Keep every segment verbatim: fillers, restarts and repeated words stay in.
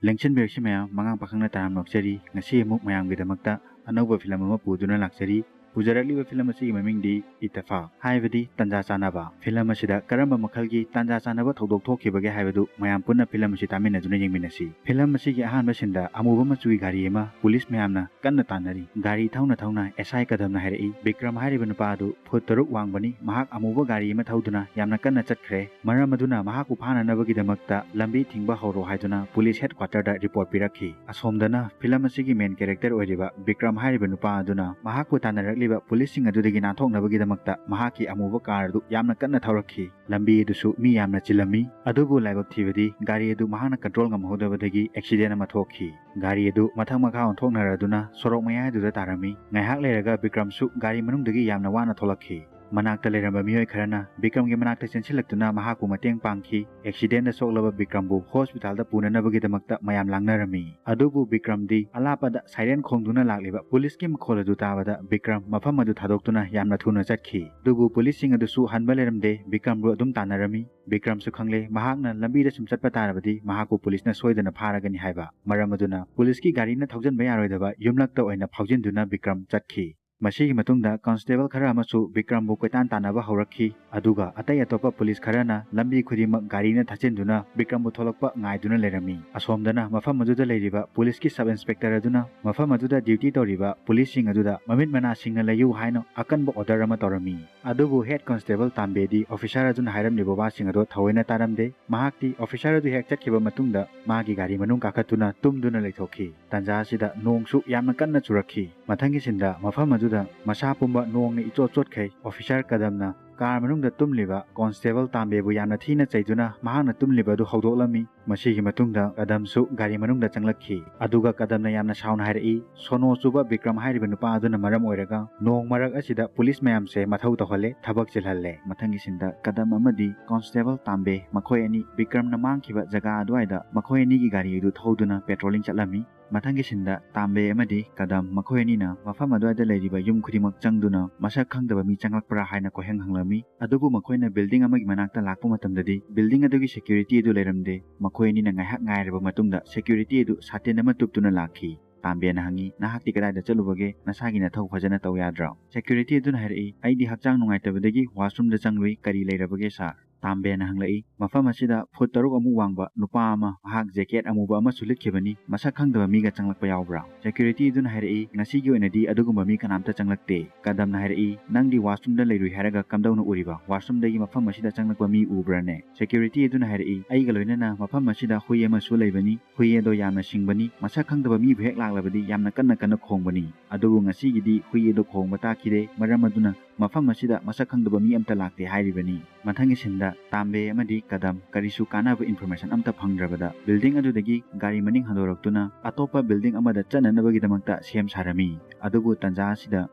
ꯂꯦꯡꯁꯤꯟꯕꯤꯔꯛꯁꯤ ꯃꯌꯥꯝ, ꯃꯉꯥꯡ ꯄꯥꯈꯪꯅ ꯇꯔꯥꯝ ꯅꯣꯛꯆꯔꯤ꯫ ꯉꯁꯤ ꯑꯃꯨꯛ ꯃꯌꯥꯝꯒꯤꯗꯃꯛꯇ ꯑꯅꯧꯕ ꯐꯤꯂꯝ ꯑꯃ ꯄꯨꯗꯨꯅ ꯂꯥꯛꯆꯔꯤ꯫ ꯄꯨꯖꯔꯛꯂꯤꯕ ꯐꯤꯂꯝ ꯑꯁꯤꯒꯤ ꯃꯃꯤꯡꯗꯤ ꯏꯠꯇꯐꯥꯛ, ꯍꯥꯏꯕꯗꯤ ꯇꯟꯖꯥ ꯆꯥꯟꯅꯕ꯫ ꯐꯤꯂꯝ ꯑꯁꯤꯗ ꯀꯔꯝꯕ ꯃꯈꯜꯒꯤ ꯇꯟꯖꯥ ꯆꯥꯟꯅꯕ ꯊꯧꯗꯣꯛ ꯊꯣꯛꯈꯤꯕꯒꯦ ꯍꯥꯏꯕꯗꯨ ꯃꯌꯥꯝ ꯄꯨꯟꯅ ꯐꯤꯂꯝ ꯑꯁꯤ ꯇꯥꯃꯤꯟꯅꯗꯨꯅ ꯌꯦꯡꯃꯤꯟꯅꯁꯤ꯫ ꯐꯤꯂꯝ ꯑꯁꯤꯒꯤ ꯑꯍꯥꯟꯕ ꯁꯤꯟꯗ ꯑꯃꯨꯕ ꯃꯆꯨꯒꯤ ꯒꯥꯔꯤ ꯑꯃ ꯄꯨꯂꯤꯁ ꯃꯌꯥꯝꯅ ꯀꯟꯅ ꯇꯥꯟꯅꯔꯤ꯫ ꯒꯥꯔꯤ ꯊꯧꯅ ꯊꯧꯅ ꯑꯦꯁ ꯑꯥꯏ ꯀꯗꯝꯅ ꯍꯥꯏꯔꯛꯏ, ꯕꯤꯀ꯭ꯔꯝ ꯍꯥꯏꯔꯤꯕ ꯅꯨꯄꯥ ꯑꯗꯨ ꯐꯨꯠ ꯇꯔꯨꯛ ꯋꯥꯡꯕꯅꯤ, ꯃꯍꯥꯛ ꯑꯃꯨꯕ ꯒꯥꯔꯤ ꯑꯃ ꯊꯧꯗꯨꯅ ꯌꯥꯝꯅ ꯀꯟꯅ ꯆꯠꯈ꯭ꯔꯦ꯫ ꯃꯔꯝ ꯑꯗꯨꯅ ꯃꯍꯥꯛꯄꯨ ꯐꯥꯅꯅꯕꯒꯤꯗꯃꯛꯇ ꯂꯝꯕꯤ ꯊꯤꯡꯕ ꯍꯧꯔꯣ ꯍꯥꯏꯗꯨꯅ ꯄꯨꯂꯤꯁ ꯍꯦꯗ ꯀ꯭ꯋꯥꯇꯔꯗ ꯔꯤꯄꯣꯔꯠ ꯄꯤꯔꯛꯈꯤ꯫ ꯑꯁꯣꯝꯗꯅ ꯐꯤꯂꯝ ꯑꯁꯤꯒꯤ ꯃꯦꯟ ꯀꯦꯔꯦꯛꯇꯔ ꯑꯣꯏꯔꯤꯕ ꯕꯤꯀ꯭ꯔꯝ ꯍꯥꯏꯔꯤꯕ ꯅꯨꯄꯥ ꯑꯗꯨꯅ ꯃꯍꯥꯛꯄꯨ ꯇꯥꯟꯅꯔꯛꯂꯤꯕ ꯄꯨꯂꯤꯁꯁꯤꯡ ꯑꯗꯨꯗꯒꯤ ꯅꯥꯟꯊꯣꯛꯅꯕꯒꯤꯗꯃꯛꯇ ꯃꯍꯥꯛꯀꯤ ꯑꯃꯨꯕ ꯀꯥꯔ ꯑꯗꯨ ꯌꯥꯝꯅ ꯀꯟꯅ ꯊꯧꯔꯛꯈꯤ꯫ ꯂꯝꯕꯤ ꯑꯗꯨꯁꯨ ꯃꯤ ꯌꯥꯝꯅ ꯆꯤꯜꯂꯝꯃꯤ꯫ ꯑꯗꯨꯕꯨ ꯂꯥꯏꯕꯛ ꯊꯤꯕꯗꯤ ꯒꯥꯔꯤ ꯑꯗꯨ ꯃꯍꯥꯛꯅ ꯀꯟꯇ꯭ꯔꯣꯜ ꯉꯝꯍꯧꯗꯕꯗꯒꯤ ꯑꯦꯛꯁꯤꯗꯦꯟ ꯑꯃ ꯊꯣꯛꯈꯤ꯫ ꯒꯥꯔꯤ ꯑꯗꯨ ꯃꯊꯛ ꯃꯈꯥ ꯑꯣꯟꯊꯣꯛꯅꯔꯗꯨꯅ ꯁꯣꯔꯣꯛ ꯃꯌꯥꯏꯗꯨꯗ ꯇꯥꯔꯝꯃꯤ꯫ ꯉꯥꯏꯍꯥꯛ ꯂꯩꯔꯒ ꯕꯤꯀ꯭ꯔꯝꯁꯨ ꯒꯥꯔꯤ ꯃꯅꯨꯡꯗꯒꯤ ꯌꯥꯝꯅ ꯋꯥꯅ ꯊꯣꯛꯂꯛꯈꯤ꯫ ꯃꯅꯥꯛꯇ ꯂꯩꯔꯝꯕ ꯃꯤꯑꯣꯏ ꯈꯔꯅ ꯕꯤꯀ꯭ꯔꯝꯒꯤ ꯃꯅꯥꯛꯇ ꯆꯦꯟꯁꯤꯜꯂꯛꯇꯨꯅ ꯃꯍꯥꯛꯄꯨ ꯃꯇꯦꯡ ꯄꯥꯡꯈꯤ꯫ ꯑꯦꯛꯁꯤꯗꯦꯟꯗ ꯁꯣꯛꯂꯕ ꯕꯤꯀ꯭ꯔꯝꯕꯨ ꯍꯣꯁꯄꯤꯇꯥꯜꯗ ꯄꯨꯅꯅꯕꯒꯤꯗꯃꯛꯇ ꯃꯌꯥꯝ ꯂꯥꯡꯅꯔꯝꯃꯤ꯫ ꯑꯗꯨꯕꯨ ꯕꯤꯀ꯭ꯔꯝꯗꯤ ꯑꯂꯥꯞꯄꯗ ꯁꯥꯏꯔꯦꯟ ꯈꯣꯡꯗꯨꯅ ꯂꯥꯛꯂꯤꯕ ꯄꯨꯂꯤꯁꯀꯤ ꯃꯈꯣꯜ ꯑꯗꯨ ꯇꯥꯕꯗ ꯕꯤꯀ꯭ꯔꯝ ꯃꯐꯝ ꯑꯗꯨ ꯊꯥꯗꯣꯛꯇꯨꯅ ꯌꯥꯝꯅ ꯊꯨꯅ ꯆꯠꯈꯤ꯫ ꯑꯗꯨꯕꯨ ꯄꯨꯂꯤꯁꯁꯤꯡ ꯑꯗꯨꯁꯨ ꯍꯟꯕ ꯂꯩꯔꯝꯗꯦ, ꯕꯤꯀ꯭ꯔꯝꯕꯨ ꯑꯗꯨꯝ ꯇꯥꯟꯅꯔꯝꯃꯤ꯫ ꯕꯤꯀ꯭ꯔꯝꯁꯨ ꯈꯪꯂꯦ ꯃꯍꯥꯛꯅ ꯂꯝꯕꯤꯗ ꯁꯨꯝ ꯆꯠꯄ ꯇꯥꯔꯕꯗꯤ ꯃꯍꯥꯛꯄꯨ ꯄꯨꯂꯤꯁꯅ ꯁꯣꯏꯗꯅ ꯐꯥꯔꯒꯅꯤ ꯍꯥꯏꯕ꯫ ꯃꯔꯝ ꯑꯗꯨꯅ ꯄꯨꯂꯤꯁꯀꯤ ꯒꯥꯔꯤꯅ ꯊꯧꯖꯤꯟꯕ ꯌꯥꯔꯣꯏꯗꯕ ꯌꯨꯝꯂꯛꯇ ꯑꯣꯏꯅ ꯐꯥꯎꯖꯤꯟꯗꯨꯅ ꯕꯤꯀ꯭ꯔꯝ ꯆꯠꯈꯤ꯫ ꯃꯁꯤꯒꯤ ꯃꯇꯨꯡꯗ ꯀꯣꯟꯁꯇꯦꯕꯜ ꯈꯔ ꯑꯃꯁꯨ ꯕꯤꯀ꯭ꯔꯝꯕꯨ ꯀꯣꯏꯇꯥꯟ ꯇꯥꯟꯅꯕ ꯍꯧꯔꯛꯈꯤ꯫ ꯑꯗꯨꯒ ꯑꯇꯩ ꯑꯇꯣꯞꯄ ꯄꯨꯂꯤꯁ ꯈꯔꯅ ꯂꯝꯕꯤ ꯈꯨꯗꯤꯡꯃꯛ ꯒꯥꯔꯤꯅ ꯊꯠꯆꯤꯟꯗꯨꯅ ꯕꯤꯀ꯭ꯔꯝꯕꯨ ꯊꯣꯛꯂꯛꯄ ꯉꯥꯏꯗꯨꯅ ꯂꯩꯔꯝꯃꯤ꯫ ꯑꯁꯣꯝꯗꯅ ꯃꯐꯝ ꯑꯗꯨꯗ ꯂꯩꯔꯤꯕ ꯄꯨꯂꯤꯁꯀꯤ ꯁꯕ ꯏꯟꯁꯄꯦꯛꯇꯔ ꯑꯗꯨꯅ ꯃꯐꯝ ꯑꯗꯨꯗ ꯗ꯭ꯌꯨꯇꯤ ꯇꯧꯔꯤꯕ ꯄꯨꯂꯤꯁꯁꯤꯡ ꯑꯗꯨꯗ ꯃꯃꯤꯠ ꯃꯅꯥ ꯁꯤꯡꯅ ꯂꯩꯌꯨ ꯍꯥꯏꯅ ꯑꯀꯟꯕ ꯑꯣꯔꯗꯔ ꯑꯃ ꯇꯧꯔꯝꯃꯤ꯫ ꯑꯗꯨꯕꯨ ꯍꯦꯗ ꯀꯣꯟꯁꯇꯦꯕꯜ ꯇꯥꯝꯕꯦꯗꯤ ꯑꯣꯐꯤꯁꯥꯔ ꯑꯗꯨꯅ ꯍꯥꯏꯔꯝꯂꯤꯕ ꯋꯥꯁꯤꯡ ꯑꯗꯨ ꯊꯑꯣꯏꯅ ꯇꯥꯔꯝꯗꯦ꯫ ꯃꯍꯥꯛꯇꯤ ꯑꯣꯐꯤꯁꯥꯔ ꯑꯗꯨ ꯍꯦꯛ ꯆꯠꯈꯤꯕ ꯃꯇꯨꯡꯗ ꯃꯥꯒꯤ ꯒꯥꯔꯤ ꯃꯅꯨꯡ ꯀꯥꯈꯠꯇꯨꯅ ꯇꯨꯝꯗꯨꯅ ꯂꯩꯊꯣꯛꯈꯤ꯫ ꯇꯥꯟꯖꯥ ꯑꯁꯤꯗ ꯅꯣꯡꯁꯨ ꯌꯥꯝꯅ ꯀꯟꯅ ꯆꯨꯔꯛꯈꯤ꯫ ꯃꯊꯪꯒꯤ ꯁꯤꯟꯗ ꯃꯐꯝ ꯑꯗꯨꯗ ꯃꯁꯥ ꯄꯨꯝꯕ ꯅꯣꯡꯅ ꯏꯆꯣꯠ ꯆꯣꯠꯈꯩ꯫ ꯑꯣꯐꯤꯁꯥꯔ ꯀꯗꯝꯅ ꯀꯥꯔ ꯃꯅꯨꯡꯗ ꯇꯨꯝꯂꯤꯕ ꯀꯣꯟꯁꯇꯦꯕꯜ ꯇꯥꯝꯕꯦꯕꯨ ꯌꯥꯝꯅ ꯊꯤꯅ ꯆꯩꯗꯨꯅ ꯃꯍꯥꯛꯅ ꯇꯨꯝꯂꯤꯕ ꯑꯗꯨ ꯍꯧꯗꯣꯛꯂꯝꯃꯤ꯫ ꯃꯁꯤꯒꯤ ꯃꯇꯨꯡꯗ ꯀꯗꯝꯁꯨ ꯒꯥꯔꯤ ꯃꯅꯨꯡꯗ ꯆꯪꯂꯛꯈꯤ꯫ ꯑꯗꯨꯒ ꯀꯗꯝꯅ ꯌꯥꯝꯅ ꯁꯥꯎꯅ ꯍꯥꯏꯔꯛꯏ, "ꯁꯣꯅꯣ ꯆꯨꯕ ꯕꯤꯀ꯭ꯔꯝ ꯍꯥꯏꯔꯤꯕ ꯅꯨꯄꯥ ꯑꯗꯨꯅ ꯃꯔꯝ ꯑꯣꯏꯔꯒ ꯅꯣꯡ ꯃꯔꯛ ꯑꯁꯤꯗ ꯄꯨꯂꯤꯁ ꯃꯌꯥꯝꯁꯦ ꯃꯊꯧ ꯇꯧꯍꯜꯂꯦ, ꯊꯕꯛ ꯆꯤꯜꯍꯜꯂꯦ"꯫ ꯃꯊꯪꯒꯤ ꯁꯤꯟꯗ ꯀꯗꯝ ꯑꯃꯗꯤ ꯀꯣꯟꯁꯇꯦꯕꯜ ꯇꯥꯝꯕꯦ ꯃꯈꯣꯏ ꯑꯅꯤ ꯕꯤꯀ꯭ꯔꯝꯅ ꯃꯥꯡꯈꯤꯕ ꯖꯒꯥ ꯑꯗꯨꯋꯥꯏꯗ ꯃꯈꯣꯏ ꯑꯅꯤꯒꯤ ꯒꯥꯔꯤ ꯑꯗꯨ ꯊꯧꯗꯨꯅ ꯄꯦꯇ꯭ꯔꯣꯂꯤꯡ ꯆꯠꯂꯝꯃꯤ꯫ ꯃꯊꯪꯒꯤ ꯁꯤꯟꯗ ꯇꯥꯝꯕꯦ ꯑꯃꯗꯤ ꯀꯗꯝ ꯃꯈꯣꯏ ꯑꯅꯤꯅ ꯃꯐꯝ ꯑꯗꯨꯋꯥꯏꯗ ꯂꯩꯔꯤꯕ ꯌꯨꯝ ꯈꯨꯗꯤꯡꯃꯛ ꯆꯪꯗꯨꯅ ꯃꯁꯛ ꯈꯪꯗꯕ ꯃꯤ ꯆꯪꯂꯛꯄ꯭ꯔꯥ ꯍꯥꯏꯅ ꯀꯣꯏꯍꯪ ꯍꯪꯂꯝꯃꯤ꯫ ꯑꯗꯨꯕꯨ ꯃꯈꯣꯏꯅ ꯕꯤꯜꯗꯤꯡ ꯑꯃꯒꯤ ꯃꯅꯥꯛꯇ ꯂꯥꯛꯄ ꯃꯇꯝꯗꯗꯤ ꯕꯤꯜꯗꯤꯡ ꯑꯗꯨꯒꯤ ꯁꯦꯀ꯭ꯌꯨꯔꯤꯇꯤ ꯑꯗꯨ ꯂꯩꯔꯝꯗꯦ꯫ ꯃꯈꯣꯏ ꯑꯅꯤꯅ ꯉꯥꯏꯍꯥꯛ ꯉꯥꯏꯔꯕ ꯃꯇꯨꯡꯗ ꯁꯦꯀ꯭ꯌꯨꯔꯤꯇꯤ ꯑꯗꯨ ꯁꯥꯇꯤꯟ ꯑꯃ ꯇꯨꯞꯇꯨꯅ ꯂꯥꯛꯈꯤ꯫ ꯇꯥꯝꯕꯦꯅ ꯍꯪꯉꯤ, "ꯅꯍꯥꯛꯇꯤ ꯀꯗꯥꯏꯗ ꯆꯠꯂꯨꯕꯒꯦ? ꯅꯁꯥꯒꯤ ꯅꯊꯧ ꯐꯖꯅ ꯇꯧ ꯌꯥꯗ꯭ꯔꯣ?" ꯁꯦꯀ꯭ꯌꯨꯔꯤꯇꯤ ꯑꯗꯨꯅ ꯍꯥꯏꯔꯛꯏ, "ꯑꯩꯗꯤ ꯍꯛꯆꯥꯡ ꯅꯨꯡꯉꯥꯏꯇꯕꯗꯒꯤ ꯋꯥꯁꯔꯨꯝꯗ ꯆꯪꯂꯨꯏ꯫ ꯀꯔꯤ ꯂꯩꯔꯕꯒꯦ, ꯁꯥꯔ?" ꯇꯥꯝꯕꯦꯅ ꯍꯪꯂꯛꯏ, "ꯃꯐꯝ ꯑꯁꯤꯗ ꯐꯨꯠ ꯇꯔꯨꯛ ꯑꯃꯨꯛ ꯋꯥꯡꯕ ꯅꯨꯄꯥ ꯑꯃ, ꯃꯍꯥꯛ ꯖꯦꯀꯦꯠ ꯑꯃꯨꯕ ꯑꯃꯁꯨ ꯂꯤꯠꯈꯤꯕꯅꯤ, ꯃꯁꯛ ꯈꯪꯗꯕ ꯃꯤꯒ ꯆꯪꯂꯛꯄ ꯌꯥꯎꯕ꯭ꯔꯥ?" ꯁꯦꯀ꯭ꯌꯨꯔꯤꯇꯤ ꯑꯗꯨꯅ ꯍꯥꯏꯔꯛꯏ, "ꯉꯁꯤꯒꯤ ꯑꯣꯏꯅꯗꯤ ꯑꯗꯨꯒꯨꯝꯕ ꯃꯤ ꯀꯅꯥꯝꯇ ꯆꯪꯂꯛꯇꯦ꯫" ꯀꯗꯝꯅ ꯍꯥꯏꯔꯛꯏ, "ꯅꯪꯗꯤ ꯋꯥꯁꯔꯨꯝꯗ ꯂꯩꯔꯨꯏ ꯍꯥꯏꯔꯒ ꯀꯝꯗꯧꯅ ꯎꯔꯤꯕ? ꯋꯥꯁꯔꯨꯝꯗꯒꯤ ꯃꯐꯝ ꯑꯁꯤꯗ ꯆꯪꯂꯛꯄ ꯃꯤ ꯎꯕ꯭ꯔꯥꯅꯦ?" ꯁꯦꯀ꯭ꯌꯨꯔꯤꯇꯤ ꯑꯗꯨꯅ ꯍꯥꯏꯔꯛꯏ, "ꯑꯩꯒ ꯂꯣꯏꯅꯅ ꯃꯐꯝ ꯑꯁꯤꯗ ꯍꯨꯏ ꯑꯃꯁꯨ ꯂꯩꯕꯅꯤ꯫ ꯍꯨꯏ ꯑꯗꯣ ꯌꯥꯝꯅ ꯁꯤꯡꯕꯅꯤ꯫ ꯃꯁꯛ ꯈꯪꯗꯕ ꯃꯤꯕꯨ ꯍꯦꯛ ꯂꯥꯛꯂꯕꯗꯤ ꯌꯥꯝꯅ ꯀꯟꯅ ꯀꯟꯅ ꯈꯣꯡꯕꯅꯤ꯫ ꯑꯗꯨꯕꯨ ꯉꯁꯤꯒꯤꯗꯤ ꯍꯨꯏ ꯑꯗꯨ ꯈꯣꯡꯕ ꯇꯥꯈꯤꯗꯦ꯫ ꯃꯔꯝ ꯑꯗꯨꯅ ꯃꯐꯝ ꯑꯁꯤꯗ ꯃꯁꯛ ꯈꯪꯗꯕ ꯃꯤ ꯑꯝꯇ ꯂꯥꯛꯇꯦ ꯍꯥꯏꯔꯤꯕꯅꯤ꯫" ꯃꯊꯪꯒꯤ ꯁꯤꯟꯗ ꯇꯥꯝꯕꯦ ꯑꯃꯗꯤ ꯀꯗꯝ ꯀꯔꯤꯁꯨ ꯀꯥꯟꯅꯕ ꯏꯟꯐꯣꯔꯃꯦꯁꯟ ꯑꯝꯇ ꯐꯪꯗ꯭ꯔꯕꯗ ꯕꯤꯜꯗꯤꯡ ꯑꯗꯨꯗꯒꯤ ꯒꯥꯔꯤ ꯃꯅꯤꯡ ꯍꯟꯗꯣꯔꯛꯇꯨꯅ ꯑꯇꯣꯞꯄ ꯕꯤꯜꯗꯤꯡ ꯑꯃꯗ ꯆꯠꯅꯅꯕꯒꯤꯗꯃꯛꯇ ꯁꯦꯝ ꯁꯥꯔꯝꯃꯤ꯫ ꯑꯗꯨꯕꯨ ꯇꯟꯖꯥ ꯑꯁꯤꯗ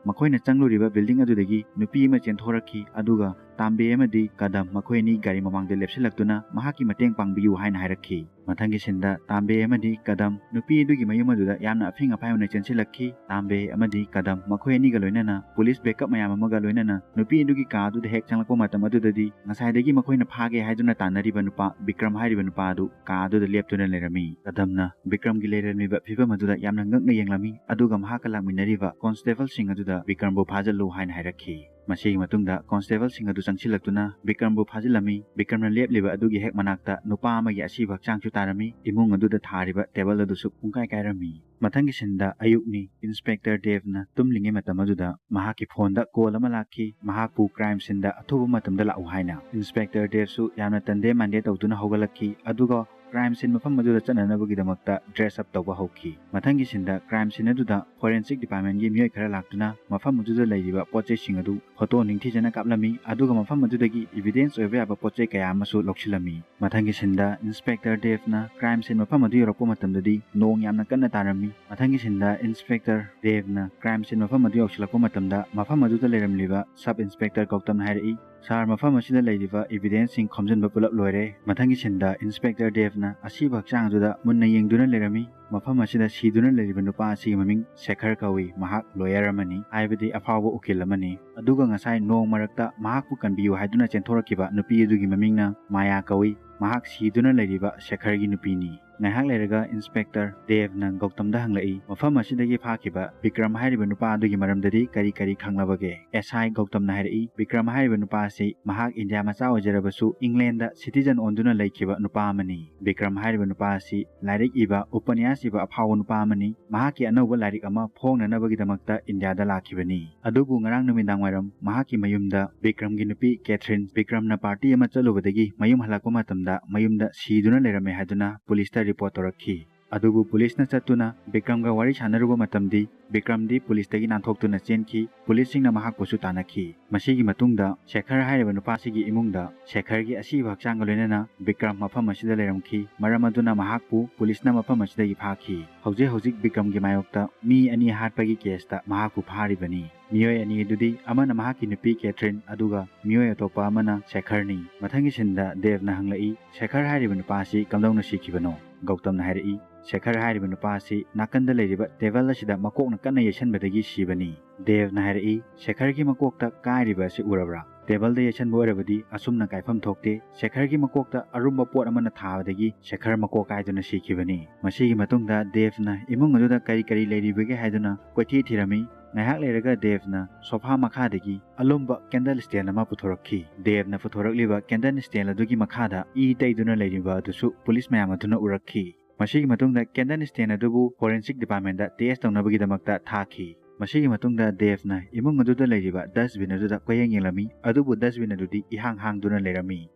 ꯃꯈꯣꯏꯅ ꯆꯪꯂꯨꯔꯤꯕ ꯕꯤꯜꯗꯤꯡ ꯑꯗꯨꯗꯒꯤ ꯅꯨꯄꯤ ꯑꯃ ꯆꯦꯟꯊꯣꯔꯛꯈꯤ, ꯑꯗꯨꯒ ꯇꯥꯝꯕꯦ ꯑꯃꯗꯤ ꯀꯗꯝ ꯃꯈꯣꯏ ꯑꯅꯤ ꯒꯥꯔꯤ ꯃꯃꯥꯡꯗ ꯂꯦꯞꯁꯤꯜꯂꯛꯇꯨꯅ ꯃꯍꯥꯛꯀꯤ ꯃꯇꯦꯡ ꯄꯥꯡꯕꯤꯌꯨ ꯍꯥꯏꯅ ꯍꯥꯏꯔꯛꯈꯤ꯫ ꯃꯊꯪꯒꯤ ꯁꯤꯟꯗ ꯇꯥꯝꯕꯦ ꯑꯃꯗꯤ ꯀꯗꯝ ꯅꯨꯄꯤ ꯑꯗꯨꯒꯤ ꯃꯌꯨꯝ ꯑꯗꯨꯗ ꯌꯥꯝꯅ ꯑꯐꯤꯡ ꯑꯐꯥꯏ ꯑꯣꯏꯅ ꯆꯦꯟꯁꯤꯜꯂꯛꯈꯤ꯫ ꯇꯥꯝꯕꯦ ꯑꯃꯗꯤ ꯀꯗꯝ ꯃꯈꯣꯏ ꯑꯅꯤꯒ ꯂꯣꯏꯅꯅ ꯄꯨꯂꯤꯁ ꯕꯦꯛꯀꯞ ꯃꯌꯥꯝ ꯑꯃꯒ ꯂꯣꯏꯅꯅ ꯅꯨꯄꯤ ꯑꯗꯨꯒꯤ ꯀꯥ ꯑꯗꯨꯗ ꯍꯦꯛ ꯆꯪꯂꯛꯄ ꯃꯇꯝ ꯑꯗꯨꯗꯗꯤ ꯉꯁꯥꯏꯗꯒꯤ ꯃꯈꯣꯏꯅ ꯐꯥꯒꯦ ꯍꯥꯏꯗꯨꯅ ꯇꯥꯟꯅꯔꯤꯕ ꯅꯨꯄꯥ ꯕꯤꯀ꯭ꯔꯝ ꯍꯥꯏꯔꯤꯕ ꯅꯨꯄꯥ ꯑꯗꯨ ꯀꯥ ꯑꯗꯨꯗ ꯂꯦꯞꯇꯨꯅ ꯂꯩꯔꯝꯃꯤ꯫ ꯀꯗꯝꯅ ꯕꯤꯀ꯭ꯔꯝꯒꯤ ꯂꯩꯔꯝꯂꯤꯕ ꯐꯤꯕꯝ ꯑꯗꯨꯗ ꯌꯥꯝꯅ ꯉꯛꯅ ꯌꯦꯡꯂꯝꯃꯤ, ꯑꯗꯨꯒ ꯃꯍꯥꯛꯀ ꯂꯥꯛꯃꯤꯟꯅꯔꯤꯕ ꯀꯣꯟꯁꯇꯦꯕꯜꯁꯤꯡ ꯑꯗꯨꯗ ꯕꯤꯀ꯭ꯔꯝꯕꯨ ꯐꯥꯖꯤꯜꯂꯨ ꯍꯥꯏꯅ ꯍꯥꯏꯔꯛꯈꯤ꯫ ꯃꯁꯤꯒꯤ ꯃꯇꯨꯡꯗ ꯀꯣꯟꯁꯇꯦꯕꯜꯁꯤꯡ ꯑꯗꯨ ꯆꯪꯁꯤꯜꯂꯛꯇꯨꯅ ꯕꯤꯀ꯭ꯔꯝꯕꯨ ꯐꯥꯖꯤꯜꯂꯝꯃꯤ꯫ ꯕꯤꯀ꯭ꯔꯝꯅ ꯂꯦꯞꯂꯤꯕ ꯑꯗꯨꯒꯤ ꯍꯦꯛ ꯃꯅꯥꯛꯇ ꯅꯨꯄꯥ ꯑꯃꯒꯤ ꯑꯁꯤꯕ ꯍꯛꯆꯥꯡꯁꯨ ꯇꯥꯔꯝꯃꯤ꯫ ꯏꯃꯨꯡ ꯑꯗꯨꯗ ꯊꯥꯔꯤꯕ ꯇꯦꯕꯜ ꯑꯗꯨꯁꯨ ꯄꯨꯡꯀꯥꯏ ꯀꯥꯏꯔꯝꯃꯤ꯫ ꯃꯊꯪꯒꯤ ꯁꯤꯟꯗ ꯑꯌꯨꯛꯅꯤ꯫ ꯏꯟꯁꯄꯦꯛꯇꯔ ꯗꯦꯕꯅ ꯇꯨꯝꯂꯤꯉꯩ ꯃꯇꯝ ꯑꯗꯨꯗ ꯃꯍꯥꯛꯀꯤ ꯐꯣꯟꯗ ꯀꯣꯜ ꯑꯃ ꯂꯥꯛꯈꯤ, ꯃꯍꯥꯛꯄꯨ ꯀ꯭ꯔꯥꯏꯝ ꯁꯤꯟꯗ ꯑꯊꯨꯕ ꯃꯇꯝꯗ ꯂꯥꯛꯎ ꯍꯥꯏꯅ꯫ ꯏꯟꯁꯄꯦꯛꯇꯔ ꯗꯦꯕꯁꯨ ꯌꯥꯝꯅ ꯇꯟꯗꯦ ꯃꯥꯟꯗꯦ ꯇꯧꯗꯨꯅ ꯍꯧꯒꯠꯂꯛꯈꯤ, ꯑꯗꯨꯒ ꯀ꯭ꯔꯥꯏꯝ ꯁꯤꯟ ꯃꯐꯝ ꯑꯗꯨꯗ ꯆꯠꯅꯅꯕꯒꯤꯗꯃꯛꯇ ꯗ꯭ꯔꯦꯁ ꯑꯞ ꯇꯧꯕ ꯍꯧꯈꯤ꯫ ꯃꯊꯪꯒꯤ ꯁꯤꯟꯗ ꯀ꯭ꯔꯥꯏꯝ ꯁꯤꯟ ꯑꯗꯨꯗ ꯐꯣꯔꯦꯟꯁꯤꯛ ꯗꯤꯄꯥꯔꯠꯃꯦꯟꯒꯤ ꯃꯤꯑꯣꯏ ꯈꯔ ꯂꯥꯛꯇꯨꯅ ꯃꯐꯝ ꯑꯗꯨꯗ ꯂꯩꯔꯤꯕ ꯄꯣꯠ ꯆꯩꯁꯤꯡ ꯑꯗꯨ ꯐꯣꯇꯣ ꯅꯤꯡꯊꯤꯖꯅ ꯀꯥꯞꯂꯝꯃꯤ, ꯑꯗꯨꯒ ꯃꯐꯝ ꯑꯗꯨꯗꯒꯤ ꯏꯚꯤꯗꯦꯟꯁ ꯑꯣꯏꯕ ꯌꯥꯕ ꯄꯣꯠ ꯆꯩ ꯀꯌꯥ ꯑꯃꯁꯨ ꯂꯧꯁꯤꯜꯂꯝꯃꯤ꯫ ꯃꯊꯪꯒꯤ ꯁꯤꯟꯗ ꯏꯟꯁꯄꯦꯛꯇꯔ ꯗꯦꯕꯅ ꯀ꯭ꯔꯥꯏꯝ ꯁꯤꯟ ꯃꯐꯝ ꯑꯗꯨ ꯌꯧꯔꯛꯄ ꯃꯇꯝꯗꯗꯤ ꯅꯣꯡ ꯌꯥꯝꯅ ꯀꯟꯅ ꯇꯥꯔꯝꯃꯤ꯫ ꯃꯊꯪꯒꯤ ꯁꯤꯟꯗ ꯏꯟꯁꯄꯦꯛꯇꯔ ꯗꯦꯕꯅ ꯀ꯭ꯔꯥꯏꯝ ꯁꯤꯟ ꯃꯐꯝ ꯑꯗꯨ ꯌꯧꯁꯤꯜꯂꯛꯄ ꯃꯇꯝꯗ ꯃꯐꯝ ꯑꯗꯨꯗ ꯂꯩꯔꯝꯂꯤꯕ ꯁꯕ ꯏꯟꯁꯄꯦꯛꯇꯔ ꯒꯧꯇꯝꯅ ꯍꯥꯏꯔꯛꯏ, "ꯁꯥꯔ, ꯃꯐꯝ ꯑꯁꯤꯗ ꯂꯩꯔꯤꯕ evidence ꯁꯤꯡ ꯈꯣꯝꯖꯤꯟꯕ ꯄꯨꯂꯞ ꯂꯣꯏꯔꯦ꯫" ꯃꯊꯪꯒꯤ scene ꯗ Inspector Dev ꯅ ꯑꯁꯤꯕ ꯍꯛꯆꯥꯡ ꯑꯗꯨꯗ ꯃꯨꯟꯅ ꯌꯦꯡꯗꯨꯅ ꯂꯩꯔꯝꯃꯤ꯫ ꯃꯐꯝ ꯑꯁꯤꯗ ꯁꯤꯗꯨꯅ ꯂꯩꯔꯤꯕ ꯅꯨꯄꯥ ꯑꯁꯤꯒꯤ ꯃꯃꯤꯡ ꯁꯦꯈꯔ ꯀꯧꯏ꯫ ꯃꯍꯥꯛ lawyer ꯑꯃꯅꯤ, ꯍꯥꯏꯕꯗꯤ ꯑꯐꯥꯎꯕ ꯎꯀꯤꯜ ꯑꯃꯅꯤ꯫ ꯑꯗꯨꯒ ꯉꯁꯥꯏ ꯅꯣꯡ ꯃꯔꯛꯇ ꯃꯍꯥꯛꯄꯨ ꯀꯟꯕꯤꯌꯨ ꯍꯥꯏꯗꯨꯅ ꯆꯦꯟꯊꯣꯔꯛꯈꯤꯕ ꯅꯨꯄꯤ ꯑꯗꯨꯒꯤ ꯃꯃꯤꯡꯅ ꯃꯥꯌꯥ ꯀꯧꯏ꯫ ꯃꯍꯥꯛ ꯁꯤꯗꯨꯅ ꯂꯩꯔꯤꯕ ꯁꯦꯈꯔꯒꯤ ꯅꯨꯄꯤꯅꯤ꯫ ꯉꯥꯏꯍꯥꯛ ꯂꯩꯔꯒ Inspector Dev ꯅ ꯒꯧꯇꯝꯗ ꯍꯪꯂꯛꯏ, "ꯃꯐꯝ ꯑꯁꯤꯗꯒꯤ ꯐꯥꯈꯤꯕ ꯕꯤꯀ꯭ꯔꯝ ꯍꯥꯏꯔꯤꯕ ꯅꯨꯄꯥ ꯑꯗꯨꯒꯤ ꯃꯔꯝꯗꯗꯤ ꯀꯔꯤ ꯀꯔꯤ ꯈꯪꯂꯕꯒꯦ?" S I ꯒꯧꯇꯝꯅ ꯍꯥꯏꯔꯛꯏ, "ꯕꯤꯀ꯭ꯔꯝ ꯍꯥꯏꯔꯤꯕ ꯅꯨꯄꯥ ꯑꯁꯤ ꯃꯍꯥꯛ ꯏꯟꯗꯤꯌꯥ ꯃꯆꯥ ꯑꯣꯏꯖꯔꯕꯁꯨ ꯏꯪꯂꯦꯟꯗ citizen ꯑꯣꯟꯗꯨꯅ ꯂꯩꯈꯤꯕ ꯅꯨꯄꯥ ꯑꯃꯅꯤ꯫ ꯕꯤꯀ꯭ꯔꯝ ꯍꯥꯏꯔꯤꯕ ꯅꯨꯄꯥ ꯑꯁꯤ ꯂꯥꯏꯔꯤꯛ ꯏꯕ, ꯎꯄꯅ꯭ꯌꯥꯁ ꯏꯕ ꯑꯐꯥꯎꯕ ꯅꯨꯄꯥ ꯑꯃꯅꯤ꯫ ꯃꯍꯥꯛꯀꯤ ꯑꯅꯧꯕ ꯂꯥꯏꯔꯤꯛ ꯑꯃ ꯐꯣꯡꯅꯅꯕꯒꯤꯗꯃꯛꯇ ꯏꯟꯗꯤꯌꯥꯗ ꯂꯥꯛꯈꯤꯕꯅꯤ꯫ ꯑꯗꯨꯕꯨ ꯉꯔꯥꯡ ꯅꯨꯃꯤꯗꯥꯡ ꯋꯥꯏꯔꯝ ꯃꯍꯥꯛꯀꯤ ꯃꯌꯨꯝꯗ ꯕꯤꯀ꯭ꯔꯝꯒꯤ ꯅꯨꯄꯤ ꯀꯦꯊ꯭ꯔꯤꯟ, ꯕꯤꯀ꯭ꯔꯝꯅ party ꯑꯃ ꯆꯠꯂꯨꯕꯗꯒꯤ ꯃꯌꯨꯝ ꯍꯜꯂꯛꯄ ꯃꯇꯝꯗ ꯃꯌꯨꯝꯗ ꯁꯤꯗꯨꯅ ꯂꯩꯔꯝꯃꯦ ꯍꯥꯏꯗꯨꯅ ꯄꯨꯂꯤꯁꯇ report ꯇꯧꯔꯛꯈꯤ꯫ ꯑꯗꯨꯕꯨ ꯄꯨꯂꯤꯁꯅ ꯆꯠꯇꯨꯅ ꯕꯤꯀ꯭ꯔꯝꯒ ꯋꯥꯔꯤ ꯁꯥꯟꯅꯔꯨꯕ ꯃꯇꯝꯗꯤ ꯕꯤꯀ꯭ꯔꯝꯗꯤ ꯄꯨꯂꯤꯁꯇꯒꯤ ꯅꯥꯟꯊꯣꯛꯇꯨꯅ ꯆꯦꯟꯈꯤ꯫ ꯄꯨꯂꯤꯁꯁꯤꯡꯅ ꯃꯍꯥꯛꯄꯨꯁꯨ ꯇꯥꯟꯅꯈꯤ꯫ ꯃꯁꯤꯒꯤ ꯃꯇꯨꯡꯗ ꯁꯦꯈꯔ ꯍꯥꯏꯔꯤꯕ ꯅꯨꯄꯥꯁꯤꯒꯤ ꯏꯃꯨꯡꯗ ꯁꯦꯈꯔꯒꯤ ꯑꯁꯤꯕ ꯍꯛꯆꯥꯡꯒ ꯂꯣꯏꯅꯅ ꯕꯤꯀ꯭ꯔꯝ ꯃꯐꯝ ꯑꯁꯤꯗ ꯂꯩꯔꯝꯈꯤ꯫ ꯃꯔꯝ ꯑꯗꯨꯅ ꯃꯍꯥꯛꯄꯨ ꯄꯨꯂꯤꯁꯅ ꯃꯐꯝ ꯑꯁꯤꯗꯒꯤ ꯐꯥꯈꯤ꯫ ꯍꯧꯖꯤꯛ ꯍꯧꯖꯤꯛ ꯕꯤꯀ꯭ꯔꯝꯒꯤ ꯃꯥꯌꯣꯛꯇ ꯃꯤ ꯑꯅꯤ ꯍꯥꯠꯄꯒꯤ case ꯇ ꯃꯍꯥꯛꯄꯨ ꯐꯥꯔꯤꯕꯅꯤ꯫ ꯃꯤꯑꯣꯏ ꯑꯅꯤ ꯑꯗꯨꯗꯤ ꯑꯃꯅ ꯃꯍꯥꯛꯀꯤ ꯅꯨꯄꯤ ꯀꯦꯊ꯭ꯔꯤꯟ, ꯑꯗꯨꯒ ꯃꯤꯑꯣꯏ ꯑꯇꯣꯞꯄ ꯑꯃꯅ ꯁꯦꯈꯔꯅꯤ꯫ ꯃꯊꯪꯒꯤ scene ꯗ ꯗꯦꯕꯅ ꯍꯪꯂꯛꯏ, "ꯁꯦꯈꯔ ꯍꯥꯏꯔꯤꯕ ꯅꯨꯄꯥ ꯑꯁꯤ ꯀꯝꯗꯧꯅ ꯁꯤꯈꯤꯕꯅꯣ?" ꯒꯧꯇꯝꯅ ꯍꯥꯏꯔꯛꯏ, "ꯁꯦꯈꯔ ꯍꯥꯏꯔꯤꯕ ꯅꯨꯄꯥ ꯑꯁꯤ ꯅꯥꯀꯟꯗ ꯂꯩꯔꯤꯕ table ꯑꯁꯤꯗ ꯃꯀꯣꯛꯅ ꯀꯟꯅ ꯌꯩꯁꯟꯕꯗꯒꯤ ꯁꯤꯕꯅꯤ꯫" ꯗꯦꯕꯅ ꯍꯥꯏꯔꯛꯏ, "ꯁꯦꯈꯔꯒꯤ ꯃꯀꯣꯛꯇ ꯀꯥꯏꯔꯤꯕ ꯑꯁꯤ ꯎꯔꯕ꯭ꯔꯥ? Table ꯗ ꯌꯩꯁꯟꯕ ꯑꯣꯏꯔꯕꯗꯤ ꯑꯁꯨꯝꯅ ꯀꯥꯏꯐꯝ ꯊꯣꯛꯇꯦ꯫ ꯁꯦꯈꯔꯒꯤ ꯃꯀꯣꯛꯇ ꯑꯔꯨꯝꯕ ꯄꯣꯠ ꯑꯃꯅ ꯊꯥꯕꯗꯒꯤ ꯁꯦꯈꯔ ꯃꯀꯣꯛ ꯀꯥꯏꯗꯨꯅ ꯁꯤꯈꯤꯕꯅꯤ꯫" ꯃꯁꯤꯒꯤ ꯃꯇꯨꯡꯗ ꯗꯦꯕꯅ ꯏꯃꯨꯡ ꯑꯗꯨꯗ ꯀꯔꯤ ꯀꯔꯤ ꯂꯩꯔꯤꯕꯒꯦ ꯍꯥꯏꯗꯨꯅ ꯀꯣꯏꯊꯤ ꯊꯤꯔꯝꯃꯤ꯫ ꯉꯥꯏꯍꯥꯛ ꯂꯩꯔꯒ ꯗꯦꯕꯅ sofa ꯃꯈꯥꯗꯒꯤ ꯑꯂꯨꯝꯕ candle stand ꯑꯃ ꯄꯨꯊꯣꯔꯛꯈꯤ꯫ ꯗꯦꯕꯅ ꯄꯨꯊꯣꯔꯛꯂꯤꯕ candle stand ꯑꯗꯨꯒꯤ ꯃꯈꯥꯗ ꯏ ꯇꯩꯗꯨꯅ ꯂꯩꯔꯤꯕ ꯑꯗꯨꯁꯨ ꯄꯨꯂꯤꯁ ꯃꯌꯥꯝ ꯑꯗꯨꯅ ꯎꯔꯛꯈꯤ꯫ ꯃꯁꯤꯒꯤ ꯃꯇꯨꯡꯗ candle stand ꯑꯗꯨꯕꯨ forensic department ꯇ test ꯇꯧꯅꯕꯒꯤꯗꯃꯛꯇ ꯊꯥꯈꯤ꯫ ꯃꯁꯤꯒꯤ ꯃꯇꯨꯡꯗ ꯗꯦꯕꯅ ꯏꯃꯨꯡ ꯑꯗꯨꯗ ꯂꯩꯔꯤꯕ dustbin ꯑꯗꯨꯗ ꯀꯣꯏꯌꯦꯡ ꯌꯦꯡꯂꯝꯃꯤ, ꯑꯗꯨꯕꯨ dustbin ꯑꯗꯨꯗꯤ ꯏꯍꯥꯡ ꯍꯥꯡꯗꯨꯅ ꯂꯩꯔꯝꯃꯤ꯫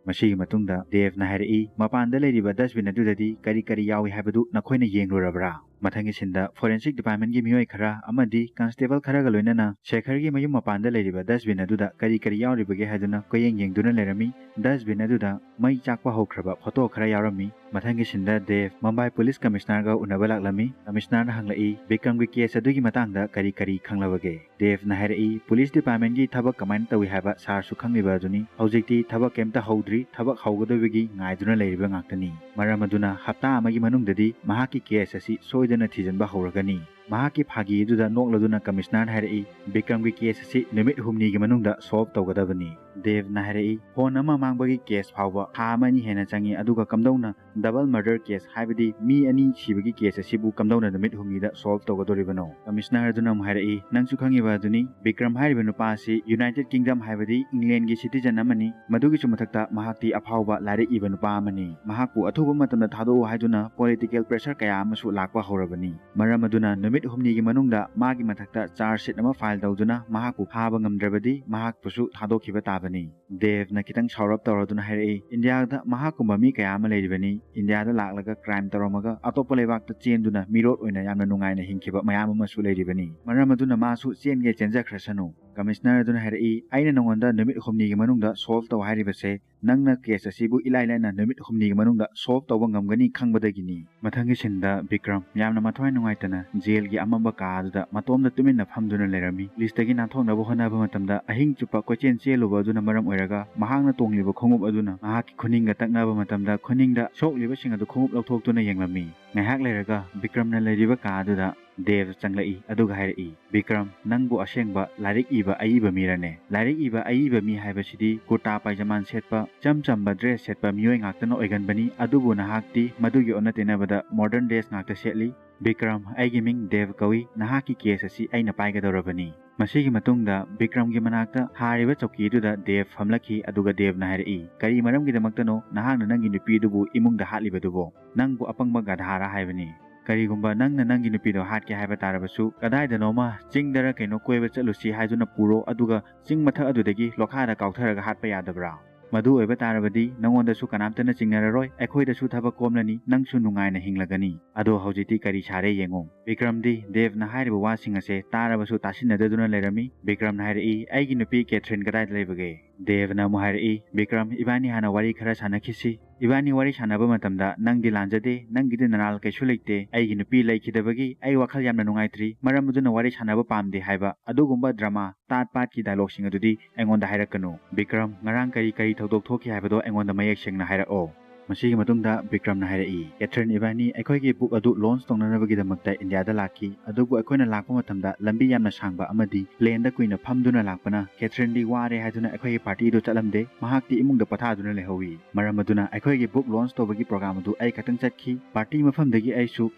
ꯃꯁꯤꯒꯤ ꯃꯇꯨꯡꯗ ꯗꯦꯕꯅ ꯍꯥꯏꯔꯛꯏ, "ꯃꯄꯥꯟꯗ ꯂꯩꯔꯤꯕ dustbin ꯑꯗꯨꯗꯗꯤ ꯀꯔꯤ ꯀꯔꯤ ꯌꯥꯎꯏ ꯍꯥꯏꯕꯗꯨ ꯅꯈꯣꯏꯅ ꯌꯦꯡꯂꯨꯔꯕ꯭ꯔꯥ?" ꯃꯊꯪꯒꯤ ꯁꯤꯟꯗ ꯐꯣꯔꯦꯟꯁꯤꯛ ꯗꯤꯄꯥꯔꯠꯃꯦꯟꯒꯤ ꯃꯤꯑꯣꯏ ꯈꯔ ꯑꯃꯗꯤ ꯀꯟꯁꯇꯦꯕꯜ ꯈꯔꯒ ꯂꯣꯏꯅꯅ ꯁꯦꯈꯔꯒꯤ ꯃꯌꯨꯝ ꯃꯄꯥꯟꯗ ꯂꯩꯔꯤꯕ ꯗꯁꯕꯤꯟ ꯑꯗꯨꯗ ꯀꯔꯤ ꯀꯔꯤ ꯌꯥꯎꯔꯤꯕꯒꯦ ꯍꯥꯏꯗꯨꯅ ꯀꯣꯏꯌꯦꯡ ꯌꯦꯡꯗꯨꯅ ꯂꯩꯔꯝꯃꯤ꯫ ꯗꯁꯕꯤꯟ ꯑꯗꯨꯗ ꯃꯩ ꯆꯥꯛꯄ ꯍꯧꯈ꯭ꯔꯕ ꯐꯣꯇꯣ ꯈꯔ ꯌꯥꯎꯔꯝꯃꯤ꯫ ꯃꯊꯪꯒꯤ ꯁꯤꯟꯗ ꯗꯦꯕ ꯃꯨꯝꯕꯥꯏ ꯄꯨꯂꯤꯁ ꯀꯃꯤꯁꯅꯔꯒ ꯎꯅꯕ ꯂꯥꯛꯂꯝꯃꯤ꯫ ꯀꯃꯤꯁꯅꯔꯅ ꯍꯪꯂꯛꯏ, "ꯕꯤꯀ꯭ꯔꯝꯒꯤ ꯀꯦꯁ ꯑꯗꯨꯒꯤ ꯃꯇꯥꯡꯗ ꯀꯔꯤ ꯀꯔꯤ ꯈꯪꯂꯕꯒꯦ?" ꯗꯦꯕꯅ ꯍꯥꯏꯔꯛꯏ, "ꯄꯨꯂꯤꯁ ꯗꯤꯄꯥꯔꯠꯃꯦꯟꯒꯤ ꯊꯕꯛ ꯀꯃꯥꯏꯅ ꯇꯧꯏ ꯍꯥꯏꯕ ꯁꯥꯔꯁꯨ ꯈꯪꯂꯤꯕ ꯑꯗꯨꯅꯤ꯫ ꯍꯧꯖꯤꯛꯇꯤ ꯊꯕꯛ ꯀꯩꯝꯇ ꯍꯧꯗ꯭ꯔꯤ, ꯊꯕꯛ ꯍꯧꯒꯗꯧꯕꯒꯤ ꯉꯥꯏꯗꯨꯅ ꯂꯩꯔꯤꯕ ꯉꯥꯛꯇꯅꯤ꯫ ꯃꯔꯝ ꯑꯗꯨꯅ ꯍꯞꯇꯥ ꯑꯃꯒꯤ ꯃꯅꯨꯡꯗꯗꯤ ꯃꯍꯥꯛꯀꯤ ꯀꯦꯁ ꯑꯁꯤ ꯁꯣꯏꯗꯅ ꯊꯤꯖꯤꯟꯕ ꯍꯧꯔꯒꯅꯤ꯫" ꯃꯍꯥꯛꯀꯤ ꯐꯥꯒꯤ ꯑꯗꯨꯗ ꯅꯣꯛꯂꯗꯨꯅ ꯀꯃꯤꯁꯅꯔꯅ ꯍꯥꯏꯔꯛꯏ, "ꯕꯤꯀ꯭ꯔꯝꯒꯤ ꯀꯦꯁ ꯑꯁꯤ ꯅꯨꯃꯤꯠ ꯍꯨꯝꯅꯤꯒꯤ ꯃꯅꯨꯡꯗ ꯁꯣꯜꯕ ꯇꯧꯒꯗꯕꯅꯤ꯫" ꯗꯦꯕꯅ ꯍꯥꯏꯔꯛꯏ, "ꯐꯣꯟ ꯑꯃ ꯃꯥꯡꯕꯒꯤ ꯀꯦꯁ ꯐꯥꯎꯕ ꯊꯥ ꯑꯃ ꯑꯅꯤ ꯍꯦꯟꯅ ꯆꯪꯏ, ꯑꯗꯨꯒ ꯀꯝꯗꯧꯅ ꯗꯕꯜ ꯃꯔꯗꯔ ꯀꯦꯁ, ꯍꯥꯏꯕꯗꯤ ꯃꯤ ꯑꯅꯤ ꯁꯤꯕꯒꯤ ꯀꯦꯁ ꯑꯁꯤꯕꯨ ꯀꯝꯗꯧꯅ ꯅꯨꯃꯤꯠ ꯍꯨꯝꯅꯤꯗ ꯁꯣꯜꯕ ꯇꯧꯒꯗꯧꯔꯤꯕꯅꯣ?" ꯀꯃꯤꯁꯅꯔ ꯑꯗꯨꯅ ꯑꯃꯨꯛ ꯍꯥꯏꯔꯛꯏ, "ꯅꯪꯁꯨ ꯈꯪꯉꯤꯕ ꯑꯗꯨꯅꯤ, ꯕꯤꯀ꯭ꯔꯝ ꯍꯥꯏꯔꯤꯕ ꯅꯨꯄꯥ ꯑꯁꯤ ꯌꯨꯅꯥꯏꯇꯦꯗ ꯀꯤꯡꯗꯝ, ꯍꯥꯏꯕꯗꯤ ꯏꯪꯂꯦꯟꯒꯤ ꯁꯤꯇꯤꯖꯟ ꯑꯃꯅꯤ꯫ ꯃꯗꯨꯒꯤꯁꯨ ꯃꯊꯛꯇ ꯃꯍꯥꯛꯇꯤ ꯑꯐꯥꯎꯕ ꯂꯥꯏꯔꯤꯛ ꯏꯕ ꯅꯨꯄꯥ ꯑꯃꯅꯤ꯫ ꯃꯍꯥꯛꯄꯨ ꯑꯊꯨꯕ ꯃꯇꯝꯗ ꯊꯥꯗꯣꯛꯎ ꯍꯥꯏꯗꯨꯅ ꯄꯣꯂꯤꯇꯤꯀꯦꯜ ꯄ꯭ꯔꯦꯁꯔ ꯀꯌꯥ ꯑꯃꯁꯨ ꯂꯥꯛꯄ ꯍꯧꯔꯕꯅꯤ꯫ ꯃꯔꯝ ꯑꯗꯨꯅ ꯅꯨꯃꯤꯠ ꯍꯨꯝꯅꯤꯒꯤ ꯃꯅꯨꯡꯗ ꯃꯥꯒꯤ ꯃꯊꯛꯇ ꯆꯥꯔꯖ ꯁꯤꯠ ꯑꯃ ꯐꯥꯏꯜ ꯇꯧꯗꯨꯅ ꯃꯍꯥꯛꯄꯨ ꯐꯥꯕ ꯉꯝꯗ꯭ꯔꯕꯗꯤ ꯃꯍꯥꯛꯄꯨꯁꯨ ꯊꯥꯗꯣꯛꯈꯤꯕ ꯇꯥꯕꯅꯤ꯫" ꯗꯦꯕꯅ ꯈꯤꯇꯪ ꯁꯥꯎꯔꯞ ꯇꯧꯔꯗꯨꯅ ꯍꯥꯏꯔꯛꯏ, "ꯏꯟꯗꯤꯌꯥꯗ ꯃꯍꯥꯛꯀꯨꯝꯕ ꯃꯤ ꯀꯌꯥ ꯑꯃ ꯂꯩꯔꯤꯕꯅꯤ꯫ ꯏꯟꯗꯤꯌꯥꯗ ꯂꯥꯛꯂꯒ ꯀ꯭ꯔꯥꯏꯝ ꯇꯧꯔꯝꯃꯒ ꯑꯇꯣꯞꯄ ꯂꯩꯕꯥꯛꯇ ꯆꯦꯟꯗꯨꯅ ꯃꯤꯔꯣꯠ ꯑꯣꯏꯅ ꯌꯥꯝꯅ ꯅꯨꯡꯉꯥꯏꯅ ꯍꯤꯡꯈꯤꯕ ꯃꯌꯥꯝ ꯑꯃꯁꯨ ꯂꯩꯔꯤꯕꯅꯤ꯫ ꯃꯔꯝ ꯑꯗꯨꯅ ꯃꯥꯁꯨ ꯆꯦꯟꯒꯦ ꯆꯦꯟꯖꯈ꯭ꯔꯁꯅꯨ꯫" ꯀꯃꯤꯁꯅꯔ ꯑꯗꯨꯅ ꯍꯥꯏꯔꯛꯏ, "ꯑꯩꯅ ꯅꯉꯣꯟꯗ ꯅꯨꯃꯤꯠ ꯍꯨꯝꯅꯤꯒꯤ ꯃꯅꯨꯡꯗ ꯁꯣꯜꯕ ꯇꯧ ꯍꯥꯏꯔꯤꯕꯁꯦ, ꯅꯪꯅ ꯀꯦꯁ ꯑꯁꯤꯕꯨ ꯏꯂꯥꯏ ꯂꯥꯏꯅ ꯅꯨꯃꯤꯠ ꯍꯨꯝꯅꯤꯒꯤ ꯃꯅꯨꯡꯗ ꯁꯣꯜꯕ ꯇꯧꯕ ꯉꯝꯒꯅꯤ ꯈꯪꯕꯗꯒꯤꯅꯤ꯫" ꯃꯊꯪꯒꯤ ꯁꯤꯟꯗ ꯕꯤꯀ꯭ꯔꯝ ꯌꯥꯝꯅ ꯃꯊ꯭ꯋꯥꯏ ꯅꯨꯡꯉꯥꯏꯇꯅ ꯖꯦꯜꯒꯤ ꯑꯃꯝꯕ ꯀꯥ ꯑꯗꯨꯗ ꯃꯇꯣꯝꯗ ꯇꯨꯃꯤꯟꯅ ꯐꯝꯗꯨꯅ ꯂꯩꯔꯝꯃꯤ꯫ ꯄꯨꯂꯤꯁꯇꯒꯤ ꯅꯥꯟꯊꯣꯛꯅꯕ ꯍꯣꯠꯅꯕ ꯃꯇꯝꯗ ꯑꯍꯤꯡ ꯆꯨꯞꯄ ꯀꯣꯏꯆꯦꯟ ꯆꯦꯜꯂꯨꯕ ꯑꯗꯨꯅ ꯃꯔꯝ ꯑꯣꯏꯔꯒ ꯃꯍꯥꯛꯅ ꯇꯣꯡꯂꯤꯕ ꯈꯣꯡꯎꯞ ꯑꯗꯨꯅ ꯃꯍꯥꯛꯀꯤ ꯈꯨꯅꯤꯡꯒ ꯇꯛꯅꯕ ꯃꯇꯝꯗ ꯈꯨꯅꯤꯡꯗ ꯁꯣꯛꯂꯤꯕꯁꯤꯡ ꯑꯗꯨ ꯈꯣꯡꯎꯞ ꯂꯧꯊꯣꯛꯇꯨꯅ ꯌꯦꯡꯂꯝꯃꯤ꯫ ꯉꯥꯏꯍꯥꯛ ꯂꯩꯔꯒ ꯕꯤꯀ꯭ꯔꯝꯅ ꯂꯩꯔꯤꯕ ꯀꯥ ꯑꯗꯨꯗ ꯗꯦꯕ ꯆꯪꯂꯛꯏ, ꯑꯗꯨꯒ ꯍꯥꯏꯔꯛꯏ, "ꯕꯤꯀ꯭ꯔꯝ, ꯅꯪꯕꯨ ꯑꯁꯦꯡꯕ ꯂꯥꯏꯔꯤꯛ ꯏꯕ ꯑꯏꯕ ꯃꯤꯔꯅꯦ? ꯂꯥꯏꯔꯤꯛ ꯏꯕ ꯑꯏꯕ ꯃꯤ ꯍꯥꯏꯕꯁꯤꯗꯤ ꯀꯨꯔꯇꯥ ꯄꯥꯏꯖꯃꯥꯟ ꯁꯦꯠꯄ, ꯆꯝ ꯆꯝꯕ ꯗ꯭ꯔꯦꯁ ꯁꯦꯠꯄ ꯃꯤꯑꯣꯏ ꯉꯥꯛꯇꯅ ꯑꯣꯏꯒꯟꯕꯅꯤ꯫ ꯑꯗꯨꯕꯨ ꯅꯍꯥꯛꯇꯤ ꯃꯗꯨꯒꯤ ꯑꯣꯟꯅ ꯇꯩꯅꯕꯗ ꯃꯣꯗꯔꯟ ꯗ꯭ꯔꯦꯁ ꯉꯥꯛꯇ ꯁꯦꯠꯂꯤ꯫ ꯕꯤꯀ꯭ꯔꯝ, ꯑꯩꯒꯤ ꯃꯤꯡ ꯗꯦꯕ ꯀꯧꯏ꯫ ꯅꯍꯥꯛꯀꯤ ꯀꯦꯁ ꯑꯁꯤ ꯑꯩꯅ ꯄꯥꯏꯒꯗꯧꯔꯕꯅꯤ꯫" ꯃꯁꯤꯒꯤ ꯃꯇꯨꯡꯗ ꯕꯤꯀ꯭ꯔꯝꯒꯤ ꯃꯅꯥꯛꯇ ꯊꯥꯔꯤꯕ ꯆꯧꯀꯤ ꯑꯗꯨꯗ ꯗꯦꯕ ꯐꯝꯂꯛꯈꯤ, ꯑꯗꯨꯒ ꯗꯦꯕꯅ ꯍꯥꯏꯔꯛꯏ, "ꯀꯔꯤ ꯃꯔꯝꯒꯤꯗꯃꯛꯇꯅꯣ ꯅꯍꯥꯛꯅ ꯅꯪꯒꯤ ꯅꯨꯄꯤ ꯑꯗꯨꯕꯨ ꯏꯃꯨꯡꯗ ꯍꯥꯠꯂꯤꯕꯗꯨꯕꯣ? ꯅꯪꯕꯨ ꯑꯄꯪꯕ ꯒꯙꯥꯔꯥ ꯍꯥꯏꯕꯅꯤ꯫ ꯀꯔꯤꯒꯨꯝꯕ ꯅꯪꯅ ꯅꯪꯒꯤ ꯅꯨꯄꯤꯗꯣ ꯍꯥꯠꯀꯦ ꯍꯥꯏꯕ ꯇꯥꯔꯕꯁꯨ, ꯀꯗꯥꯏꯗꯅꯣꯃ ꯆꯤꯡꯗꯔ ꯀꯩꯅꯣ ꯀꯣꯏꯕ ꯆꯠꯂꯨꯁꯤ ꯍꯥꯏꯗꯨꯅ ꯄꯨꯔꯣ, ꯑꯗꯨꯒ ꯆꯤꯡ ꯃꯊꯛ ꯑꯗꯨꯗꯒꯤ ꯂꯣꯈꯥꯗ ꯀꯥꯎꯊꯔꯒ ꯍꯥꯠꯄ ꯌꯥꯗꯕ꯭ꯔꯥ?" ꯃꯗꯨ ꯑꯣꯏꯕ ꯇꯥꯔꯕꯗꯤ ꯅꯉꯣꯟꯗꯁꯨ ꯀꯅꯥꯝꯇꯅ ꯆꯤꯡꯅꯔꯔꯣꯏ, ꯑꯩꯈꯣꯏꯗꯁꯨ ꯊꯕꯛ ꯀꯣꯝꯂꯅꯤ, ꯅꯪꯁꯨ ꯅꯨꯡꯉꯥꯏꯅ ꯍꯤꯡꯂꯒꯅꯤ꯫ ꯑꯗꯣ ꯍꯧꯖꯤꯛꯇꯤ ꯀꯔꯤ ꯁꯥꯔꯦ ꯌꯦꯡꯉꯣ꯫" ꯕꯤꯀ꯭ꯔꯝꯗꯤ ꯗꯦꯕꯅ ꯍꯥꯏꯔꯤꯕ ꯋꯥꯁꯤꯡ ꯑꯁꯦ ꯇꯥꯔꯕꯁꯨ ꯇꯥꯁꯤꯟꯅꯗꯗꯨꯅ ꯂꯩꯔꯝꯃꯤ꯫ ꯕꯤꯀ꯭ꯔꯝꯅ ꯍꯥꯏꯔꯛꯏ, "ꯑꯩꯒꯤ ꯅꯨꯄꯤ ꯀꯦꯊ꯭ꯔꯤꯟ ꯀꯗꯥꯏꯗ ꯂꯩꯕꯒꯦ?" ꯗꯦꯕꯅ ꯑꯃꯨꯛ ꯍꯥꯏꯔꯛꯏ, "ꯕꯤꯀ꯭ꯔꯝ, ꯏꯕꯥꯅꯤ ꯍꯥꯟꯅ ꯋꯥꯔꯤ ꯈꯔ ꯁꯥꯟꯅꯈꯤꯁꯤ꯫ ꯏꯕꯥꯅꯤ ꯋꯥꯔꯤ ꯁꯥꯟꯅꯕ ꯃꯇꯝꯗ ꯅꯪꯗꯤ ꯂꯥꯟꯖꯗꯦ, ꯅꯪꯒꯤꯗꯤ ꯅꯔꯥꯜ ꯀꯩꯁꯨ ꯂꯩꯇꯦ꯫ ꯑꯩꯒꯤ ꯅꯨꯄꯤ ꯂꯩꯈꯤꯗꯕꯒꯤ ꯑꯩ ꯋꯥꯈꯜ ꯌꯥꯝꯅ ꯅꯨꯡꯉꯥꯏꯇ꯭ꯔꯤ, ꯃꯔꯝ ꯑꯗꯨꯅ ꯋꯥꯔꯤ ꯁꯥꯟꯅꯕ ꯄꯥꯝꯗꯦ" ꯍꯥꯏꯕ ꯑꯗꯨꯒꯨꯝꯕ ꯗ꯭ꯔꯃꯥ ꯇꯥꯠ ꯄꯥꯠꯀꯤ ꯗꯥꯏꯂꯣꯒꯁꯤꯡ ꯑꯗꯨꯗꯤ ꯑꯩꯉꯣꯟꯗ ꯍꯥꯏꯔꯛꯀꯅꯨ꯫ "ꯕꯤꯀ꯭ꯔꯝ, ꯉꯔꯥꯡ ꯀꯔꯤ ꯀꯔꯤ ꯊꯧꯗꯣꯛ ꯊꯣꯛꯈꯤ ꯍꯥꯏꯕꯗꯣ ꯑꯩꯉꯣꯟꯗ ꯃꯌꯦꯛ ꯁꯦꯡꯅ ꯍꯥꯏꯔꯛꯑꯣ꯫" ꯃꯁꯤꯒꯤ ꯃꯇꯨꯡꯗ ꯕꯤꯀ꯭ꯔꯝꯅ ꯍꯥꯏꯔꯛꯏ, "ꯀꯦꯊ꯭ꯔꯤꯟ, ꯏꯕꯥꯅꯤ ꯑꯩꯈꯣꯏꯒꯤ ꯕꯨꯛ ꯑꯗꯨ ꯂꯣꯟꯆ ꯇꯧꯅꯅꯕꯒꯤꯗꯃꯛꯇ ꯏꯟꯗꯤꯌꯥꯗ ꯂꯥꯛꯈꯤ꯫ ꯑꯗꯨꯕꯨ ꯑꯩꯈꯣꯏꯅ ꯂꯥꯛꯄ ꯃꯇꯝꯗ ꯂꯝꯕꯤ ꯌꯥꯝꯅ ꯁꯥꯡꯕ ꯑꯃꯗꯤ ꯄ꯭ꯂꯦꯟꯗ ꯀꯨꯏꯅ ꯐꯝꯗꯨꯅ ꯂꯥꯛꯄꯅ ꯀꯦꯊ꯭ꯔꯤꯟꯗꯤ ꯋꯥꯔꯦ ꯍꯥꯏꯗꯨꯅ ꯑꯩꯈꯣꯏꯒꯤ ꯄꯥꯔꯇꯤꯗꯨ ꯆꯠꯂꯝꯗꯦ꯫ ꯃꯍꯥꯛꯇꯤ ꯏꯃꯨꯡꯗ ꯄꯣꯊꯥꯗꯨꯅ ꯂꯩꯍꯧꯏ꯫ ꯃꯔꯝ ꯑꯗꯨꯅ ꯑꯩꯈꯣꯏꯒꯤ ꯕꯨꯛ ꯂꯣꯟꯆ ꯇꯧꯕꯒꯤ ꯄ꯭ꯔꯣꯒ꯭ꯔꯥꯝ ꯑꯗꯨ ꯑꯩ ꯈꯛꯇꯪ ꯆꯠꯈꯤ꯫ ꯄꯥꯔꯇꯤ ꯃꯐꯝꯗꯒꯤ ꯑꯩꯁꯨ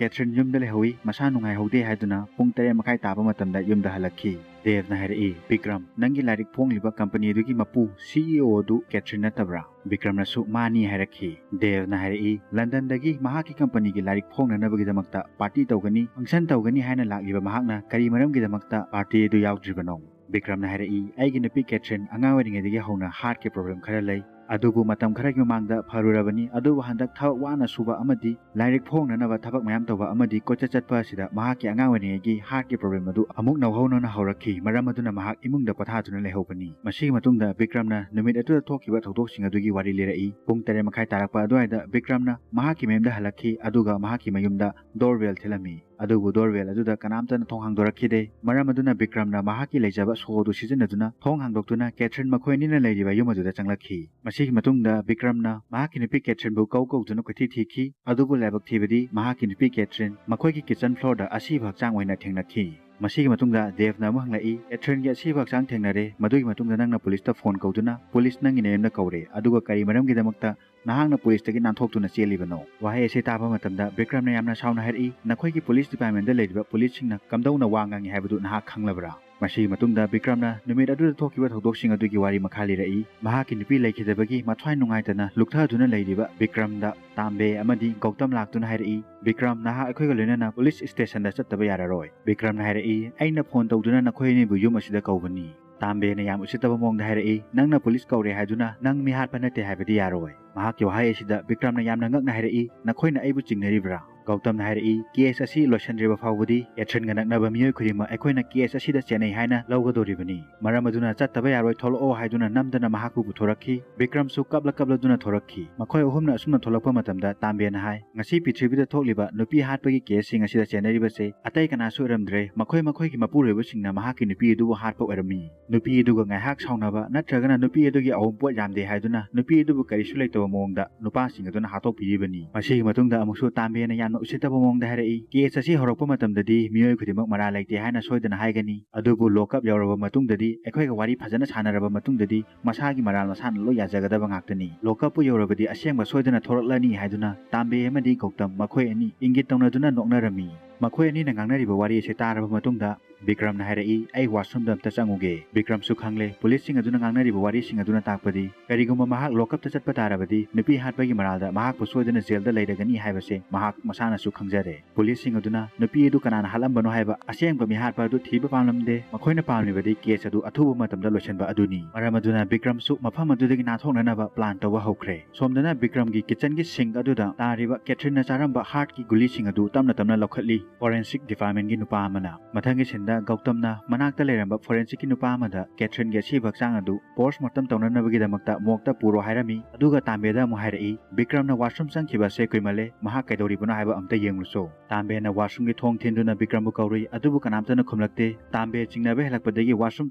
ꯀꯦꯊ꯭ꯔꯤꯟ ꯌꯨꯝꯗ ꯂꯩꯍꯧꯏ꯫ ꯃꯁꯥ ꯅꯨꯡꯉꯥꯏꯍꯧꯗꯦ ꯍꯥꯏꯗꯨꯅ ꯄꯨꯡ ꯇꯔꯦꯠ ꯃꯈꯥꯏ ꯇꯥꯕ ꯃꯇꯝꯗ ꯌꯨꯝꯗ ꯍꯜꯂꯛꯈꯤ꯫" ꯗꯦꯕꯅ ꯍꯥꯏꯔꯛꯏ, "ꯕꯤꯀ꯭ꯔꯝ, ꯅꯪꯒꯤ ꯂꯥꯏꯔꯤꯛ ꯐꯣꯡꯂꯤꯕ ꯀꯝꯄꯅꯤ ꯑꯗꯨꯒꯤ ꯃꯄꯨ, ꯁꯤ ꯏ ꯑꯣ ꯑꯗꯨ ꯀꯦꯊ꯭ꯔꯤꯟ ꯅꯠꯇꯕ꯭ꯔꯥ?" ꯕꯤꯀ꯭ꯔꯝꯅꯁꯨ ꯃꯥꯅꯤ ꯍꯥꯏꯔꯛꯈꯤ꯫ ꯗꯦꯕꯅ ꯍꯥꯏꯔꯛꯏ, "ꯂꯟꯗꯟꯗꯒꯤ ꯃꯍꯥꯛꯀꯤ ꯀꯝꯄꯅꯤꯒꯤ ꯂꯥꯏꯔꯤꯛ ꯐꯣꯡꯅꯅꯕꯒꯤꯗꯃꯛꯇ ꯄꯥꯔꯇꯤ ꯇꯧꯒꯅꯤ, ꯐꯪꯁꯟ ꯇꯧꯒꯅꯤ ꯍꯥꯏꯅ ꯂꯥꯛꯂꯤꯕ ꯃꯍꯥꯛꯅ ꯀꯔꯤ ꯃꯔꯝꯒꯤꯗꯃꯛꯇ ꯄꯥꯔꯇꯤ ꯑꯗꯨ ꯌꯥꯎꯗ꯭ꯔꯤꯕꯅꯣ?" ꯕꯤꯀ꯭ꯔꯝꯅ ꯍꯥꯏꯔꯛꯏ, "ꯑꯩꯒꯤ ꯅꯨꯄꯤ ꯀꯦꯊ꯭ꯔꯤꯟ ꯑꯉꯥꯡ ꯑꯣꯏꯔꯤꯉꯩꯗꯒꯤ ꯍꯧꯅ ꯍꯥꯔꯠꯀꯤ ꯄ꯭ꯔꯣꯕ꯭ꯂꯦꯝ ꯈꯔ ꯂꯩ꯫ ꯑꯗꯨꯕꯨ ꯃꯇꯝ ꯈꯔꯒꯤ ꯃꯃꯥꯡꯗ ꯐꯔꯨꯔꯕꯅꯤ꯫ ꯑꯗꯨꯕꯨ ꯍꯟꯗꯛ ꯊꯕꯛ ꯋꯥꯅ ꯁꯨꯕ ꯑꯃꯗꯤ ꯂꯥꯏꯔꯤꯛ ꯐꯣꯡꯅꯅꯕ ꯊꯕꯛ ꯃꯌꯥꯝ ꯇꯧꯕ ꯑꯃꯗꯤ ꯀꯣꯏꯆꯠ ꯆꯠꯄ ꯑꯁꯤꯗ ꯃꯍꯥꯛꯀꯤ ꯑꯉꯥꯡ ꯑꯣꯏꯔꯤꯉꯩꯒꯤ ꯍꯥꯔꯠꯀꯤ ꯄ꯭ꯔꯣꯕ꯭ꯂꯦꯝ ꯑꯗꯨ ꯑꯃꯨꯛ ꯅꯧꯍꯧꯅꯅ ꯍꯧꯔꯛꯈꯤ꯫ ꯃꯔꯝ ꯑꯗꯨꯅ ꯃꯍꯥꯛ ꯏꯃꯨꯡꯗ ꯄꯣꯊꯥꯗꯨꯅ ꯂꯩꯍꯧꯕꯅꯤ꯫" ꯃꯁꯤꯒꯤ ꯃꯇꯨꯡꯗ ꯕꯤꯀ꯭ꯔꯝꯅ ꯅꯨꯃꯤꯠ ꯑꯗꯨꯗ ꯊꯣꯛꯈꯤꯕ ꯊꯧꯗꯣꯛꯁꯤꯡ ꯑꯗꯨꯒꯤ ꯋꯥꯔꯤ ꯂꯤꯔꯛꯏ꯫ ꯄꯨꯡ ꯇꯔꯦꯠ ꯃꯈꯥꯏ ꯇꯥꯔꯛꯄ ꯑꯗꯨꯋꯥꯏꯗ ꯕꯤꯀ꯭ꯔꯝꯅ ꯃꯍꯥꯛꯀꯤ ꯃꯌꯨꯝꯗ ꯍꯜꯂꯛꯈꯤ, ꯑꯗꯨꯒ ꯃꯍꯥꯛꯀꯤ ꯃꯌꯨꯝꯗ ꯗꯣꯔꯕꯦꯜ ꯊꯤꯜꯂꯝꯃꯤ꯫ ꯑꯗꯨꯕꯨ ꯗꯣꯔꯕꯦꯜ ꯑꯗꯨꯗ ꯀꯅꯥꯝꯇꯅ ꯊꯣꯡ ꯍꯥꯡꯗꯣꯔꯛꯈꯤꯗꯦ꯫ ꯃꯔꯝ ꯑꯗꯨꯅ ꯕꯤꯀ꯭ꯔꯝꯅ ꯃꯍꯥꯛꯀꯤ ꯂꯩꯖꯕ ꯁꯣ ꯑꯗꯨ ꯁꯤꯖꯤꯟꯅꯗꯨꯅ ꯊꯣꯡ ꯍꯥꯡꯗꯣꯛꯇꯨꯅ ꯀꯦꯊ꯭ꯔꯤꯟ ꯃꯈꯣꯏ ꯑꯅꯤꯅ ꯂꯩꯔꯤꯕ ꯌꯨꯝ ꯑꯗꯨꯗ ꯆꯪꯂꯛꯈꯤ꯫ ꯃꯁꯤꯒꯤ ꯃꯇꯨꯡꯗ ꯕꯤꯀ꯭ꯔꯝꯅ ꯃꯍꯥꯛꯀꯤ ꯅꯨꯄꯤ ꯀꯦꯊ꯭ꯔꯤꯟꯕꯨ ꯀꯧ ꯀꯧꯗꯨꯅ ꯀꯣꯏꯊꯤ ꯊꯤꯈꯤ꯫ ꯑꯗꯨꯕꯨ ꯂꯥꯏꯕꯛ ꯊꯤꯕꯗꯤ ꯃꯍꯥꯛꯀꯤ ꯅꯨꯄꯤ ꯀꯦꯊ꯭ꯔꯤꯟ ꯃꯈꯣꯏꯒꯤ ꯀꯤꯆꯟ ꯐ꯭ꯂꯣꯔꯗ ꯑꯁꯤꯕ ꯍꯛꯆꯥꯡ ꯑꯣꯏꯅ ꯊꯦꯡꯅꯈꯤ꯫ ꯃꯁꯤꯒꯤ ꯃꯇꯨꯡꯗ ꯗꯦꯕꯅ ꯑꯃꯨꯛ ꯍꯪꯂꯛꯏ, "ꯀꯦꯊ꯭ꯔꯤꯟꯒꯤ ꯑꯁꯤꯕ ꯍꯛꯆꯥꯡ ꯊꯦꯡꯅꯔꯦ, ꯃꯗꯨꯒꯤ ꯃꯇꯨꯡꯗ ꯅꯪꯅ ꯄꯨꯂꯤꯁꯇ ꯐꯣꯟ ꯀꯧꯗꯨꯅ ꯄꯨꯂꯤꯁ ꯅꯪꯒꯤ ꯅꯌꯨꯝꯗ ꯀꯧꯔꯦ, ꯑꯗꯨꯒ ꯀꯔꯤ ꯃꯔꯝꯒꯤꯗꯃꯛꯇ ꯅꯍꯥꯛꯅ ꯄꯨꯂꯤꯁꯇꯒꯤ ꯅꯥꯟꯊꯣꯛꯇꯨꯅ ꯆꯦꯜꯂꯤꯕꯅꯣ?" ꯋꯥꯍꯩ ꯑꯁꯤ ꯇꯥꯕ ꯃꯇꯝꯗ ꯕꯤꯀ꯭ꯔꯝꯅ ꯌꯥꯝꯅ ꯁꯥꯎꯅ ꯍꯥꯏꯔꯛꯏ, "ꯅꯈꯣꯏꯒꯤ ꯄꯨꯂꯤꯁ ꯗꯤꯄꯥꯔꯠꯃꯦꯟꯗ ꯂꯩꯔꯤꯕ ꯄꯨꯂꯤꯁꯁꯤꯡꯅ ꯀꯝꯗꯧꯅ ꯋꯥ ꯉꯥꯡꯉꯤ ꯍꯥꯏꯕꯗꯨ ꯅꯍꯥꯛ ꯈꯪꯂꯕ꯭ꯔꯥ?" ꯃꯁꯤꯒꯤ ꯃꯇꯨꯡꯗ ꯕꯤꯀ꯭ꯔꯝꯅ ꯅꯨꯃꯤꯠ ꯑꯗꯨꯗ ꯊꯣꯛꯈꯤꯕ ꯊꯧꯗꯣꯛꯁꯤꯡ ꯑꯗꯨꯒꯤ ꯋꯥꯔꯤ ꯃꯈꯥ ꯂꯤꯔꯛꯏ꯫ ꯃꯍꯥꯛꯀꯤ ꯅꯨꯄꯤ ꯂꯩꯈꯤꯗꯕꯒꯤ ꯃꯊ꯭ꯋꯥꯏ ꯅꯨꯡꯉꯥꯏꯇꯅ ꯂꯨꯛꯊꯗꯨꯅ ꯂꯩꯔꯤꯕ ꯕꯤꯀ꯭ꯔꯝꯗ ꯇꯥꯝꯕꯦ ꯑꯃꯗꯤ ꯒꯧꯇꯝ ꯂꯥꯛꯇꯨꯅ ꯍꯥꯏꯔꯛꯏ, "ꯕꯤꯀ꯭ꯔꯝ, ꯅꯍꯥꯛ ꯑꯩꯈꯣꯏꯒ ꯂꯣꯏꯅꯅ ꯄꯨꯂꯤꯁ ꯁ꯭ꯇꯦꯁꯟꯗ ꯆꯠꯇꯕ ꯌꯥꯔꯔꯣꯏ꯫" ꯕꯤꯀ꯭ꯔꯝꯅ ꯍꯥꯏꯔꯛꯏ, "ꯑꯩꯅ ꯐꯣꯟ ꯇꯧꯗꯨꯅ ꯅꯈꯣꯏ ꯑꯅꯤꯕꯨ ꯌꯨꯝ ꯑꯁꯤꯗ ꯀꯧꯒꯅꯤ꯫" ꯇꯥꯝꯕꯦꯅ ꯌꯥꯝ ꯎꯁꯤꯠꯇꯕ ꯃꯑꯣꯡꯗ ꯍꯥꯏꯔꯛꯏ, "ꯅꯪꯅ ꯄꯨꯂꯤꯁ ꯀꯧꯔꯦ ꯍꯥꯏꯗꯨꯅ ꯅꯪ ꯃꯤꯍꯥꯠꯄ ꯅꯠꯇꯦ ꯍꯥꯏꯕꯗꯤ ꯌꯥꯔꯣꯏ"꯫ ꯃꯍꯥꯛꯀꯤ ꯋꯥꯍꯩ ꯑꯁꯤꯗ ꯕꯤꯀ꯭ꯔꯝꯅ ꯌꯥꯝꯅ ꯉꯛꯅ ꯍꯥꯏꯔꯛꯏ, "ꯅꯈꯣꯏꯅ ꯑꯩꯕꯨ ꯆꯤꯡꯅꯔꯤꯕ꯭ꯔꯥ?" ꯒꯧꯇꯝꯅ ꯍꯥꯏꯔꯛꯏ, "ꯀꯦꯁ ꯑꯁꯤ ꯂꯣꯏꯁꯤꯟꯗ꯭ꯔꯤꯕ ꯐꯥꯎꯕꯗꯤ ꯀꯦꯊ꯭ꯔꯤꯟꯒ ꯅꯛꯅꯕ ꯃꯤꯑꯣꯏ ꯈꯨꯗꯤꯡꯃꯛ ꯑꯩꯈꯣꯏꯅ ꯀꯦꯁ ꯑꯁꯤꯗ ꯆꯦꯟꯅꯩ ꯍꯥꯏꯅ ꯂꯧꯒꯗꯧꯔꯤꯕꯅꯤ꯫ ꯃꯔꯝ ꯑꯗꯨꯅ ꯆꯠꯇꯕ ꯌꯥꯔꯣꯏ, ꯊꯣꯛꯂꯛꯑꯣ" ꯍꯥꯏꯗꯨꯅ ꯅꯝꯗꯅ ꯃꯍꯥꯛꯄꯨ ꯄꯨꯊꯣꯔꯛꯈꯤ꯫ ꯕꯤꯀ꯭ꯔꯝꯁꯨ ꯀꯞꯂ ꯀꯞꯂꯗꯨꯅ ꯊꯣꯔꯛꯈꯤ꯫ ꯃꯈꯣꯏ ꯑꯍꯨꯝꯅ ꯑꯁꯨꯝꯅ ꯊꯣꯛꯂꯛꯄ ꯃꯇꯝꯗ ꯇꯥꯝꯕꯦꯅ ꯍꯥꯏ, "ꯉꯁꯤ ꯄ꯭ꯔꯤꯊꯤꯕꯤꯗ ꯊꯣꯛꯂꯤꯕ ꯅꯨꯄꯤ ꯍꯥꯠꯄꯒꯤ ꯀꯦꯁꯁꯤꯡ ꯑꯁꯤꯗ ꯆꯦꯟꯅꯔꯤꯕꯁꯦ ꯑꯇꯩ ꯀꯅꯥꯁꯨ ꯑꯣꯏꯔꯝꯗ꯭ꯔꯦ, ꯃꯈꯣꯏ ꯃꯈꯣꯏꯒꯤ ꯃꯄꯨꯔꯣꯏꯕꯁꯤꯡꯅ ꯃꯍꯥꯛꯀꯤ ꯅꯨꯄꯤ ꯑꯗꯨꯕꯨ ꯍꯥꯠꯄ ꯑꯣꯏꯔꯝꯃꯤ꯫ ꯅꯨꯄꯤ ꯑꯗꯨꯒ ꯉꯥꯏꯍꯥꯛ ꯁꯥꯎꯅꯕ ꯅꯠꯇ꯭ꯔꯒꯅ ꯅꯨꯄꯤ ꯑꯗꯨꯒꯤ ꯑꯋꯨꯟꯄꯣꯠ ꯌꯥꯝꯗꯦ ꯍꯥꯏꯗꯨꯅ ꯅꯨꯄꯤ ꯑꯗꯨꯕꯨ ꯀꯔꯤꯁꯨ ꯂꯩꯇꯕ ꯃꯑꯣꯡꯗ ꯅꯨꯄꯥꯁꯤꯡ ꯑꯗꯨꯅ ꯍꯥꯠꯇꯣꯛꯄꯤꯔꯤꯕꯅꯤ"꯫ ꯃꯁꯤꯒꯤ ꯃꯇꯨꯡꯗ ꯑꯃꯨꯛꯁꯨ ꯇꯥꯝꯕꯦꯅ ꯌꯥꯝꯅ ꯎꯁꯤꯠꯇꯕ ꯃꯑꯣꯡꯗ ꯍꯥꯏꯔꯛꯏ, "ꯀꯦꯁ ꯑꯁꯤ ꯍꯧꯔꯛꯄ ꯃꯇꯝꯗꯗꯤ ꯃꯤꯑꯣꯏ ꯈꯨꯗꯤꯡꯃꯛ ꯃꯔꯥꯜ ꯂꯩꯇꯦ ꯍꯥꯏꯅ ꯁꯣꯏꯗꯅ ꯍꯥꯏꯒꯅꯤ, ꯑꯗꯨꯕꯨ ꯂꯣꯛꯑꯞ ꯌꯧꯔꯕ ꯃꯇꯨꯡꯗꯗꯤ, ꯑꯩꯈꯣꯏꯒ ꯋꯥꯔꯤ ꯐꯖꯅ ꯁꯥꯟꯅꯔꯕ ꯃꯇꯨꯡꯗꯗꯤ ꯃꯁꯥꯒꯤ ꯃꯔꯥꯜ ꯃꯁꯥꯅ ꯂꯣꯏ ꯌꯥꯖꯒꯗꯕ ꯉꯥꯛꯇꯅꯤ꯫ ꯂꯣꯛꯑꯞꯄꯨ ꯌꯧꯔꯕꯗꯤ ꯑꯁꯦꯡꯕ ꯁꯣꯏꯗꯅ ꯊꯣꯔꯛꯂꯅꯤ" ꯍꯥꯏꯗꯨꯅ ꯇꯥꯝꯕꯦ ꯑꯃꯗꯤ ꯒꯧꯇꯝ ꯃꯈꯣꯏ ꯑꯅꯤ ꯏꯪꯒꯤꯠ ꯇꯧꯅꯗꯨꯅ ꯅꯣꯛꯅꯔꯝꯃꯤ꯫ ꯃꯈꯣꯏ ꯑꯅꯤꯅ ꯉꯥꯡꯅꯔꯤꯕ ꯋꯥꯔꯤ ꯑꯁꯤ ꯇꯥꯔꯕ ꯃꯇꯨꯡꯗ ꯕꯤꯀ꯭ꯔꯝꯅ ꯍꯥꯏꯔꯛꯏ, "ꯑꯩ ꯋꯥꯁꯔꯨꯝꯗ ꯑꯝꯇ ꯆꯪꯉꯨꯒꯦ"꯫ ꯕꯤꯀ꯭ꯔꯝꯁꯨ ꯈꯪꯂꯦ, ꯄꯨꯂꯤꯁꯁꯤꯡ ꯑꯗꯨꯅ ꯉꯥꯡꯅꯔꯤꯕ ꯋꯥꯔꯤꯁꯤꯡ ꯑꯗꯨꯅ ꯇꯥꯛꯄꯗꯤ ꯀꯔꯤꯒꯨꯝꯕ ꯃꯍꯥꯛ ꯂꯣꯛꯑꯞꯇ ꯆꯠꯄ ꯇꯥꯔꯕꯗꯤ ꯅꯨꯄꯤ ꯍꯥꯠꯄꯒꯤ ꯃꯔꯥꯜꯗ ꯃꯍꯥꯛꯄꯨ ꯁꯣꯏꯗꯅ ꯖꯦꯜꯗ ꯂꯩꯔꯒꯅꯤ ꯍꯥꯏꯕꯁꯦ ꯃꯍꯥꯛ ꯃꯁꯥꯅꯁꯨ ꯈꯪꯖꯔꯦ꯫ ꯄꯨꯂꯤꯁꯁꯤꯡ ꯑꯗꯨꯅ ꯅꯨꯄꯤ ꯑꯗꯨ ꯀꯅꯥꯅ ꯍꯥꯠꯂꯝꯕꯅꯣ ꯍꯥꯏꯕ ꯑꯁꯦꯡꯕ ꯃꯤꯍꯥꯠꯄ ꯑꯗꯨ ꯊꯤꯕ ꯄꯥꯝꯂꯝꯗꯦ꯫ ꯃꯈꯣꯏꯅ ꯄꯥꯝꯂꯤꯕꯗꯤ ꯀꯦꯁ ꯑꯗꯨ ꯑꯊꯨꯕ ꯃꯇꯝꯗ ꯂꯣꯏꯁꯤꯟꯕ ꯑꯗꯨꯅꯤ꯫ ꯃꯔꯝ ꯑꯗꯨꯅ ꯕꯤꯀ꯭ꯔꯝꯁꯨ ꯃꯐꯝ ꯑꯗꯨꯗꯒꯤ ꯅꯥꯟꯊꯣꯛꯅꯅꯕ ꯄ꯭ꯂꯥꯟ ꯇꯧꯕ ꯍꯧꯈ꯭ꯔꯦ꯫ ꯁꯣꯝꯗꯅ ꯕꯤꯀ꯭ꯔꯝꯒꯤ ꯀꯤꯆꯟꯒꯤ ꯁꯤꯡ ꯑꯗꯨꯗ ꯇꯥꯔꯤꯕ ꯀꯦꯊ꯭ꯔꯤꯟꯅ ꯆꯥꯔꯝꯕ ꯍꯥꯔꯠꯀꯤ ꯒꯨꯂꯤꯁꯤꯡ ꯑꯗꯨ ꯇꯞꯅ ꯇꯞꯅ ꯂꯧꯈꯠꯂꯤ꯫ ꯐꯣꯔꯦꯟꯁꯤꯛ ꯗꯤꯄꯥꯔꯠꯃꯦꯟꯒꯤ ꯅꯨꯄꯥ ꯑꯃꯅ꯫ ꯃꯊꯪꯒꯤ ꯁꯤꯟꯗ ꯒꯧꯇꯝꯅ ꯃꯅꯥꯛꯇ ꯂꯩꯔꯝꯕ ꯐꯣꯔꯦꯟꯁꯤꯛꯀꯤ ꯅꯨꯄꯥ ꯑꯃꯗ ꯀꯦꯊ꯭ꯔꯤꯟꯒꯤ ꯑꯁꯤꯕ ꯍꯛꯆꯥꯡ ꯑꯗꯨ ꯄꯣꯁꯃꯣꯔꯇꯝ ꯇꯧꯅꯅꯕꯒꯤꯗꯃꯛꯇ ꯃꯣꯔꯒꯇ ꯄꯨꯔꯣ ꯍꯥꯏꯔꯝꯃꯤ꯫ ꯑꯗꯨꯒ ꯇꯥꯝꯕꯦꯗ ꯑꯃꯨꯛ ꯍꯥꯏꯔꯛꯏ, "ꯕꯤꯀ꯭ꯔꯝꯅ ꯋꯥꯁꯔꯨꯝ ꯆꯪꯈꯤꯕ ꯑꯁꯦ ꯀꯨꯏꯃꯜꯂꯦ, ꯃꯍꯥꯛ ꯀꯩꯗꯧꯔꯤꯕꯅꯣ ꯍꯥꯏꯕ ꯑꯝꯇ ꯌꯦꯡꯂꯨꯆꯣ"꯫ ꯇꯥꯝꯕꯦꯅ ꯋꯥꯁꯔꯨꯝꯒꯤ ꯊꯣꯡ ꯊꯤꯟꯗꯨꯅ ꯕꯤꯀ꯭ꯔꯝꯕꯨ ꯀꯧꯔꯨꯏ, ꯑꯗꯨꯕꯨ ꯀꯅꯥꯝꯇꯅ ꯈꯨꯝꯂꯛꯇꯦ꯫ ꯇꯥꯝꯕꯦ ꯆꯤꯡꯅꯕ ꯍꯦꯜꯂꯛꯄꯗꯒꯤ ꯋꯥꯁꯔꯨꯝ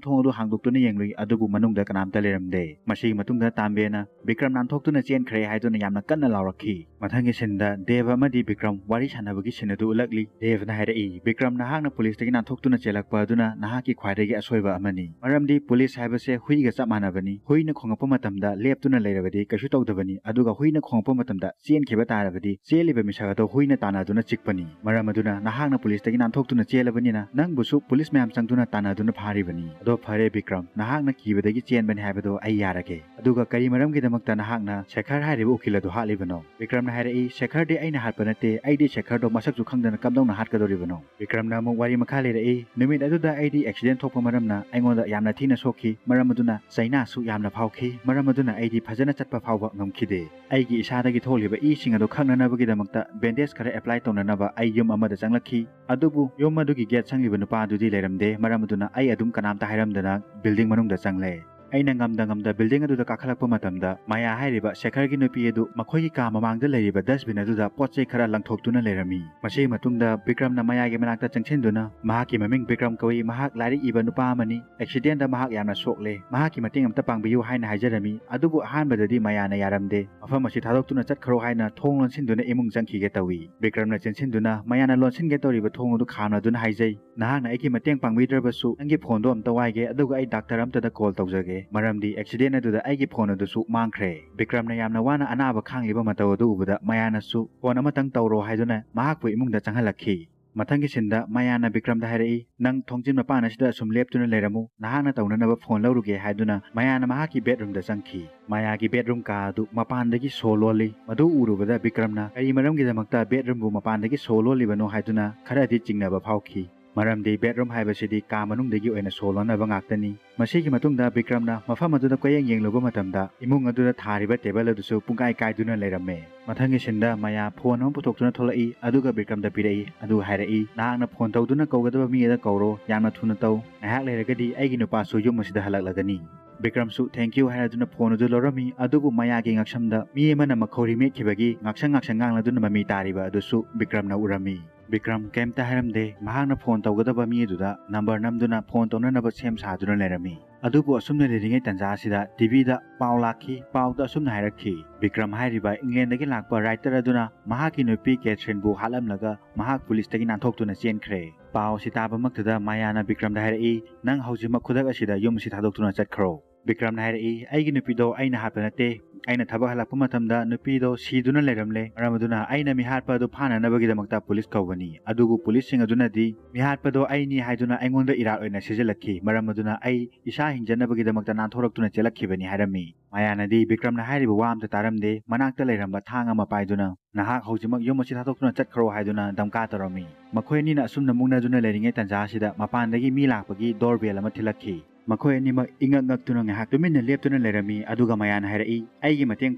ꯊꯣꯡ ꯑꯗꯨ ꯍꯥꯡꯗꯣꯛꯇꯨꯅ ꯌꯦꯡꯂꯨꯏ, ꯑꯗꯨꯕꯨ ꯃꯅꯨꯡꯗ ꯀꯅꯥꯝꯇ ꯂꯩꯔꯝꯗꯦ꯫ ꯃꯁꯤꯒꯤ ꯃꯇꯨꯡꯗ ꯇꯥꯝꯕꯦꯅ ꯕꯤꯀ꯭ꯔꯝ ꯅꯥꯟꯊꯣꯛꯇꯨꯅ ꯆꯦꯟꯈ꯭ꯔꯦ ꯍꯥꯏꯗꯨꯅ ꯌꯥꯝꯅ ꯀꯟꯅ ꯂꯥꯎꯔꯛꯈꯤ꯫ ꯃꯊꯪꯒꯤ ꯁꯤꯟꯗ ꯗꯦꯕ ꯑꯃꯗꯤ ꯕꯤꯀ꯭ꯔꯝ ꯋꯥꯔꯤ ꯁꯥꯟꯅꯕꯒꯤ ꯁꯤꯟ ꯑꯗꯨ ꯎꯠꯂꯛꯂꯤ꯫ ꯗꯦꯕꯅ ꯍꯥꯏꯔꯛꯏ, "ꯕꯤꯀ꯭ꯔꯝ, ꯅꯍꯥꯛꯅ ꯄꯨꯂꯤꯁꯇꯒꯤ ꯅꯥꯟꯊꯣꯛꯇꯨꯅ ꯆꯦꯜꯂꯛꯄ ꯑꯗꯨꯅ ꯅꯍꯥꯛꯀꯤ ꯈ꯭ꯋꯥꯏꯗꯒꯤ ꯑꯁꯣꯏꯕ ꯑꯃꯅꯤ꯫ ꯃꯔꯝꯗꯤ ꯄꯨꯂꯤꯁ ꯍꯥꯏꯕꯁꯦ ꯍꯨꯏꯒ ꯆꯞ ꯃꯥꯟꯅꯕꯅꯤ꯫ ꯍꯨꯏꯅ ꯈꯣꯡꯉꯛꯄ ꯃꯇꯝꯗ ꯂꯦꯞꯇꯨꯅ ꯂꯩꯔꯕꯗꯤ ꯀꯩꯁꯨ ꯇꯧꯗꯕꯅꯤ, ꯑꯗꯨꯒ ꯍꯨꯏꯅ ꯈꯣꯡꯉꯛꯄ ꯃꯇꯝꯗ ꯆꯦꯟꯈꯤꯕ ꯇꯥꯔꯕꯗꯤ ꯆꯦꯜꯂꯤꯕ ꯃꯤꯁꯛ ꯑꯗꯨ ꯍꯨꯏꯅ ꯇꯥꯟꯅꯗꯨꯅ ꯆꯤꯛꯄꯅꯤ꯫ ꯃꯔꯝ ꯑꯗꯨꯅ ꯅꯍꯥꯛꯅ ꯄꯨꯂꯤꯁꯇꯒꯤ ꯅꯥꯟꯊꯣꯛꯇꯨꯅ ꯆꯦꯜꯂꯕꯅꯤꯅ ꯅꯪꯕꯨꯁꯨ ꯄꯨꯂꯤꯁ ꯃꯌꯥꯝ ꯆꯪꯗꯨꯅ ꯇꯥꯟꯅꯗꯨꯅ ꯐꯥꯔꯤꯕꯅꯤ꯫ ꯑꯗꯣ ꯐꯔꯦ ꯕꯤꯀ꯭ꯔꯝ, ꯅꯍꯥꯛꯅ ꯀꯤꯕꯗꯒꯤ ꯆꯦꯟꯕꯅꯤ ꯍꯥꯏꯕꯗꯣ ꯑꯩ ꯌꯥꯔꯒꯦ꯫ ꯑꯗꯨꯒ ꯀꯔꯤ ꯃꯔꯝꯒꯤꯗꯃꯛꯇ ꯅꯍꯥꯛꯅ ꯁꯦꯈꯔ ꯍꯥꯏꯔꯤꯕ ꯎꯀꯤꯜ ꯑꯗꯨ ꯍꯥꯠꯂꯤꯕꯅꯣ?" ꯕꯤꯀ꯭ꯔꯝꯅ ꯍꯥꯏꯔꯛꯏ, "ꯁꯦꯈꯔꯗꯤ ꯑꯩꯅ ꯍꯥꯠꯄ ꯅꯠꯇꯦ, ꯑꯩꯗꯤ ꯁꯦꯈꯔꯗꯣ ꯃꯁꯛꯁꯨ ꯈꯪꯗꯅ ꯀꯝꯗꯧꯅ ꯍꯥꯠꯀꯗꯧꯔꯤꯕꯅꯣ? ꯕꯤꯀ꯭ꯔꯝꯅ ꯑꯃꯨꯛ ꯋꯥꯔꯤ ꯃꯈꯥ ꯂꯤꯔꯛꯏ, ꯅꯨꯃꯤꯠ ꯑꯗꯨꯗ ꯑꯩꯗꯤ ꯑꯦꯛꯁꯤꯗꯦꯟ ꯊꯣꯛꯄ ꯃꯔꯝꯅ ꯑꯩꯉꯣꯟꯗ ꯌꯥꯝꯅ ꯊꯤꯅ ꯁꯣꯛꯈꯤ, ꯃꯔꯝ ꯑꯗꯨꯅ ꯆꯩꯅꯥꯁꯨ ꯌꯥꯝꯅ ꯐꯥꯎꯈꯤ, ꯃꯔꯝ ꯑꯗꯨꯅ ꯑꯩꯗꯤ ꯐꯖꯅ ꯆꯠꯄ ꯐꯥꯎꯕ ꯉꯝꯈꯤꯗꯦ꯫ ꯑꯩꯒꯤ ꯏꯁꯥꯗꯒꯤ ꯊꯣꯛꯂꯤꯕ ꯏꯁꯤꯡ ꯑꯗꯨ ꯈꯛꯅꯅꯕꯒꯤꯗꯃꯛꯇ ꯕꯦꯟꯗꯦꯖ ꯈꯔ ꯑꯦꯄ꯭ꯂꯥꯏ ꯇꯧꯅꯅꯕ ꯑꯩ ꯌꯨꯝ ꯑꯃꯗ ꯆꯪꯂꯛꯈꯤ꯫ ꯑꯗꯨꯕꯨ ꯌꯨꯝ ꯑꯗꯨꯒꯤ ꯒꯦꯠ ꯁꯪꯂꯤꯕ ꯅꯨꯄꯥ ꯑꯗꯨꯗꯤ ꯂꯩꯔꯝꯗꯦ, ꯃꯔꯝ ꯑꯗꯨꯅ ꯑꯩ ꯑꯗꯨꯝ ꯀꯅꯥꯝꯇ ꯍꯥꯏꯔꯝꯗꯅ ꯕꯤꯜꯗꯤꯡ ꯃꯅꯨꯡꯗ ꯆꯪꯂꯦ꯫ ꯑꯩꯅ ꯉꯝꯗ ꯉꯝꯗ ꯕꯤꯜꯗꯤꯡ ꯑꯗꯨꯗ ꯀꯥꯈꯠꯂꯛꯄ ꯃꯇꯝꯗ ꯃꯌꯥ ꯍꯥꯏꯔꯤꯕ ꯁꯦꯈꯔꯒꯤ ꯅꯨꯄꯤ ꯑꯗꯨ ꯃꯈꯣꯏꯒꯤ ꯀꯥ ꯃꯃꯥꯡꯗ ꯂꯩꯔꯤꯕ ꯗꯁꯕꯤꯟ ꯑꯗꯨꯗ ꯄꯣꯠ ꯆꯩ ꯈꯔ ꯂꯪꯊꯣꯛꯇꯨꯅ ꯂꯩꯔꯝꯃꯤ꯫ ꯃꯁꯤꯒꯤ ꯃꯇꯨꯡꯗ ꯕꯤꯀ꯭ꯔꯝꯅ ꯃꯌꯥꯒꯤ ꯃꯅꯥꯛꯇ ꯆꯪꯁꯤꯟꯗꯨꯅ, "ꯃꯍꯥꯛꯀꯤ ꯃꯃꯤꯡ ꯕꯤꯀ꯭ꯔꯝ ꯀꯧꯏ, ꯃꯍꯥꯛ ꯂꯥꯏꯔꯤꯛ ꯏꯕ ꯅꯨꯄꯥ ꯑꯃꯅꯤ, ꯑꯦꯛꯁꯤꯗꯦꯟꯗ ꯃꯍꯥꯛ ꯌꯥꯝꯅ ꯁꯣꯛꯂꯦ, ꯃꯍꯥꯛꯀꯤ ꯃꯇꯦꯡ ꯑꯃꯇ ꯄꯥꯡꯕꯤꯌꯨ" ꯍꯥꯏꯅ ꯍꯥꯏꯖꯔꯝꯃꯤ꯫ ꯑꯗꯨꯕꯨ ꯑꯍꯥꯟꯕꯗꯗꯤ ꯃꯌꯥꯅ ꯌꯥꯔꯝꯗꯦ꯫ "ꯃꯐꯝ ꯑꯁꯤ ꯊꯥꯗꯣꯛꯇꯨꯅ ꯆꯠꯈ꯭ꯔꯣ" ꯍꯥꯏꯅ ꯊꯣꯡ ꯂꯣꯟꯁꯤꯟꯗꯨꯅ ꯏꯃꯨꯡ ꯆꯪꯈꯤꯒꯦ ꯇꯧꯏ꯫ ꯕꯤꯀ꯭ꯔꯝꯅ ꯆꯦꯟꯁꯤꯟꯗꯨꯅ ꯃꯌꯥꯅ ꯂꯣꯟꯁꯤꯟꯒꯦ ꯇꯧꯔꯤꯕ ꯊꯣꯡ ꯑꯗꯨ ꯈꯥꯝꯅꯗꯨꯅ ꯍꯥꯏꯖꯩ, "ꯅꯍꯥꯛꯅ ꯑꯩꯒꯤ ꯃꯇꯦꯡ ꯄꯥꯡꯕꯤꯗ꯭ꯔꯕꯁꯨ ꯅꯪꯒꯤ ꯐꯣꯟꯗꯣ ꯑꯝꯇ ꯋꯥꯏꯒꯦ, ꯑꯗꯨꯒ ꯑꯩ ꯗꯥꯛꯇꯔ ꯑꯝꯇꯗ ꯀꯣꯜ ꯇꯧꯖꯒꯦ, ꯃꯔꯝꯗꯤ ꯑꯦꯛꯁꯤꯗꯦꯟ ꯑꯗꯨꯗ ꯑꯩꯒꯤ ꯐꯣꯟ ꯑꯗꯨꯁꯨ ꯃꯥꯡꯈ꯭ꯔꯦ"꯫ ꯕꯤꯀ꯭ꯔꯝꯅ ꯌꯥꯝꯅ ꯋꯥꯅ ꯑꯅꯥꯕ ꯈꯥꯡꯂꯤꯕ ꯃꯇꯧ ꯑꯗꯨ ꯎꯕꯗ ꯃꯌꯥꯅꯁꯨ "ꯐꯣꯟ ꯑꯃꯇꯪ ꯇꯧꯔꯣ" ꯍꯥꯏꯗꯨꯅ ꯃꯍꯥꯛꯄꯨ ꯏꯃꯨꯡꯗ ꯆꯪꯍꯜꯂꯛꯈꯤ꯫ ꯃꯊꯪꯒꯤ ꯁꯤꯟꯗ ꯃꯌꯥꯅ ꯕꯤꯀ꯭ꯔꯝꯗ ꯍꯥꯏꯔꯛꯏ, "ꯅꯪ ꯊꯣꯡꯖꯤꯟ ꯃꯄꯥꯟ ꯑꯁꯤꯗ ꯑꯁꯨꯝ ꯂꯦꯞꯇꯨꯅ ꯂꯩꯔꯝꯃꯨ, ꯅꯍꯥꯛꯅ ꯇꯧꯅꯅꯕ ꯐꯣꯟ ꯂꯧꯔꯨꯒꯦ" ꯍꯥꯏꯗꯨꯅ ꯃꯌꯥꯅ ꯃꯍꯥꯛꯀꯤ ꯕꯦꯗꯔꯨꯝꯗ ꯆꯪꯈꯤ꯫ ꯃꯌꯥꯒꯤ ꯕꯦꯗꯔꯨꯝ ꯀꯥ ꯑꯗꯨ ꯃꯄꯥꯟꯗꯒꯤ ꯁꯣ ꯂꯣꯜꯂꯤ꯫ ꯃꯗꯨ ꯎꯔꯨꯕꯗ ꯕꯤꯀ꯭ꯔꯝꯅ ꯀꯔꯤ ꯃꯔꯝꯒꯤꯗꯃꯛꯇ ꯕꯦꯗꯔꯨꯝꯕꯨ ꯃꯄꯥꯟꯗꯒꯤ ꯁꯣ ꯂꯣꯜꯂꯤꯕꯅꯣ ꯍꯥꯏꯗꯨꯅ ꯈꯔꯗꯤ ꯆꯤꯡꯅꯕ ꯐꯥꯎꯈꯤ꯫ ꯃꯔꯝꯗꯤ ꯕꯦꯗꯔꯨꯝ ꯍꯥꯏꯕꯁꯤꯗꯤ ꯀꯥ ꯃꯅꯨꯡꯗꯒꯤ ꯑꯣꯏꯅ ꯁꯣ ꯂꯣꯟꯅꯕ ꯉꯥꯛꯇꯅꯤ꯫ ꯃꯁꯤꯒꯤ ꯃꯇꯨꯡꯗ ꯕꯤꯀ꯭ꯔꯝꯅ ꯃꯐꯝ ꯑꯗꯨꯗ ꯀꯣꯏꯌꯦꯡ ꯌꯦꯡꯂꯨꯕ ꯃꯇꯝꯗ ꯏꯃꯨꯡ ꯑꯗꯨꯗ ꯊꯥꯔꯤꯕ ꯇꯦꯕꯜ ꯑꯗꯨꯁꯨ ꯄꯨꯡꯀꯥꯏ ꯀꯥꯏꯗꯨꯅ ꯂꯩꯔꯝꯃꯦ꯫ ꯃꯊꯪꯒꯤ ꯁꯤꯟꯗ ꯃꯌꯥ ꯐꯣꯟ ꯑꯃ ꯄꯨꯊꯣꯛꯇꯨꯅ ꯊꯣꯛꯂꯛꯏ, ꯑꯗꯨꯒ ꯕꯤꯀ꯭ꯔꯝꯗ ꯄꯤꯔꯛꯏ꯫ ꯑꯗꯨꯒ ꯍꯥꯏꯔꯛꯏ, "ꯅꯍꯥꯛꯅ ꯐꯣꯟ ꯇꯧꯗꯨꯅ ꯀꯧꯒꯗꯕ ꯃꯤ ꯑꯗꯨ ꯀꯧꯔꯣ, ꯌꯥꯝꯅ ꯊꯨꯅ ꯇꯧ꯫ ꯉꯥꯏꯍꯥꯛ ꯂꯩꯔꯒꯗꯤ ꯑꯩꯒꯤ ꯅꯨꯄꯥꯁꯨ ꯌꯨꯝ ꯑꯁꯤꯗ ꯍꯜꯂꯛꯂꯒꯅꯤ"꯫ ꯕꯤꯀ꯭ꯔꯝꯁꯨ "ꯊꯦꯡꯀ꯭ꯌꯨ" ꯍꯥꯏꯔꯗꯨꯅ ꯐꯣꯟ ꯑꯗꯨ ꯂꯧꯔꯝꯃꯤ꯫ ꯑꯗꯨꯕꯨ ꯃꯌꯥꯒꯤ ꯉꯛꯁꯝꯗ ꯃꯤ ꯑꯃꯅ ꯃꯈꯧꯔꯤ ꯃꯦꯠꯈꯤꯕꯒꯤ ꯉꯥꯛꯁꯪ ꯉꯥꯛꯁꯪ ꯉꯥꯡꯂꯗꯨꯅ ꯃꯃꯤ ꯇꯥꯔꯤꯕ ꯑꯗꯨꯁꯨ ꯕꯤꯀ꯭ꯔꯝꯅ ꯎꯔꯝꯃꯤ꯫ ꯕꯤꯀ꯭ꯔꯝ ꯀꯩꯝꯇ ꯍꯥꯏꯔꯝꯗꯦ꯫ ꯃꯍꯥꯛꯅ ꯐꯣꯟ ꯇꯧꯒꯗꯕ ꯃꯤ ꯑꯗꯨꯗ ꯅꯝꯕꯔ ꯅꯝꯗꯨꯅ ꯐꯣꯟ ꯇꯧꯅꯅꯕ ꯁꯦꯝ ꯁꯥꯗꯨꯅ ꯂꯩꯔꯝꯃꯤ꯫ ꯑꯗꯨꯕꯨ ꯑꯁꯨꯝꯅ ꯂꯩꯔꯤꯉꯩ ꯇꯟꯖꯥ ꯑꯁꯤꯗ ꯇꯤꯚꯤꯗ ꯄꯥꯎ ꯂꯥꯛꯈꯤ꯫ ꯄꯥꯎꯗ ꯑꯁꯨꯝꯅ ꯍꯥꯏꯔꯛꯈꯤ, ꯕꯤꯀ꯭ꯔꯝ ꯍꯥꯏꯔꯤꯕ ꯏꯪꯂꯦꯟꯗꯒꯤ ꯂꯥꯛꯄ ꯔꯥꯏꯇꯔ ꯑꯗꯨꯅ ꯃꯍꯥꯛꯀꯤ ꯅꯨꯄꯤ ꯀꯦꯊ꯭ꯔꯤꯟꯕꯨ ꯍꯥꯠꯂꯝꯂꯒ ꯃꯍꯥꯛ ꯄꯨꯂꯤꯁꯇꯒꯤ ꯅꯥꯟꯊꯣꯛꯇꯨꯅ ꯆꯦꯟꯈ꯭ꯔꯦ꯫ ꯄꯥꯎ ꯑꯁꯤ ꯇꯥꯕꯃꯛꯇꯗ ꯃꯌꯥꯅ ꯕꯤꯀ꯭ꯔꯝꯗ ꯍꯥꯏꯔꯛꯏ, "ꯅꯪ ꯍꯧꯖꯤꯛꯃꯛ ꯈꯨꯗꯛ ꯑꯁꯤꯗ ꯌꯨꯝ ꯑꯁꯤ ꯊꯥꯗꯣꯛꯇꯨꯅ ꯆꯠꯈ꯭ꯔꯣ"꯫ ꯕꯤꯀ꯭ꯔꯝꯅ ꯍꯥꯏꯔꯛꯏ, "ꯑꯩꯒꯤ ꯅꯨꯄꯤꯗꯣ ꯑꯩꯅ ꯍꯥꯠꯄ ꯅꯠꯇꯦ꯫ ꯑꯩꯅ ꯊꯕꯛ ꯍꯜꯂꯛꯄ ꯃꯇꯝꯗ ꯅꯨꯄꯤꯗꯣ ꯁꯤꯗꯨꯅ ꯂꯩꯔꯝꯂꯦ꯫ ꯃꯔꯝ ꯑꯗꯨꯅ ꯑꯩꯅ ꯃꯤꯍꯥꯠꯄ ꯑꯗꯨ ꯐꯥꯅꯅꯕꯒꯤꯗꯃꯛꯇ ꯄꯨꯂꯤꯁ ꯀꯧꯕꯅꯤ꯫ ꯑꯗꯨꯕꯨ ꯄꯨꯂꯤꯁꯁꯤꯡ ꯑꯗꯨꯅꯗꯤ ꯃꯤꯍꯥꯠꯄꯗꯣ ꯑꯩꯅꯤ ꯍꯥꯏꯗꯨꯅ ꯑꯩꯉꯣꯟꯗ ꯏꯔꯥꯠ ꯑꯣꯏꯅ ꯁꯤꯖꯤꯜꯂꯛꯈꯤ꯫ ꯃꯔꯝ ꯑꯗꯨꯅ ꯑꯩ ꯏꯁꯥ ꯍꯤꯡꯖꯅꯕꯒꯤꯗꯃꯛꯇ ꯅꯥꯟꯊꯣꯔꯛꯇꯨꯅ ꯆꯦꯜꯂꯛꯈꯤꯕꯅꯤ" ꯍꯥꯏꯔꯝꯃꯤ꯫ ꯃꯌꯥꯅꯗꯤ ꯕꯤꯀ꯭ꯔꯝꯅ ꯍꯥꯏꯔꯤꯕ ꯋꯥ ꯑꯝꯇ ꯇꯥꯔꯝꯗꯦ꯫ ꯃꯅꯥꯛꯇ ꯂꯩꯔꯝꯕ ꯊꯥꯡ ꯑꯃ ꯄꯥꯏꯗꯨꯅ, "ꯅꯍꯥꯛ ꯍꯧꯖꯤꯛꯃꯛ ꯌꯨꯝ ꯑꯁꯤ ꯊꯥꯗꯣꯛꯇꯨꯅ ꯆꯠꯈ꯭ꯔꯣ" ꯍꯥꯏꯗꯨꯅ ꯙꯝꯀꯥ ꯇꯧꯔꯝꯃꯤ꯫ ꯃꯈꯣꯏ ꯑꯅꯤꯅ ꯑꯁꯨꯝꯅ ꯃꯨꯛꯅꯗꯨꯅ ꯂꯩꯔꯤꯉꯩ ꯇꯥꯟꯖꯥ ꯑꯁꯤꯗ ꯃꯄꯥꯟꯗꯒꯤ ꯃꯤ ꯂꯥꯛꯄꯒꯤ doorbell ꯑꯃ ꯊꯤꯜꯂꯛꯈꯤ꯫ ꯃꯈꯣꯏ ꯑꯅꯤꯃꯛ ꯏꯉꯛ ꯉꯛꯇꯨꯅ ꯉꯥꯏꯍꯥꯛ ꯇꯨꯃꯤꯟꯅ ꯂꯦꯞꯇꯨꯅ ꯂꯩꯔꯝꯃꯤ꯫ ꯑꯗꯨꯒ ꯃꯌꯥꯅ ꯍꯥꯏꯔꯛꯏ, "ꯑꯩꯒꯤ ꯃꯇꯦꯡ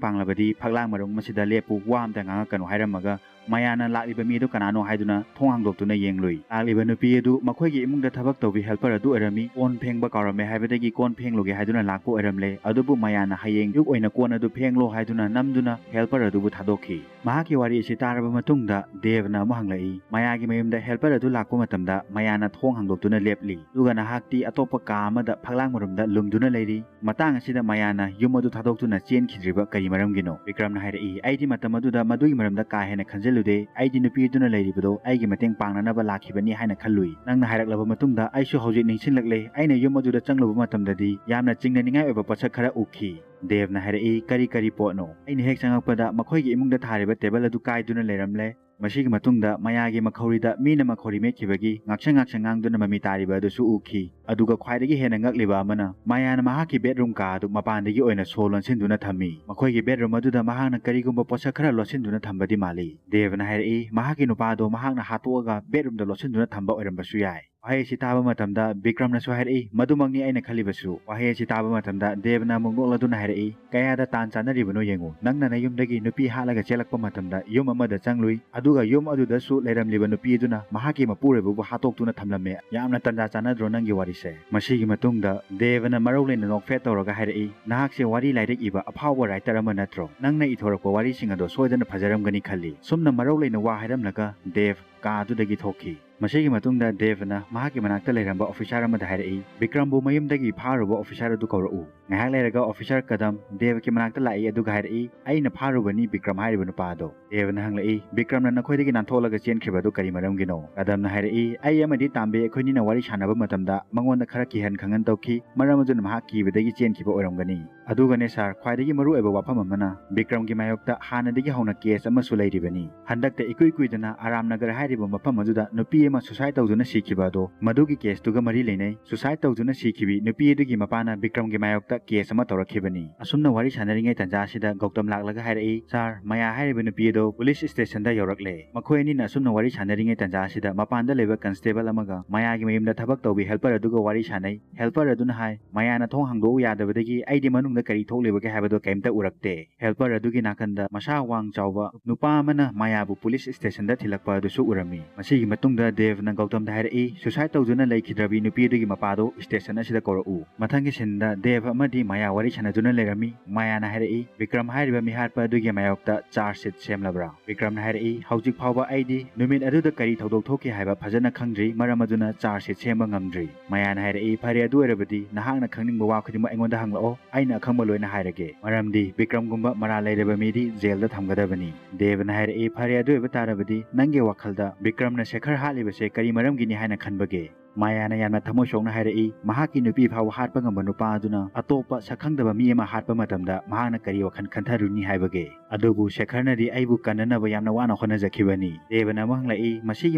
ꯄꯥꯡꯂꯕꯗꯤ ꯐꯛꯂꯥꯡ ꯃꯔꯨꯡ ꯑꯁꯤꯗ ꯂꯦꯞꯄꯨ, ꯋꯥ ꯑꯝꯇ ꯉꯥꯡꯉꯛꯀꯅꯨ" ꯍꯥꯏꯔꯝꯃꯒ, ꯃꯌꯥꯅ ꯂꯥꯛꯂꯤꯕ ꯃꯤꯗꯨ ꯀꯅꯥꯅꯣ ꯍꯥꯏꯗꯨꯅ ꯊꯣꯡ ꯍꯥꯡꯗꯣꯛꯇꯨꯅ ꯌꯦꯡꯂꯨꯏ꯫ ꯂꯥꯛꯂꯤꯕ ꯅꯨꯄꯤ ꯑꯗꯨ ꯃꯈꯣꯏꯒꯤ ꯏꯃꯨꯡꯗ ꯊꯕꯛ ꯇꯧꯕꯤ helper ꯑꯗꯨ ꯑꯣꯏꯔꯝꯃꯤ꯫ ꯀꯣꯟ ꯐꯦꯡꯕ ꯀꯥꯎꯔꯝꯃꯦ ꯍꯥꯏꯕꯗꯒꯤ ꯀꯣꯟ ꯐꯦꯡꯂꯨꯒꯦ ꯍꯥꯏꯗꯨꯅ ꯂꯥꯛꯄ ꯑꯣꯏꯔꯝꯂꯦ꯫ ꯑꯗꯨꯕꯨ ꯃꯌꯥꯅ ꯍꯌꯦꯡ ꯑꯌꯨꯛ ꯑꯣꯏꯅ ꯀꯣꯟ ꯑꯗꯨ ꯐꯦꯡꯂꯣ ꯍꯥꯏꯗꯨꯅ ꯅꯝꯗꯨꯅ helper ꯑꯗꯨꯕꯨ ꯊꯥꯗꯣꯛꯈꯤ꯫ ꯃꯍꯥꯛꯀꯤ ꯋꯥꯔꯤ ꯑꯁꯤ ꯇꯥꯔꯕ ꯃꯇꯨꯡꯗ ꯗꯦꯕꯅ ꯑꯃꯨꯛ ꯍꯪꯂꯛꯏ, "ꯃꯌꯥꯒꯤ ꯃꯌꯨꯝꯗ helper ꯑꯗꯨ ꯂꯥꯛꯄ ꯃꯇꯝꯗ ꯃꯌꯥꯅ ꯊꯣꯡ ꯍꯥꯡꯗꯣꯛꯇꯨꯅ ꯂꯦꯞꯂꯤ, ꯑꯗꯨꯒ ꯅꯍꯥꯛꯇꯤ ꯑꯇꯣꯞꯄ ꯀꯥ ꯑꯃꯗ ꯐꯛꯂꯥꯡ ꯃꯔꯨꯝꯗ ꯂꯨꯝꯗꯨꯅ ꯂꯩꯔꯤ꯫ ꯃꯇꯥꯡ ꯑꯁꯤꯗ ꯃꯌꯥꯅ ꯌꯨꯝ ꯑꯗꯨ ꯊꯥꯗꯣꯛꯇꯨꯅ ꯆꯦꯟꯈꯤꯗ꯭ꯔꯤꯕ ꯀꯔꯤ ꯃꯔꯝꯒꯤꯅꯣ?" ꯕꯤꯀ꯭ꯔꯝꯅ ꯍꯥꯏꯔꯛꯏ, "ꯑꯩꯗꯤ ꯃꯇꯝ ꯑꯗꯨꯗ ꯃꯗꯨꯒꯤ ꯃꯔꯝꯗ ꯀꯥ ꯍꯦꯟꯅ ꯈꯟꯖꯤꯜꯂꯨꯗꯦ꯫ ꯑꯩꯗꯤ ꯅꯨꯄꯤ ꯑꯗꯨꯅ ꯂꯩꯔꯤꯕꯗꯣ ꯑꯩꯒꯤ ꯃꯇꯦꯡ ꯄꯥꯡꯅꯅꯕ ꯂꯥꯛꯈꯤꯕꯅꯤ ꯍꯥꯏꯅ ꯈꯜꯂꯨꯏ꯫ ꯅꯪꯅ ꯍꯥꯏꯔꯛꯂꯕ ꯃꯇꯨꯡꯗ ꯑꯩꯁꯨ ꯍꯧꯖꯤꯛ ꯅꯤꯡꯁꯤꯡꯂꯛꯂꯦ꯫ ꯑꯩꯅ ꯌꯨꯝ ꯑꯗꯨꯗ ꯆꯪꯂꯨꯕ ꯃꯇꯝꯗꯗꯤ ꯌꯥꯝꯅ ꯆꯤꯡꯅꯅꯤꯡꯉꯥꯏ ꯑꯣꯏꯕ ꯄꯣꯠꯁꯛ ꯈꯔ ꯎꯈꯤ꯫" ꯗꯦꯕꯅ ꯍꯥꯏꯔꯛꯏ, "ꯀꯔꯤ ꯀꯔꯤ ꯄꯣꯠꯅꯣ?" "ꯑꯩꯅ ꯍꯦꯛ ꯆꯪꯉꯛꯄꯗ ꯃꯈꯣꯏꯒꯤ ꯏꯃꯨꯡꯗ ꯊꯥꯔꯤꯕ table ꯑꯗꯨ ꯀꯥꯏꯗꯨꯅ ꯂꯩꯔꯝꯂꯦ꯫ ꯃꯁꯤꯒꯤ ꯃꯇꯨꯡꯗ ꯃꯌꯥꯒꯤ ꯃꯈꯧꯔꯤꯗ ꯃꯤꯅ ꯃꯈꯧꯔꯤ ꯃꯦꯠꯈꯤꯕꯒꯤ ꯉꯥꯛꯁꯪ ꯉꯥꯛꯁꯪ ꯉꯥꯡꯗꯨꯅ ꯃꯃꯤ ꯇꯥꯔꯤꯕ ꯑꯗꯨꯁꯨ ꯎꯈꯤ꯫ ꯑꯗꯨꯒ ꯈ꯭ꯋꯥꯏꯗꯒꯤ ꯍꯦꯟꯅ ꯉꯛꯂꯤꯕ ꯑꯃꯅ, ꯃꯌꯥꯅ ꯃꯍꯥꯛꯀꯤ bedroom ꯀꯥ ꯑꯗꯨ ꯃꯄꯥꯟꯗꯒꯤ ꯑꯣꯏꯅ ꯁꯣ ꯂꯣꯟꯁꯤꯟꯗꯨꯅ ꯊꯝꯃꯤ꯫ ꯃꯈꯣꯏꯒꯤ bedroom ꯑꯗꯨꯗ ꯃꯍꯥꯛꯅ ꯀꯔꯤꯒꯨꯝꯕ ꯄꯣꯠꯁꯛ ꯈꯔ ꯂꯣꯠꯁꯤꯟꯗꯨꯅ ꯊꯝꯕꯗꯤ ꯃꯥꯜꯂꯤ꯫" ꯗꯦꯕꯅ ꯍꯥꯏꯔꯛꯏ, "ꯃꯍꯥꯛꯀꯤ ꯅꯨꯄꯥꯗꯣ ꯃꯍꯥꯛꯅ ꯍꯥꯠꯇꯣꯛꯑꯒ bedroomꯗ ꯂꯣꯠꯁꯤꯟꯗꯨꯅ ꯊꯝꯕ ꯑꯣꯏꯔꯝꯕꯁꯨ ꯌꯥꯏ꯫" ꯋꯥꯍꯩ ꯑꯁꯤ ꯇꯥꯕ ꯃꯇꯝꯗ ꯕꯤꯀ꯭ꯔꯝꯅꯁꯨ ꯍꯥꯏꯔꯛꯏ, "ꯃꯗꯨꯃꯛꯅꯤ ꯑꯩꯅ ꯈꯜꯂꯤꯕꯁꯨ꯫" ꯋꯥꯍꯩ ꯑꯁꯤ ꯇꯥꯕ ꯃꯇꯝꯗ ꯗꯦꯕꯅ ꯑꯃꯨꯛ ꯅꯣꯛꯂꯗꯨꯅ ꯍꯥꯏꯔꯛꯏ, "ꯀꯌꯥꯗ ꯇꯥꯟ ꯆꯥꯟꯅꯔꯤꯕꯅꯣ ꯌꯦꯡꯉꯨ꯫ ꯅꯪꯅ ꯅꯌꯨꯝꯗꯒꯤ ꯅꯨꯄꯤ ꯍꯥꯠꯂꯒ ꯆꯦꯜꯂꯛꯄ ꯃꯇꯝꯗ ꯌꯨꯝ ꯑꯃꯗ ꯆꯪꯂꯨꯏ, ꯑꯗꯨꯒ ꯌꯨꯝ ꯑꯗꯨꯗꯁꯨ ꯂꯩꯔꯝꯂꯤꯕ ꯅꯨꯄꯤ ꯑꯗꯨꯅ ꯃꯍꯥꯛꯀꯤ ꯃꯄꯨꯔꯣꯏꯕꯕꯨ ꯍꯥꯠꯇꯣꯛꯇꯨꯅ ꯊꯝꯂꯝꯃꯦ꯫ ꯌꯥꯝꯅ ꯇꯟꯖꯥ ꯆꯥꯟꯅꯗ꯭ꯔꯣ ꯅꯪꯒꯤ ꯋꯥꯔꯤꯁꯦ?" ꯃꯁꯤꯒꯤ ꯃꯇꯨꯡꯗ ꯗꯦꯕꯅ ꯃꯔꯧ ꯂꯩꯅ ꯅꯣꯛꯐꯦꯠ ꯇꯧꯔꯒ ꯍꯥꯏꯔꯛꯏ, "ꯅꯍꯥꯛꯁꯦ ꯋꯥꯔꯤ ꯂꯥꯏꯔꯤꯛ ꯏꯕ ꯑꯐꯥꯎꯕ writer ꯑꯃ ꯅꯠꯇ꯭ꯔꯣ? ꯅꯪꯅ ꯏꯊꯣꯔꯛꯄ ꯋꯥꯔꯤꯁꯤꯡ ꯑꯗꯣ ꯁꯣꯏꯗꯅ ꯐꯖꯔꯝꯒꯅꯤ ꯈꯜꯂꯤ꯫" ꯁꯨꯝꯅ ꯃꯔꯧ ꯂꯩꯅ ꯋꯥ ꯍꯥꯏꯔꯝꯂꯒ ꯗꯦꯕ ꯀꯥ ꯑꯗꯨꯗꯒꯤ ꯊꯣꯛꯈꯤ꯫ ꯃꯁꯤꯒꯤ ꯃꯇꯨꯡꯗ ꯗꯦꯕꯅ ꯃꯍꯥꯛꯀꯤ ꯃꯅꯥꯛꯇ ꯂꯩꯔꯝꯕ ꯑꯣꯐꯤꯁꯥꯔ ꯑꯃꯗ ꯍꯥꯏꯔꯛꯏ, "ꯕꯤꯀ꯭ꯔꯝꯕꯨ ꯃꯌꯨꯝꯗꯒꯤ ꯐꯥꯔꯨꯕ ꯑꯣꯐꯤꯁꯥꯔ ꯑꯗꯨ ꯀꯧꯔꯛꯎ"꯫ ꯉꯥꯏꯍꯥꯛ ꯂꯩꯔꯒ ꯑꯣꯐꯤꯁꯥꯔ ꯀꯗꯝ ꯗꯦꯕꯀꯤ ꯃꯅꯥꯛꯇ ꯂꯥꯛꯏ, ꯑꯗꯨꯒ ꯍꯥꯏꯔꯛꯏ, "ꯑꯩꯅ ꯐꯥꯔꯨꯕꯅꯤ ꯕꯤꯀ꯭ꯔꯝ ꯍꯥꯏꯔꯤꯕ ꯅꯨꯄꯥ ꯑꯗꯣ"꯫ ꯗꯦꯕꯅ ꯍꯪꯂꯛꯏ, "ꯕꯤꯀ꯭ꯔꯝꯅ ꯅꯈꯣꯏꯗꯒꯤ ꯅꯥꯟꯊꯣꯛꯂꯒ ꯆꯦꯟꯈꯤꯕ ꯑꯗꯨ ꯀꯔꯤ ꯃꯔꯝꯒꯤꯅꯣ?" ꯀꯗꯝꯅ ꯍꯥꯏꯔꯛꯏ, "ꯑꯩ ꯑꯃꯗꯤ ꯇꯥꯝꯕꯤ ꯑꯩꯈꯣꯏꯅꯤꯅ ꯋꯥꯔꯤ ꯁꯥꯟꯅꯕ ꯃꯇꯝꯗ ꯃꯉꯣꯟꯗ ꯈꯔ ꯀꯤꯍꯟ ꯈꯪꯍꯟ ꯇꯧꯈꯤ, ꯃꯔꯝ ꯑꯗꯨꯅ ꯃꯍꯥꯛ ꯀꯤꯕꯗꯒꯤ ꯆꯦꯟꯈꯤꯕ ꯑꯣꯏꯔꯝꯒꯅꯤ꯫ ꯑꯗꯨꯒꯅꯦ ꯁꯥꯔ, ꯈ꯭ꯋꯥꯏꯗꯒꯤ ꯃꯔꯨꯑꯣꯏꯕ ꯋꯥꯐꯝ ꯑꯃꯅ, ꯕꯤꯀ꯭ꯔꯝꯒꯤ ꯃꯥꯌꯣꯛꯇ ꯍꯥꯟꯅꯗꯒꯤ ꯍꯧꯅ ꯀꯦꯁ ꯑꯃꯁꯨ ꯂꯩꯔꯤꯕꯅꯤ꯫ ꯍꯟꯗꯛꯇ ꯏꯀꯨꯏ ꯀꯨꯏꯗꯅ ꯑꯔꯥꯝꯅꯒꯔ ꯍꯥꯏꯔꯤꯕ ꯃꯐꯝ ꯑꯗꯨꯗ ꯅꯨꯄꯤ ꯑꯃ ꯁꯨꯁꯥꯏꯗ ꯇꯧꯗꯨꯅ ꯁꯤꯈꯤꯕ ꯑꯗꯣ ꯃꯗꯨꯒꯤ ꯀꯦꯁꯇꯨꯒ ꯃꯔꯤ ꯂꯩꯅꯩ꯫ ꯁꯨꯁꯥꯏꯗ ꯇꯧꯗꯨꯅ ꯁꯤꯈꯤꯕꯤ ꯅꯨꯄꯤ ꯑꯗꯨꯒꯤ ꯃꯄꯥꯅ ꯕꯤꯀ꯭ꯔꯝꯒꯤ ꯃꯥꯌꯣꯛꯇ ꯀꯦꯁ ꯑꯃ ꯇꯧꯔꯛꯈꯤꯕꯅꯤ"꯫ ꯑꯁꯨꯝꯅ ꯋꯥꯔꯤ ꯁꯥꯟꯅꯔꯤꯉꯩ ꯇꯥꯟꯖꯥ ꯑꯁꯤꯗ ꯒꯧꯇꯝ ꯂꯥꯛꯂꯒ ꯍꯥꯏꯔꯛꯏ, "ꯁꯥꯔ, ꯃꯌꯥ ꯍꯥꯏꯔꯤꯕ ꯅꯨꯄꯤ ꯑꯗꯣ ꯄꯨꯂꯤꯁ ꯁ꯭ꯇꯦꯁꯟꯗ ꯌꯧꯔꯛꯂꯦ"꯫ ꯃꯈꯣꯏ ꯑꯅꯤꯅ ꯑꯁꯨꯝꯅ ꯋꯥꯔꯤ ꯁꯥꯟꯅꯔꯤꯉꯩ ꯇꯥꯟꯖꯥ ꯑꯁꯤꯗ ꯃꯄꯥꯟꯗ ꯂꯩꯕ ꯀꯟꯁꯇꯦꯕꯜ ꯑꯃꯒ ꯃꯌꯥꯒꯤ ꯃꯌꯨꯝꯗ ꯊꯕꯛ ꯇꯧꯕꯤ ꯍꯦꯜꯄꯔ ꯑꯗꯨꯒ ꯋꯥꯔꯤ ꯁꯥꯟꯅꯩ꯫ ꯍꯦꯜꯄꯔ ꯑꯗꯨꯅ ꯍꯥꯏ, "ꯃꯌꯥꯅ ꯊꯣꯡ ꯍꯥꯡꯗꯣꯛꯎ ꯌꯥꯗꯕꯗꯒꯤ ꯑꯩꯗꯤ ꯃꯅꯨꯡꯗ ꯀꯔꯤ ꯊꯣꯛꯂꯤꯕꯒꯦ ꯍꯥꯏꯕꯗꯣ ꯀꯩꯝꯇ ꯎꯔꯛꯇꯦ"꯫ ꯍꯦꯜꯄꯔ ꯑꯗꯨꯒꯤ ꯅꯥꯀꯟꯗ ꯃꯁꯥ ꯋꯥꯡ ꯆꯥꯎꯕ ꯅꯨꯄꯥ ꯑꯃꯅ ꯃꯌꯥꯕꯨ ꯄꯨꯂꯤꯁ ꯁ꯭ꯇꯦꯁꯟꯗ ꯊꯤꯜꯂꯛꯄ ꯑꯗꯨꯁꯨ ꯎꯔꯝꯃꯤ꯫ ꯃꯁꯤꯒꯤ ꯃꯇꯨꯡꯗ ꯗꯦꯕꯅ ꯒꯧꯇꯝꯗ ꯍꯥꯏꯔꯛꯏ, "ꯁꯨꯁꯥꯏꯗ ꯇꯧꯗꯨꯅ ꯂꯩꯈꯤꯗ꯭ꯔꯕꯤ ꯅꯨꯄꯤ ꯑꯗꯨꯒꯤ ꯃꯄꯥꯗꯣ ꯁ꯭ꯇꯦꯁꯟ ꯑꯁꯤꯗ ꯀꯧꯔꯛꯎ"꯫ ꯃꯊꯪꯒꯤ ꯁꯤꯟꯗ ꯗꯦꯕ ꯑꯃꯗꯤ ꯃꯌꯥ ꯋꯥꯔꯤ ꯁꯥꯟꯅꯗꯨꯅ ꯂꯩꯔꯝꯃꯤ꯫ ꯃꯌꯥꯅ ꯍꯥꯏꯔꯛꯏ, "ꯕꯤꯀ꯭ꯔꯝ ꯍꯥꯏꯔꯤꯕ ꯃꯤꯍꯥꯠꯄ ꯑꯗꯨꯒꯤ ꯃꯥꯌꯣꯛꯇ ꯆꯥꯔꯖ ꯁꯤꯠ ꯁꯦꯝꯂꯕ꯭ꯔꯥ?" ꯕꯤꯀ꯭ꯔꯝꯅ ꯍꯥꯏꯔꯛꯏ, "ꯍꯧꯖꯤꯛ ꯐꯥꯎꯕ ꯑꯩꯗꯤ ꯅꯨꯃꯤꯠ ꯑꯗꯨꯗ ꯀꯔꯤ ꯊꯧꯗꯣꯛ ꯊꯣꯛꯈꯤ ꯍꯥꯏꯕ ꯐꯖꯅ ꯈꯪꯗ꯭ꯔꯤ, ꯃꯔꯝ ꯑꯗꯨꯅ ꯆꯥꯔꯖ ꯁꯤꯠ ꯁꯦꯝꯕ ꯉꯝꯗ꯭ꯔꯤ"꯫ ꯃꯌꯥꯅ ꯍꯥꯏꯔꯛꯏ, "ꯐꯔꯦ, ꯑꯗꯨ ꯑꯣꯏꯔꯕꯗꯤ ꯅꯍꯥꯛꯅ ꯈꯪꯅꯤꯡꯕ ꯋꯥ ꯈꯨꯗꯤꯡꯃꯛ ꯑꯩꯉꯣꯟꯗ ꯍꯪꯂꯛꯑꯣ, ꯑꯩꯅ ꯑꯈꯪꯕ ꯂꯣꯏꯅ ꯍꯥꯏꯔꯒꯦ, ꯃꯔꯝꯗꯤ ꯕꯤꯀ꯭ꯔꯝꯒꯨꯝꯕ ꯃꯔꯥꯜ ꯂꯩꯔꯕ ꯃꯤꯗꯤ ꯖꯦꯜꯗ ꯊꯝꯒꯗꯕꯅꯤ"꯫ ꯗꯦꯕꯅ ꯍꯥꯏꯔꯛꯏ, "ꯐꯔꯦ, ꯑꯗꯨ ꯑꯣꯏꯕ ꯇꯥꯔꯕꯗꯤ ꯅꯪꯒꯤ ꯋꯥꯈꯜꯗ ꯕꯤꯀ꯭ꯔꯝꯅ ꯁꯦꯈꯔ ꯍꯥꯠꯂꯤꯕꯁꯦ ꯀꯔꯤ ꯃꯔꯝꯒꯤꯅꯤ ꯍꯥꯏꯅ ꯈꯟꯕꯒꯦ?" ꯃꯌꯥꯅ ꯌꯥꯝꯅ ꯊꯃꯣꯏ ꯁꯣꯛꯅ ꯍꯥꯏꯔꯛꯏ, "ꯃꯍꯥꯛꯀꯤ ꯅꯨꯄꯤ ꯐꯥꯎꯕ ꯍꯥꯠꯄ ꯉꯝꯕ ꯅꯨꯄꯥ ꯑꯗꯨꯅ ꯑꯇꯣꯞꯄ ꯁꯛꯈꯪꯗꯕ ꯃꯤ ꯑꯃ ꯍꯥꯠꯄ ꯃꯇꯝꯗ ꯃꯍꯥꯛꯅ ꯀꯔꯤ ꯋꯥꯈꯜ ꯈꯟꯊꯔꯨꯅꯤ ꯍꯥꯏꯕꯒꯦ? ꯑꯗꯨꯕꯨ ꯁꯦꯈꯔꯅꯗꯤ ꯑꯩꯕꯨ ꯀꯟꯅꯅꯕ ꯌꯥꯝꯅ ꯋꯥꯅ ꯍꯣꯠꯅꯖꯈꯤꯕꯅꯤ"꯫ ꯗꯦꯕꯅ ꯑꯃꯨꯛ ꯍꯪꯂꯛꯏ, "ꯃꯁꯤꯒꯤ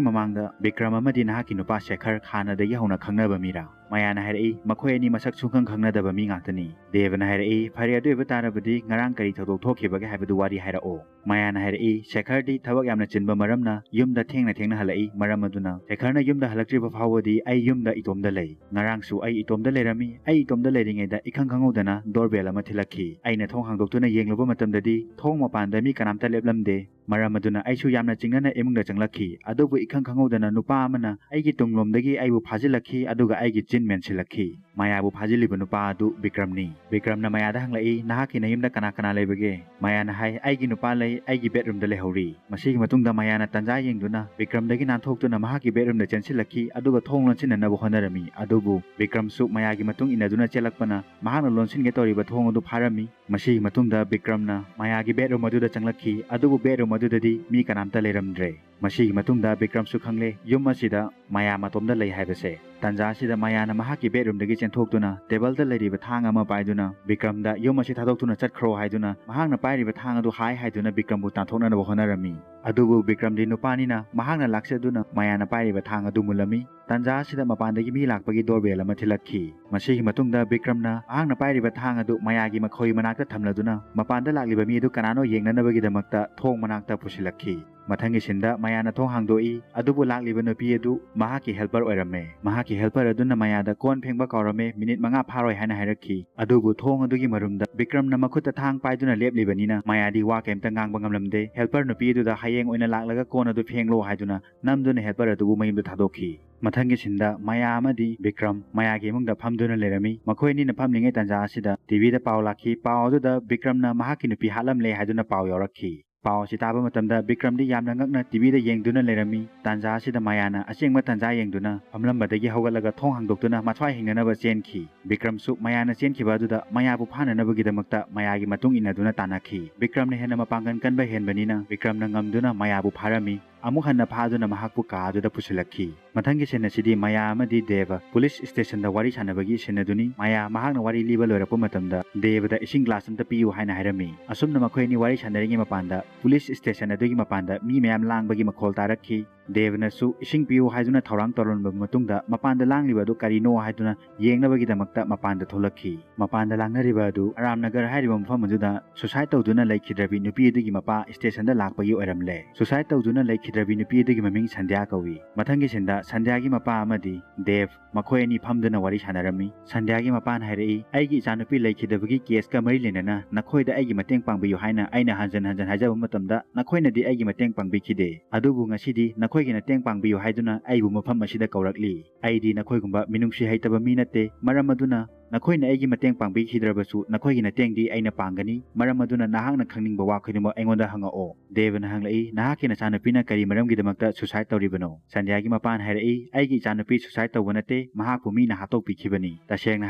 ꯃꯃꯥꯡꯗ ꯕꯤꯀ꯭ꯔꯝ ꯑꯃꯗꯤ ꯅꯍꯥꯛꯀꯤ ꯅꯨꯄꯥ ꯁꯦꯈꯔ ꯍꯥꯟꯅꯗꯒꯤ ꯍꯧꯅ ꯈꯪꯅꯕ ꯃꯤꯔꯥ?" ꯃꯌꯥꯅ ꯍꯥꯏꯔꯛꯏ, "ꯃꯈꯣꯏ ꯑꯅꯤ ꯃꯁꯛ ꯁꯨꯡꯈꯪ ꯈꯪꯅꯗꯕ ꯃꯤ ꯉꯥꯛꯇꯅꯤ"꯫ ꯗꯦꯕꯅ ꯍꯥꯏꯔꯛꯏ, "ꯐꯔꯦ, ꯑꯗꯨ ꯑꯣꯏꯕ ꯇꯥꯔꯕꯗꯤ ꯉꯔꯥꯡ ꯀꯔꯤ ꯊꯧꯗꯣꯛ ꯊꯣꯛꯈꯤꯕꯒꯦ ꯍꯥꯏꯕꯗꯨ ꯋꯥꯔꯤ ꯍꯥꯏꯔꯛꯑꯣ"꯫ ꯃꯌꯥꯅ ꯍꯥꯏꯔꯛꯏ, "ꯁꯦꯈꯔꯗꯤ ꯊꯕꯛ ꯌꯥꯝꯅ ꯆꯤꯟꯕ ꯃꯔꯝꯅ ꯌꯨꯝꯗ ꯊꯦꯡꯅ ꯊꯦꯡꯅ ꯍꯜꯂꯛꯏ, ꯃꯔꯝ ꯑꯗꯨꯅ ꯁꯦꯈꯔꯅ ꯌꯨꯝꯗ ꯍꯜꯂꯛꯇ꯭ꯔꯤꯕ ꯐꯥꯎꯕꯗꯤ ꯑꯩ ꯌꯨꯝꯗ ꯏꯇꯣꯝꯗ ꯂꯩ꯫ ꯉꯔꯥꯡꯁꯨ ꯑꯩ ꯏꯇꯣꯝꯗ ꯂꯩꯔꯝꯃꯤ꯫ ꯑꯩ ꯏꯇꯣꯝꯗ ꯂꯩꯔꯤꯉꯩꯗ ꯏꯈꯪ ꯈꯪꯍꯧꯗꯅ ꯗꯣꯔꯕꯦꯜ ꯑꯃ ꯊꯤꯜꯂꯛꯈꯤ꯫ ꯑꯩꯅ ꯊꯣꯡ ꯍꯥꯡꯗꯣꯛꯇꯨꯅ ꯌꯦꯡꯂꯨꯕ ꯃꯇꯝꯗꯗꯤ ꯊꯣꯡ ꯃꯄꯥꯟꯗ ꯃꯤ ꯀꯅꯥꯝꯇ ꯂꯦꯞꯂꯝꯗꯦ"꯫ ꯃꯔꯝ ꯑꯗꯨꯅ ꯑꯩꯁꯨ ꯌꯥꯝꯅ ꯆꯤꯡꯅꯅ ꯏꯃꯨꯡꯗ ꯆꯪꯂꯛꯈꯤ꯫ ꯑꯗꯨꯕꯨ ꯏꯈꯪ ꯈꯪꯍꯧꯗꯅ ꯅꯨꯄꯥ ꯑꯃꯅ ꯑꯩꯒꯤ ꯇꯨꯡꯂꯣꯝꯗꯒꯤ ꯑꯩꯕꯨ ꯐꯥꯖꯤꯜꯂꯛꯈꯤ, ꯑꯗꯨꯒ ꯑꯩꯒꯤ ꯆꯤꯟ ꯃꯦꯟꯁꯤꯜꯂꯛꯈꯤ꯫ ꯃꯌꯥꯕꯨ ꯐꯥꯖꯤꯜꯂꯤꯕ ꯅꯨꯄꯥ ꯑꯗꯨ ꯕꯤꯀ꯭ꯔꯝꯅꯤ꯫ ꯕꯤꯀ꯭ꯔꯝꯅ ꯃꯌꯥꯗ ꯍꯪꯂꯛꯏ, "ꯅꯍꯥꯛꯀꯤ ꯅꯌꯨꯝꯗ ꯀꯅꯥ ꯀꯅꯥ ꯂꯩꯕꯒꯦ?" ꯃꯌꯥꯅ ꯍꯥꯏ, "ꯑꯩꯒꯤ ꯅꯨꯄꯥ ꯂꯩ, ꯑꯩꯒꯤ ꯕꯦꯗꯔꯨꯝꯗ ꯂꯩꯍꯧꯔꯤ꯫" ꯃꯁꯤꯒꯤ ꯃꯇꯨꯡꯗ ꯃꯌꯥꯅ ꯇꯟꯖꯥ ꯌꯦꯡꯗꯨꯅ ꯕꯤꯀ꯭ꯔꯝꯗꯒꯤ ꯅꯥꯟꯊꯣꯛꯇꯨꯅ ꯃꯍꯥꯛꯀꯤ ꯕꯦꯗꯔꯨꯝꯗ ꯆꯦꯟꯁꯤꯜꯂꯛꯈꯤ, ꯑꯗꯨꯒ ꯊꯣꯡ ꯂꯣꯟꯁꯤꯟꯅꯅꯕ ꯍꯣꯠꯅꯔꯝꯃꯤ꯫ ꯑꯗꯨꯕꯨ ꯕꯤꯀ꯭ꯔꯝꯁꯨ ꯃꯌꯥꯒꯤ ꯃꯇꯨꯡ ꯏꯟꯅꯗꯨꯅ ꯆꯦꯜꯂꯛꯄꯅ ꯃꯍꯥꯛꯅ ꯂꯣꯟꯁꯤꯟꯒꯦ ꯇꯧꯔꯤꯕ ꯊꯣꯡ ꯑꯗꯨ ꯐꯥꯔꯝꯃꯤ꯫ ꯃꯁꯤꯒꯤ ꯃꯇꯨꯡꯗ ꯕꯤꯀ꯭ꯔꯝꯅ ꯃꯌꯥꯒꯤ ꯕꯦꯗꯔꯨꯝ ꯑꯗꯨꯗ ꯆꯪꯂꯛꯈꯤ, ꯑꯗꯨꯕꯨ ꯕꯦꯗꯔꯨꯝ ꯑꯗꯨꯗꯗꯤ ꯃꯤ ꯀꯅꯥꯝꯇ ꯂꯩꯔꯝꯗ꯭ꯔꯦ꯫ ꯃꯁꯤꯒꯤ ꯃꯇꯨꯡꯗ ꯕꯤꯀ꯭ꯔꯝꯁꯨ ꯈꯪꯂꯦ ꯌꯨꯝ ꯑꯁꯤꯗ ꯃꯌꯥ ꯃꯇꯣꯝꯗ ꯂꯩ ꯍꯥꯏꯕꯁꯦ꯫ ꯇꯟꯖꯥ ꯑꯁꯤꯗ ꯃꯌꯥꯅ ꯃꯍꯥꯛꯀꯤ ꯕꯦꯗꯔꯨꯝꯗꯒꯤ ꯆꯦꯟꯊꯣꯛꯇꯨꯅ ꯇꯦꯕꯜꯗ ꯂꯩꯔꯤꯕ ꯊꯥꯡ ꯑꯃ ꯄꯥꯏꯗꯨꯅ ꯕꯤꯀ꯭ꯔꯝꯗ ꯌꯨꯝ ꯑꯁꯤ ꯊꯥꯗꯣꯛꯇꯨꯅ ꯆꯠꯈ꯭ꯔꯣ ꯍꯥꯏꯗꯨꯅ ꯃꯍꯥꯛꯅ ꯄꯥꯏꯔꯤꯕ ꯊꯥꯡ ꯑꯗꯨ ꯍꯥꯏ ꯍꯥꯏꯗꯨꯅ ꯕꯤꯀ꯭ꯔꯝꯕꯨ ꯇꯥꯟꯊꯣꯛꯅꯅꯕ ꯍꯣꯠꯅꯔꯝꯃꯤ꯫ ꯑꯗꯨꯕꯨ ꯕꯤꯀ꯭ꯔꯝꯗꯤ ꯅꯨꯄꯥꯅꯤꯅ ꯃꯍꯥꯛꯅ ꯂꯥꯛꯆꯗꯨꯅ ꯃꯌꯥꯅ ꯄꯥꯏꯔꯤꯕ ꯊꯥꯡ ꯑꯗꯨ ꯃꯨꯜꯂꯝꯃꯤ꯫ ꯇꯟꯖꯥ ꯑꯁꯤꯗ ꯃꯄꯥꯟꯗꯒꯤ ꯃꯤ ꯂꯥꯛꯄꯒꯤ ꯗꯣꯔꯕꯦꯜ ꯑꯃ ꯊꯤꯜꯂꯛꯈꯤ꯫ ꯃꯁꯤꯒꯤ ꯃꯇꯨꯡꯗ ꯕꯤꯀ꯭ꯔꯝꯅ ꯃꯍꯥꯛꯅ ꯄꯥꯏꯔꯤꯕ ꯊꯥꯡ ꯑꯗꯨ ꯃꯌꯥꯒꯤ ꯃꯈꯣꯏ ꯃꯅꯥꯛꯇ ꯊꯝꯂꯗꯨꯅ ꯃꯄꯥꯟꯗ ꯂꯥꯛꯂꯤꯕ ꯃꯤ ꯑꯗꯨ ꯀꯅꯥꯅꯣ ꯌꯦꯡꯅꯅꯕꯒꯤꯗꯃꯛꯇ ꯊꯣꯡ ꯃꯅꯥꯛꯇ ꯄꯨꯁꯤꯜꯂꯛꯈꯤ꯫ ꯃꯊꯪꯒꯤ ꯁꯤꯟꯗ ꯃꯌꯥꯅ ꯊꯣꯡ ꯍꯥꯡꯗꯣꯛꯏ, ꯑꯗꯨꯕꯨ ꯂꯥꯛꯂꯤꯕ ꯅꯨꯄꯤ ꯑꯗꯨ ꯃꯍꯥꯛꯀꯤ ꯍꯦꯜꯄꯔ ꯑꯣꯏꯔꯝꯃꯦ꯫ ꯃꯍꯥꯛꯀꯤ ꯍꯦꯜꯄꯔ ꯑꯗꯨꯅ ꯃꯌꯥꯗ ꯀꯣꯟ ꯐꯦꯡꯕ ꯀꯥꯎꯔꯝꯃꯦ, ꯃꯤꯅꯤꯠ ꯃꯉꯥ ꯐꯥꯔꯣꯏ ꯍꯥꯏꯅ ꯍꯥꯏꯔꯛꯈꯤ꯫ ꯑꯗꯨꯕꯨ ꯊꯣꯡ ꯑꯗꯨꯒꯤ ꯃꯔꯨꯝꯗ ꯕꯤꯀ꯭ꯔꯝꯅ ꯃꯈꯨꯠꯇ ꯊꯥꯡ ꯄꯥꯏꯗꯨꯅ ꯂꯦꯞꯂꯤꯕꯅꯤꯅ ꯃꯌꯥꯗꯤ ꯋꯥ ꯀꯩꯝꯇ ꯉꯥꯡꯕ ꯉꯝꯂꯝꯗꯦ꯫ ꯍꯦꯜꯄꯔ ꯅꯨꯄꯤ ꯑꯗꯨꯗ ꯍꯌꯦꯡ ꯑꯣꯏꯅ ꯂꯥꯛꯂꯒ ꯀꯣꯟ ꯑꯗꯨ ꯐꯦꯡꯂꯣ ꯍꯥꯏꯗꯨꯅ ꯅꯝꯗꯨꯅ ꯍꯦꯜꯄꯔ ꯑꯗꯨꯕꯨ ꯃꯌꯨꯝꯗ ꯊꯥꯗꯣꯛꯈꯤ꯫ ꯃꯊꯪꯒꯤ ꯁꯤꯟꯗ ꯃꯌꯥ ꯑꯃꯗꯤ ꯕꯤꯀ꯭ꯔꯝ ꯃꯌꯥꯒꯤ ꯏꯃꯨꯡꯗ ꯐꯝꯗꯨꯅ ꯂꯩꯔꯝꯃꯤ꯫ ꯃꯈꯣꯏ ꯑꯅꯤꯅ ꯐꯝꯂꯤꯉꯩ ꯇꯥꯟꯖꯥ ꯑꯁꯤꯗ ꯇꯤꯚꯤꯗ ꯄꯥꯎ ꯂꯥꯛꯈꯤ꯫ ꯄꯥꯎ ꯑꯗꯨꯗ ꯕꯤꯀ꯭ꯔꯝꯅ ꯃꯍꯥꯛꯀꯤ ꯅꯨꯄꯤ ꯍꯥꯠꯂꯝꯂꯦ ꯍꯥꯏꯗꯨꯅ ꯄꯥꯎ ꯌꯥꯎꯔꯛꯈꯤ꯫ ꯄꯥꯎ ꯑꯁꯤ ꯇꯥꯕ ꯃꯇꯝꯗ ꯕꯤꯀ꯭ꯔꯝꯗꯤ ꯌꯥꯝꯅ ꯉꯛꯅ ꯇꯤꯚꯤꯗ ꯌꯦꯡꯗꯨꯅ ꯂꯩꯔꯝꯃꯤ꯫ ꯇꯥꯟꯖꯥ ꯑꯁꯤꯗ ꯃꯌꯥꯅ ꯑꯁꯦꯡꯕ ꯇꯥꯟꯖꯥ ꯌꯦꯡꯗꯨꯅ ꯐꯝꯂꯝꯕꯗꯒꯤ ꯍꯧꯒꯠꯂꯒ ꯊꯣꯡ ꯍꯥꯡꯗꯣꯛꯇꯨꯅ ꯃꯊ꯭ꯋꯥꯏ ꯍꯤꯡꯅꯅꯕ ꯆꯦꯟꯈꯤ꯫ ꯕꯤꯀ꯭ꯔꯝꯁꯨ ꯃꯌꯥꯅ ꯆꯦꯟꯈꯤꯕ ꯑꯗꯨꯗ ꯃꯌꯥꯕꯨ ꯐꯥꯅꯅꯕꯒꯤꯗꯃꯛꯇ ꯃꯌꯥꯒꯤ ꯃꯇꯨꯡ ꯏꯟꯅꯗꯨꯅ ꯇꯥꯟꯅꯈꯤ꯫ ꯕꯤꯀ꯭ꯔꯝꯅ ꯍꯦꯟꯅ ꯃꯄꯥꯡꯒꯜ ꯀꯟꯕ ꯍꯦꯟꯕꯅꯤꯅ ꯕꯤꯀ꯭ꯔꯝꯅ ꯉꯝꯗꯨꯅ ꯃꯌꯥꯕꯨ ꯐꯥꯔꯝꯃꯤ꯫ ꯑꯃꯨꯛ ꯍꯟꯅ ꯐꯥꯗꯨꯅ ꯃꯍꯥꯛꯄꯨ ꯀꯥ ꯑꯗꯨꯗ ꯄꯨꯁꯤꯜꯂꯛꯈꯤ꯫ ꯃꯊꯪꯒꯤ ꯁꯤꯟ ꯑꯁꯤꯗꯤ ꯃꯌꯥ ꯑꯃꯗꯤ ꯗꯦꯕ ꯄꯨꯂꯤꯁ ꯁ꯭ꯇꯦꯁꯟꯗ ꯋꯥꯔꯤ ꯁꯥꯟꯅꯕꯒꯤ ꯁꯤꯟ ꯑꯗꯨꯅꯤ꯫ ꯃꯌꯥ ꯃꯍꯥꯛꯅ ꯋꯥꯔꯤ ꯂꯤꯕ ꯂꯣꯏꯔꯛꯄ ꯃꯇꯝꯗ ꯗꯦꯕꯗ ꯏꯁꯤꯡ ꯒ꯭ꯂꯥꯁ ꯑꯃꯇ ꯄꯤꯌꯨ ꯍꯥꯏꯅ ꯍꯥꯏꯔꯝꯃꯤ꯫ ꯑꯁꯨꯝꯅ ꯃꯈꯣꯏ ꯑꯅꯤ ꯋꯥꯔꯤ ꯁꯥꯟꯅꯔꯤꯉꯩ ꯃꯄꯥꯟꯗ ꯄꯨꯂꯤꯁ ꯁ꯭ꯇꯦꯁꯟ ꯑꯗꯨꯒꯤ ꯃꯄꯥꯟꯗ ꯃꯤ ꯃꯌꯥꯝ ꯂꯥꯡꯕꯒꯤ ꯃꯈꯣꯜ ꯇꯥꯔꯛꯈꯤ꯫ ꯗꯦꯕꯅꯁꯨ ꯏꯁꯤꯡ ꯄꯤꯌꯨ ꯍꯥꯏꯗꯨꯅ ꯊꯧꯔꯥꯡ ꯇꯧꯔꯝꯂꯕ ꯃꯇꯨꯡꯗ ꯃꯄꯥꯟꯗ ꯂꯥꯡꯂꯤꯕ ꯑꯗꯨ ꯀꯔꯤꯅꯣ ꯍꯥꯏꯗꯨꯅ ꯌꯦꯡꯅꯕꯒꯤꯗꯃꯛꯇ ꯃꯄꯥꯟꯗ ꯊꯣꯛꯂꯛꯈꯤ꯫ ꯃꯄꯥꯟꯗ ꯂꯥꯡꯅꯔꯤꯕ ꯑꯗꯨ ꯑꯔꯥꯝꯅꯒꯔ ꯍꯥꯏꯔꯤꯕ ꯃꯐꯝ ꯑꯗꯨꯗ suicide ꯇꯧꯗꯨꯅ ꯂꯩꯈꯤꯗ꯭ꯔꯕꯤ ꯅꯨꯄꯤ ꯑꯗꯨꯒꯤ ꯃꯄꯥ stationꯗ ꯂꯥꯛꯄꯒꯤ ꯑꯣꯏꯔꯝꯂꯦ꯫ Suicide ꯇꯧꯗꯨꯅ ꯂꯩꯈꯤꯗ꯭ꯔꯕꯤ ꯅꯨꯄꯤ ꯑꯗꯨꯒꯤ ꯃꯃꯤꯡ ꯁꯟꯙ꯭ꯌꯥ ꯀꯧꯏ꯫ ꯃꯊꯪꯒꯤ sceneꯗ ꯁꯟꯙ꯭ꯌꯥꯒꯤ ꯃꯄꯥ ꯑꯃꯗꯤ ꯗꯦꯕ ꯃꯈꯣꯏ ꯑꯅꯤ ꯐꯝꯗꯨꯅ ꯋꯥꯔꯤ ꯁꯥꯟꯅꯔꯝꯃꯤ꯫ ꯁꯟꯙ꯭ꯌꯥꯒꯤ ꯃꯄꯥꯅ ꯍꯥꯏꯔꯛꯏ, "ꯑꯩꯒꯤ ꯏꯆꯥꯅꯨꯄꯤ ꯂꯩꯈꯤꯗꯕꯒꯤ caseꯀ ꯃꯔꯤ ꯂꯩꯅꯅ ꯅꯈꯣꯏꯗ ꯑꯩꯒꯤ ꯃꯇꯦꯡ ꯄꯥꯡꯕꯤꯌꯨ ꯍꯥꯏꯅ ꯑꯩꯅ ꯍꯟꯖꯟ ꯍꯟꯖꯟ ꯍꯥꯏꯖꯕ ꯃꯇꯝꯗ ꯅꯈꯣꯏꯅꯗꯤ ꯑꯩꯒꯤ ꯃꯇꯦꯡ ꯄꯥꯡꯕꯤꯈꯤꯗꯦ꯫ ꯑꯗꯨꯕꯨ ꯉꯁꯤꯗꯤ ꯅꯈꯣꯏꯒꯤ ꯃꯇꯦꯡ ꯄꯥꯡꯕꯤꯌꯨ ꯍꯥꯏꯗꯨꯅ ꯑꯩꯕꯨ ꯃꯐꯝ ꯑꯁꯤꯗ ꯀꯧꯔꯛꯂꯤ꯫ ꯑꯩꯗꯤ ꯅꯈꯣꯏꯒꯨꯝꯕ ꯃꯤꯅꯨꯡꯁꯤ ꯍꯩꯇꯕ ꯃꯤ ꯅꯠꯇꯦ꯫ ꯃꯔꯝ ꯑꯗꯨꯅ ꯅꯈꯣꯏꯅ ꯑꯩꯒꯤ ꯃꯇꯦꯡ ꯄꯥꯡꯕꯤꯈꯤꯗ꯭ꯔꯕꯁꯨ ꯅꯈꯣꯏꯒꯤ ꯃꯇꯦꯡꯗꯤ ꯑꯩꯅ ꯄꯥꯡꯒꯅꯤ꯫ ꯃꯔꯝ ꯑꯗꯨꯅ ꯅꯍꯥꯛꯅ ꯈꯪꯅꯤꯡꯕ ꯋꯥ ꯈꯨꯗꯤꯡꯃꯛ ꯑꯩꯉꯣꯟꯗ ꯍꯪꯉꯛꯑꯣ꯫" ꯗꯦꯕꯅ ꯍꯪꯂꯛꯏ, "ꯅꯍꯥꯛꯀꯤ ꯅꯆꯥꯅꯨꯄꯤꯅ ꯀꯔꯤ ꯃꯔꯝꯒꯤꯗꯃꯛꯇ suicide ꯇꯧꯔꯤꯕꯅꯣ?" ꯁꯟꯙ꯭ꯌꯥꯒꯤ ꯃꯄꯥꯅ ꯍꯥꯏꯔꯛꯏ, "ꯑꯩꯒꯤ ꯏꯆꯥꯅꯨꯄꯤ suicide ꯇꯧꯕ ꯅꯠꯇꯦ, ꯃꯍꯥꯛꯄꯨ ꯃꯤꯅ ꯍꯥꯠꯇꯣꯛꯄꯤꯈꯤꯕꯅꯤ꯫ ꯇꯁꯦꯡꯅ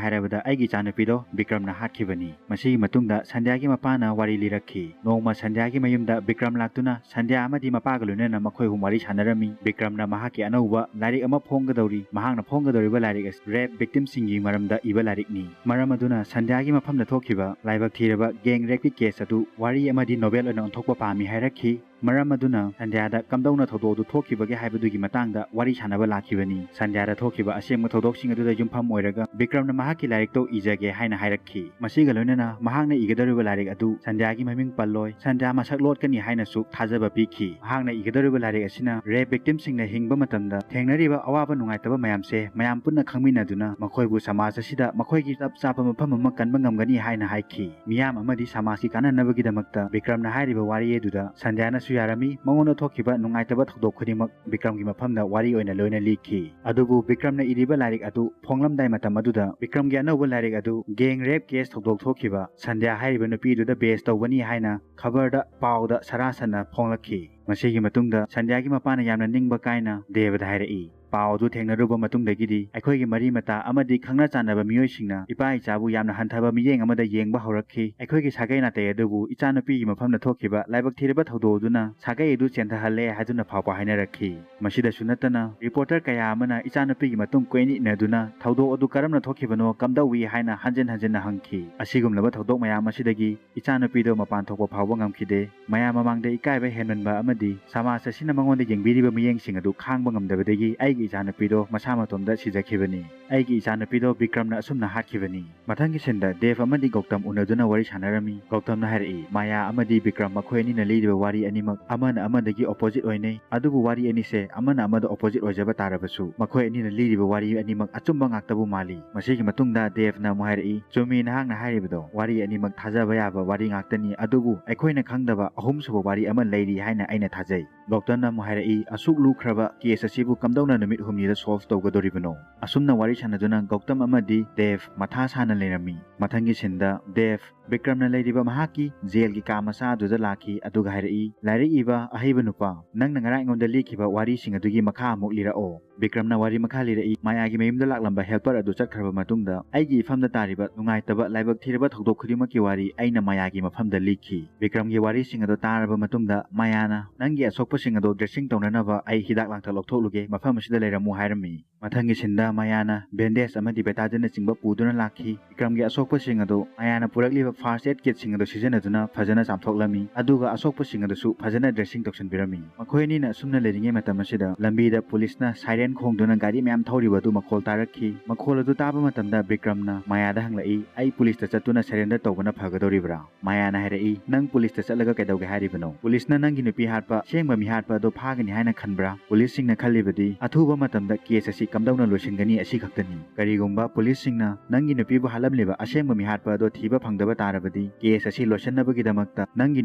ꯍꯥꯏꯔꯕꯗ ꯑꯩꯒꯤ ꯏꯆꯥꯅꯨꯄꯤꯗꯣ ꯕꯤꯀ꯭ꯔꯝꯅ ꯍꯥꯠꯈꯤꯕꯅꯤ꯫" ꯃꯁꯤꯒꯤ ꯃꯇꯨꯡꯗ ꯁꯟꯙ꯭ꯌꯥꯒꯤ ꯃꯄꯥꯅ ꯋꯥꯔꯤ ꯂꯤꯔꯛꯈꯤ꯫ ꯅꯣꯡꯃ ꯁꯟꯙ꯭ꯌꯥꯒꯤ ꯃꯌꯨꯝꯗ ꯕꯤꯀ꯭ꯔꯝ ꯂꯥꯛꯇꯨꯅ ꯁꯟꯙ꯭ꯌꯥ ꯑꯃꯗꯤ ꯃꯄꯥꯒ ꯂꯣꯏꯅꯅ ꯃꯈꯣꯏ ꯑꯍꯨꯝ ꯋꯥꯔꯤ ꯁꯥꯟꯅꯔꯝꯃꯤ꯫ ꯕꯤꯀ꯭ꯔꯝꯅ ꯃꯍꯥꯛꯀꯤ ꯑꯅꯧꯕ ꯂꯥꯏꯔꯤꯛ ꯑꯃ ꯐꯣꯡꯒꯗꯧꯔꯤ꯫ ꯃꯍꯥꯛꯅ ꯐꯣꯡꯒꯗꯧꯔꯤꯕ ꯂꯥꯏꯔꯤꯛ ꯑꯁꯤ rape victimꯁꯤꯡꯒꯤ ꯃꯔꯝꯗ ꯏꯕ ꯂꯥꯏꯔꯤꯛꯅꯤ꯫ ꯃꯔꯝ ꯑꯗꯨꯅ ꯁꯟꯙ꯭ꯌꯥꯒꯤ ꯃꯐꯝꯗ ꯊꯣꯛꯈꯤꯕ ꯂꯥꯏꯕꯛ ꯊꯤꯔꯕ gang rapeꯀꯤ case ꯑꯗꯨ ꯋꯥꯔꯤ ꯑꯃꯗꯤ novel ꯑꯣꯏꯅ ꯑꯣꯟꯊꯣꯛꯄ ꯄꯥꯝꯃꯤ ꯍꯥꯏꯔꯛꯈꯤ꯫ ꯃꯔꯝ ꯑꯗꯨꯅ ꯁꯟꯙ꯭ꯌꯥꯗ ꯀꯝꯗꯧꯅ ꯊꯧꯗꯣꯛ ꯑꯗꯨ ꯊꯣꯛꯈꯤꯕꯒꯦ ꯍꯥꯏꯕꯗꯨꯒꯤ ꯃꯇꯥꯡꯗ ꯋꯥꯔꯤ ꯁꯥꯟꯅꯕ ꯂꯥꯛꯈꯤꯕꯅꯤ꯫ ꯁꯟꯙ꯭ꯌꯥꯗ ꯊꯣꯛꯈꯤꯕ ꯑꯁꯦꯡꯕ ꯊꯧꯗꯣꯛꯁꯤꯡ ꯑꯗꯨꯗ ꯌꯨꯝꯐꯝ ꯑꯣꯏꯔꯒ ꯕꯤꯀ꯭ꯔꯝꯅ ꯃꯍꯥꯛꯀꯤ ꯂꯥꯏꯔꯤꯛꯇꯣ ꯏꯖꯒꯦ ꯍꯥꯏꯅ ꯍꯥꯏꯔꯛꯈꯤ꯫ ꯃꯁꯤꯒ ꯂꯣꯏꯅꯅ ꯃꯍꯥꯛꯅ ꯏꯒꯗꯧꯔꯤꯕ ꯂꯥꯏꯔꯤꯛ ꯑꯗꯨ ꯁꯟꯙ꯭ꯌꯥꯒꯤ ꯃꯃꯤꯡ ꯄꯜꯂꯣꯏ, ꯁꯟꯙ꯭ꯌꯥ ꯃꯁꯛ ꯂꯣꯠꯀꯅꯤ ꯍꯥꯏꯅꯁꯨ ꯊꯥꯖꯕ ꯄꯤꯈꯤ꯫ ꯃꯍꯥꯛꯅ ꯏꯒꯗꯧꯔꯤꯕ ꯂꯥꯏꯔꯤꯛ ꯑꯁꯤꯅ rape victimꯁꯤꯡꯅ ꯍꯤꯡꯕ ꯃꯇꯝꯗ ꯊꯦꯡꯅꯔꯤꯕ ꯑꯋꯥꯕ ꯅꯨꯡꯉꯥꯏꯇꯕ ꯃꯌꯥꯝꯁꯦ ꯃꯌꯥꯝ ꯄꯨꯟꯅ ꯈꯪꯃꯤꯟꯅꯗꯨꯅ ꯃꯈꯣꯏꯕꯨ ꯁꯃꯥꯖ ꯑꯁꯤꯗ ꯃꯈꯣꯏꯒꯤ ꯆꯞ ꯆꯥꯕ ꯃꯐꯝ ꯑꯃ ꯀꯟꯕ ꯉꯝꯒꯅꯤ ꯍꯥꯏꯅ ꯍꯥꯏꯈꯤ꯫ ꯃꯤꯌꯥꯝ ꯑꯃꯗꯤ ꯁꯃꯥꯖꯀꯤ ꯀꯥꯟꯅꯅꯕꯒꯤꯗꯃꯛꯇ ꯕꯤꯀ꯭ꯔꯝꯅ ꯍꯥꯏꯔꯤꯕ ꯋꯥꯔꯤ ꯑꯗꯨꯗ ꯁꯟꯙ꯭ꯌꯥꯅꯁꯨ ꯌꯥꯔꯝꯃꯤ꯫ ꯃꯉꯣꯟꯗ ꯊꯣꯛꯈꯤꯕ ꯅꯨꯡꯉꯥꯏꯇꯕ ꯊꯧꯗꯣꯛ ꯈꯨꯗꯤꯡꯃꯛ ꯕꯤꯀ꯭ꯔꯝꯒꯤ ꯃꯐꯝꯗ ꯋꯥꯔꯤ ꯑꯣꯏꯅ ꯂꯣꯏꯅ ꯂꯤꯈꯤ꯫ ꯑꯗꯨꯕꯨ ꯕꯤꯀ꯭ꯔꯝꯅ ꯏꯔꯤꯕ ꯂꯥꯏꯔꯤꯛ ꯑꯗꯨ ꯐꯣꯡꯂꯝꯗꯥꯏ ꯃꯇꯝ ꯑꯗꯨꯗ ꯕꯤꯀ꯭ꯔꯝꯒꯤ ꯑꯅꯧꯕ ꯂꯥꯏꯔꯤꯛ ꯑꯗꯨ gang rape case ꯊꯧꯗꯣꯛ ꯊꯣꯛꯈꯤꯕ ꯁꯟꯙ꯭ꯌꯥ ꯍꯥꯏꯔꯤꯕ ꯅꯨꯄꯤ ꯑꯗꯨꯗ base ꯇꯧꯕꯅꯤ ꯍꯥꯏꯅ ꯈꯕꯔꯗ ꯄꯥꯎꯗ ꯁꯔꯥ ꯁꯟꯅ ꯐꯣꯡꯂꯛꯈꯤ꯫ ꯃꯁꯤꯒꯤ ꯃꯇꯨꯡꯗ ꯁꯟꯙ꯭ꯌꯥꯒꯤ ꯃꯄꯥꯅ ꯌꯥꯝꯅ ꯅꯤꯡꯕ ꯀꯥꯏꯅ ꯗꯦꯕꯗ ꯍꯥꯏꯔꯛꯏ, ꯄꯥꯎ ꯑꯗꯨ ꯊꯦꯡꯅꯔꯨꯕ ꯃꯇꯨꯡꯗꯒꯤꯗꯤ ꯑꯩꯈꯣꯏꯒꯤ ꯃꯔꯤ ꯃꯇꯥ ꯑꯃꯗꯤ ꯈꯪꯅ ꯆꯥꯟꯅꯕ ꯃꯤꯑꯣꯏꯁꯤꯡꯅ ꯏꯄꯥ ꯏꯆꯥꯕꯨ ꯌꯥꯝꯅ ꯍꯟꯊꯕ ꯃꯤꯠꯌꯦꯡ ꯑꯃꯗ ꯌꯦꯡꯕ ꯍꯧꯔꯛꯈꯤ꯫ ꯑꯩꯈꯣꯏꯒꯤ ꯁꯥꯒꯩ ꯅꯥꯇꯩ ꯑꯗꯨꯕꯨ ꯏꯆꯥꯅꯨꯄꯤꯒꯤ ꯃꯐꯝꯗ ꯊꯣꯛꯈꯤꯕ ꯂꯥꯏꯕꯛ ꯊꯤꯔꯕ ꯊꯧꯗꯣꯛ ꯑꯗꯨꯅ ꯁꯥꯒꯩ ꯑꯗꯨ ꯆꯦꯟꯊꯍꯜꯂꯦ ꯍꯥꯏꯗꯨꯅ ꯐꯥꯎꯕ ꯍꯥꯏꯅꯔꯛꯈꯤ꯫ ꯃꯁꯤꯗꯁꯨ ꯅꯠꯇꯅ reporter ꯀꯌꯥ ꯑꯃꯅ ꯏꯆꯥꯅꯨꯄꯤꯒꯤ ꯃꯇꯨꯡ ꯀꯣꯏꯏꯟ ꯏꯟꯅꯗꯨꯅ ꯊꯧꯗꯣꯛ ꯑꯗꯨ ꯀꯔꯝꯅ ꯊꯣꯛꯈꯤꯕꯅꯣ, ꯀꯝꯗꯧꯏ ꯍꯥꯏꯅ ꯍꯟꯖꯤꯟ ꯍꯟꯖꯤꯟꯅ ꯍꯪꯈꯤ꯫ ꯑꯁꯤꯒꯨꯝꯂꯕ ꯊꯧꯗꯣꯛ ꯃꯌꯥꯝ ꯑꯁꯤꯗꯒꯤ ꯏꯆꯥꯅꯨꯄꯤꯗꯣ ꯃꯄꯥꯟ ꯊꯣꯛꯄ ꯐꯥꯎꯕ ꯉꯝꯈꯤꯗꯦ꯫ ꯃꯌꯥꯝ ꯃꯃꯥꯡꯗ ꯏꯀꯥꯏꯕ ꯍꯦꯟꯃꯟꯕ ꯑꯃꯗꯤ ꯁꯃꯥꯖ ꯑꯁꯤꯅ ꯃꯉꯣꯟꯗ ꯌꯦꯡꯕꯤꯔꯤꯕ ꯃꯤꯠꯌꯦꯡꯁꯤꯡ ꯑꯗꯨ ꯈꯥꯡꯕ ꯉꯝꯗꯕꯗꯒꯤ ꯑꯩꯒꯤ ꯏꯆꯥꯅꯨꯄꯤꯗꯣ ꯃꯁꯥ ꯃꯇꯣꯝꯗ ꯁꯤꯖꯈꯤꯕꯅꯤ꯫ ꯑꯩꯒꯤ ꯏꯆꯥꯅꯨꯄꯤꯗꯣ ꯕꯤꯀ꯭ꯔꯝꯅ ꯑꯁꯨꯝꯅ ꯍꯥꯠꯈꯤꯕꯅꯤ꯫ ꯃꯊꯪꯒꯤ ꯁꯤꯟꯗ ꯗꯦꯕ ꯑꯃꯗꯤ ꯒꯧꯇꯝ ꯎꯅꯗꯨꯅ ꯋꯥꯔꯤ ꯁꯥꯟꯅꯔꯝꯃꯤ꯫ ꯒꯧꯇꯝꯅ ꯍꯥꯏꯔꯛꯏ, "ꯃꯥꯌꯥ ꯑꯃꯗꯤ ꯕꯤꯀ꯭ꯔꯝ ꯃꯈꯣꯏ ꯑꯅꯤꯅ ꯂꯤꯔꯤꯕ ꯋꯥꯔꯤ ꯑꯅꯤꯃꯛ ꯑꯃꯅ ꯑꯃꯗꯒꯤ opposite ꯑꯣꯏꯅꯩ꯫ ꯑꯗꯨꯕꯨ ꯋꯥꯔꯤ ꯑꯅꯤꯁꯦ ꯑꯃꯅ ꯑꯃꯗ opposite ꯑꯣꯏꯖꯕ ꯇꯥꯔꯕꯁꯨ ꯃꯈꯣꯏ ꯑꯅꯤꯅ ꯂꯤꯔꯤꯕ ꯋꯥꯔꯤ ꯑꯅꯤꯃꯛ ꯑꯆꯨꯝꯕ ꯉꯥꯛꯇꯕꯨ ꯃꯥꯜꯂꯤ꯫" ꯃꯁꯤꯒꯤ ꯃꯇꯨꯡꯗ ꯗꯦꯕꯅ ꯑꯃꯨꯛ ꯍꯥꯏꯔꯛꯏ, "ꯆꯨꯝꯃꯤ ꯅꯍꯥꯛꯅ ꯍꯥꯏꯔꯤꯕꯗꯣ, ꯋꯥꯔꯤ ꯑꯅꯤꯃꯛ ꯊꯥꯖꯕ ꯌꯥꯕ ꯋꯥꯔꯤ ꯉꯥꯛꯇꯅꯤ, ꯑꯗꯨꯕꯨ ꯑꯩꯈꯣꯏꯅ ꯈꯪꯗꯕ ꯑꯍꯨꯝꯁꯨꯕ ꯋꯥꯔꯤ ꯑꯃ ꯂꯩꯔꯤ ꯍꯥꯏꯅ ꯑꯩꯅ ꯊꯥꯖꯩ꯫" ꯒꯧꯇꯝꯅ ꯑꯃꯨꯛ ꯍꯥꯏꯔꯛꯏ, "ꯑꯁꯨꯛ ꯂꯨꯈ꯭ꯔꯕ case ꯑꯁꯤꯕꯨ ꯀꯝꯗꯧꯅ ꯅꯨꯃꯤꯠ ꯍꯨꯝꯅꯤꯗ solve ꯇꯧꯒꯗꯧꯔꯤꯕꯅꯣ?" ꯑꯁꯨꯝꯅ ꯋꯥꯔꯤ ꯁꯥꯟꯅꯗꯨꯅ ꯒꯧꯇꯝ ꯑꯃꯗꯤ ꯗꯦꯕ ꯃꯊꯥ ꯁꯥꯅ ꯂꯩꯔꯝꯃꯤ꯫ ꯃꯊꯪꯒꯤ ꯁꯤꯟꯗ ꯗꯦꯕ ꯕꯤꯀ꯭ꯔꯝꯅ ꯂꯩꯔꯤꯕ ꯃꯍꯥꯛꯀꯤ ꯖꯦꯜꯒꯤ ꯀꯥ ꯃꯆꯥ ꯑꯗꯨꯗ ꯂꯥꯛꯈꯤ, ꯑꯗꯨꯒ ꯍꯥꯏꯔꯛꯏ, "ꯂꯥꯏꯔꯤꯛ ꯏꯕ ꯑꯍꯩꯕ ꯅꯨꯄꯥ, ꯅꯪꯅ ꯉꯔꯥꯡ ꯑꯩꯉꯣꯟꯗ ꯂꯤꯈꯤꯕ ꯋꯥꯔꯤꯁꯤꯡ ꯑꯗꯨꯒꯤ ꯃꯈꯥ ꯑꯃꯨꯛ ꯂꯤꯔꯛꯑꯣ꯫" ꯕꯤꯀ꯭ꯔꯝꯅ ꯋꯥꯔꯤ ꯃꯈꯥ ꯂꯤꯔꯛꯏ, "ꯃꯥꯌꯥꯒꯤ ꯃꯌꯨꯝꯗ ꯂꯥꯛꯂꯝꯕ helper ꯑꯗꯨ ꯆꯠꯈ꯭ꯔꯕ ꯃꯇꯨꯡꯗ ꯑꯩꯒꯤ ꯏꯐꯝꯗ ꯇꯥꯔꯤꯕ ꯅꯨꯡꯉꯥꯏꯇꯕ ꯂꯥꯏꯕꯛ ꯊꯤꯔꯕ ꯊꯧꯗꯣꯛ ꯈꯨꯗꯤꯡꯃꯛꯀꯤ ꯋꯥꯔꯤ ꯑꯩꯅ ꯃꯥꯌꯥꯒꯤ ꯃꯐꯝꯗ ꯂꯤꯈꯤ꯫" ꯕꯤꯀ꯭ꯔꯝꯒꯤ ꯋꯥꯔꯤꯁꯤꯡ ꯑꯗꯨ ꯇꯥꯔꯕ ꯃꯇꯨꯡꯗ ꯃꯥꯌꯥꯅ, "ꯅꯪꯒꯤ ꯑꯁꯣꯛꯄꯁꯤꯡ ꯑꯗꯨ dressing ꯇꯧꯅꯅꯕ ꯑꯩ ꯍꯤꯗꯥꯛ ꯂꯥꯡꯊꯛ ꯂꯧꯊꯣꯛꯂꯨꯒꯦ, ꯃꯐꯝ ꯑꯁꯤꯗ ꯂꯩꯔꯝꯃꯨ" ꯍꯥꯏꯔꯝꯃꯤ꯫ ꯃꯊꯪꯒꯤ ꯁꯤꯟꯗ ꯃꯥꯌꯥꯅ bandage ꯑꯃꯗꯤ Betadine ꯅꯆꯤꯡꯕ ꯄꯨꯗꯨꯅ ꯂꯥꯛꯈꯤ꯫ ꯕꯤꯀ꯭ꯔꯝꯒꯤ ꯑꯁꯣꯛꯄꯁꯤꯡ ꯑꯗꯨ ꯃꯥꯌꯥꯅ ꯄꯨꯔꯛꯂꯤꯕ first aid kitꯁꯤꯡ ꯑꯗꯨ ꯁꯤꯖꯤꯟꯅꯗꯨꯅ ꯐꯖꯅ ꯆꯥꯝꯊꯣꯛꯂꯝꯃꯤ, ꯑꯗꯨꯒ ꯑꯁꯣꯛꯄꯁꯤꯡ ꯑꯗꯨꯁꯨ ꯐꯖꯅ dressing ꯇꯧꯁꯤꯟꯕꯤꯔꯝꯃꯤ꯫ ꯃꯈꯣꯏ ꯑꯅꯤꯅ ꯑꯁꯨꯝꯅ ꯂꯩꯔꯤꯉꯩ ꯃꯇꯝ ꯑꯁꯤꯗ ꯂꯝꯕꯤꯗ ꯄꯨꯂꯤꯁꯅ siren ꯈꯣꯡꯗꯨꯅ ꯒꯥꯔꯤ ꯃꯌꯥꯝ ꯊꯧꯔꯤꯕ ꯑꯗꯨ ꯃꯈꯣꯜ ꯇꯥꯔꯛꯈꯤ꯫ ꯃꯈꯣꯜ ꯑꯗꯨ ꯇꯥꯕ ꯃꯇꯝꯗ ꯕꯤꯀ꯭ꯔꯝꯅ ꯃꯥꯌꯥꯗ ꯍꯪꯂꯛꯏ, "ꯑꯩ ꯄꯨꯂꯤꯁꯇ ꯆꯠꯇꯨꯅ surrender ꯇꯧꯕꯅ ꯐꯒꯗꯧꯔꯤꯕ꯭ꯔꯥ?" ꯃꯥꯌꯥꯅ ꯍꯥꯏꯔꯛꯏ, "ꯅꯪ ꯄꯨꯂꯤꯁꯇ ꯆꯠꯂꯒ ꯀꯩꯗꯧꯒꯦ ꯍꯥꯏꯔꯤꯕꯅꯣ? ꯄꯨꯂꯤꯁꯅ ꯅꯪꯒꯤ ꯅꯨꯄꯤ ꯍꯥꯠꯄ, ꯑꯁꯦꯡꯕ ꯃꯤꯍꯥꯠꯄ ꯑꯗꯨ ꯐꯥꯒꯅꯤ ꯍꯥꯏꯅ ꯈꯟꯕ꯭ꯔꯥ?" ꯄꯨꯂꯤꯁꯁꯤꯡꯅ ꯈꯜꯂꯤꯕꯗꯤ ꯑꯊꯨꯕ ꯃꯇꯝꯗ case ꯑꯁꯤ ꯀꯝꯗꯧꯅ ꯂꯣꯏꯁꯤꯟꯒꯅꯤ ꯑꯁꯤ ꯈꯛꯇꯅꯤ꯫ ꯀꯔꯤꯒꯨꯝꯕ ꯄꯨꯂꯤꯁꯁꯤꯡꯅ ꯅꯪꯒꯤ ꯅꯨꯄꯤꯕꯨ ꯍꯥꯠꯂꯝꯂꯤꯕ ꯑꯁꯦꯡꯕ ꯃꯤꯍꯥꯠꯄ ꯑꯗꯣ ꯊꯤꯕ ꯐꯪꯗꯕ ꯇꯥꯔꯕꯗꯤ, ꯀꯦꯁ ꯑꯁꯤ ꯂꯣꯏꯁꯤꯟꯅꯕꯒꯤꯗꯃꯛꯇ ꯅꯪꯒꯤ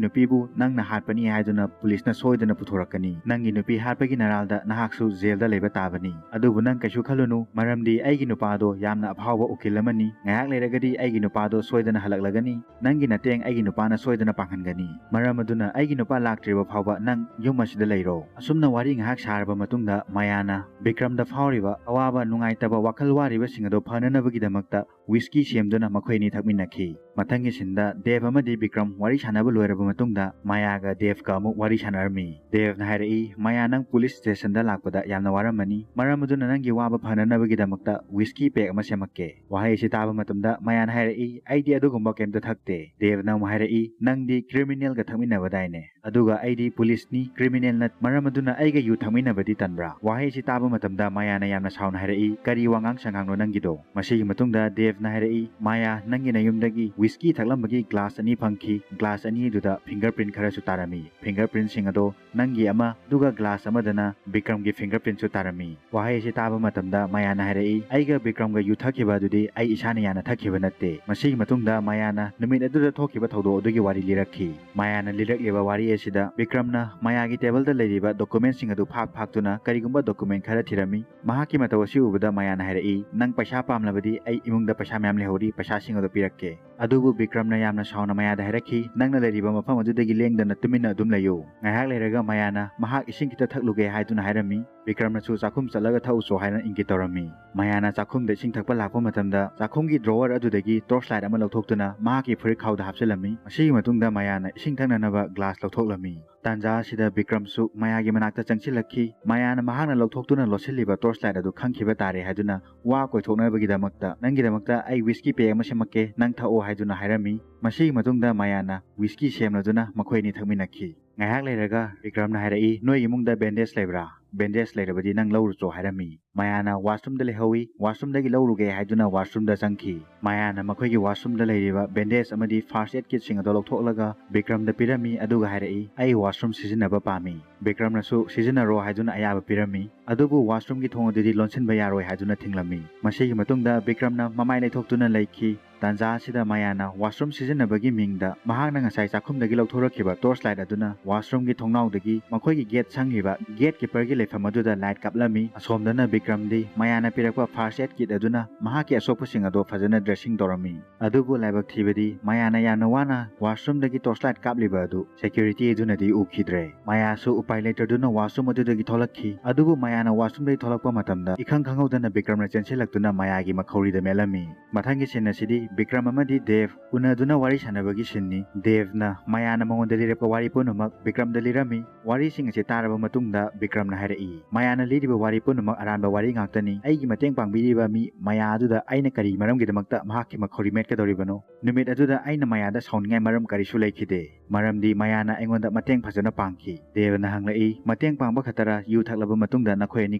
ꯅꯨꯄꯤꯕꯨ ꯅꯪꯅ ꯍꯥꯠꯄꯅꯤ ꯍꯥꯏꯗꯨꯅ ꯄꯨꯂꯤꯁꯅ ꯁꯣꯏꯗꯅ ꯄꯨꯊꯣꯔꯛꯀꯅꯤ꯫ ꯅꯪꯒꯤ ꯅꯨꯄꯤ ꯍꯥꯠꯄꯒꯤ ꯅꯔꯥꯜꯗ ꯅꯍꯥꯛꯁꯨ ꯖꯦꯜꯗ ꯂꯩꯕ ꯇꯥꯕꯅꯤ꯫ ꯑꯗꯨꯕꯨ ꯅꯪ ꯀꯩꯁꯨ ꯈꯜꯂꯨꯅꯨ, ꯃꯔꯝꯗꯤ ꯑꯩꯒꯤ ꯅꯨꯄꯥꯗꯣ ꯌꯥꯝꯅ ꯑꯐꯥꯎꯕ ꯎꯀꯤꯜ ꯑꯃꯅꯤ꯫ ꯉꯥꯏꯍꯥꯛ ꯂꯩꯔꯒꯗꯤ ꯑꯩꯒꯤ ꯅꯨꯄꯥꯗꯣ ꯁꯣꯏꯗꯅ ꯍꯜꯂꯛꯂꯒꯅꯤ꯫ ꯅꯪꯒꯤ ꯅꯇꯦꯡ ꯑꯩꯒꯤ ꯅꯨꯄꯥꯅ ꯁꯣꯏꯗꯅ ꯄꯥꯡꯍꯟꯒꯅꯤ꯫ ꯃꯔꯝ ꯑꯗꯨꯅ ꯑꯩꯒꯤ ꯅꯨꯄꯥ ꯂꯥꯛꯇ꯭ꯔꯤꯕ ꯐꯥꯎꯕ ꯅꯪ ꯌꯨꯝ ꯑꯁꯤꯗ ꯂꯩꯔꯣ꯫ ꯑꯁꯨꯝꯅ ꯋꯥꯔꯤ ꯉꯥꯏꯍꯥꯛ ꯁꯥꯔꯕ ꯃꯇꯨꯡꯗ ꯃꯌꯥꯅ ꯕꯤꯀ꯭ꯔꯝꯗ ꯐꯥꯎꯔꯤꯕ ꯑꯋꯥꯕ, ꯅꯨꯡꯉꯥꯏꯇꯕ, ꯋꯥꯈꯜ ꯋꯥꯔꯤꯕꯁꯤꯡ ꯑꯗꯨ ꯐꯅꯅꯕꯒꯤꯗꯃꯛꯇ ꯋꯤꯁꯀꯤ ꯁꯦꯝꯗꯨꯅ ꯃꯈꯣꯏ ꯑꯅꯤ ꯊꯛꯃꯤꯟꯅꯈꯤ꯫ ꯃꯊꯪꯒꯤ ꯁꯤꯟꯗ ꯗꯦꯕ ꯑꯃꯗꯤ ꯕꯤꯀ꯭ꯔꯝ ꯋꯥꯔꯤ ꯁꯥꯟꯅꯕ ꯂꯣꯏꯔꯕ ꯃꯇꯨꯡꯗ ꯃꯌꯥꯒ ꯗꯦꯕꯀ ꯑꯃꯨꯛ ꯋꯥꯔꯤ ꯁꯥꯟꯅꯔꯝꯃꯤ꯫ ꯗꯦꯕꯅ ꯍꯥꯏꯔꯛꯏ, "ꯃꯌꯥ, ꯅꯪ ꯄꯨꯂꯤꯁ ꯁ꯭ꯇꯦꯁꯟꯗ ꯂꯥꯛꯄꯗ ꯌꯥꯝꯅ ꯋꯥꯔꯝꯃꯅꯤ꯫ ꯃꯔꯝ ꯑꯗꯨꯅ ꯅꯪꯒꯤ ꯋꯥꯕ ꯐꯅꯅꯕꯒꯤꯗꯃꯛꯇ ꯋꯤꯁꯀꯤ ꯄꯦꯛ ꯑꯃ ꯁꯦꯝꯃꯛꯀꯦ꯫" ꯋꯥꯍꯩ ꯑꯁꯤ ꯇꯥꯕ ꯃꯇꯝꯗ ꯃꯌꯥꯅ ꯍꯥꯏꯔꯛꯏ, "ꯑꯩꯗꯤ ꯑꯗꯨꯒꯨꯝꯕ ꯀꯩꯝꯇ ꯊꯛꯇꯦ꯫" ꯗꯦꯕꯅ ꯑꯃꯨꯛ ꯍꯥꯏꯔꯛꯏ, "ꯅꯪꯗꯤ ꯀ꯭ꯔꯤꯃꯤꯅꯦꯜꯒ ꯊꯛꯃꯤꯟꯅꯕꯗꯥꯏꯅꯦ? ꯑꯗꯨꯒ ꯑꯩꯗꯤ ꯄꯨꯂꯤꯁꯅꯤ, ꯀ꯭ꯔꯤꯃꯤꯅꯦꯜ ꯅꯠ-, ꯃꯔꯝ ꯑꯗꯨꯅ ꯑꯩꯒ ꯌꯨ ꯊꯛꯃꯤꯟꯅꯕꯗꯤ ꯇꯟꯕ꯭ꯔꯥ?" ꯋꯥꯍꯩ ꯑꯁꯤ ꯇꯥꯕ ꯃꯇꯝꯗ ꯃꯌꯥꯅ ꯌꯥꯝꯅ ꯁꯥꯎꯅ ꯍꯥꯏꯔꯛꯏ, "ꯀꯔꯤ ꯋꯥꯉꯥꯡ ꯁꯉꯥꯡꯅꯣ ꯅꯪꯒꯤꯗꯣ?" ꯃꯁꯤꯒꯤ ꯃꯇꯨꯡꯗ ꯗꯦꯕꯅ ꯍꯥꯏꯔꯛꯏ, "ꯃꯌꯥ, ꯅꯪꯒꯤ ꯅꯌꯨꯝꯗꯒꯤ ꯋꯤꯁꯀꯤ ꯊꯛꯂꯝꯕꯒꯤ ꯒ꯭ꯂꯥꯁ ꯑꯅꯤ ꯐꯪꯈꯤ꯫ ꯒ꯭ꯂꯥꯁ ꯑꯅꯤ ꯑꯗꯨꯗ ꯐꯤꯡꯒꯔ ꯄ꯭ꯔꯤꯟ ꯈꯔꯁꯨ ꯇꯥꯔꯝꯃꯤ꯫ ꯐꯤꯡꯒꯔ ꯄ꯭ꯔꯤꯟꯁꯤꯡ ꯑꯗꯣ ꯅꯪꯒꯤ ꯑꯃ, ꯑꯗꯨꯒ ꯒ꯭ꯂꯥꯁ ꯑꯃꯗꯅ ꯕꯤꯀ꯭ꯔꯝꯒꯤ ꯐꯤꯡꯒꯔ ꯄ꯭ꯔꯤꯟꯁꯨ ꯇꯥꯔꯝꯃꯤ꯫" ꯋꯥꯍꯩ ꯑꯁꯤ ꯇꯥꯕ ꯃꯇꯝꯗ ꯃꯌꯥꯅ ꯍꯥꯏꯔꯛꯏ, "ꯑꯩꯒ ꯕꯤꯀ꯭ꯔꯝꯒ ꯌꯨ ꯊꯛꯈꯤꯕ ꯑꯗꯨꯗꯤ ꯑꯩ ꯏꯁꯥꯅ ꯌꯥꯅ ꯊꯛꯈꯤꯕ ꯅꯠꯇꯦ꯫" ꯃꯁꯤꯒꯤ ꯃꯇꯨꯡꯗ ꯃꯌꯥꯅ ꯅꯨꯃꯤꯠ ꯑꯗꯨꯗ ꯊꯣꯛꯈꯤꯕ ꯊꯧꯗꯣꯛ ꯑꯗꯨꯒꯤ ꯋꯥꯔꯤ ꯂꯤꯔꯛꯈꯤ꯫ ꯃꯌꯥꯅ ꯂꯤꯔꯛꯂꯤꯕ ꯋꯥꯔꯤ ꯑꯁꯤꯗ ꯕꯤꯀ꯭ꯔꯝꯅ ꯃꯌꯥꯒꯤ ꯇꯦꯕꯜꯗ ꯂꯩꯔꯤꯕ ꯗꯣꯀꯨꯃꯦꯟꯁꯤꯡ ꯑꯗꯨ ꯐꯥꯛ ꯐꯥꯛꯇꯨꯅ ꯀꯔꯤꯒꯨꯝꯕ ꯗꯣꯀꯨꯃꯦꯟ ꯈꯔ ꯊꯤꯔꯝꯃꯤ꯫ ꯃꯍꯥꯛꯀꯤ ꯃꯇꯧ ꯑꯁꯤ ꯎꯕꯗ ꯃꯌꯥꯅ ꯍꯥꯏꯔꯛꯏ, "ꯅꯪ ꯄꯩꯁꯥ ꯄꯥꯝꯂꯕꯗꯤ ꯑꯩ ꯏꯃꯨꯡꯗ ꯄꯩꯁꯥ ꯃꯌꯥꯝ ꯂꯩꯍꯧꯔꯤ, ꯄꯩꯁꯥꯁꯤꯡ ꯑꯗꯨ ꯄꯤꯔꯛꯀꯦ꯫" ꯑꯗꯨꯕꯨ ꯕꯤꯀ꯭ꯔꯝꯅ ꯌꯥꯝꯅ ꯁꯥꯎꯅ ꯃꯌꯥꯗ ꯍꯥꯏꯔꯛꯈꯤ, "ꯅꯪꯅ ꯂꯩꯔꯤꯕ ꯃꯐꯝ ꯑꯗꯨꯗꯒꯤ ꯂꯦꯡꯗꯅ ꯇꯨꯃꯤꯟꯅ ꯑꯗꯨꯝ ꯂꯩꯌꯨ꯫" ꯉꯥꯏꯍꯥꯛ ꯂꯩꯔꯒ ꯃꯌꯥꯅ ꯃꯍꯥꯛ ꯏꯁꯤꯡ ꯈꯤꯇ ꯊꯛꯂꯨꯒꯦ ꯍꯥꯏꯗꯨꯅ ꯍꯥꯏꯔꯝꯃꯤ꯫ ꯕꯤꯀ꯭ꯔꯝꯅꯁꯨ ꯆꯥꯛꯈꯨꯝ ꯆꯠꯂꯒ ꯊꯛꯎꯆꯣ ꯍꯥꯏꯅ ꯏꯪꯒꯤꯠ ꯇꯧꯔꯝꯃꯤ꯫ ꯃꯌꯥꯅ ꯆꯥꯛꯈꯨꯝꯗ ꯏꯁꯤꯡ ꯊꯛꯄ ꯂꯥꯛꯄ ꯃꯇꯝꯗ ꯆꯥꯛꯈꯨꯝꯒꯤ ꯗ꯭ꯔꯣꯋꯔ ꯑꯗꯨꯗꯒꯤ ꯇꯣꯔꯆ ꯂꯥꯏꯠ ꯑꯃ ꯂꯧꯊꯣꯛꯇꯨꯅ ꯃꯍꯥꯛꯀꯤ ꯐꯨꯔꯤꯠ ꯈꯥꯎꯗ ꯍꯥꯞꯆꯤꯜꯂꯝꯃꯤ꯫ ꯃꯁꯤꯒꯤ ꯃꯇꯨꯡꯗ ꯃꯌꯥꯅ ꯏꯁꯤꯡ ꯊꯛꯅꯅꯕ ꯒ꯭ꯂꯥꯁ ꯂꯧꯊꯣꯛꯂꯝꯃꯤ꯫ ꯇꯥꯟꯖꯥ ꯑꯁꯤꯗ ꯕꯤꯀ꯭ꯔꯝꯁꯨ ꯃꯌꯥꯒꯤ ꯃꯅꯥꯛꯇ ꯆꯪꯁꯤꯜꯂꯛꯈꯤ꯫ ꯃꯌꯥꯅ ꯃꯍꯥꯛꯅ ꯂꯧꯊꯣꯛꯇꯨꯅ ꯂꯣꯠꯁꯤꯜꯂꯤꯕ ꯇꯣꯔꯆ ꯂꯥꯏꯠ ꯑꯗꯨ ꯈꯪꯈꯤꯕ ꯇꯥꯔꯦ ꯍꯥꯏꯗꯨꯅ ꯋꯥ ꯀꯣꯏꯊꯣꯛꯅꯕꯒꯤꯗꯃꯛꯇ, "ꯅꯪꯒꯤꯗꯃꯛꯇ ꯑꯩ ꯋꯤꯁꯀꯤ ꯄꯦꯛ ꯑꯃ ꯁꯦꯝꯃꯛꯀꯦ, ꯅꯪ ꯊꯛꯑꯣ" ꯍꯥꯏꯗꯨꯅ ꯍꯥꯏꯔꯝꯃꯤ꯫ ꯃꯁꯤꯒꯤ ꯃꯇꯨꯡꯗ ꯃꯌꯥꯅ ꯋꯤꯁꯀꯤ ꯁꯦꯝꯂꯗꯨꯅ ꯃꯈꯣꯏ ꯑꯅꯤ ꯊꯛꯃꯤꯟꯅꯈꯤ꯫ ꯉꯥꯏꯍꯥꯛ ꯂꯩꯔꯒ ꯕꯤꯀ꯭ꯔꯝꯅ ꯍꯥꯏꯔꯛꯏ, "ꯅꯣꯏ ꯏꯃꯨꯡꯗ ꯕꯦꯟꯗꯦꯖ ꯂꯩꯕ꯭ꯔꯥ? ꯕꯦꯟꯗꯦꯖ ꯂꯩꯔꯕꯗꯤ ꯅꯪ ꯂꯧꯔꯨꯆꯣ" ꯍꯥꯏꯔꯝꯃꯤ꯫ ꯃꯌꯥꯅ ꯋꯥꯁꯔꯨꯝꯗ ꯂꯩꯍꯧꯏ, ꯋꯥꯁꯔꯨꯝꯗꯒꯤ ꯂꯧꯔꯨꯒꯦ ꯍꯥꯏꯗꯨꯅ ꯋꯥꯁꯔꯨꯝꯗ ꯆꯪꯈꯤ꯫ ꯃꯌꯥꯅ ꯃꯈꯣꯏꯒꯤ ꯋꯥꯁꯔꯨꯝꯗ ꯂꯩꯔꯤꯕ ꯕꯦꯟꯗꯦꯖ ꯑꯃꯗꯤ ꯐꯥꯔꯁ ꯑꯦꯗ ꯀꯤꯠꯁꯤꯡ ꯑꯗꯨ ꯂꯧꯊꯣꯛꯂꯒ ꯕꯤꯀ꯭ꯔꯝꯗ ꯄꯤꯔꯝꯃꯤ, ꯑꯗꯨꯒ ꯍꯥꯏꯔꯛꯏ, "ꯑꯩ ꯋꯥꯁꯔꯨꯝ ꯁꯤꯖꯤꯟꯅꯕ ꯄꯥꯝꯃꯤ꯫" ꯕꯤꯀ꯭ꯔꯝꯅꯁꯨ ꯁꯤꯖꯤꯟꯅꯔꯣ ꯍꯥꯏꯗꯨꯅ ꯑꯌꯥꯕ ꯄꯤꯔꯝꯃꯤ꯫ ꯑꯗꯨꯕꯨ washroomꯒꯤ ꯊꯣꯡ ꯑꯗꯨꯗꯤ ꯂꯣꯟꯁꯤꯟꯕ ꯌꯥꯔꯣꯏ ꯍꯥꯏꯗꯨꯅ ꯊꯤꯡꯂꯝꯃꯤ꯫ ꯃꯁꯤꯒꯤ ꯃꯇꯨꯡꯗ ꯕꯤꯀ꯭ꯔꯝꯅ ꯃꯃꯥꯏ ꯂꯩꯊꯣꯛꯇꯨꯅ ꯂꯩꯈꯤ꯫ ꯇꯥꯟꯖꯥ ꯑꯁꯤꯗ ꯃꯌꯥꯅ washroom ꯁꯤꯖꯤꯟꯅꯕꯒꯤ ꯃꯤꯡꯗ ꯃꯍꯥꯛꯅ ꯉꯁꯥꯏ ꯆꯥꯛꯈꯨꯝꯗꯒꯤ ꯂꯧꯊꯣꯔꯛꯈꯤꯕ torch light ꯑꯗꯨꯅ washroomꯒꯤ ꯊꯣꯡꯅꯥꯎꯗꯒꯤ ꯃꯈꯣꯏꯒꯤ gate ꯁꯪꯉꯤꯕ gate keeperꯒꯤ ꯂꯩꯐꯝ ꯑꯗꯨꯗ light ꯀꯥꯞꯂꯝꯃꯤ꯫ ꯑꯁꯣꯝꯗꯅ ꯕꯤꯀ꯭ꯔꯝꯗꯤ ꯃꯌꯥꯅ ꯄꯤꯔꯛꯄ first aid kit ꯑꯗꯨꯅ ꯃꯍꯥꯛꯀꯤ ꯑꯁꯣꯛꯄꯁꯤꯡ ꯑꯗꯣ ꯐꯖꯅ dressing ꯇꯧꯔꯝꯃꯤ꯫ ꯑꯗꯨꯕꯨ ꯂꯥꯏꯕꯛ ꯊꯤꯕꯗꯤ ꯃꯌꯥꯅ ꯌꯥꯝꯅ ꯋꯥꯅ washroomꯗꯒꯤ torch light ꯀꯥꯞꯂꯤꯕ ꯑꯗꯨ security ꯑꯗꯨꯅꯗꯤ ꯎꯈꯤꯗ꯭ꯔꯦ꯫ ꯃꯌꯥꯁꯨ ꯎꯄꯥꯏ ꯂꯩꯇꯗꯨꯅ washroom ꯑꯗꯨꯗꯒꯤ ꯊꯣꯛꯂꯛꯈꯤ꯫ ꯑꯗꯨꯕꯨ ꯃꯌꯥꯅ washroomꯗꯒꯤ ꯊꯣꯛꯂꯛꯄ ꯃꯇꯝꯗ ꯏꯈꯪ ꯈꯪꯍꯧꯗꯅ ꯕꯤꯀ꯭ꯔꯝꯅ ꯆꯦꯟꯁꯤꯜꯂꯛꯇꯨꯅ ꯃꯌꯥꯒꯤ ꯃꯈꯧꯔꯤꯗ ꯃꯦꯠꯂꯝꯃꯤ꯫ ꯃꯊꯪꯒꯤ scene ꯑꯁꯤꯗꯤ ꯕꯤꯀ꯭ꯔꯝ ꯑꯃꯗꯤ ꯗꯦꯕ ꯎꯅꯗꯨꯅ ꯋꯥꯔꯤ ꯁꯥꯟꯅꯕꯒꯤ sceneꯅꯤ꯫ ꯗꯦꯕꯅ ꯃꯌꯥꯅ ꯃꯉꯣꯟꯗ ꯂꯤꯔꯛꯄ ꯋꯥꯔꯤ ꯄꯨꯝꯅꯃꯛ ꯕꯤꯀ꯭ꯔꯝꯗ ꯂꯤꯔꯝꯃꯤ꯫ ꯋꯥꯔꯤꯁꯤꯡ ꯑꯁꯤ ꯇꯥꯔꯕ ꯃꯇꯨꯡꯗ ꯕꯤꯀ꯭ꯔꯝꯅ ꯍꯥꯏꯔꯛꯏ, "ꯃꯌꯥꯅ ꯂꯤꯔꯤꯕ ꯋꯥꯔꯤ ꯄꯨꯝꯅꯃꯛ ꯑꯔꯥꯟꯕ ꯋꯥꯔꯤ ꯉꯥꯛꯇꯅꯤ꯫ ꯑꯩꯒꯤ ꯃꯇꯦꯡ ꯄꯥꯡꯕꯤꯔꯤꯕ ꯃꯤ ꯃꯌꯥ ꯑꯗꯨꯗ ꯑꯩꯅ ꯀꯔꯤ ꯃꯔꯝꯒꯤꯗꯃꯛꯇ ꯃꯍꯥꯛꯀꯤ ꯃꯈꯧꯔꯤ ꯃꯦꯠꯀꯗꯧꯔꯤꯕꯅꯣ? ꯅꯨꯃꯤꯠ ꯑꯗꯨꯗ ꯑꯩꯅ ꯃꯌꯥꯗ ꯁꯥꯎꯅꯤꯡꯉꯥꯏ ꯃꯔꯝ ꯀꯔꯤꯁꯨ ꯂꯩꯈꯤꯗꯦ, ꯃꯔꯝꯗꯤ ꯃꯌꯥꯅ ꯑꯩꯉꯣꯟꯗ ꯃꯇꯦꯡ ꯐꯖꯅ ꯄꯥꯡꯈꯤ꯫" ꯗꯦꯕꯅ ꯍꯪꯂꯛꯏ, "ꯃꯇꯦꯡ ꯄꯥꯡꯕ ꯈꯛꯇꯔ? ꯌꯨ ꯊꯛꯂꯕ ꯃꯇꯨꯡꯗ ꯅꯈꯣꯏ ꯑꯅꯤ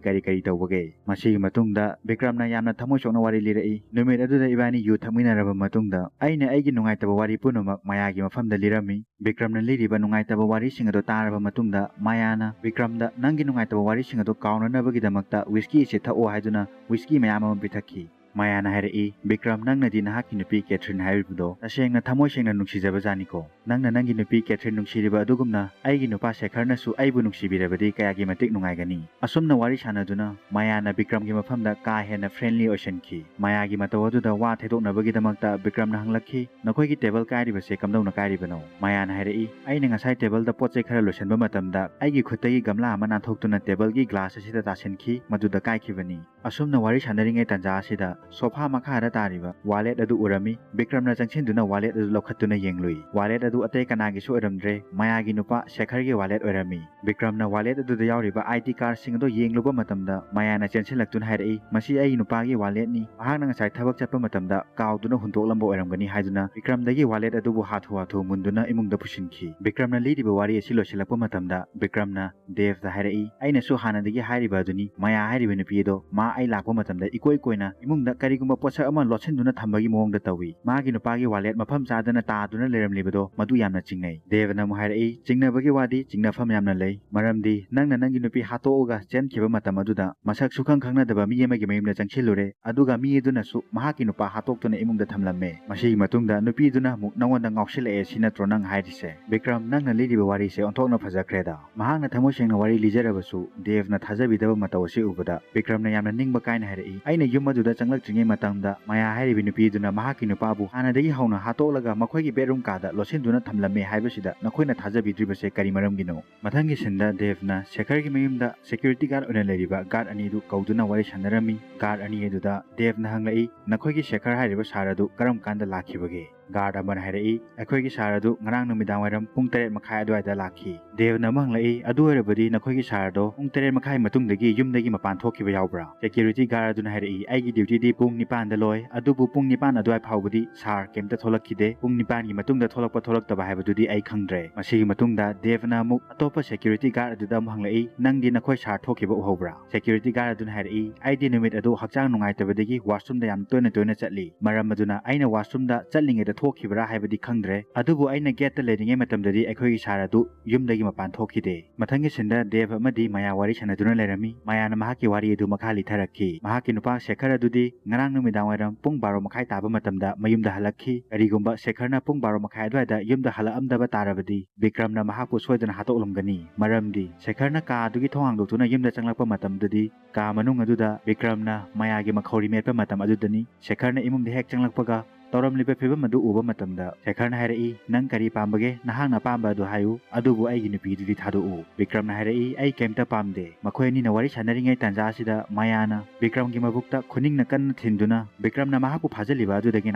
ꯀꯔꯤ ꯀꯔꯤ ꯇꯧꯕꯒꯦ?" ꯃꯁꯤꯒꯤ ꯃꯇꯨꯡꯗ ꯕꯤꯀ꯭ꯔꯝꯅ ꯌꯥꯝꯅ ꯊꯃꯣꯏ ꯁꯣꯛꯅ ꯋꯥꯔꯤ ꯂꯤꯔꯛꯏ꯫ ꯅꯨꯃꯤꯠ ꯑꯗꯨꯗ ꯏꯕꯥꯅꯤ ꯌꯨ ꯊꯛꯃꯤꯟꯅꯔꯕ ꯃꯇꯨꯡꯗ ꯑꯩꯅ ꯑꯩꯒꯤ ꯅꯨꯡꯉꯥꯏꯇꯕ ꯋꯥꯔꯤ ꯄꯨꯝꯅꯃꯛ ꯃꯌꯥꯒꯤ ꯃꯐꯝꯗ ꯂꯤꯔꯝꯃꯤ꯫ ꯕꯤꯀ꯭ꯔꯝꯅ ꯂꯤꯔꯤꯕ ꯅꯨꯡꯉꯥꯏꯇꯕ ꯋꯥꯔꯤꯁꯤꯡ ꯑꯗꯨ ꯇꯥꯔꯕ ꯃꯇꯨꯡꯗ ꯃꯌꯥꯅ ꯕꯤꯀ꯭ꯔꯝꯗ ꯅꯪꯒꯤ ꯅꯨꯡꯉꯥꯏꯇꯕ ꯋꯥꯔꯤꯁꯤꯡ ꯑꯗꯨ ꯀꯥꯎꯅꯅꯕꯒꯤꯗꯃꯛꯇ whisky ꯑꯁꯤ ꯊꯛꯑꯣ ꯍꯥꯏꯗꯨꯅ whisky ꯃꯌꯥꯝ ꯑꯃ ꯄꯤꯊꯛꯈꯤ꯫ ꯃꯌꯥꯅ ꯍꯥꯏꯔꯛꯏ, "ꯕꯤꯀ꯭ꯔꯝ, ꯅꯪꯅꯗꯤ ꯅꯍꯥꯛꯀꯤ ꯅꯨꯄꯤ ꯀꯦꯊ꯭ꯔꯤꯟ ꯍꯥꯏꯔꯤꯕꯗꯣ ꯇꯁꯦꯡꯅ ꯊꯃꯣꯏ ꯁꯦꯡꯅ ꯅꯨꯡꯁꯤꯖꯕꯖꯥꯠꯅꯤꯀꯣ꯫ ꯅꯪꯅ ꯅꯪꯒꯤ ꯅꯨꯄꯤ ꯀꯦꯊ꯭ꯔꯤꯟ ꯅꯨꯡꯁꯤꯔꯤꯕ ꯑꯗꯨꯒꯨꯝꯅ ꯑꯩꯒꯤ ꯅꯨꯄꯥ ꯁꯦꯈꯔꯅꯁꯨ ꯑꯩꯕꯨ ꯅꯨꯡꯁꯤꯕꯤꯔꯕꯗꯤ ꯀꯌꯥꯒꯤ ꯃꯇꯤꯛ ꯅꯨꯡꯉꯥꯏꯒꯅꯤ꯫" ꯑꯁꯨꯝꯅ ꯋꯥꯔꯤ ꯁꯥꯟꯅꯗꯨꯅ ꯃꯌꯥꯅ ꯕꯤꯀ꯭ꯔꯝꯒꯤ ꯃꯐꯝꯗ ꯀꯥ ꯍꯦꯟꯅ friendly ꯑꯣꯏꯁꯤꯟꯈꯤ꯫ ꯃꯌꯥꯒꯤ ꯃꯇꯧ ꯑꯗꯨꯗ ꯋꯥ ꯊꯩꯗꯣꯛꯅꯕꯒꯤꯗꯃꯛꯇ ꯕꯤꯀ꯭ꯔꯝꯅ ꯍꯪꯂꯛꯈꯤ, "ꯅꯈꯣꯏꯒꯤ table ꯀꯥꯏꯔꯤꯕꯁꯦ ꯀꯝꯗꯧꯅ ꯀꯥꯏꯔꯤꯕꯅꯣ?" ꯃꯌꯥꯅ ꯍꯥꯏꯔꯛꯏ, "ꯑꯩꯅ ꯉꯁꯥꯏ tableꯗ ꯄꯣꯠ ꯆꯩ ꯈꯔ ꯂꯣꯏꯁꯤꯟꯕ ꯃꯇꯝꯗ ꯑꯩꯒꯤ ꯈꯨꯠꯇꯒꯤ ꯒꯝꯂꯥ ꯑꯃ ꯅꯥꯟꯊꯣꯛꯇꯨꯅ tableꯒꯤ glass ꯑꯁꯤꯗ ꯇꯥꯁꯤꯟꯈꯤ, ꯃꯗꯨꯗ ꯀꯥꯏꯈꯤꯕꯅꯤ꯫" ꯑꯁꯨꯝꯅ ꯋꯥꯔꯤ ꯁꯥꯟꯅꯔꯤꯉꯩ ꯇꯥꯟꯖꯥ ꯑꯁꯤꯗ sofa ꯃꯈꯥꯗ ꯇꯥꯔꯤꯕ wallet ꯑꯗꯨ ꯎꯔꯝꯃꯤ꯫ ꯕꯤꯀ꯭ꯔꯝꯅ ꯆꯪꯁꯤꯟꯗꯨꯅ wallet ꯑꯗꯨ ꯂꯧꯈꯠꯇꯨꯅ ꯌꯦꯡꯂꯨꯏ꯫ Wallet ꯑꯗꯨ ꯑꯇꯩ ꯀꯅꯥꯒꯤꯁꯨ ꯑꯣꯏꯔꯝꯗ꯭ꯔꯦ, ꯃꯌꯥꯒꯤ ꯅꯨꯄꯥ ꯁꯦꯈꯔꯒꯤ wallet ꯑꯣꯏꯔꯝꯃꯤ꯫ ꯕꯤꯀ꯭ꯔꯝꯅ wallet ꯑꯗꯨꯗ ꯌꯥꯎꯔꯤꯕ ID cardꯁꯤꯡ ꯑꯗꯨ ꯌꯦꯡꯂꯨꯕ ꯃꯇꯝꯗ ꯃꯌꯥꯅ ꯆꯦꯟꯁꯤꯜꯂꯛꯇꯨꯅ ꯍꯥꯏꯔꯛꯏ, "ꯃꯁꯤ ꯑꯩꯒꯤ ꯅꯨꯄꯥꯒꯤ walletꯅꯤ꯫ ꯃꯍꯥꯛꯅ ꯉꯁꯥꯏ ꯊꯕꯛ ꯆꯠꯄ ꯃꯇꯝꯗ ꯀꯥꯎꯗꯨꯅ ꯍꯨꯟꯗꯣꯛꯂꯝꯕ ꯑꯣꯏꯔꯝꯒꯅꯤ" ꯍꯥꯏꯗꯨꯅ ꯕꯤꯀ꯭ꯔꯝꯗꯒꯤ wallet ꯑꯗꯨꯕꯨ ꯍꯥꯊꯨ ꯍꯥꯊꯨ ꯃꯨꯟꯗꯨꯅ ꯏꯃꯨꯡꯗ ꯄꯨꯁꯤꯟꯈꯤ꯫ ꯕꯤꯀ꯭ꯔꯝꯅ ꯂꯤꯔꯤꯕ ꯋꯥꯔꯤ ꯑꯁꯤ ꯂꯣꯏꯁꯤꯜꯂꯛꯄ ꯃꯇꯝꯗ ꯕꯤꯀ꯭ꯔꯝꯅ ꯗꯦꯕꯇ ꯍꯥꯏꯔꯛꯏ, "ꯑꯩꯅꯁꯨ ꯍꯥꯟꯅꯗꯒꯤ ꯍꯥꯏꯔꯤꯕ ꯑꯗꯨꯅꯤ, ꯃꯌꯥ ꯍꯥꯏꯔꯤꯕ ꯅꯨꯄꯤ ꯑꯗꯣ ꯃꯥ ꯑꯩ ꯂꯥꯛꯄ ꯃꯇꯝꯗ ꯏꯀꯣꯏ ꯀꯣꯏꯅ ꯏꯃꯨꯡꯗ ꯀꯔꯤꯒꯨꯝꯕ ꯄꯣꯠꯁꯛ ꯑꯃ ꯂꯣꯠꯁꯤꯟꯗꯨꯅ ꯊꯝꯕꯒꯤ ꯃꯑꯣꯡꯗ ꯇꯧꯏ꯫ ꯃꯥꯒꯤ ꯅꯨꯄꯥꯒꯤ ꯋꯥꯂꯦꯠ ꯃꯐꯝ ꯆꯥꯗꯅ ꯇꯥꯗꯨꯅ ꯂꯩꯔꯝꯂꯤꯕꯗꯣ ꯃꯗꯨ ꯌꯥꯝꯅ ꯆꯤꯡꯅꯩ꯫ ꯗꯦꯕꯅ ꯑꯃꯨꯛ ꯍꯥꯏꯔꯛꯏ, "ꯆꯤꯡꯅꯕꯒꯤ ꯋꯥꯗꯤ ꯆꯤꯡꯅꯐꯝ ꯌꯥꯝꯅ ꯂꯩ, ꯃꯔꯝꯗꯤ ꯅꯪꯅ ꯅꯪꯒꯤ ꯅꯨꯄꯤ ꯍꯥꯠꯇꯣꯛꯑꯒ ꯆꯦꯟꯈꯤꯕ ꯃꯇꯝ ꯑꯗꯨꯗ ꯃꯁꯛ ꯁꯨꯈꯪ ꯈꯪꯅꯗꯕ ꯃꯤ ꯑꯃꯒꯤ ꯃꯌꯨꯝꯗ ꯆꯪꯁꯤꯜꯂꯨꯔꯦ, ꯑꯗꯨꯒ ꯃꯤ ꯑꯗꯨꯅꯁꯨ ꯃꯍꯥꯛꯀꯤ ꯅꯨꯄꯥ ꯍꯥꯠꯇꯣꯛꯇꯨꯅ ꯏꯃꯨꯡꯗ ꯊꯝꯂꯝꯃꯦ꯫ ꯃꯁꯤꯒꯤ ꯃꯇꯨꯡꯗ ꯅꯨꯄꯤꯗꯨꯅ ꯑꯃꯨꯛ ꯅꯉꯣꯟꯗ ꯉꯥꯎꯁꯤꯜꯂꯛꯑꯦ ꯁꯤ ꯅꯠꯇ꯭ꯔꯣ ꯅꯪ ꯍꯥꯏꯔꯤꯁꯦ?" ꯕꯤꯀ꯭ꯔꯝ, ꯅꯪꯅ ꯂꯤꯔꯤꯕ ꯋꯥꯔꯤꯁꯦ ꯑꯣꯟꯊꯣꯛꯅ ꯐꯖꯈ꯭ꯔꯦꯗ꯫ ꯃꯍꯥꯛꯅ ꯊꯃꯣꯏ ꯁꯦꯡꯅ ꯋꯥꯔꯤ ꯂꯤꯖꯔꯕꯁꯨ ꯗꯦꯕꯅ ꯊꯥꯖꯕꯤꯗꯕ ꯃꯇꯧ ꯑꯁꯤ ꯎꯕꯗ ꯕꯤꯀ꯭ꯔꯝꯅ ꯌꯥꯝꯅ ꯅꯤꯡꯕ ꯀꯥꯏꯅ ꯍꯥꯏꯔꯛꯏ, "ꯑꯩꯅ ꯌꯨꯝ ꯑꯗꯨꯗ ꯆꯪꯂꯛꯇ꯭ꯔꯤꯉꯩ ꯃꯇꯝꯗ ꯃꯌꯥ ꯍꯥꯏꯔꯤꯕꯤ ꯅꯨꯄꯤ ꯑꯗꯨꯅ ꯃꯍꯥꯛꯀꯤ ꯅꯨꯄꯥꯕꯨ ꯍꯥꯟꯅꯗꯒꯤ ꯍꯧꯅ ꯍꯥꯠꯇꯣꯛꯂꯒ ꯃꯈꯣꯏꯒꯤ ꯕꯦꯗꯔꯨꯝ ꯀꯥꯗ ꯂꯣꯠꯁꯤꯟꯗꯨꯅ ꯊꯝꯂꯝꯃꯦ ꯍꯥꯏꯕꯁꯤꯗ ꯅꯈꯣꯏꯅ ꯊꯥꯖꯕꯤꯗ꯭ꯔꯤꯕꯁꯦ ꯀꯔꯤ ꯃꯔꯝꯒꯤꯅꯣ?" ꯃꯊꯪꯒꯤ ꯁꯤꯟꯗ ꯗꯦꯕꯅ ꯁꯦꯈꯔꯒꯤ ꯃꯌꯨꯝꯗ ꯁꯦꯀ꯭ꯌꯨꯔꯤꯇꯤ ꯒꯥꯔꯗ ꯑꯣꯏꯅ ꯂꯩꯔꯤꯕ ꯒꯥꯔꯗ ꯑꯅꯤꯗꯨ ꯀꯧꯗꯨꯅ ꯋꯥꯔꯤ ꯁꯥꯟꯅꯔꯝꯃꯤ꯫ ꯒꯥꯔꯗ ꯑꯅꯤ ꯑꯗꯨꯗ ꯗꯦꯕꯅ ꯍꯪꯂꯛꯏ, "ꯅꯈꯣꯏꯒꯤ ꯁꯦꯈꯔ ꯍꯥꯏꯔꯤꯕ ꯁꯥꯔ ꯑꯗꯨ ꯀꯔꯝ ꯀꯥꯟꯗ ꯂꯥꯛꯈꯤꯕꯒꯦ?" ꯒꯥꯔꯗ ꯑꯃꯅ ꯍꯥꯏꯔꯛꯏ, "ꯑꯩꯈꯣꯏꯒꯤ ꯁꯥꯔ ꯑꯗꯨ ꯉꯔꯥꯡ ꯅꯨꯃꯤꯗꯥꯡ ꯋꯥꯏꯔꯝ ꯄꯨꯡ ꯇꯔꯦꯠ ꯃꯈꯥꯏ ꯑꯗꯨꯋꯥꯏꯗ ꯂꯥꯛꯈꯤ꯫" ꯗꯦꯕꯅ ꯑꯃꯨꯛ ꯍꯪꯂꯛꯏ, "ꯑꯗꯨ ꯑꯣꯏꯔꯕꯗꯤ ꯅꯈꯣꯏꯒꯤ ꯁꯥꯔ ꯑꯗꯣ ꯄꯨꯡ ꯇꯔꯦꯠ ꯃꯈꯥꯏ ꯃꯇꯨꯡꯗꯒꯤ ꯌꯨꯝꯗꯒꯤ ꯃꯄꯥꯟ ꯊꯣꯛꯈꯤꯕ ꯌꯥꯎꯕ꯭ꯔꯥ?" ꯁꯦꯀ꯭ꯌꯨꯔꯤꯇꯤ ꯒꯥꯔꯗ ꯑꯗꯨꯅ ꯍꯥꯏꯔꯛꯏ, "ꯑꯩꯒꯤ ꯗ꯭ꯌꯨꯇꯤꯗꯤ ꯄꯨꯡ ꯅꯤꯄꯥꯟꯗ ꯂꯣꯏ, ꯑꯗꯨꯕꯨ ꯄꯨꯡ ꯅꯤꯄꯥꯟ ꯑꯗꯨꯋꯥꯏ ꯐꯥꯎꯕꯗꯤ ꯁꯥꯔ ꯀꯩꯝꯇ ꯊꯣꯛꯂꯛꯈꯤꯗꯦ꯫ ꯄꯨꯡ ꯅꯤꯄꯥꯟꯒꯤ ꯃꯇꯨꯡꯗ ꯊꯣꯛꯂꯛꯄ ꯊꯣꯛꯂꯛꯇꯕ ꯍꯥꯏꯕꯗꯨꯗꯤ ꯑꯩ ꯈꯪꯗ꯭ꯔꯦ꯫" ꯃꯁꯤꯒꯤ ꯃꯇꯨꯡꯗ ꯗꯦꯕꯅ ꯑꯃꯨꯛ ꯑꯇꯣꯞꯄ ꯁꯦꯀ꯭ꯌꯨꯔꯤꯇꯤ ꯒꯥꯔꯗ ꯑꯗꯨꯗ ꯑꯃꯨꯛ ꯍꯪꯂꯛꯏ, "ꯅꯪꯗꯤ ꯅꯈꯣꯏ ꯁꯥꯔ ꯊꯣꯛꯈꯤꯕ ꯎꯍꯧꯕ꯭ꯔꯥ?" ꯁꯦꯀ꯭ꯌꯨꯔꯤꯇꯤ ꯒꯥꯔꯗ ꯑꯗꯨꯅ ꯍꯥꯏꯔꯛꯏ, "ꯑꯩꯗꯤ ꯅꯨꯃꯤꯠ ꯑꯗꯨ ꯍꯛꯆꯥꯡ ꯅꯨꯡꯉꯥꯏꯇꯕꯗꯒꯤ ꯋꯥꯁꯔꯨꯝꯗ ꯌꯥꯝ ꯇꯣꯏꯅ ꯇꯣꯏꯅ ꯆꯠꯂꯤ꯫ ꯃꯔꯝ ꯑꯗꯨꯅ ꯑꯩꯅ ꯋꯥꯁꯔꯨꯝꯗ ꯆꯠꯂꯤꯉꯩꯗ ꯊꯣꯛꯈꯤꯕ꯭ꯔꯥ ꯍꯥꯏꯕꯗꯤ ꯈꯪꯗ꯭ꯔꯦ꯫ ꯑꯗꯨꯕꯨ ꯑꯩꯅ ꯒꯦꯠꯇ ꯂꯩꯔꯤꯉꯩ ꯃꯇꯝꯗꯗꯤ ꯑꯩꯈꯣꯏꯒꯤ ꯁꯥꯔ ꯑꯗꯨ ꯌꯨꯝꯗꯒꯤ ꯃꯄꯥꯟ ꯊꯣꯛꯈꯤꯗꯦ꯫" ꯃꯊꯪꯒꯤ ꯁꯤꯟꯗ ꯗꯦꯕ ꯑꯃꯗꯤ ꯃꯌꯥ ꯋꯥꯔꯤ ꯁꯥꯟꯅꯗꯨꯅ ꯂꯩꯔꯝꯃꯤ꯫ ꯃꯌꯥꯅ ꯃꯍꯥꯛꯀꯤ ꯋꯥꯔꯤ ꯑꯗꯨ ꯃꯈꯥ ꯂꯤꯊꯔꯛꯈꯤ꯫ ꯃꯍꯥꯛꯀꯤ ꯅꯨꯄꯥ ꯁꯦꯈꯔ ꯑꯗꯨꯗꯤ ꯉꯔꯥꯡ ꯅꯨꯃꯤꯗꯥꯡ ꯋꯥꯏꯔꯝ ꯄꯨꯡ ꯕꯥꯔꯣ ꯃꯈꯥꯏ ꯇꯥꯕ ꯃꯇꯝꯗ ꯃꯌꯨꯝꯗ ꯍꯜꯂꯛꯈꯤ꯫ ꯀꯔꯤꯒꯨꯝꯕ ꯁꯦꯈꯔꯅ ꯄꯨꯡ ꯕꯥꯔꯣ ꯃꯈꯥꯏ ꯑꯗꯨꯋꯥꯏꯗ ꯌꯨꯝꯗ ꯍꯜꯂꯛꯑꯝꯗꯕ ꯇꯥꯔꯕꯗꯤ ꯕꯤꯀ꯭ꯔꯝꯅ ꯃꯍꯥꯛꯄꯨ ꯁꯣꯏꯗꯅ ꯍꯥꯠꯇꯣꯛꯂꯝꯒꯅꯤ꯫ ꯃꯔꯝꯗꯤ ꯁꯦꯈꯔꯅ ꯀꯥ ꯑꯗꯨꯒꯤ ꯊꯣꯡ ꯍꯥꯡꯗꯣꯛꯇꯨꯅ ꯌꯨꯝꯗ ꯆꯪꯂꯛꯄ ꯃꯇꯝꯗꯗꯤ ꯀꯥ ꯃꯅꯨꯡ ꯑꯗꯨꯗ ꯕꯤꯀ꯭ꯔꯝꯅ ꯃꯌꯥꯒꯤ ꯃꯈꯧꯔꯤ ꯃꯦꯠꯄ ꯃꯇꯝ ꯑꯗꯨꯗꯅꯤ꯫ ꯁꯦꯈꯔꯅ ꯏꯃꯨꯡꯗ ꯍꯦꯛ ꯆꯪꯂꯛꯄꯒ ꯇꯧꯔꯝꯂꯤꯕ ꯐꯤꯕꯝ ꯑꯗꯨ ꯎꯕ ꯃꯇꯝꯗ ꯁꯦꯈꯔꯅ ꯍꯥꯏꯔꯛꯏ, "ꯅꯪ ꯀꯔꯤ ꯄꯥꯝꯕꯒꯦ? ꯅꯍꯥꯛꯅ ꯑꯄꯥꯝꯕ ꯑꯗꯨ ꯍꯥꯏꯌꯨ, ꯑꯗꯨꯕꯨ ꯑꯩꯒꯤ ꯅꯨꯄꯤꯗꯨꯗꯤ ꯊꯥꯗꯣꯛꯎ꯫" ꯕꯤꯀ꯭ꯔꯝꯅ ꯍꯥꯏꯔꯛꯏ, "ꯑꯩ ꯀꯩꯝꯇ ꯄꯥꯝꯗꯦ꯫" ꯃꯈꯣꯏ ꯑꯅꯤꯅ ꯋꯥꯔꯤ ꯁꯥꯟꯅꯔꯤꯉꯩ ꯇꯥꯟꯖꯥ ꯑꯁꯤꯗ ꯃꯌꯥꯅ ꯕꯤꯀ꯭ꯔꯝꯒꯤ ꯃꯕꯨꯛꯇ ꯈꯨꯅꯤꯡꯅ ꯀꯟꯅ ꯊꯤꯟꯗꯨꯅ ꯕꯤꯀ꯭ꯔꯝꯅ ꯃꯍꯥꯛꯄꯨ ꯐꯥꯖꯤꯜꯂꯤꯕ ꯑꯗꯨꯗꯒꯤ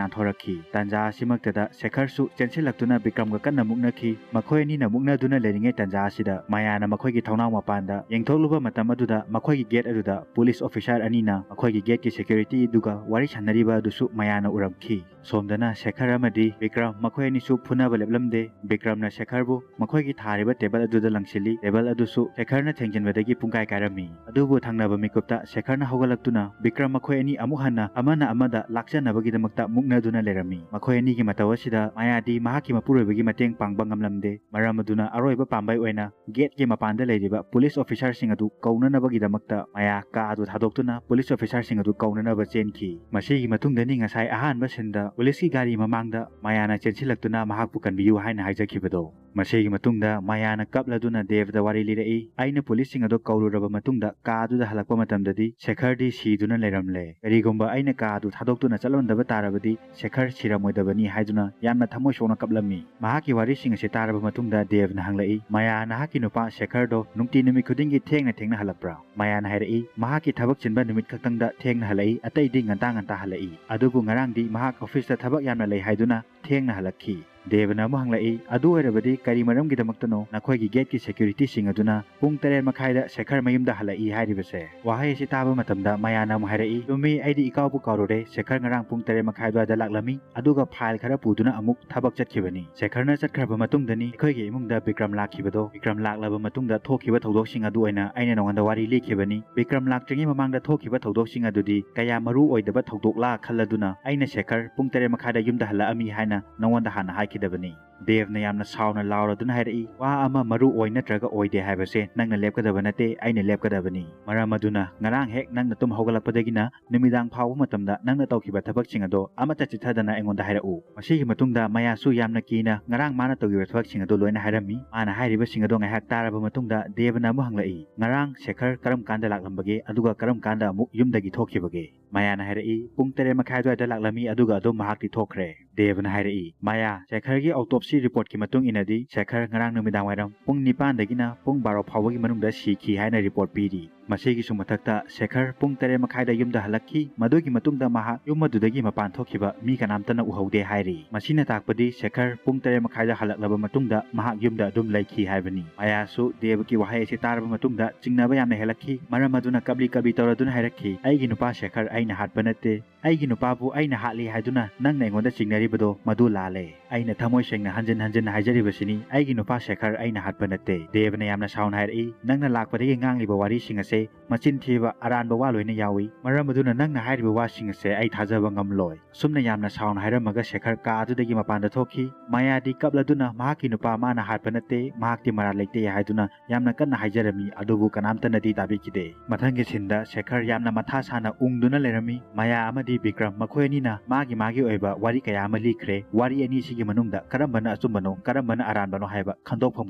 ꯅꯥꯟꯊꯣꯔꯛꯈꯤ꯫ ꯇꯥꯟꯖꯥ ꯑꯁꯤꯃꯛꯇꯗ ꯁꯦꯈꯔꯁꯨ ꯆꯦꯟꯁꯤꯜꯂꯛꯇꯨꯅ ꯕꯤꯀ꯭ꯔꯝꯒ ꯀꯟꯅ ꯃꯨꯛꯅꯈꯤ꯫ ꯃꯈꯣꯏ ꯑꯅꯤꯅ ꯃꯨꯛꯅꯗꯨꯅ ꯂꯩꯔꯤꯉꯩ ꯇꯥꯟꯖꯥ ꯑꯁꯤꯗ ꯃꯌꯥꯅ ꯃꯈꯣꯏꯒꯤ ꯊꯣꯡꯅꯥꯎ ꯃꯄꯥꯟꯗ ꯌꯦꯡꯊꯣꯛꯂꯨꯕ ꯃꯇꯝ ꯑꯗꯨꯗ ꯃꯈꯣꯏꯒꯤ ꯒꯦꯠ ꯑꯗꯨꯗ ꯄꯨꯂꯤꯁ ꯑꯣꯐꯤꯁꯥꯔ ꯑꯅꯤꯅ ꯃꯈꯣꯏꯒꯤ ꯒꯦꯠꯀꯤ ꯁꯦꯀ꯭ꯌꯨꯔꯤꯇꯤꯗꯨꯒ ꯋꯥꯔꯤ ꯁꯥꯟꯅꯔꯤꯕ ꯑꯗꯨꯁꯨ ꯃꯌꯥꯅ ꯎꯔꯝꯈꯤ꯫ ꯑꯁꯣꯝꯗꯅ ꯁꯦꯈꯔ ꯑꯃꯗꯤ ꯕꯤꯀ꯭ꯔꯝ ꯃꯈꯣꯏ ꯑꯅꯤꯁꯨ ꯐꯨꯅꯕ ꯂꯦꯞꯂꯝꯗꯦ꯫ ꯕꯤꯀ꯭ꯔꯝꯅ ꯁꯦꯈꯔꯕꯨ ꯃꯈꯣꯏꯒꯤ ꯊꯥꯔꯤꯕ ꯇꯦꯕꯜ ꯑꯗꯨꯗ ꯂꯪꯁꯤꯜꯂꯤ꯫ ꯇꯦꯕꯜ ꯑꯗꯨꯁꯨ ꯁꯦꯈꯔꯅ ꯊꯦꯡꯖꯤꯟꯕꯗꯒꯤ ꯄꯨꯡꯀꯥꯏ ꯀꯥꯏꯔꯝꯃꯤ꯫ ꯑꯗꯨꯕꯨ ꯊꯪꯅꯕ ꯃꯤꯀꯨꯞꯇ ꯁꯦꯈꯔꯅ ꯍꯧꯒꯠꯂꯛꯇꯨꯅ ꯕꯤꯀ꯭ꯔꯝ ꯃꯈꯣꯏ ꯑꯅꯤ ꯑꯃꯨꯛ ꯍꯟꯅ ꯑꯃꯅ ꯑꯃꯗ ꯂꯥꯛꯆꯅꯕꯒꯤꯗꯃꯛꯇ ꯃꯨꯛꯅꯗꯨꯅ ꯂꯩꯔꯝꯃꯤ꯫ ꯃꯈꯣꯏ ꯑꯅꯤꯒꯤ ꯃꯇꯧ ꯑꯁꯤꯗ ꯃꯌꯥꯗꯤ ꯃꯍꯥꯛꯀꯤ ꯃꯄꯨꯔꯣꯏꯕꯒꯤ ꯃꯇꯦꯡ ꯄꯥꯡꯕ ꯉꯝꯂꯝꯗꯦ꯫ ꯃꯔꯝ ꯑꯗꯨꯅ ꯑꯔꯣꯏꯕ ꯄꯥꯝꯕꯩ ꯑꯣꯏꯅ ꯒꯦꯠꯀꯤ ꯃꯄꯥꯟꯗ ꯂꯩꯔꯤꯕ ꯄꯨꯂꯤꯁ ꯑꯣꯐꯤꯁꯥꯔꯁꯤꯡ ꯑꯗꯨ ꯀꯧꯅꯅꯕꯒꯤꯗꯃꯛꯇ ꯃꯌꯥ ꯀꯥ ꯑꯗꯨ ꯊꯥꯗꯣꯛꯇꯨꯅ ꯄꯨꯂꯤꯁ ꯑꯣꯐꯤꯁꯥꯔꯁꯤꯡ ꯑꯗꯨ ꯀꯧꯅꯅꯕ ꯆꯦꯟꯈꯤ꯫ ꯃꯁꯤꯒꯤ ꯃꯇꯨꯡꯗꯅꯤ ꯉꯁꯥꯏ ꯑꯍꯥꯟꯕ ꯁꯤꯟꯗ ꯄꯨꯂꯤꯁꯀꯤ ꯒꯥꯔꯤ ꯃꯃꯥꯡꯗ ꯃꯌꯥꯅ ꯆꯦꯟꯁꯤꯜꯂꯛꯇꯨꯅ ꯃꯍꯥꯛꯄꯨ ꯀꯟꯕꯤꯌꯨ ꯍꯥꯏꯅ ꯍꯥꯏꯖꯈꯤꯕꯗꯣ꯫ ꯃꯁꯤꯒꯤ ꯃꯇꯨꯡꯗ ꯃꯌꯥꯅ ꯀꯞꯂꯗꯨꯅ ꯗꯦꯕꯗ ꯋꯥꯔꯤ ꯂꯤꯔꯛꯏ꯫ ꯑꯩꯅ ꯄꯨꯂꯤꯁꯁꯤꯡ ꯑꯗꯨ ꯀꯧꯔꯨꯔꯕ ꯃꯇꯨꯡꯗ ꯀꯥ ꯑꯗꯨꯗ ꯍꯜꯂꯛꯄ ꯃꯇꯝꯗꯗꯤ ꯁꯦꯈꯔꯗꯤ ꯁꯤꯗꯨꯅ ꯂꯩꯔꯝꯂꯦ꯫ ꯀꯔꯤꯒꯨꯝꯕ ꯑꯩꯅ ꯀꯥ ꯑꯗꯨ ꯊꯥꯗꯣꯛꯇꯨꯅ ꯆꯠꯂꯝꯗꯕ ꯇꯥꯔꯕꯗꯤ ꯁꯦꯈꯔ ꯁꯤꯔꯝꯃꯣꯏꯗꯕꯅꯤ ꯍꯥꯏꯗꯨꯅ ꯌꯥꯝꯅ ꯊꯃꯣꯏ ꯁꯣꯛꯅ ꯀꯞꯂꯝꯃꯤ꯫ ꯃꯍꯥꯛꯀꯤ ꯋꯥꯔꯤꯁꯤꯡ ꯑꯁꯤ ꯇꯥꯔꯕ ꯃꯇꯨꯡꯗ ꯗꯦꯕꯅ ꯍꯪꯂꯛꯏ, "ꯃꯌꯥ, ꯅꯍꯥꯛꯀꯤ ꯅꯨꯄꯥ ꯁꯦꯈꯔꯗꯣ ꯅꯨꯡꯇꯤ ꯅꯨꯃꯤꯠ ꯈꯨꯗꯤꯡꯒꯤ ꯊꯦꯡꯅ ꯊꯦꯡꯅ ꯍꯜꯂꯛꯄ꯭ꯔꯥ?" ꯃꯌꯥꯅ ꯍꯥꯏꯔꯛꯏ, "ꯃꯍꯥꯛꯀꯤ ꯊꯕꯛ ꯆꯤꯟꯕ ꯅꯨꯃꯤꯠ ꯈꯛꯇꯪꯗ ꯊꯦꯡꯅ ꯍꯜꯂꯛꯏ, ꯑꯇꯩꯗꯤ ꯉꯟꯇꯥ ꯉꯟꯇꯥ ꯍꯜꯂꯛꯏ꯫ ꯑꯗꯨꯕꯨ ꯉꯔꯥꯡꯗꯤ ꯃꯍꯥꯛ ꯑꯣꯐꯤꯁꯇ ꯊꯕꯛ ꯌꯥꯝꯅ ꯂꯩ ꯍꯥꯏꯗꯨꯅ ꯊꯦꯡꯅ ꯍꯜꯂꯛꯈꯤ꯫" ꯗꯦꯕꯅ ꯑꯃꯨꯛ ꯍꯪꯂꯛꯏ, "ꯑꯗꯨ ꯑꯣꯏꯔꯕꯗꯤ ꯀꯔꯤ ꯃꯔꯝꯒꯤꯗꯃꯛꯇꯅꯣ ꯅꯈꯣꯏꯒꯤ ꯒꯦꯠꯀꯤ ꯁꯦꯀ꯭ꯌꯨꯔꯤꯇꯤꯁꯤꯡ ꯑꯗꯨꯅ ꯄꯨꯡ ꯇꯔꯦꯠ ꯃꯈꯥꯏꯗ ꯁꯦꯈꯔ ꯃꯌꯨꯝꯗ ꯍꯜꯂꯛꯏ ꯍꯥꯏꯔꯤꯕꯁꯦ?" ꯋꯥꯍꯩ ꯑꯁꯤ ꯇꯥꯕ ꯃꯇꯝꯗ ꯃꯌꯥꯅ ꯑꯃꯨꯛ ꯍꯥꯏꯔꯛꯏ, "ꯆꯨꯝꯃꯤ, ꯑꯩꯗꯤ ꯏꯀꯥꯎꯕꯨ ꯀꯥꯎꯔꯨꯔꯦ, ꯁꯦꯈꯔ ꯉꯔꯥꯡ ꯄꯨꯡ ꯇꯔꯦꯠ ꯃꯈꯥꯏ ꯑꯗꯨꯋꯥꯏꯗ ꯂꯥꯛꯂꯝꯃꯤ, ꯑꯗꯨꯒ ꯐꯥꯏꯜ ꯈꯔ ꯄꯨꯗꯨꯅ ꯑꯃꯨꯛ ꯊꯕꯛ ꯆꯠꯈꯤꯕꯅꯤ꯫ ꯁꯦꯈꯔꯅ ꯆꯠꯈ꯭ꯔꯕ ꯃꯇꯨꯡꯗꯅꯤ ꯑꯩꯈꯣꯏꯒꯤ ꯏꯃꯨꯡꯗ ꯕꯤꯀ꯭ꯔꯝ ꯂꯥꯛꯈꯤꯕꯗꯣ꯫ ꯕꯤꯀ꯭ꯔꯝ ꯂꯥꯛꯂꯕ ꯃꯇꯨꯡꯗ ꯊꯣꯛꯈꯤꯕ ꯊꯧꯗꯣꯛꯁꯤꯡ ꯑꯗꯨ ꯑꯣꯏꯅ ꯑꯩꯅ ꯅꯉꯣꯟꯗ ꯋꯥꯔꯤ ꯂꯤꯈꯤꯕꯅꯤ꯫ ꯕꯤꯀ꯭ꯔꯝ ꯂꯥꯛꯇ꯭ꯔꯤꯉꯩ ꯃꯃꯥꯡꯗ ꯊꯣꯛꯈꯤꯕ ꯊꯧꯗꯣꯛꯁꯤꯡ ꯑꯗꯨꯗꯤ ꯀꯌꯥ ꯃꯔꯨ ꯑꯣꯏꯗꯕ ꯊꯧꯗꯣꯛꯂꯥ ꯈꯜꯂꯗꯨꯅ ꯑꯩꯅ ꯁꯦꯈꯔ ꯄꯨꯡ ꯇꯔꯦꯠ ꯃꯈꯥꯏꯗ ꯌꯨꯝꯗ ꯍꯜꯂꯛꯑꯝꯃꯤ ꯍꯥꯏꯅ ꯅꯉꯣꯟꯗ ꯍꯥꯟꯅ ꯍꯥꯏꯈꯤꯗꯕꯅꯤ꯫" ꯗꯦꯕꯅ ꯌꯥꯝꯅ ꯁꯥꯎꯅ ꯂꯥꯎꯔꯗꯨꯅ ꯍꯥꯏꯔꯛꯏ, "ꯋꯥ ꯑꯃ ꯃꯔꯨ ꯑꯣꯏ ꯅꯠꯇ꯭ꯔꯒ ꯑꯣꯏꯗꯦ ꯍꯥꯏꯕꯁꯦ ꯅꯪꯅ ꯂꯦꯞꯀꯗꯕ ꯅꯠꯇꯦ, ꯑꯩꯅ ꯂꯦꯞꯀꯗꯕꯅꯤ꯫ ꯃꯔꯝ ꯑꯗꯨꯅ ꯉꯔꯥꯡ ꯍꯦꯛ ꯅꯪꯅ ꯇꯨꯝ ꯍꯧꯒꯠꯂꯛꯄꯗꯒꯤꯅ ꯅꯨꯃꯤꯗꯥꯡ ꯐꯥꯎꯕ ꯃꯇꯝꯗ ꯅꯪꯅ ꯇꯧꯈꯤꯕ ꯊꯕꯛꯁꯤꯡ ꯑꯗꯣ ꯑꯃꯠꯇ ꯆꯤꯠꯊꯗꯅ ꯑꯩꯉꯣꯟꯗ ꯍꯥꯏꯔꯛꯎ꯫" ꯃꯁꯤꯒꯤ ꯃꯇꯨꯡꯗ ꯃꯌꯥꯁꯨ ꯌꯥꯝꯅ ꯀꯤꯅ ꯉꯔꯥꯡ ꯃꯥꯅ ꯇꯧꯈꯤꯕ ꯊꯕꯛꯁꯤꯡ ꯑꯗꯨ ꯂꯣꯏꯅ ꯍꯥꯏꯔꯝꯃꯤ꯫ ꯃꯥꯅ ꯍꯥꯏꯔꯤꯕꯁꯤꯡ ꯑꯗꯣ ꯉꯥꯏꯍꯥꯛ ꯇꯥꯔꯕ ꯃꯇꯨꯡꯗ ꯗꯦꯕꯅ ꯑꯃꯨꯛ ꯍꯪꯂꯛꯏ, "ꯉꯔꯥꯡ ꯁꯦꯈꯔ ꯀꯔꯝ ꯀꯥꯟꯗ ꯂꯥꯛꯂꯝꯕꯒꯦ, ꯑꯗꯨꯒ ꯀꯔꯝ ꯀꯥꯟꯗ ꯑꯃꯨꯛ ꯌꯨꯝꯗꯒꯤ ꯊꯣꯛꯈꯤꯕꯒꯦ?" ꯃꯌꯥꯅ ꯍꯥꯏꯔꯛꯏ, "ꯄꯨꯡ ꯇꯔꯦꯠ ꯃꯈꯥꯏ ꯑꯗꯨꯋꯥꯏꯗ ꯂꯥꯛꯂꯝꯃꯤ, ꯑꯗꯨꯒ ꯑꯗꯨꯝ ꯃꯍꯥꯛꯇꯤ ꯊꯣꯛꯈ꯭ꯔꯦ꯫" ꯗꯦꯕꯅ ꯍꯥꯏꯔꯛꯏ, "ꯃꯌꯥ, ꯁꯦꯈꯔꯒꯤ ꯑꯣꯇꯣꯞꯁꯤ ꯔꯤꯄꯣꯔꯠꯀꯤ ꯃꯇꯨꯡ ꯏꯟꯅꯗꯤ ꯁꯦꯈꯔ ꯉꯔꯥꯡ ꯅꯨꯃꯤꯗꯥꯡ ꯋꯥꯏꯔꯝ ꯄꯨꯡ ꯅꯤꯄꯥꯟꯗꯒꯤꯅ ꯄꯨꯡ ꯕꯥꯔꯣ ꯐꯥꯎꯕꯒꯤ ꯃꯅꯨꯡꯗ ꯁꯤꯈꯤ ꯍꯥꯏꯅ ꯔꯤꯄꯣꯔꯠ ꯄꯤꯔꯤ꯫ ꯃꯁꯤꯒꯤꯁꯨ ꯃꯊꯛꯇ ꯁꯦꯈꯔ ꯄꯨꯡ ꯇꯔꯦꯠ ꯃꯈꯥꯏꯗ ꯌꯨꯝꯗ ꯍꯜꯂꯛꯈꯤ꯫ ꯃꯗꯨꯒꯤ ꯃꯇꯨꯡꯗ ꯃꯍꯥꯛ ꯌꯨꯝ ꯑꯗꯨꯗꯒꯤ ꯃꯄꯥꯟ ꯊꯣꯛꯈꯤꯕ ꯃꯤ ꯀꯅꯥꯝꯇꯅ ꯎꯍꯧꯗꯦ ꯍꯥꯏꯔꯤ꯫ ꯃꯁꯤꯅ ꯇꯥꯛꯄꯗꯤ ꯁꯦꯈꯔ ꯄꯨꯡ ꯇꯔꯦꯠ ꯃꯈꯥꯏꯗ ꯍꯜꯂꯛꯂꯕ ꯃꯇꯨꯡꯗ ꯃꯍꯥꯛ ꯌꯨꯝꯗ ꯑꯗꯨꯝ ꯂꯩꯈꯤ ꯍꯥꯏꯕꯅꯤ꯫" ꯃꯌꯥꯁꯨ ꯗꯦꯕꯒꯤ ꯋꯥꯍꯩ ꯑꯁꯤ ꯇꯥꯔꯕ ꯃꯇꯨꯡꯗ ꯆꯤꯡꯅꯕ ꯌꯥꯝꯅ ꯍꯦꯜꯂꯛꯈꯤ꯫ ꯃꯔꯝ ꯑꯗꯨꯅ ꯀꯞꯂꯤ ꯀꯞꯂꯤ ꯇꯧꯔꯗꯨꯅ ꯍꯥꯏꯔꯛꯈꯤ, "ꯑꯩꯒꯤ ꯅꯨꯄꯥ ꯁꯦꯈꯔ ꯑꯩꯅ ꯑꯩꯅ ꯍꯥꯠꯄ ꯅꯠꯇꯦ꯫ ꯑꯩꯒꯤ ꯅꯨꯄꯥꯕꯨ ꯑꯩꯅ ꯍꯥꯠꯂꯤ ꯍꯥꯏꯗꯨꯅ ꯅꯪꯅ ꯑꯩꯉꯣꯟꯗ ꯆꯤꯡꯅꯔꯤꯕꯗꯣ ꯃꯗꯨ ꯂꯥꯜꯂꯦ꯫ ꯑꯩꯅ ꯊꯃꯣꯏ ꯁꯦꯡꯅ ꯍꯟꯖꯤꯟ ꯍꯟꯖꯤꯟ ꯍꯥꯏꯖꯔꯤꯕꯁꯤꯅꯤ, ꯑꯩꯒꯤ ꯅꯨꯄꯥ ꯁꯦꯈꯔ ꯑꯩꯅ ꯍꯥꯠꯄ ꯅꯠꯇꯦ꯫" ꯗꯦꯕꯅ ꯌꯥꯝꯅ ꯁꯥꯎꯅ ꯍꯥꯏꯔꯛꯏ, "ꯅꯪꯅ ꯂꯥꯛꯄꯗꯒꯤ ꯉꯥꯡꯂꯤꯕ ꯋꯥꯔꯤꯁꯤꯡ ꯑꯁꯦ ꯃꯆꯤꯟ ꯊꯤꯕ, ꯑꯔꯥꯟꯕ ꯋꯥ ꯂꯣꯏꯅ ꯌꯥꯎꯏ꯫ ꯃꯔꯝ ꯑꯗꯨꯅ ꯅꯪꯅ ꯍꯥꯏꯔꯤꯕ ꯋꯥꯁꯤꯡ ꯑꯁꯦ ꯑꯩ ꯊꯥꯖꯕ ꯉꯝꯂꯣꯏ꯫" ꯑꯁꯨꯝꯅ ꯌꯥꯝꯅ ꯁꯥꯎꯅ ꯍꯥꯏꯔꯝꯃꯒ ꯁꯦꯈꯔ ꯀꯥ ꯑꯗꯨꯗꯒꯤ ꯃꯄꯥꯟꯗ ꯊꯣꯛꯈꯤ꯫ ꯃꯌꯥꯗꯤ ꯀꯞꯂꯗꯨꯅ ꯃꯍꯥꯛꯀꯤ ꯅꯨꯄꯥ ꯃꯥꯅ ꯍꯥꯠꯄ ꯅꯠꯇꯦ, ꯃꯍꯥꯛꯇꯤ ꯃꯔꯥꯜ ꯂꯩꯇꯦ ꯍꯥꯏꯗꯨꯅ ꯌꯥꯝꯅ ꯀꯟꯅ ꯍꯥꯏꯖꯔꯝꯃꯤ, ꯑꯗꯨꯕꯨ ꯀꯅꯥꯝꯇꯅꯗꯤ ꯇꯥꯕꯤꯈꯤꯗꯦ꯫ ꯃꯊꯪꯒꯤ ꯁꯤꯟꯗ ꯁꯦꯈꯔ ꯌꯥꯝꯅ ꯃꯊꯥ ꯁꯥꯅ ꯎꯪꯗꯨꯅ ꯂꯩꯔꯝꯃꯤ꯫ ꯃꯌꯥ ꯑꯃꯗꯤ ꯕꯤꯀ꯭ꯔꯝ ꯃꯈꯣꯏ ꯑꯅꯤꯅ ꯃꯥꯒꯤ ꯃꯥꯒꯤ ꯑꯣꯏꯕ ꯋꯥꯔꯤ ꯀꯌꯥ ꯑꯃ ꯂꯤꯈ꯭ꯔꯦ꯫ ꯋꯥꯔꯤ ꯑꯅꯤꯁꯤꯒꯤ ꯃꯅꯨꯡꯗ ꯀꯔꯝꯕꯅ ꯑꯆꯨꯝꯕꯅꯣ, ꯀꯔꯝꯕꯅ ꯑꯔꯥꯟꯕꯅꯣ ꯍꯥꯏꯕ ꯈꯪꯗꯣꯛꯐꯝ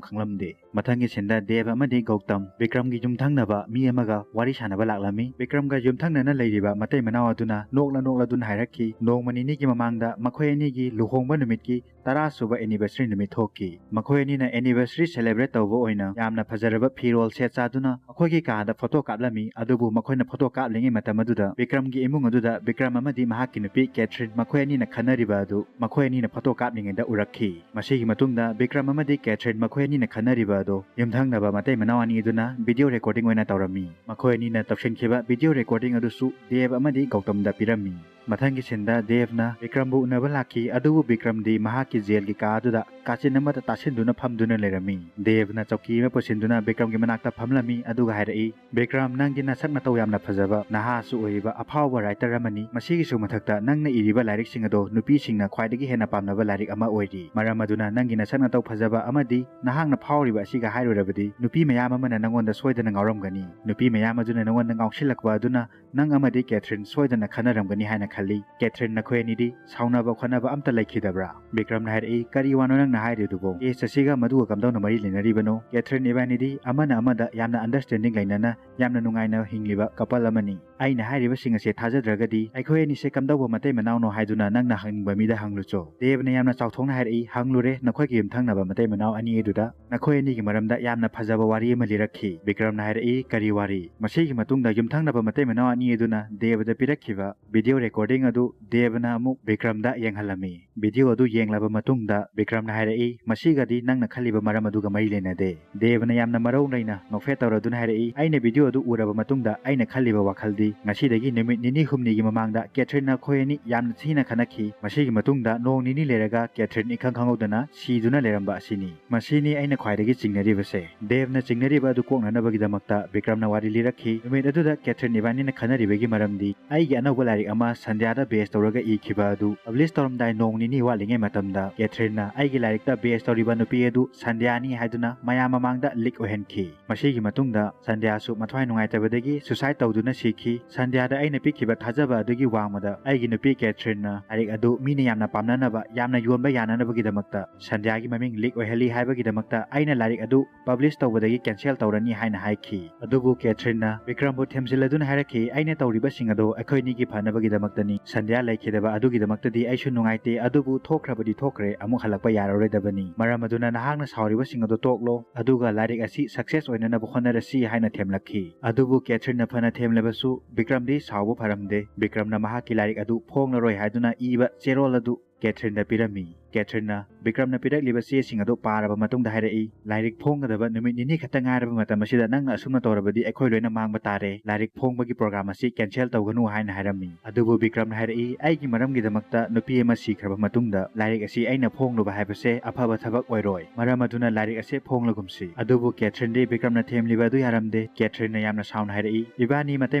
ꯈꯪꯂꯝꯗꯦ꯫ ꯃꯊꯪꯒꯤ ꯁꯤꯟꯗ ꯗꯦꯕ ꯑꯃꯗꯤ ꯒꯧꯇꯝ ꯕꯤꯀ꯭ꯔꯝꯒꯤ ꯌꯨꯝꯊꯪꯅꯕ ꯃꯤ ꯑꯃꯒ ꯋꯥꯔꯤ ꯁꯥꯟꯅꯕ ꯂꯥꯛꯂꯝꯃꯤ꯫ ꯕꯤꯀ꯭ꯔꯝꯒ ꯌꯨꯝꯊꯪꯅꯅ ꯂꯩꯔꯤꯕ ꯃꯇꯩ ꯃꯅꯥꯎ ꯑꯗꯨꯅ ꯅꯣꯛꯂ ꯅꯣꯛꯂꯗꯨꯅ ꯍꯥꯏꯔꯛꯈꯤ, ꯅꯣꯡꯃ ꯅꯤꯅꯤꯒꯤ ꯃꯃꯥꯡꯗ ꯃꯈꯣꯏ ꯑꯅꯤꯒꯤ ꯂꯨꯍꯣꯡꯕ ꯅꯨꯃꯤꯠꯀꯤ ꯇꯔꯥ ꯁꯨꯕ anniversary ꯅꯨꯃꯤꯠ ꯊꯣꯛꯈꯤ꯫ ꯃꯈꯣꯏ ꯑꯅꯤꯅ anniversary celebrate ꯇꯧꯕ ꯑꯣꯏꯅ ꯌꯥꯝꯅ ꯐꯖꯔꯕ ꯐꯤꯔꯣꯜ ꯁꯦꯠ ꯆꯥꯗꯨꯅ ꯑꯩꯈꯣꯏꯒꯤ ꯀꯥꯗ ꯐꯣꯇꯣ ꯀꯥꯞꯂꯝꯃꯤ꯫ ꯑꯗꯨꯕꯨ ꯃꯈꯣꯏꯅ ꯐꯣꯇꯣ ꯀꯥꯞꯂꯤꯉꯩ ꯃꯇꯝ ꯑꯗꯨꯗ ꯕꯤꯀ꯭ꯔꯝꯒꯤ ꯏꯃꯨꯡ ꯑꯗꯨꯗ ꯕꯤꯀ꯭ꯔꯝ ꯑꯃꯗꯤ ꯃꯍꯥꯛꯀꯤ ꯅꯨꯄꯤ ꯀꯦꯊ꯭ꯔꯤꯟ ꯃꯈꯣꯏ ꯑꯅꯤꯅ ꯈꯟꯅꯔꯤꯕ ꯑꯗꯨ ꯃꯈꯣꯏ ꯑꯅꯤꯅ ꯐꯣꯇꯣ ꯀꯥꯞꯂꯤꯉꯩꯗ ꯎꯔꯛꯈꯤ꯫ ꯃꯁꯤꯒꯤ ꯃꯇꯨꯡꯗ ꯕꯤꯀ꯭ꯔꯝ ꯑꯃꯗꯤ ꯀꯦꯊ꯭ꯔꯤꯟ ꯃꯈꯣꯏ ꯑꯅꯤꯅ ꯈꯟꯅꯔꯤꯕ ꯑꯗꯨ ꯌꯨꯝꯊꯪꯅꯕ ꯃꯇꯩ ꯃꯅꯥꯎ ꯑꯅꯤ ꯑꯗꯨꯅ video recording ꯑꯣꯏꯅ ꯇꯧꯔꯝꯃꯤ꯫ ꯃꯈꯣꯏ ꯑꯅꯤꯅ ꯇꯧꯁꯤꯟꯈꯤꯕ video recording ꯑꯗꯨꯁꯨ ꯗꯦꯕ ꯑꯃꯗꯤ ꯒꯧꯇꯝꯗ ꯄꯤꯔꯝꯃꯤ꯫ ꯃꯊꯪꯒꯤ ꯁꯤꯟꯗ ꯗꯦꯕꯅ ꯕꯤꯀ꯭ꯔꯝꯕꯨ ꯎꯅꯕ ꯂꯥꯛꯈꯤ, ꯑꯗꯨꯕꯨ ꯕꯤꯀ꯭ꯔꯝꯗꯤ ꯃꯍꯥꯛꯀꯤ ꯖꯦꯜꯒꯤ ꯀꯥ ꯑꯗꯨꯗ ꯀꯥꯆꯤꯟ ꯑꯃꯗ ꯇꯥꯁꯤꯟꯗꯨꯅ ꯐꯝꯗꯨꯅ ꯂꯩꯔꯝꯃꯤ꯫ ꯗꯦꯕꯅ ꯆꯧꯀꯤ ꯑꯃ ꯄꯨꯁꯤꯟꯗꯨꯅ ꯕꯤꯀ꯭ꯔꯝꯒꯤ ꯃꯅꯥꯛꯇ ꯐꯝꯂꯝꯃꯤ, ꯑꯗꯨꯒ ꯍꯥꯏꯔꯛꯏ, "ꯕꯤꯀ꯭ꯔꯝ, ꯅꯪꯗꯤ ꯅꯁꯛ ꯅꯇꯧ ꯌꯥꯝꯅ ꯐꯖꯕ ꯅꯍꯥꯁꯨ ꯑꯣꯏꯔꯤꯕ ꯑꯐꯥꯎꯕ writer ꯑꯃꯅꯤ꯫ ꯃꯁꯤꯒꯤꯁꯨ ꯃꯊꯛꯇ ꯅꯪꯅ ꯏꯔꯤꯕ ꯂꯥꯏꯔꯤꯛꯁꯤꯡ ꯑꯗꯣ ꯅꯨꯄꯤꯁꯤꯡꯅ ꯈ꯭ꯋꯥꯏꯗꯒꯤ ꯍꯦꯟꯅ ꯄꯥꯝꯅꯕ ꯂꯥꯏꯔꯤꯛ ꯑꯃ ꯑꯣꯏꯔꯤ꯫ ꯃꯔꯝ ꯑꯗꯨꯅ ꯅꯪꯒꯤ ꯅꯁꯛ ꯅꯇꯧ ꯐꯖꯕ ꯑꯃꯗꯤ ꯅꯍꯥꯛꯅ ꯐꯥꯎꯔꯤꯕ ꯑꯁꯤꯒ ꯍꯥꯏꯔꯨꯔꯕꯗꯤ ꯅꯨꯄꯤ ꯃꯌꯥꯝ ꯑꯃꯅ ꯅꯪꯉꯣꯟꯗ ꯁꯣꯏꯗꯅ ꯉꯥꯎꯔꯝꯒꯅꯤ꯫ ꯅꯨꯄꯤ ꯃꯌꯥꯝ ꯑꯗꯨꯅ ꯅꯪꯉꯣꯟꯗ ꯉꯥꯎꯁꯤꯜꯂꯛꯄ ꯑꯗꯨꯅ ꯅꯪ ꯑꯃꯗꯤ ꯀꯦꯊ꯭ꯔꯤꯟ ꯁꯣꯏꯗꯅ ꯈꯟꯅꯔꯝꯒꯅꯤ ꯍꯥꯏꯅ ꯈꯜꯂꯤ꯫ ꯀꯦꯊ꯭ꯔꯤꯟ, ꯅꯈꯣꯏ ꯑꯅꯤꯗꯤ ꯁꯥꯎꯅꯕ ꯈꯣꯠꯅꯕ ꯑꯝꯇ ꯂꯩꯈꯤꯗꯕ꯭ꯔꯥ?" ꯕꯤꯀ꯭ꯔꯝꯅ ꯍꯥꯏꯔꯛꯏ, "ꯀꯔꯤ ꯋꯥꯅꯣ ꯅꯪꯅ ꯍꯥꯏꯔꯤꯗꯨꯕꯣ? Case ꯑꯁꯤꯒ ꯃꯗꯨꯒ ꯀꯝꯗꯧꯅ ꯃꯔꯤ ꯂꯩꯅꯔꯤꯕꯅꯣ? ꯀꯦꯊ꯭ꯔꯤꯟ, ꯏꯕꯥꯅꯤꯗꯤ ꯑꯃꯅ ꯑꯃꯗ ꯌꯥꯝꯅ understanding ꯂꯩꯅꯅ ꯌꯥꯝꯅ ꯅꯨꯡꯉꯥꯏꯅ ꯍꯤꯡꯂꯤꯕ couple ꯑꯃꯅꯤ꯫ ꯑꯩꯅ ꯍꯥꯏꯔꯤꯕꯁꯤꯡ ꯑꯁꯦ ꯊꯥꯖꯗ꯭ꯔꯒꯗꯤ ꯑꯩꯈꯣꯏ ꯑꯅꯤꯁꯦ ꯀꯝꯗꯧꯕ ꯃꯇꯩ ꯃꯅꯥꯎꯅꯣ ꯍꯥꯏꯗꯨꯅ ꯅꯪꯅ ꯍꯪꯅꯤꯡꯕ ꯃꯤꯗ ꯍꯪꯂꯨꯆꯣ꯫" ꯗꯦꯕꯅ ꯌꯥꯝꯅ ꯆꯥꯎꯊꯣꯛꯅ ꯍꯥꯏꯔꯛꯏ, "ꯍꯪꯂꯨꯔꯦ, ꯅꯈꯣꯏꯒꯤ ꯌꯨꯝꯊꯪꯅꯕ ꯃꯇꯩ ꯃꯅꯥꯎ ꯑꯅꯤ ꯑꯗꯨꯗ ꯅꯈꯣꯏ ꯑꯅꯤꯒꯤ ꯃꯔꯝꯗ ꯌꯥꯝꯅ ꯐꯖꯕ ꯋꯥꯔꯤ ꯑꯃ ꯂꯤꯔꯛꯈꯤ꯫" ꯕꯤꯀ꯭ꯔꯝꯅ ꯍꯥꯏꯔꯛꯏ, "ꯀꯔꯤ ꯋꯥꯔꯤ?" ꯃꯁꯤꯒꯤ ꯃꯇꯨꯡꯗ ꯌꯨꯝꯊꯪꯅꯕ ꯃꯇꯩ ꯃꯅꯥꯎ ꯑꯅꯤ ꯑꯗꯨꯅ ꯗꯦꯕꯗ ꯄꯤꯔꯛꯈꯤꯕ video recording ꯑꯗꯨ ꯗꯦꯕꯅ ꯑꯃꯨꯛ ꯕꯤꯀ꯭ꯔꯝꯗ ꯌꯦꯡꯍꯜꯂꯝꯃꯤ꯫ Video ꯑꯗꯨ ꯌꯦꯡꯂꯕ ꯃꯇꯨꯡꯗ ꯕꯤꯀ꯭ꯔꯝꯅ ꯍꯥꯏꯔꯛꯏ, "ꯃꯁꯤꯒꯗꯤ ꯅꯪꯅ ꯈꯜꯂꯤꯕ ꯃꯔꯝ ꯑꯗꯨꯒ ꯃꯔꯤ ꯂꯩꯅꯗꯦ꯫" ꯗꯦꯕꯅ ꯌꯥꯝꯅ ꯃꯔꯧ ꯂꯩꯅ ꯅꯣꯛꯐꯦꯠ ꯇꯧꯔꯗꯨꯅ ꯍꯥꯏꯔꯛꯏ, "ꯑꯩꯅ video ꯑꯗꯨ ꯎꯔꯕ ꯃꯇꯨꯡꯗ ꯑꯩꯅ ꯈꯜꯂꯤꯕ ꯋꯥꯈꯜꯗꯤ ꯉꯁꯤꯗꯒꯤ ꯅꯨꯃꯤꯠ ꯅꯤꯅꯤ ꯍꯨꯝꯅꯤꯒꯤ ꯃꯃꯥꯡꯗ ꯀꯦꯊ꯭ꯔꯤꯟꯅ ꯑꯩꯈꯣꯏ ꯑꯅꯤ ꯌꯥꯝꯅ ꯊꯤꯅ ꯈꯠꯅꯈꯤ꯫ ꯃꯁꯤꯒꯤ ꯃꯇꯨꯡꯗ ꯅꯣꯡ ꯅꯤꯅꯤ ꯂꯩꯔꯒ ꯀꯦꯊ꯭ꯔꯤꯟ ꯏꯈꯪ ꯈꯪꯍꯧꯗꯅ ꯁꯤꯗꯨꯅ ꯂꯩꯔꯝꯕ ꯑꯁꯤꯅꯤ꯫ ꯃꯁꯤꯅꯤ ꯑꯩꯅ ꯈ꯭ꯋꯥꯏꯗꯒꯤ ꯆꯤꯡꯅꯔꯤꯕꯁꯦ꯫ ꯗꯦꯚꯅ ꯆꯤꯡꯅꯔꯤꯕ ꯑꯗꯨ ꯀꯣꯛꯅꯅꯕꯒꯤꯗꯃꯛꯇ ꯕꯤꯀ꯭ꯔꯝꯅ ꯋꯥꯔꯤ ꯂꯤꯔꯛꯈꯤ꯫ ꯅꯨꯃꯤꯠ ꯑꯗꯨꯗ ꯀꯦꯊ꯭ꯔꯤꯟ ꯏꯕꯥꯅꯤꯅ ꯈꯟꯅꯔꯤꯕꯒꯤ ꯃꯔꯝꯗꯤ ꯑꯩꯒꯤ ꯑꯅꯧꯕ ꯂꯥꯏꯔꯤꯛ ꯑꯃ ꯁꯟꯙ꯭ꯌꯥꯗ base ꯇꯧꯔꯒ ꯏꯈꯤꯕ ꯑꯗꯨ publish ꯇꯧꯔꯝꯗꯥꯏ ꯅꯣꯡ ꯅꯤꯅꯤ ꯋꯥꯠꯂꯤꯉꯩ ꯃꯇꯝꯗ ꯀꯦꯊ꯭ꯔꯤꯟꯅ ꯑꯩꯒꯤ ꯂꯥꯏꯔꯤꯛꯇ base ꯇꯧꯔꯤꯕ ꯅꯨꯄꯤ ꯑꯗꯨ ꯁꯟꯙ꯭ꯌꯥꯅꯤ ꯍꯥꯏꯗꯨꯅ ꯃꯌꯥꯝ ꯃꯃꯥꯡꯗ leak ꯑꯣꯏꯍꯟꯈꯤ꯫ ꯃꯁꯤꯒꯤ ꯃꯇꯨꯡꯗ ꯁꯟꯙ꯭ꯌꯥꯁꯨ ꯃꯊ꯭ꯋꯥꯏ ꯅꯨꯡꯉꯥꯏꯇꯕꯗꯒꯤ suicide ꯇꯧꯗꯨꯅ ꯁꯤꯈꯤ꯫ ꯁꯟꯙ꯭ꯌꯥꯗ ꯑꯩꯅ ꯄꯤꯈꯤꯕ ꯊꯥꯖꯕ ꯑꯗꯨꯒꯤ ꯋꯥꯡꯃꯗ ꯑꯩꯒꯤ ꯅꯨꯄꯤ ꯀꯦꯊ꯭ꯔꯤꯟꯅ ꯂꯥꯏꯔꯤꯛ ꯑꯗꯨ ꯃꯤꯅ ꯌꯥꯝꯅ ꯄꯥꯝꯅꯅꯕ, ꯌꯥꯝꯅ ꯌꯣꯟꯕ ꯌꯥꯅꯅꯕꯒꯤꯗꯃꯛꯇ ꯁꯟꯙ꯭ꯌꯥꯒꯤ ꯃꯃꯤꯡ leak ꯑꯣꯏꯍꯜꯂꯤ ꯍꯥꯏꯕꯒꯤꯗꯃꯛꯇ ꯑꯩꯅ ꯂꯥꯏꯔꯤꯛ ꯑꯗꯨ publish ꯇꯧꯕꯗꯒꯤ cancel ꯇꯧꯔꯅꯤ ꯍꯥꯏꯅ ꯍꯥꯏꯈꯤ꯫ ꯑꯗꯨꯕꯨ ꯀꯦꯊ꯭ꯔꯤꯟꯅ ꯕꯤꯀ꯭ꯔꯝꯕꯨ ꯊꯦꯝꯖꯤꯜꯂꯗꯨꯅ ꯍꯥꯏꯔꯛꯈꯤ, "ꯑꯩꯅ ꯇꯧꯔꯤꯕꯁꯤꯡ ꯑꯗꯣ ꯑꯩꯈꯣꯏꯅꯤꯒꯤ ꯐꯅꯕꯒꯤꯗꯃꯛꯇꯅꯤ꯫ ꯁꯟꯙ꯭ꯌꯥ ꯂꯩꯈꯤꯗꯕ ꯑꯗꯨꯒꯤꯗꯃꯛꯇꯗꯤ ꯑꯩꯁꯨ ꯅꯨꯡꯉꯥꯏꯇꯦ, ꯑꯗꯨꯕꯨ ꯊꯣꯛꯈ꯭ꯔꯕꯗꯤ ꯊꯣꯛꯈ꯭ꯔꯦ, ꯑꯃꯨꯛ ꯍꯜꯂꯛꯄ ꯌꯥꯔꯔꯣꯏꯗꯕꯅꯤ꯫ ꯃꯔꯝ ꯑꯗꯨꯅ ꯅꯍꯥꯛꯅ ꯁꯥꯎꯔꯤꯕꯁꯤꯡ ꯑꯗꯣ ꯇꯣꯛꯂꯣ, ꯑꯗꯨꯒ ꯂꯥꯏꯔꯤꯛ ꯑꯁꯤ success ꯑꯣꯏꯅꯅꯕ ꯍꯣꯠꯅꯔꯁꯤ" ꯍꯥꯏꯅ ꯊꯦꯝꯂꯛꯈꯤ꯫ ꯑꯗꯨꯕꯨ ꯀꯦꯊ꯭ꯔꯤꯟꯅ ꯐꯅ ꯊꯦꯝꯂꯕꯁꯨ ꯕꯤꯀ꯭ꯔꯝꯗꯤ ꯁꯥꯎꯕ ꯐꯔꯝꯗꯦ꯫ ꯕꯤꯀ꯭ꯔꯝꯅ ꯃꯍꯥꯛꯀꯤ ꯂꯥꯏꯔꯤꯛ ꯑꯗꯨ ꯐꯣꯡꯂꯔꯣꯏ ꯍꯥꯏꯗꯨꯅ ꯏꯕ ꯆꯦꯔꯣꯜ ꯑꯗꯨ ꯀꯦꯊ꯭ꯔꯤꯟꯗ ꯄꯤꯔꯝꯃꯤ꯫ ꯀꯦꯊ꯭ꯔꯤꯟꯅ ꯕꯤꯀ꯭ꯔꯝꯅ ꯄꯤꯔꯛꯂꯤꯕ ꯆꯦꯁꯤꯡ ꯑꯗꯨ ꯄꯥꯔꯕ ꯃꯇꯨꯡꯗ ꯍꯥꯏꯔꯛꯏ, "ꯂꯥꯏꯔꯤꯛ ꯐꯣꯡꯒꯗꯕ ꯅꯨꯃꯤꯠ ꯅꯤꯅꯤ ꯈꯛꯇ ꯉꯥꯏꯔꯕ ꯃꯇꯝ ꯑꯁꯤꯗ ꯅꯪꯅ ꯑꯁꯨꯝꯅ ꯇꯧꯔꯕꯗꯤ ꯑꯩꯈꯣꯏ ꯂꯣꯏꯅ ꯃꯥꯡꯕ ꯇꯥꯔꯦ꯫ ꯂꯥꯏꯔꯤꯛ ꯐꯣꯡꯕꯒꯤ program ꯑꯁꯤ cancel ꯇꯧꯒꯅꯨ" ꯍꯥꯏꯅ ꯍꯥꯏꯔꯝꯃꯤ꯫ ꯑꯗꯨꯕꯨ ꯕꯤꯀ꯭ꯔꯝꯅ ꯍꯥꯏꯔꯛꯏ, "ꯑꯩꯒꯤ ꯃꯔꯝꯒꯤꯗꯃꯛꯇ ꯅꯨꯄꯤ ꯑꯃ ꯁꯤꯈ꯭ꯔꯕ ꯃꯇꯨꯡꯗ ꯂꯥꯏꯔꯤꯛ ꯑꯁꯤ ꯑꯩꯅ ꯐꯣꯡꯂꯨꯕ ꯍꯥꯏꯕꯁꯦ ꯑꯐꯕ ꯊꯕꯛ ꯑꯣꯏꯔꯣꯏ꯫ ꯃꯔꯝ ꯑꯗꯨꯅ ꯂꯥꯏꯔꯤꯛ ꯑꯁꯤ ꯐꯣꯡꯂꯒꯨꯝꯁꯤ"꯫ ꯑꯗꯨꯕꯨ ꯀꯦꯊ꯭ꯔꯤꯟꯗꯤ ꯕꯤꯀ꯭ꯔꯝꯅ ꯊꯦꯝꯂꯤꯕ ꯑꯗꯨ ꯌꯥꯔꯝꯗꯦ꯫ ꯀꯦꯊ꯭ꯔꯤꯟꯅ ꯌꯥꯝꯅ ꯁꯥꯎꯅ ꯍꯥꯏꯔꯛꯏ, "ꯏꯕꯥꯅꯤ ꯃꯇꯩ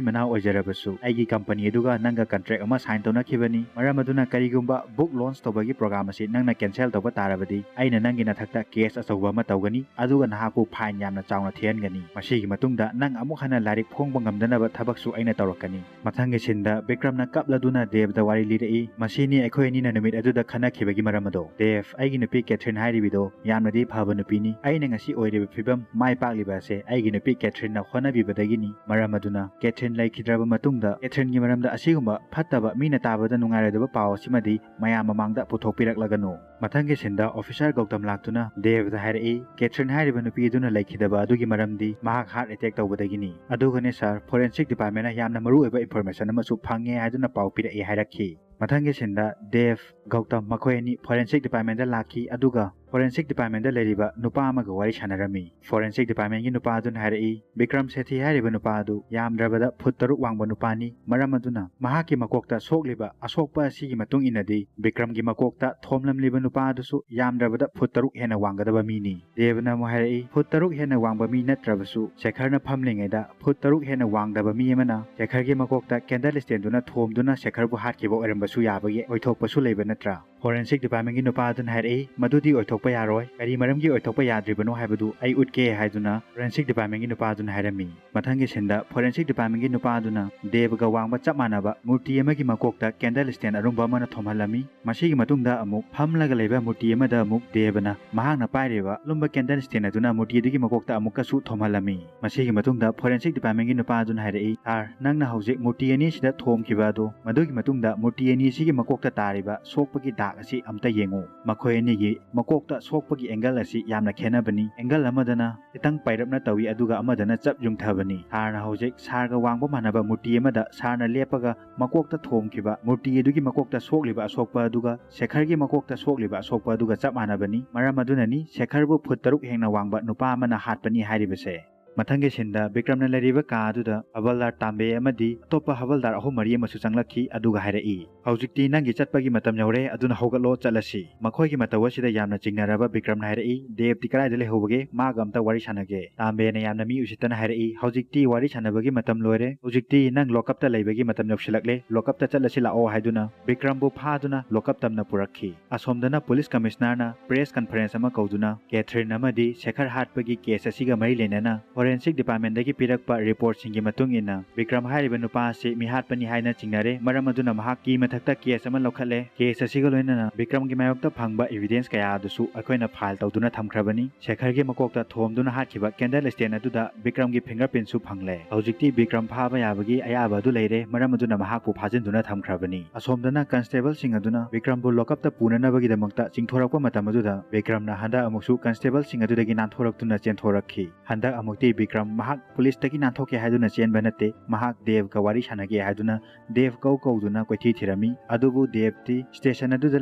ꯃꯅꯥꯎ ꯑꯣꯏꯖꯔꯕꯁꯨ ꯑꯩꯒꯤ company ꯑꯗꯨꯒ ꯅꯪꯒ contract ꯑꯃ sign ꯇꯧꯅꯈꯤꯕꯅꯤ꯫ ꯃꯔꯝ ꯑꯗꯨꯅ ꯀꯔꯤꯒꯨꯝꯕ book launch ꯇꯧꯕꯒꯤ program ꯑꯁꯤ ꯅꯪꯅ cancel ꯇꯧꯕ ꯇꯥꯔꯕꯗꯤ ꯑꯩꯅ ꯅꯪꯒꯤ ꯅꯊꯛꯇ case ꯑꯆꯧꯕ ꯑꯃ ꯇꯧꯒꯅꯤ, ꯑꯗꯨꯒ ꯅꯍꯥꯛꯄꯨ fine ꯌꯥꯝꯅ ꯆꯥꯎꯅ ꯊꯤꯍꯟꯒꯅꯤ꯫ ꯃꯁꯤꯒꯤ ꯃꯇꯨꯡꯗ ꯅꯪ ꯑꯃꯨꯛ ꯍꯟꯅ ꯂꯥꯏꯔꯤꯛ ꯐꯣꯡꯕ ꯉꯝꯗꯅꯕ ꯊꯕꯛꯁꯨ ꯑꯩꯅ ꯇꯧꯔꯛꯀꯅꯤ"꯫ ꯃꯊꯪꯒꯤ ꯁꯤꯟꯗ ꯕꯤꯀ꯭ꯔꯝꯅ ꯀꯞꯂꯗꯨꯅ ꯗꯦꯕꯗ ꯋꯥꯔꯤ ꯂꯤꯔꯛꯏ꯫ ꯃꯁꯤꯅꯤ ꯑꯩꯈꯣꯏ ꯑꯅꯤꯅ ꯅꯨꯃꯤꯠ ꯑꯗꯨꯗ ꯈꯟꯅꯈꯤꯕꯒꯤ ꯃꯔꯝ ꯑꯗꯣ꯫ "ꯗꯦꯕ, ꯑꯩꯒꯤ ꯅꯨꯄꯤ ꯀꯦꯊ꯭ꯔꯤꯟ ꯍꯥꯏꯔꯤꯕꯤꯗꯣ ꯌꯥꯝꯅꯗꯤ ꯐꯕ ꯅꯨꯄꯤꯅꯤ꯫ ꯑꯩꯅ ꯉꯁꯤ ꯑꯣꯏꯔꯤꯕ ꯐꯤꯕꯝ ꯃꯥꯏ ꯄꯥꯛꯂꯤꯕ ꯑꯁꯦ ꯑꯩꯒꯤ ꯅꯨꯄꯤ ꯀꯦꯊ꯭ꯔꯤꯟꯅ ꯍꯣꯠꯅꯕꯤꯕꯗꯒꯤꯅꯤ꯫ ꯃꯔꯝ ꯑꯗꯨꯅ ꯀꯦꯊ꯭ꯔꯤꯟ ꯂꯩꯈꯤꯗ꯭ꯔꯕ ꯃꯇꯨꯡꯗ ꯀꯦꯊ꯭ꯔꯤꯟꯒꯤ ꯃꯔꯝꯗ ꯑꯁꯤꯒꯨꯝꯕ ꯐꯠꯇꯕ, ꯃꯤꯅ ꯇꯥꯕꯗ ꯅꯨꯡꯉꯥꯏꯔꯣꯏꯗꯕ ꯄꯥꯎ ꯑꯁꯤꯃꯗꯤ ꯃꯌꯥꯝ ꯃꯃꯥꯡꯗ ꯄꯨꯊꯣꯛꯄꯤꯔꯛꯂꯒꯅꯨ"꯫ ꯃꯊꯪꯒꯤ ꯁꯤꯟꯗ officer ꯒꯧꯇꯝ ꯂꯥꯛꯇꯨꯅ ꯗꯦꯕꯗ ꯍꯥꯏꯔꯛꯏ, "ꯀꯦꯊ꯭ꯔꯤꯟ ꯍꯥꯏꯔꯤꯕ ꯅꯨꯄꯤ ꯑꯗꯨꯅ ꯂꯩꯈꯤꯗꯕ ꯑꯗꯨꯒꯤ ꯃꯔꯝꯗꯤ ꯃꯍꯥꯛ heart attack ꯇꯧꯕꯗꯒꯤꯅꯤ꯫ ꯑꯗꯨꯒꯅꯦ sir, forensic department ꯅ ꯌꯥꯝꯅ ꯃꯔꯨꯑꯣꯏꯕ information ꯑꯃꯁꯨ ꯐꯪꯉꯦ ꯍꯥꯏꯗꯨꯅ ꯄꯥꯎ ꯄꯤꯔꯛꯑꯦ" ꯍꯥꯏꯔꯛꯈꯤ꯫ ꯃꯊꯪꯒꯤ ꯁꯤꯟꯗ ꯗꯦꯕ, ꯒꯧꯇꯝ ꯃꯈꯣꯏ ꯑꯅꯤ ꯐꯣꯔꯦꯟꯁꯤꯛ ꯗꯤꯄꯥꯔꯠꯃꯦꯟꯗ ꯂꯥꯛꯈꯤ, ꯑꯗꯨꯒ ꯐꯣꯔꯦꯟꯁꯤꯛ ꯗꯤꯄꯥꯔꯠꯃꯦꯟꯗ ꯂꯩꯔꯤꯕ ꯅꯨꯄꯥ ꯑꯃꯒ ꯋꯥꯔꯤ ꯁꯥꯟꯅꯔꯝꯃꯤ꯫ ꯐꯣꯔꯦꯟꯁꯤꯛ ꯗꯤꯄꯥꯔꯠꯃꯦꯟꯒꯤ ꯅꯨꯄꯥ ꯑꯗꯨꯅ ꯍꯥꯏꯔꯛꯏ, ꯕꯤꯀ꯭ꯔꯝ ꯁꯦꯊꯤ ꯍꯥꯏꯔꯤꯕ ꯅꯨꯄꯥ ꯑꯗꯨ ꯌꯥꯝꯗ꯭ꯔꯕꯗ ꯐꯨꯠ ꯇꯔꯨꯛ ꯋꯥꯡꯕ ꯅꯨꯄꯥꯅꯤ꯫ ꯃꯔꯝ ꯑꯗꯨꯅ ꯃꯍꯥꯛꯀꯤ ꯃꯀꯣꯛꯇ ꯁꯣꯛꯂꯤꯕ ꯑꯁꯣꯛꯄ ꯑꯁꯤꯒꯤ ꯃꯇꯨꯡ ꯏꯟꯅꯗꯤ ꯕꯤꯀ꯭ꯔꯝꯒꯤ ꯃꯀꯣꯛꯇ ꯊꯣꯝꯂꯝꯂꯤꯕ ꯅꯨꯄꯥ ꯑꯗꯨꯁꯨ ꯌꯥꯝꯗ꯭ꯔꯕꯗ ꯐꯨꯠ ꯇꯔꯨꯛ ꯍꯦꯟꯅ ꯋꯥꯡꯒꯗꯕ ꯃꯤꯅꯤ꯫ ꯗꯦꯕꯅ ꯑꯃꯨꯛ ꯍꯥꯏꯔꯛꯏ, ꯐꯨꯠ ꯇꯔꯨꯛ ꯍꯦꯟꯅ ꯋꯥꯡꯕ ꯃꯤ ꯅꯠꯇ꯭ꯔꯕꯁꯨ ꯁꯦꯈꯔꯅ ꯐꯝꯂꯤꯉꯩꯗ ꯐꯨꯠ ꯇꯔꯨꯛ ꯍꯦꯟꯅ ꯋꯥꯡꯗꯕ ꯃꯤ ꯑꯃꯅ ꯁꯦꯈꯔꯒꯤ ꯃꯀꯣꯛꯇ ꯀꯦꯟꯗꯜ ꯁ꯭ꯇꯦꯟꯗꯨꯅ ꯊꯣꯝꯗꯨꯅ ꯁꯦꯈꯔꯕꯨ ꯍꯥꯠꯈꯤꯕ ꯑꯣꯏꯔꯝꯕꯁꯨ ꯌꯥꯕꯒꯤ ꯑꯣꯏꯊꯣꯛꯄꯁꯨ ꯂꯩꯕ ꯅꯠꯇ꯭ꯔꯥ? ꯐꯣꯔꯦꯟꯁꯤꯛ ꯗꯤꯄꯥꯔꯠꯃꯦꯟꯒꯤ ꯅꯨꯄꯥ ꯑꯗꯨꯅ ꯍꯥꯏꯔꯛꯏ, ꯃꯗꯨꯗꯤ ꯑꯣꯏꯊꯣꯛꯄ ꯌꯥꯔꯣꯏ, ꯀꯔꯤ ꯃꯔꯝꯒꯤ ꯑꯣꯏꯊꯣꯛꯄ ꯌꯥꯗ꯭ꯔꯤꯕꯅꯣ ꯍꯥꯏꯕꯗꯨ ꯑꯩ ꯎꯠꯀꯦ ꯍꯥꯏꯗꯨꯅ ꯐꯣꯔꯦꯟꯁꯤꯛ ꯗꯤꯄꯥꯔꯠꯃꯦꯟꯒꯤ ꯅꯨꯄꯥ ꯑꯗꯨꯅ ꯍꯥꯏꯔꯝꯃꯤ꯫ ꯃꯊꯪꯒꯤ ꯁꯤꯟꯗ ꯐꯣꯔꯦꯟꯁꯤꯛ ꯗꯤꯄꯥꯔꯠꯃꯦꯟꯒꯤ ꯅꯨꯄꯥ ꯑꯗꯨꯅ ꯗꯦꯕꯒ ꯋꯥꯡꯕ ꯆꯞ ꯃꯥꯟꯅꯕ ꯃꯨꯔꯇꯤ ꯑꯃꯒꯤ ꯃꯀꯣꯛꯇ ꯀꯦꯟꯗꯜ ꯁ꯭ꯇꯦꯟ ꯑꯔꯨꯝꯕ ꯑꯃꯅ ꯊꯣꯝꯍꯜꯂꯝꯃꯤ꯫ ꯃꯁꯤꯒꯤ ꯃꯇꯨꯡꯗ ꯑꯃꯨꯛ ꯐꯝꯂꯒ ꯂꯩꯕ ꯃꯨꯔꯇꯤ ꯑꯃꯗ ꯑꯃꯨꯛ ꯗꯦꯕꯅ ꯃꯍꯥꯛꯅ ꯄꯥꯏꯔꯤꯕ ꯑꯂꯨꯝꯕ ꯀꯦꯟꯗꯜ ꯁ꯭ꯇꯦꯟ ꯑꯗꯨꯅ ꯃꯨꯔꯇꯤ ꯑꯗꯨꯒꯤ ꯃꯀꯣꯛꯇ ꯑꯃꯨꯛꯀꯁꯨ ꯊꯣꯝꯍꯜꯂꯝꯃꯤ꯫ ꯃꯁꯤꯒꯤ ꯃꯇꯨꯡꯗ ꯐꯣꯔꯦꯟꯁꯤꯛ ꯗꯤꯄꯥꯔꯠꯃꯦꯟꯒꯤ ꯅꯨꯄꯥ ꯑꯗꯨꯅ ꯍꯥꯏꯔꯛꯏ, "ꯁꯥꯔ, ꯅꯪꯅ ꯍꯧꯖꯤꯛ ꯃꯨꯔꯇꯤ ꯑꯅꯤꯁꯤꯗ ꯊꯣꯝꯈꯤꯕ ꯑꯗꯨ, ꯃꯗꯨꯒꯤ ꯃꯇꯨꯡꯗ ꯃꯨꯔꯇꯤ ꯑꯅꯤꯁꯤꯒꯤ ꯃꯀꯣꯛꯇ ꯇꯥꯔꯤꯕ ꯁꯣꯛꯄꯒꯤ ꯗꯥꯛ ꯑꯁꯤ ꯑꯝꯇ ꯌꯦꯡꯉꯨ꯫ ꯃꯈꯣꯏ ꯑꯅꯤꯒꯤ ꯃꯀꯣꯛꯇ ꯁꯣꯛꯄꯒꯤ ꯑꯦꯡꯒꯜ ꯑꯁꯤ ꯌꯥꯝꯅ ꯈꯦꯠꯅꯕꯅꯤ꯫ ꯑꯦꯡꯒꯜ ꯑꯃꯗꯅ ꯈꯤꯇꯪ ꯄꯥꯏꯔꯞꯅ ꯇꯧꯏ, ꯑꯗꯨꯒ ꯑꯃꯗꯅ ꯆꯞ ꯌꯨꯡꯊꯕꯅꯤ꯫ ꯁꯥꯔꯅ ꯍꯧꯖꯤꯛ ꯁꯥꯔꯒ ꯋꯥꯡꯕ ꯃꯥꯟꯅꯕ ꯃꯨꯔꯇꯤ ꯑꯃꯗ ꯁꯥꯔꯅ ꯂꯦꯞꯄꯒ ꯃꯀꯣꯛꯇ ꯊꯣꯝꯈꯤꯕ ꯃꯨꯔꯇꯤ ꯑꯗꯨꯒꯤ ꯃꯀꯣꯛꯇ ꯁꯣꯛꯂꯤꯕ ꯑꯁꯣꯛꯄ ꯑꯗꯨꯒ ꯁꯦꯈꯔꯒꯤ ꯃꯀꯣꯛꯇ ꯁꯣꯛꯂꯤꯕ ꯑꯁꯣꯛꯄ ꯑꯗꯨꯒ ꯆꯞ ꯃꯥꯟꯅꯕꯅꯤ꯫ ꯃꯔꯝ ꯑꯗꯨꯅꯅꯤ ꯁꯦꯈꯔꯕꯨ ꯐꯨꯠ ꯇꯔꯨꯛ ꯍꯦꯟꯅ ꯋꯥꯡꯕ ꯅꯨꯄꯥ ꯑꯃꯅ ꯍꯥꯠꯄꯅꯤ ꯍꯥꯏꯔꯤꯕꯁꯦ"꯫ ꯃꯊꯪꯒꯤ ꯁꯤꯟꯗ ꯕꯤꯀ꯭ꯔꯝꯅ ꯂꯩꯔꯤꯕ ꯀꯥ ꯑꯗꯨꯗ ꯍꯕꯜꯗꯥꯔ ꯇꯥꯝꯕꯦ ꯑꯃꯗꯤ ꯑꯇꯣꯞꯄ ꯍꯕꯜꯗꯥꯔ ꯑꯍꯨꯝ ꯃꯔꯤ ꯑꯃꯁꯨ ꯆꯪꯂꯛꯈꯤ, ꯑꯗꯨꯒ ꯍꯥꯏꯔꯛꯏ, "ꯍꯧꯖꯤꯛꯇꯤ ꯅꯪꯒꯤ ꯆꯠꯄꯒꯤ ꯃꯇꯝ ꯌꯧꯔꯦ, ꯑꯗꯨꯅ ꯍꯧꯒꯠꯂꯣ, ꯆꯠꯂꯁꯤ"꯫ ꯃꯈꯣꯏꯒꯤ ꯃꯇꯧ ꯑꯁꯤꯗ ꯌꯥꯝꯅ ꯆꯤꯡꯅꯔꯕ ꯕꯤꯀ꯭ꯔꯝꯅ ꯍꯥꯏꯔꯛꯏ, "ꯗꯦꯕꯇꯤ ꯀꯗꯥꯏꯗ ꯂꯩꯍꯧꯕꯒꯦ? ꯃꯥꯒ ꯑꯝꯇ ꯋꯥꯔꯤ ꯁꯥꯟꯅꯒꯦ"꯫ ꯇꯥꯝꯕꯦꯅ ꯌꯥꯝꯅ ꯃꯤ ꯎꯁꯤꯠꯇꯅ ꯍꯥꯏꯔꯛꯏ, "ꯍꯧꯖꯤꯛꯇꯤ ꯋꯥꯔꯤ ꯁꯥꯟꯅꯕꯒꯤ ꯃꯇꯝ ꯂꯣꯏꯔꯦ, ꯍꯧꯖꯤꯛꯇꯤ ꯅꯪ ꯂꯣꯀꯞꯇ ꯂꯩꯕꯒꯤ ꯃꯇꯝ ꯌꯧꯁꯤꯜꯂꯛꯂꯦ, ꯂꯣꯀꯞꯇ ꯆꯠꯂꯁꯤ ꯂꯥꯛꯑꯣ" ꯍꯥꯏꯗꯨꯅ ꯕꯤꯀ꯭ꯔꯝꯕꯨ ꯐꯥꯗꯨꯅ ꯂꯣꯀꯞ ꯇꯝꯅ ꯄꯨꯔꯛꯈꯤ꯫ ꯑꯁꯣꯝꯗꯅ ꯄꯨꯂꯤꯁ ꯀꯃꯤꯁꯅꯔꯅ ꯄ꯭ꯔꯦꯁ ꯀꯟꯐꯔꯦꯟꯁ ꯑꯃ ꯀꯧꯗꯨꯅ ꯀꯦꯊꯔꯤꯟ ꯑꯃꯗꯤ ꯁꯦꯈꯔ ꯍꯥꯠꯄꯒꯤ ꯀꯦꯁ ꯑꯁꯤꯒ ꯃꯔꯤ ꯂꯩꯅꯅ ꯐꯣꯔꯦꯟꯁꯤꯛ ꯗꯤꯄꯥꯔꯠꯃꯦꯟꯗꯒꯤ ꯄꯤꯔꯛꯄ ꯔꯤꯄꯣꯔꯠꯁꯤꯡꯒꯤ ꯃꯇꯨꯡ ꯏꯟꯅ ꯕꯤꯀ꯭ꯔꯝ ꯍꯥꯏꯔꯤꯕ ꯅꯨꯄꯥ ꯑꯁꯤ ꯃꯤꯍꯥꯠꯄꯅꯤ ꯍꯥꯏꯅ ꯆꯤꯡꯅꯔꯦ, ꯃꯔꯝ ꯑꯗꯨꯅ ꯃꯍꯥꯛꯀꯤ ꯃꯊꯛꯇ ꯀꯦꯁ ꯑꯃ ꯂꯧꯈꯠꯂꯦ꯫ ꯀꯦꯁ ꯑꯁꯤꯒ ꯂꯣꯏꯅꯅ ꯕꯤꯀ꯭ꯔꯝꯒꯤ ꯃꯥꯌꯣꯛꯇ ꯐꯪꯕ ꯏꯚꯤꯗꯦꯟꯁ ꯀꯌꯥ ꯑꯗꯨꯁꯨ ꯑꯩꯈꯣꯏꯅ ꯐꯥꯏꯜ ꯇꯧꯗꯨꯅ ꯊꯝꯈ꯭ꯔꯕꯅꯤ꯫ ꯁꯦꯈꯔꯒꯤ ꯃꯀꯣꯛꯇ ꯊꯣꯝꯗꯨꯅ ꯍꯥꯠꯈꯤꯕ ꯀꯦꯟꯗꯜ ꯁ꯭ꯇꯦꯟ ꯑꯗꯨꯗ ꯕꯤꯀ꯭ꯔꯝꯒꯤ ꯐꯤꯡꯒꯔ ꯄ꯭ꯔꯤꯟꯁꯨ ꯐꯪꯂꯦ꯫ ꯍꯧꯖꯤꯛꯇꯤ ꯕꯤꯀ꯭ꯔꯝ ꯐꯥꯕ ꯌꯥꯕꯒꯤ ꯑꯌꯥꯕ ꯑꯗꯨ ꯂꯩꯔꯦ, ꯃꯔꯝ ꯑꯗꯨꯅ ꯃꯍꯥꯛꯄꯨ ꯐꯥꯖꯤꯟꯗꯨꯅ ꯊꯝꯈ꯭ꯔꯕꯅꯤ꯫ ꯑꯁꯣꯝꯗꯅ ꯀꯟꯁꯇꯦꯕꯜꯁꯤꯡ ꯑꯗꯨꯅ ꯕꯤꯀ꯭ꯔꯝꯕꯨ ꯂꯣꯀꯞꯇ ꯄꯨꯅꯅꯕꯒꯤꯗꯃꯛꯇ ꯆꯤꯡꯊꯣꯔꯛꯄ ꯃꯇꯝ ꯑꯗꯨꯗ ꯕꯤꯀ꯭ꯔꯝꯅ ꯍꯟꯗꯛ ꯑꯃꯨꯛꯁꯨ ꯀꯟꯁꯇꯦꯕꯜꯁꯤꯡ ꯑꯗꯨꯗꯒꯤ ꯅꯥꯟꯊꯣꯔꯛꯇꯨꯅ ꯆꯦꯟꯊꯣꯔꯛꯈꯤ꯫ ꯍꯟꯗꯛ ꯑꯃꯨꯛꯇꯤ ꯕꯤꯀ꯭ꯔꯝ ꯃꯍꯥꯛ ꯄꯨꯂꯤꯁꯇꯒꯤ ꯅꯥꯟꯊꯣꯛꯀꯦ ꯍꯥꯏꯗꯨꯅ ꯆꯦꯟꯕ ꯅꯠꯇꯦ, ꯃꯍꯥꯛ ꯗꯦꯕꯀ ꯋꯥꯔꯤ ꯁꯥꯟꯅꯒꯦ ꯍꯥꯏꯗꯨꯅ ꯗꯦꯕ ꯀꯧ ꯀꯧꯗꯨꯅ ꯀꯣꯏꯊꯤ ꯊꯤꯔꯝꯃꯤ꯫ ꯑꯗꯨꯕꯨ ꯗꯦꯕꯇꯤ ꯁ꯭ꯇꯦꯁꯟ ꯑꯗꯨꯗ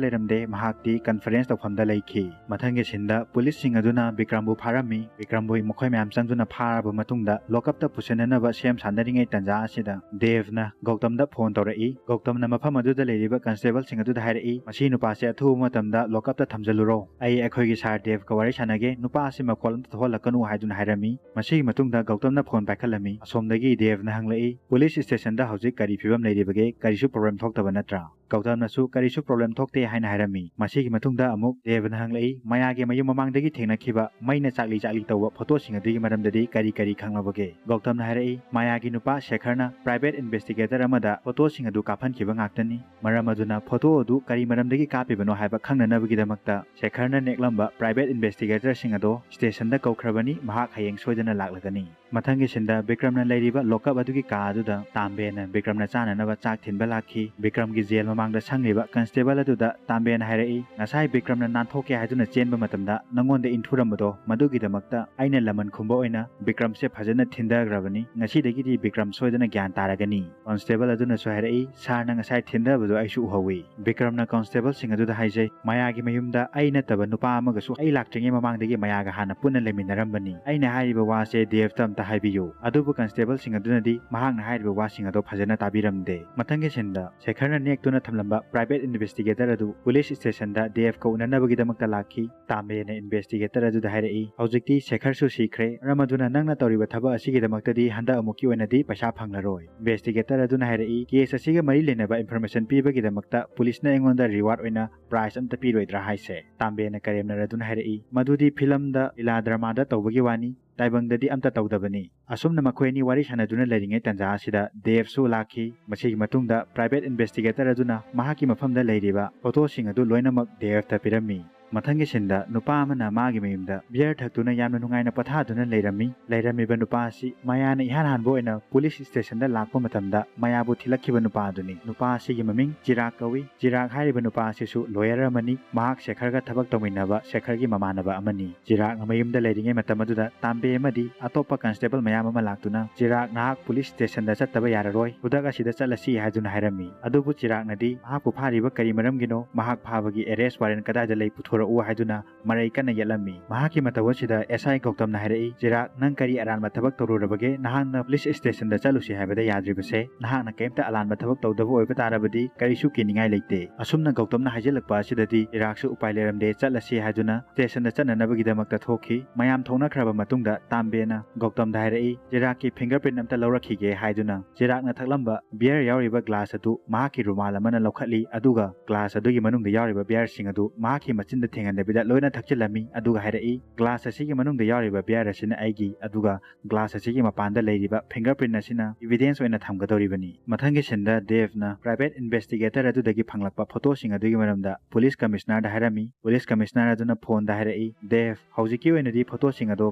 ꯂꯩꯔꯝꯗꯦ, ꯃꯍꯥꯛꯇꯤ ꯀꯟꯐꯔꯦꯟꯁ ꯇꯧꯐꯝꯗ ꯂꯩꯈꯤ꯫ ꯃꯊꯪꯒꯤ ꯁꯤꯟꯗ ꯄꯨꯂꯤꯁꯁꯤꯡ ꯑꯗꯨꯅ ꯕꯤꯀ꯭ꯔꯝꯕꯨ ꯐꯥꯔꯝꯃꯤ꯫ ꯕꯤꯀ꯭ꯔꯝꯕꯨ ꯃꯈꯣꯏ ꯃꯌꯥꯝ ꯆꯪꯗꯨꯅ ꯐꯥꯔꯕ ꯃꯇꯨꯡꯗ ꯂꯣꯀꯞꯇ ꯄꯨꯁꯤꯟꯅꯅꯕ ꯁꯦꯝ ꯁꯥꯟꯅꯔꯤꯉꯩ ꯇꯥꯟꯖꯥ ꯑꯁꯤꯗ ꯗꯦꯕꯅ ꯒꯧꯇꯝꯗ ꯐꯣꯟ ꯇꯧꯔꯛꯏ꯫ ꯒꯧꯇꯝꯅ ꯃꯐꯝ ꯑꯗꯨꯗ ꯂꯩꯔꯤꯕ ꯀꯟꯁꯇꯦꯕꯜꯁꯤꯡ ꯑꯗꯨꯗ ꯍꯥꯏꯔꯛꯏ, "ꯃꯁꯤ ꯅꯨꯄꯥꯁꯦ ꯑꯊꯨꯕ ꯃꯇꯝꯗ ꯂꯣꯀꯞꯇ ꯊꯝꯖꯤꯜꯂꯨꯔꯣ꯫ ꯑꯩ ꯑꯩꯈꯣꯏꯒꯤ ꯁꯥꯔ ꯗꯦꯕꯀ ꯋꯥꯔꯤ ꯁꯥꯟꯅꯒꯦ, ꯅꯨꯄꯥ ꯑꯁꯤ ꯃꯈꯣꯜ ꯑꯝꯇ ꯊꯣꯛꯍꯜꯂꯛꯀꯅꯨ" ꯍꯥꯏꯗꯨꯅ ꯍꯥꯏꯔꯝꯃꯤ꯫ ꯃꯁꯤꯒꯤ ꯃꯇꯨꯡꯗ ꯒꯧꯇꯝꯅ ꯐꯣꯟ ꯄꯥꯏꯈꯠꯂꯝꯃꯤ꯫ ꯑꯁꯣꯝꯗꯒꯤ ꯗꯦꯕꯅ ꯍꯪꯂꯛꯏ, "ꯄꯨꯂꯤꯁ ꯁ꯭ꯇꯦꯁꯟꯗ ꯍꯧꯖꯤꯛ ꯀꯔꯤ ꯐꯤꯕꯝ ꯂꯩꯔꯤꯕꯒꯦ? ꯀꯔꯤꯁꯨ ꯄ꯭ꯔꯣꯕ꯭ꯂꯦꯝ ꯊꯣꯛꯇꯕ ꯅꯠꯇ꯭ꯔꯥ?" ꯒꯧꯇꯝꯅꯁꯨ ꯀꯔꯤꯁꯨ ꯄ꯭ꯔꯣꯕ꯭ꯂꯦꯝ ꯊꯣꯛꯇꯦ ꯍꯥꯏꯅ ꯍꯥꯏꯔꯝꯃꯤ꯫ ꯃꯁꯤꯒꯤ ꯃꯇꯨꯡꯗ ꯑꯃꯨꯛ ꯗꯦꯕꯅ ꯍꯪꯂꯛꯏ, "ꯃꯌꯥꯒꯤ ꯃꯌꯨꯝ ꯃꯃꯥꯡꯗꯒꯤ ꯊꯦꯡꯅꯈꯤꯕ ꯃꯩꯅ ꯆꯥꯛꯂꯤ ꯆꯥꯛꯂꯤ ꯇꯧꯕ ꯐꯣꯇꯣꯁꯤꯡ ꯑꯗꯨꯒꯤ ꯃꯔꯝꯗꯗꯤ ꯀꯔꯤ ꯀꯔꯤ ꯈꯪꯂꯕꯒꯦ?" ꯒꯧꯇꯝꯅ ꯍꯥꯏꯔꯛꯏ, "ꯃꯌꯥꯒꯤ ꯅꯨꯄꯥ ꯁꯦꯈꯔꯅ ꯄ꯭ꯔꯥꯏꯚꯦꯠ ꯏꯟꯚꯦꯁꯇꯤꯒꯦꯇꯔ ꯑꯃꯗ ꯐꯣꯇꯣꯁꯤꯡ ꯑꯗꯨ ꯀꯥꯞꯍꯟꯈꯤꯕ ꯉꯥꯛꯇꯅꯤ꯫ ꯃꯔꯝ ꯑꯗꯨꯅ ꯐꯣꯇꯣ ꯑꯗꯨ ꯀꯔꯤ ꯃꯔꯝꯗꯒꯤ ꯀꯥꯞꯄꯤꯕꯅꯣ ꯍꯥꯏꯕ ꯈꯪꯅꯅꯕꯒꯤꯗꯃꯛꯇ ꯁꯦꯈꯔꯅ ꯅꯦꯛꯂꯝꯕ ꯄ꯭ꯔꯥꯏꯚꯦꯠ ꯏꯟꯚꯦꯁꯇꯤꯒꯦꯇꯔꯁꯤꯡ ꯑꯗꯣ ꯁ꯭ꯇꯦꯁꯟꯗ ꯀꯧꯈ꯭ꯔꯕꯅꯤ, ꯃꯍꯥꯛ ꯍꯌꯦꯡ ꯁꯣꯏꯗꯅ ꯂꯥꯛꯂꯒꯅꯤ"꯫ ꯃꯊꯪꯒꯤ ꯁꯤꯟꯗ ꯕꯤꯀ꯭ꯔꯝꯅ ꯂꯩꯔꯤꯕ ꯂꯣꯀꯞ ꯑꯗꯨꯒꯤ ꯀꯥ ꯑꯗꯨꯗ ꯇꯥꯝꯕꯦꯅ ꯕꯤꯀ꯭ꯔꯝꯅ ꯆꯥꯅꯅꯕ ꯆꯥꯛ ꯊꯤꯟꯕ ꯂꯥꯛꯈꯤ꯫ ꯕꯤꯀ꯭ꯔꯝꯒꯤ ꯖꯦꯜ ꯃꯃꯥꯡꯗ ꯁꯪꯂꯤꯕ ꯀꯟꯁꯇꯦꯕꯜ ꯑꯗꯨꯗ ꯇꯥꯝꯕꯦꯅ ꯍꯥꯏꯔꯛꯏ, "ꯉꯁꯥꯏ ꯕꯤꯀ꯭ꯔꯝꯅ ꯅꯥꯟꯊꯣꯛꯀꯦ ꯍꯥꯏꯗꯨꯅ ꯆꯦꯟꯕ ꯃꯇꯝꯗ ꯅꯉꯣꯟꯗ ꯏꯟꯊꯨꯔꯝꯕꯗꯣ, ꯃꯗꯨꯒꯤꯗꯃꯛꯇ ꯑꯩꯅ ꯂꯃꯟ ꯈꯨꯝꯕ ꯑꯣꯏꯅ ꯕꯤꯀ꯭ꯔꯝꯁꯦ ꯐꯖꯅ ꯊꯤꯟꯊꯈ꯭ꯔꯕꯅꯤ꯫ ꯉꯁꯤꯗꯒꯤꯗꯤ ꯕꯤꯀ꯭ꯔꯝ ꯁꯣꯏꯗꯅ ꯒ꯭ꯌꯥꯟ ꯇꯥꯔꯒꯅꯤ"꯫ ꯀꯣꯟꯁꯇꯦꯕꯜ ꯑꯗꯨꯅꯁꯨ ꯍꯥꯏꯔꯛꯏ, "ꯁꯥꯔꯅ ꯉꯁꯥꯏ ꯊꯤꯟꯊꯕꯗꯣ ꯑꯩꯁꯨ ꯎꯍꯧꯏ"꯫ ꯕꯤꯀ꯭ꯔꯝꯅ ꯀꯣꯟꯁꯇꯦꯕꯜꯁꯤꯡ ꯑꯗꯨꯗ ꯍꯥꯏꯖꯩ, "ꯃꯌꯥꯒꯤ ꯃꯌꯨꯝꯗ ꯑꯩ ꯅꯠꯇꯕ ꯅꯨꯄꯥ ꯑꯃꯒꯁꯨ ꯑꯩ ꯂꯥꯛꯇ꯭ꯔꯤꯉꯩ ꯃꯃꯥꯡꯗꯒꯤ ꯃꯌꯥꯒ ꯍꯥꯟꯅ ꯄꯨꯟꯅ ꯂꯩꯃꯤꯟꯅꯔꯝꯕꯅꯤ꯫ ꯑꯩꯅ ꯍꯥꯏꯔꯤꯕ ꯋꯥꯁꯦ ꯗꯦꯕꯇ ꯑꯝꯇ ꯍꯥꯏꯕꯤꯌꯨ"꯫ ꯑꯗꯨꯕꯨ ꯀꯟꯁꯇꯦꯕꯜꯁꯤꯡ ꯑꯗꯨꯅꯗꯤ ꯃꯍꯥꯛꯅ ꯍꯥꯏꯔꯤꯕ ꯋꯥꯁꯤꯡ ꯑꯗꯣ ꯐꯖꯅ ꯇꯥꯕꯤꯔꯝꯗꯦ꯫ ꯃꯊꯪꯒꯤ ꯁꯤꯟꯗ ꯁꯦꯈꯔꯅ ꯅꯦꯛꯇꯨꯅ ꯊꯝꯂꯝꯕ ꯄ꯭ꯔꯥꯏꯚꯦꯠ ꯏꯟꯚꯦꯁꯇꯤꯒꯦꯇꯔ ꯑꯗꯨ ꯄꯨꯂꯤꯁ ꯁ꯭ꯇꯦꯁꯟꯗ ꯗꯦꯕꯀ ꯎꯅꯅꯕꯒꯤꯗꯃꯛꯇ ꯂꯥꯛꯈꯤ꯫ ꯇꯥꯝꯕꯦꯅ ꯏꯟꯚꯦꯁꯇꯤꯒꯦꯇꯔ ꯑꯗꯨꯗ ꯍꯥꯏꯔꯛꯏ, "ꯍꯧꯖꯤꯛꯇꯤ ꯁꯦꯈꯔꯁꯨ ꯁꯤꯈ꯭ꯔꯦ, ꯃꯔꯝ ꯑꯗꯨꯅ ꯅꯪꯅ ꯇꯧꯔꯤꯕ ꯊꯕꯛ ꯑꯁꯤꯒꯤꯗꯃꯛꯇꯗꯤ ꯍꯟꯗꯛ ꯑꯃꯨꯛꯀꯤ ꯑꯣꯏꯅꯗꯤ ꯄꯩꯁꯥ ꯐꯪꯂꯔꯣꯏ"꯫ ꯏꯟꯚꯦꯁꯇꯤꯒꯦꯇꯔ ꯑꯗꯨꯅ ꯍꯥꯏꯔꯛꯏ, "ꯀꯦꯁ ꯑꯁꯤꯒ ꯃꯔꯤ ꯂꯩꯅꯕ ꯏꯟꯐꯣꯔꯃꯦꯁꯟ ꯄꯤꯕꯒꯤꯗꯃꯛꯇ ꯄꯨꯂꯤꯁꯅ ꯑꯩꯉꯣꯟꯗ ꯔꯤꯋꯥꯔꯗ ꯑꯣꯏꯅ ꯄ꯭ꯔꯥꯏꯖ ꯑꯝꯇ ꯄꯤꯔꯣꯏꯗ꯭ꯔꯥ ꯍꯥꯏꯁꯦ?" ꯇꯥꯝꯕꯦꯅ ꯀꯔꯦꯝꯅꯔꯗꯨꯅ ꯍꯥꯏꯔꯛꯏ, "ꯃꯗꯨꯗꯤ ꯐꯤꯂꯝꯗ, ꯂꯤꯂꯥ ꯗ꯭ꯔꯃꯥꯗ ꯇꯧꯕꯒꯤ ꯋꯥꯅꯤ, ꯇꯥꯏꯕꯪꯗꯗꯤ ꯑꯝꯇ ꯇꯧꯗꯕꯅꯤ"꯫ ꯑꯁꯨꯝꯅ ꯃꯈꯣꯏ ꯑꯅꯤ ꯋꯥꯔꯤ ꯁꯥꯟꯅꯗꯨꯅ ꯂꯩꯔꯤꯉꯩ ꯇꯥꯟꯖꯥ ꯑꯁꯤꯗ ꯗꯦꯕꯁꯨ ꯂꯥꯛꯈꯤ꯫ ꯃꯁꯤꯒꯤ ꯃꯇꯨꯡꯗ ꯄ꯭ꯔꯥꯏꯚꯦꯠ ꯏꯟꯚꯦꯁꯇꯤꯒꯦꯇꯔ ꯑꯗꯨꯅ ꯃꯍꯥꯛꯀꯤ ꯃꯐꯝꯗ ꯂꯩꯔꯤꯕ ꯐꯣꯇꯣꯁꯤꯡ ꯑꯗꯨ ꯂꯣꯏꯅꯃꯛ ꯗꯦꯕꯇ ꯄꯤꯔꯝꯃꯤ꯫ ꯃꯊꯪꯒꯤ ꯁꯤꯟꯗ ꯅꯨꯄꯥ ꯑꯃꯅ ꯃꯥꯒꯤ ꯃꯌꯨꯝꯗ ꯕꯤꯌꯔ ꯊꯛꯇꯨꯅ ꯌꯥꯝꯅ ꯅꯨꯡꯉꯥꯏꯅ ꯄꯣꯊꯥꯗꯨꯅ ꯂꯩꯔꯝꯃꯤ꯫ ꯂꯩꯔꯝꯃꯤꯕ ꯅꯨꯄꯥ ꯑꯁꯤ ꯃꯌꯥꯅ ꯏꯍꯥꯟ ꯍꯥꯟꯕ ꯑꯣꯏꯅ ꯄꯨꯂꯤꯁ ꯁ꯭ꯇꯦꯁꯟꯗ ꯂꯥꯛꯄ ꯃꯇꯝꯗ ꯃꯌꯥꯕꯨ ꯊꯤꯜꯂꯛꯈꯤꯕ ꯅꯨꯄꯥ ꯑꯗꯨꯅꯤ꯫ ꯅꯨꯄꯥ ꯑꯁꯤꯒꯤ ꯃꯃꯤꯡ ꯆꯤꯔꯥꯛ ꯀꯧꯏ꯫ ꯆꯤꯔꯥꯛ ꯍꯥꯏꯔꯤꯕ ꯅꯨꯄꯥ ꯑꯁꯤꯁꯨ ꯂꯣꯌꯔ ꯑꯃꯅꯤ꯫ ꯃꯍꯥꯛ ꯁꯦꯈꯔꯒ ꯊꯕꯛ ꯇꯧꯃꯤꯟꯅꯕ ꯁꯦꯈꯔꯒꯤ ꯃꯃꯥꯟꯅꯕ ꯑꯃꯅꯤ꯫ ꯆꯤꯔꯥꯛꯅ ꯃꯌꯨꯝꯗ ꯂꯩꯔꯤꯉꯩ ꯃꯇꯝ ꯑꯗꯨꯗ ꯇꯥꯝꯕꯦ ꯑꯃꯗꯤ ꯑꯇꯣꯞꯄ ꯀꯟꯁꯇꯦꯕꯜ ꯃꯌꯥꯝ ꯑꯃ ꯂꯥꯛꯇꯨꯅ ꯆꯤꯔꯥꯛ ꯅꯍꯥꯛ ꯄꯨꯂꯤꯁ ꯁ꯭ꯇꯦꯁꯟꯗ ꯆꯠꯇꯕ ꯌꯥꯔꯔꯣꯏ, ꯈꯨꯗꯛ ꯑꯁꯤꯗ ꯆꯠꯂꯁꯤ ꯍꯥꯏꯗꯨꯅ ꯍꯥꯏꯔꯝꯃꯤ꯫ ꯑꯗꯨꯕꯨ ꯆꯤꯔꯥꯛꯅꯗꯤ ꯃꯍꯥꯛꯄꯨ ꯐꯥꯔꯤꯕ ꯀꯔꯤ ꯃꯔꯝꯒꯤꯅꯣ, ꯃꯍꯥꯛ ꯐꯥꯕꯒꯤ ꯑꯦꯔꯦꯁ ꯋꯥꯔꯦꯟ ꯀꯗꯥꯏꯗ ꯂꯩ ꯄꯨꯊꯣꯔꯛꯎ ꯍꯥꯏꯗꯨꯅ ꯃꯔꯩ ꯀꯟꯅ ꯌꯦꯠꯂꯝꯃꯤ꯫ ꯃꯍꯥꯛꯀꯤ ꯃꯇꯧ ꯑꯁꯤꯗ ꯑꯦꯁ ꯑꯥꯏ ꯒꯧꯇꯝꯅ ꯍꯥꯏꯔꯛꯏ, "ꯆꯤꯔꯥꯛ, ꯅꯪ ꯀꯔꯤ ꯑꯔꯥꯟꯕ ꯊꯕꯛ ꯇꯧꯔꯨꯔꯕꯒꯦ? ꯅꯍꯥꯛꯅ ꯄꯨꯂꯤꯁ ꯁ꯭ꯇꯦꯁꯟꯗ ꯆꯠꯂꯨꯁꯤ ꯍꯥꯏꯕꯗ ꯌꯥꯗ꯭ꯔꯤꯕꯁꯦ? ꯅꯍꯥꯛꯅ ꯀꯩꯝꯇ ꯑꯂꯥꯟꯕ ꯊꯕꯛ ꯇꯧꯗꯕ ꯑꯣꯏꯕ ꯇꯥꯔꯕꯗꯤ ꯀꯔꯤꯁꯨ ꯀꯤꯅꯤꯡꯉꯥꯏ ꯂꯩꯇꯦ"꯫ ꯑꯁꯨꯝꯅ ꯒꯧꯇꯝꯅ ꯍꯥꯏꯖꯤꯜꯂꯛꯄ ꯑꯁꯤꯗꯗꯤ ꯆꯤꯔꯥꯛꯁꯨ ꯎꯄꯥꯏ ꯂꯩꯔꯝꯗꯦ, ꯆꯠꯂꯁꯤ ꯍꯥꯏꯗꯨꯅ ꯁ꯭ꯇꯦꯁꯟꯗ ꯆꯠꯅꯅꯕꯒꯤꯗꯃꯛꯇ ꯊꯣꯛꯈꯤ꯫ ꯃꯌꯥꯝ ꯊꯣꯛꯅꯈ꯭ꯔꯕ ꯃꯇꯨꯡꯗ ꯇꯥꯝꯕꯦꯅ ꯒꯧꯇꯝꯗ ꯍꯥꯏꯔꯛꯏ, "ꯆꯤꯔꯥꯛꯀꯤ ꯐꯤꯡꯒꯔ ꯄ꯭ꯔꯤꯟ ꯑꯝꯇ ꯂꯧꯔꯛꯈꯤꯒꯦ" ꯍꯥꯏꯗꯨꯅ ꯆꯤꯔꯥꯛꯅ ꯊꯛꯂꯝꯕ ꯕꯤꯌꯔ ꯌꯥꯎꯔꯤꯕ ꯒ꯭ꯂꯥꯁ ꯑꯗꯨ ꯃꯍꯥꯛꯀꯤ ꯔꯨꯃꯥꯜ ꯑꯃꯅ ꯂꯧꯈꯠꯂꯤ, ꯑꯗꯨꯒ ꯒ꯭ꯂꯥꯁ ꯑꯗꯨꯒꯤ ꯃꯅꯨꯡꯗ ꯌꯥꯎꯔꯤꯕ ꯕꯤꯌꯔꯁꯤꯡ ꯑꯗꯨ ꯃꯍꯥꯛꯀꯤ ꯃꯆꯤꯟꯗ ꯊꯦꯡꯍꯟꯗꯕꯤꯗ ꯂꯣꯏꯅ ꯊꯛꯆꯤꯜꯂꯝꯃꯤ, ꯑꯗꯨꯒ ꯍꯥꯏꯔꯛꯏ, "ꯒ꯭ꯂꯥꯁ ꯑꯁꯤꯒꯤ ꯃꯅꯨꯡꯗ ꯌꯥꯎꯔꯤꯕ ꯕꯤꯌꯔ ꯑꯁꯤꯅ ꯑꯩꯒꯤ, ꯑꯗꯨꯒ ꯒ꯭ꯂꯥꯁ ꯑꯁꯤꯒꯤ ꯃꯄꯥꯟꯗ ꯂꯩꯔꯤꯕ ꯐꯤꯡꯒꯔ ꯄ꯭ꯔꯤꯟ ꯑꯁꯤꯅ ꯏꯚꯤꯗꯦꯟꯁ ꯑꯣꯏꯅ ꯊꯝꯒꯗꯧꯔꯤꯕꯅꯤ"꯫ ꯃꯊꯪꯒꯤ ꯁꯤꯟꯗ ꯗꯦꯚꯅ ꯄ꯭ꯔꯥꯏꯚꯦꯠ ꯏꯟꯚꯦꯁꯇꯤꯒꯦꯇꯔ ꯑꯗꯨꯗꯒꯤ ꯐꯪꯂꯛꯄ ꯐꯣꯇꯣꯁꯤꯡ ꯑꯗꯨꯒꯤ ꯃꯔꯝꯗ ꯄꯨꯂꯤꯁ ꯀꯃꯤꯁꯅꯔꯗ ꯍꯥꯏꯔꯝꯃꯤ꯫ ꯄꯨꯂꯤꯁ ꯀꯃꯤꯁꯅꯔ ꯑꯗꯨꯅ ꯐꯣꯟꯗ ꯍꯥꯏꯔꯛꯏ, "ꯗꯦꯚ, ꯍꯧꯖꯤꯛꯀꯤ ꯑꯣꯏꯅꯗꯤ ꯐꯣꯇꯣꯁꯤꯡ ꯑꯗꯣ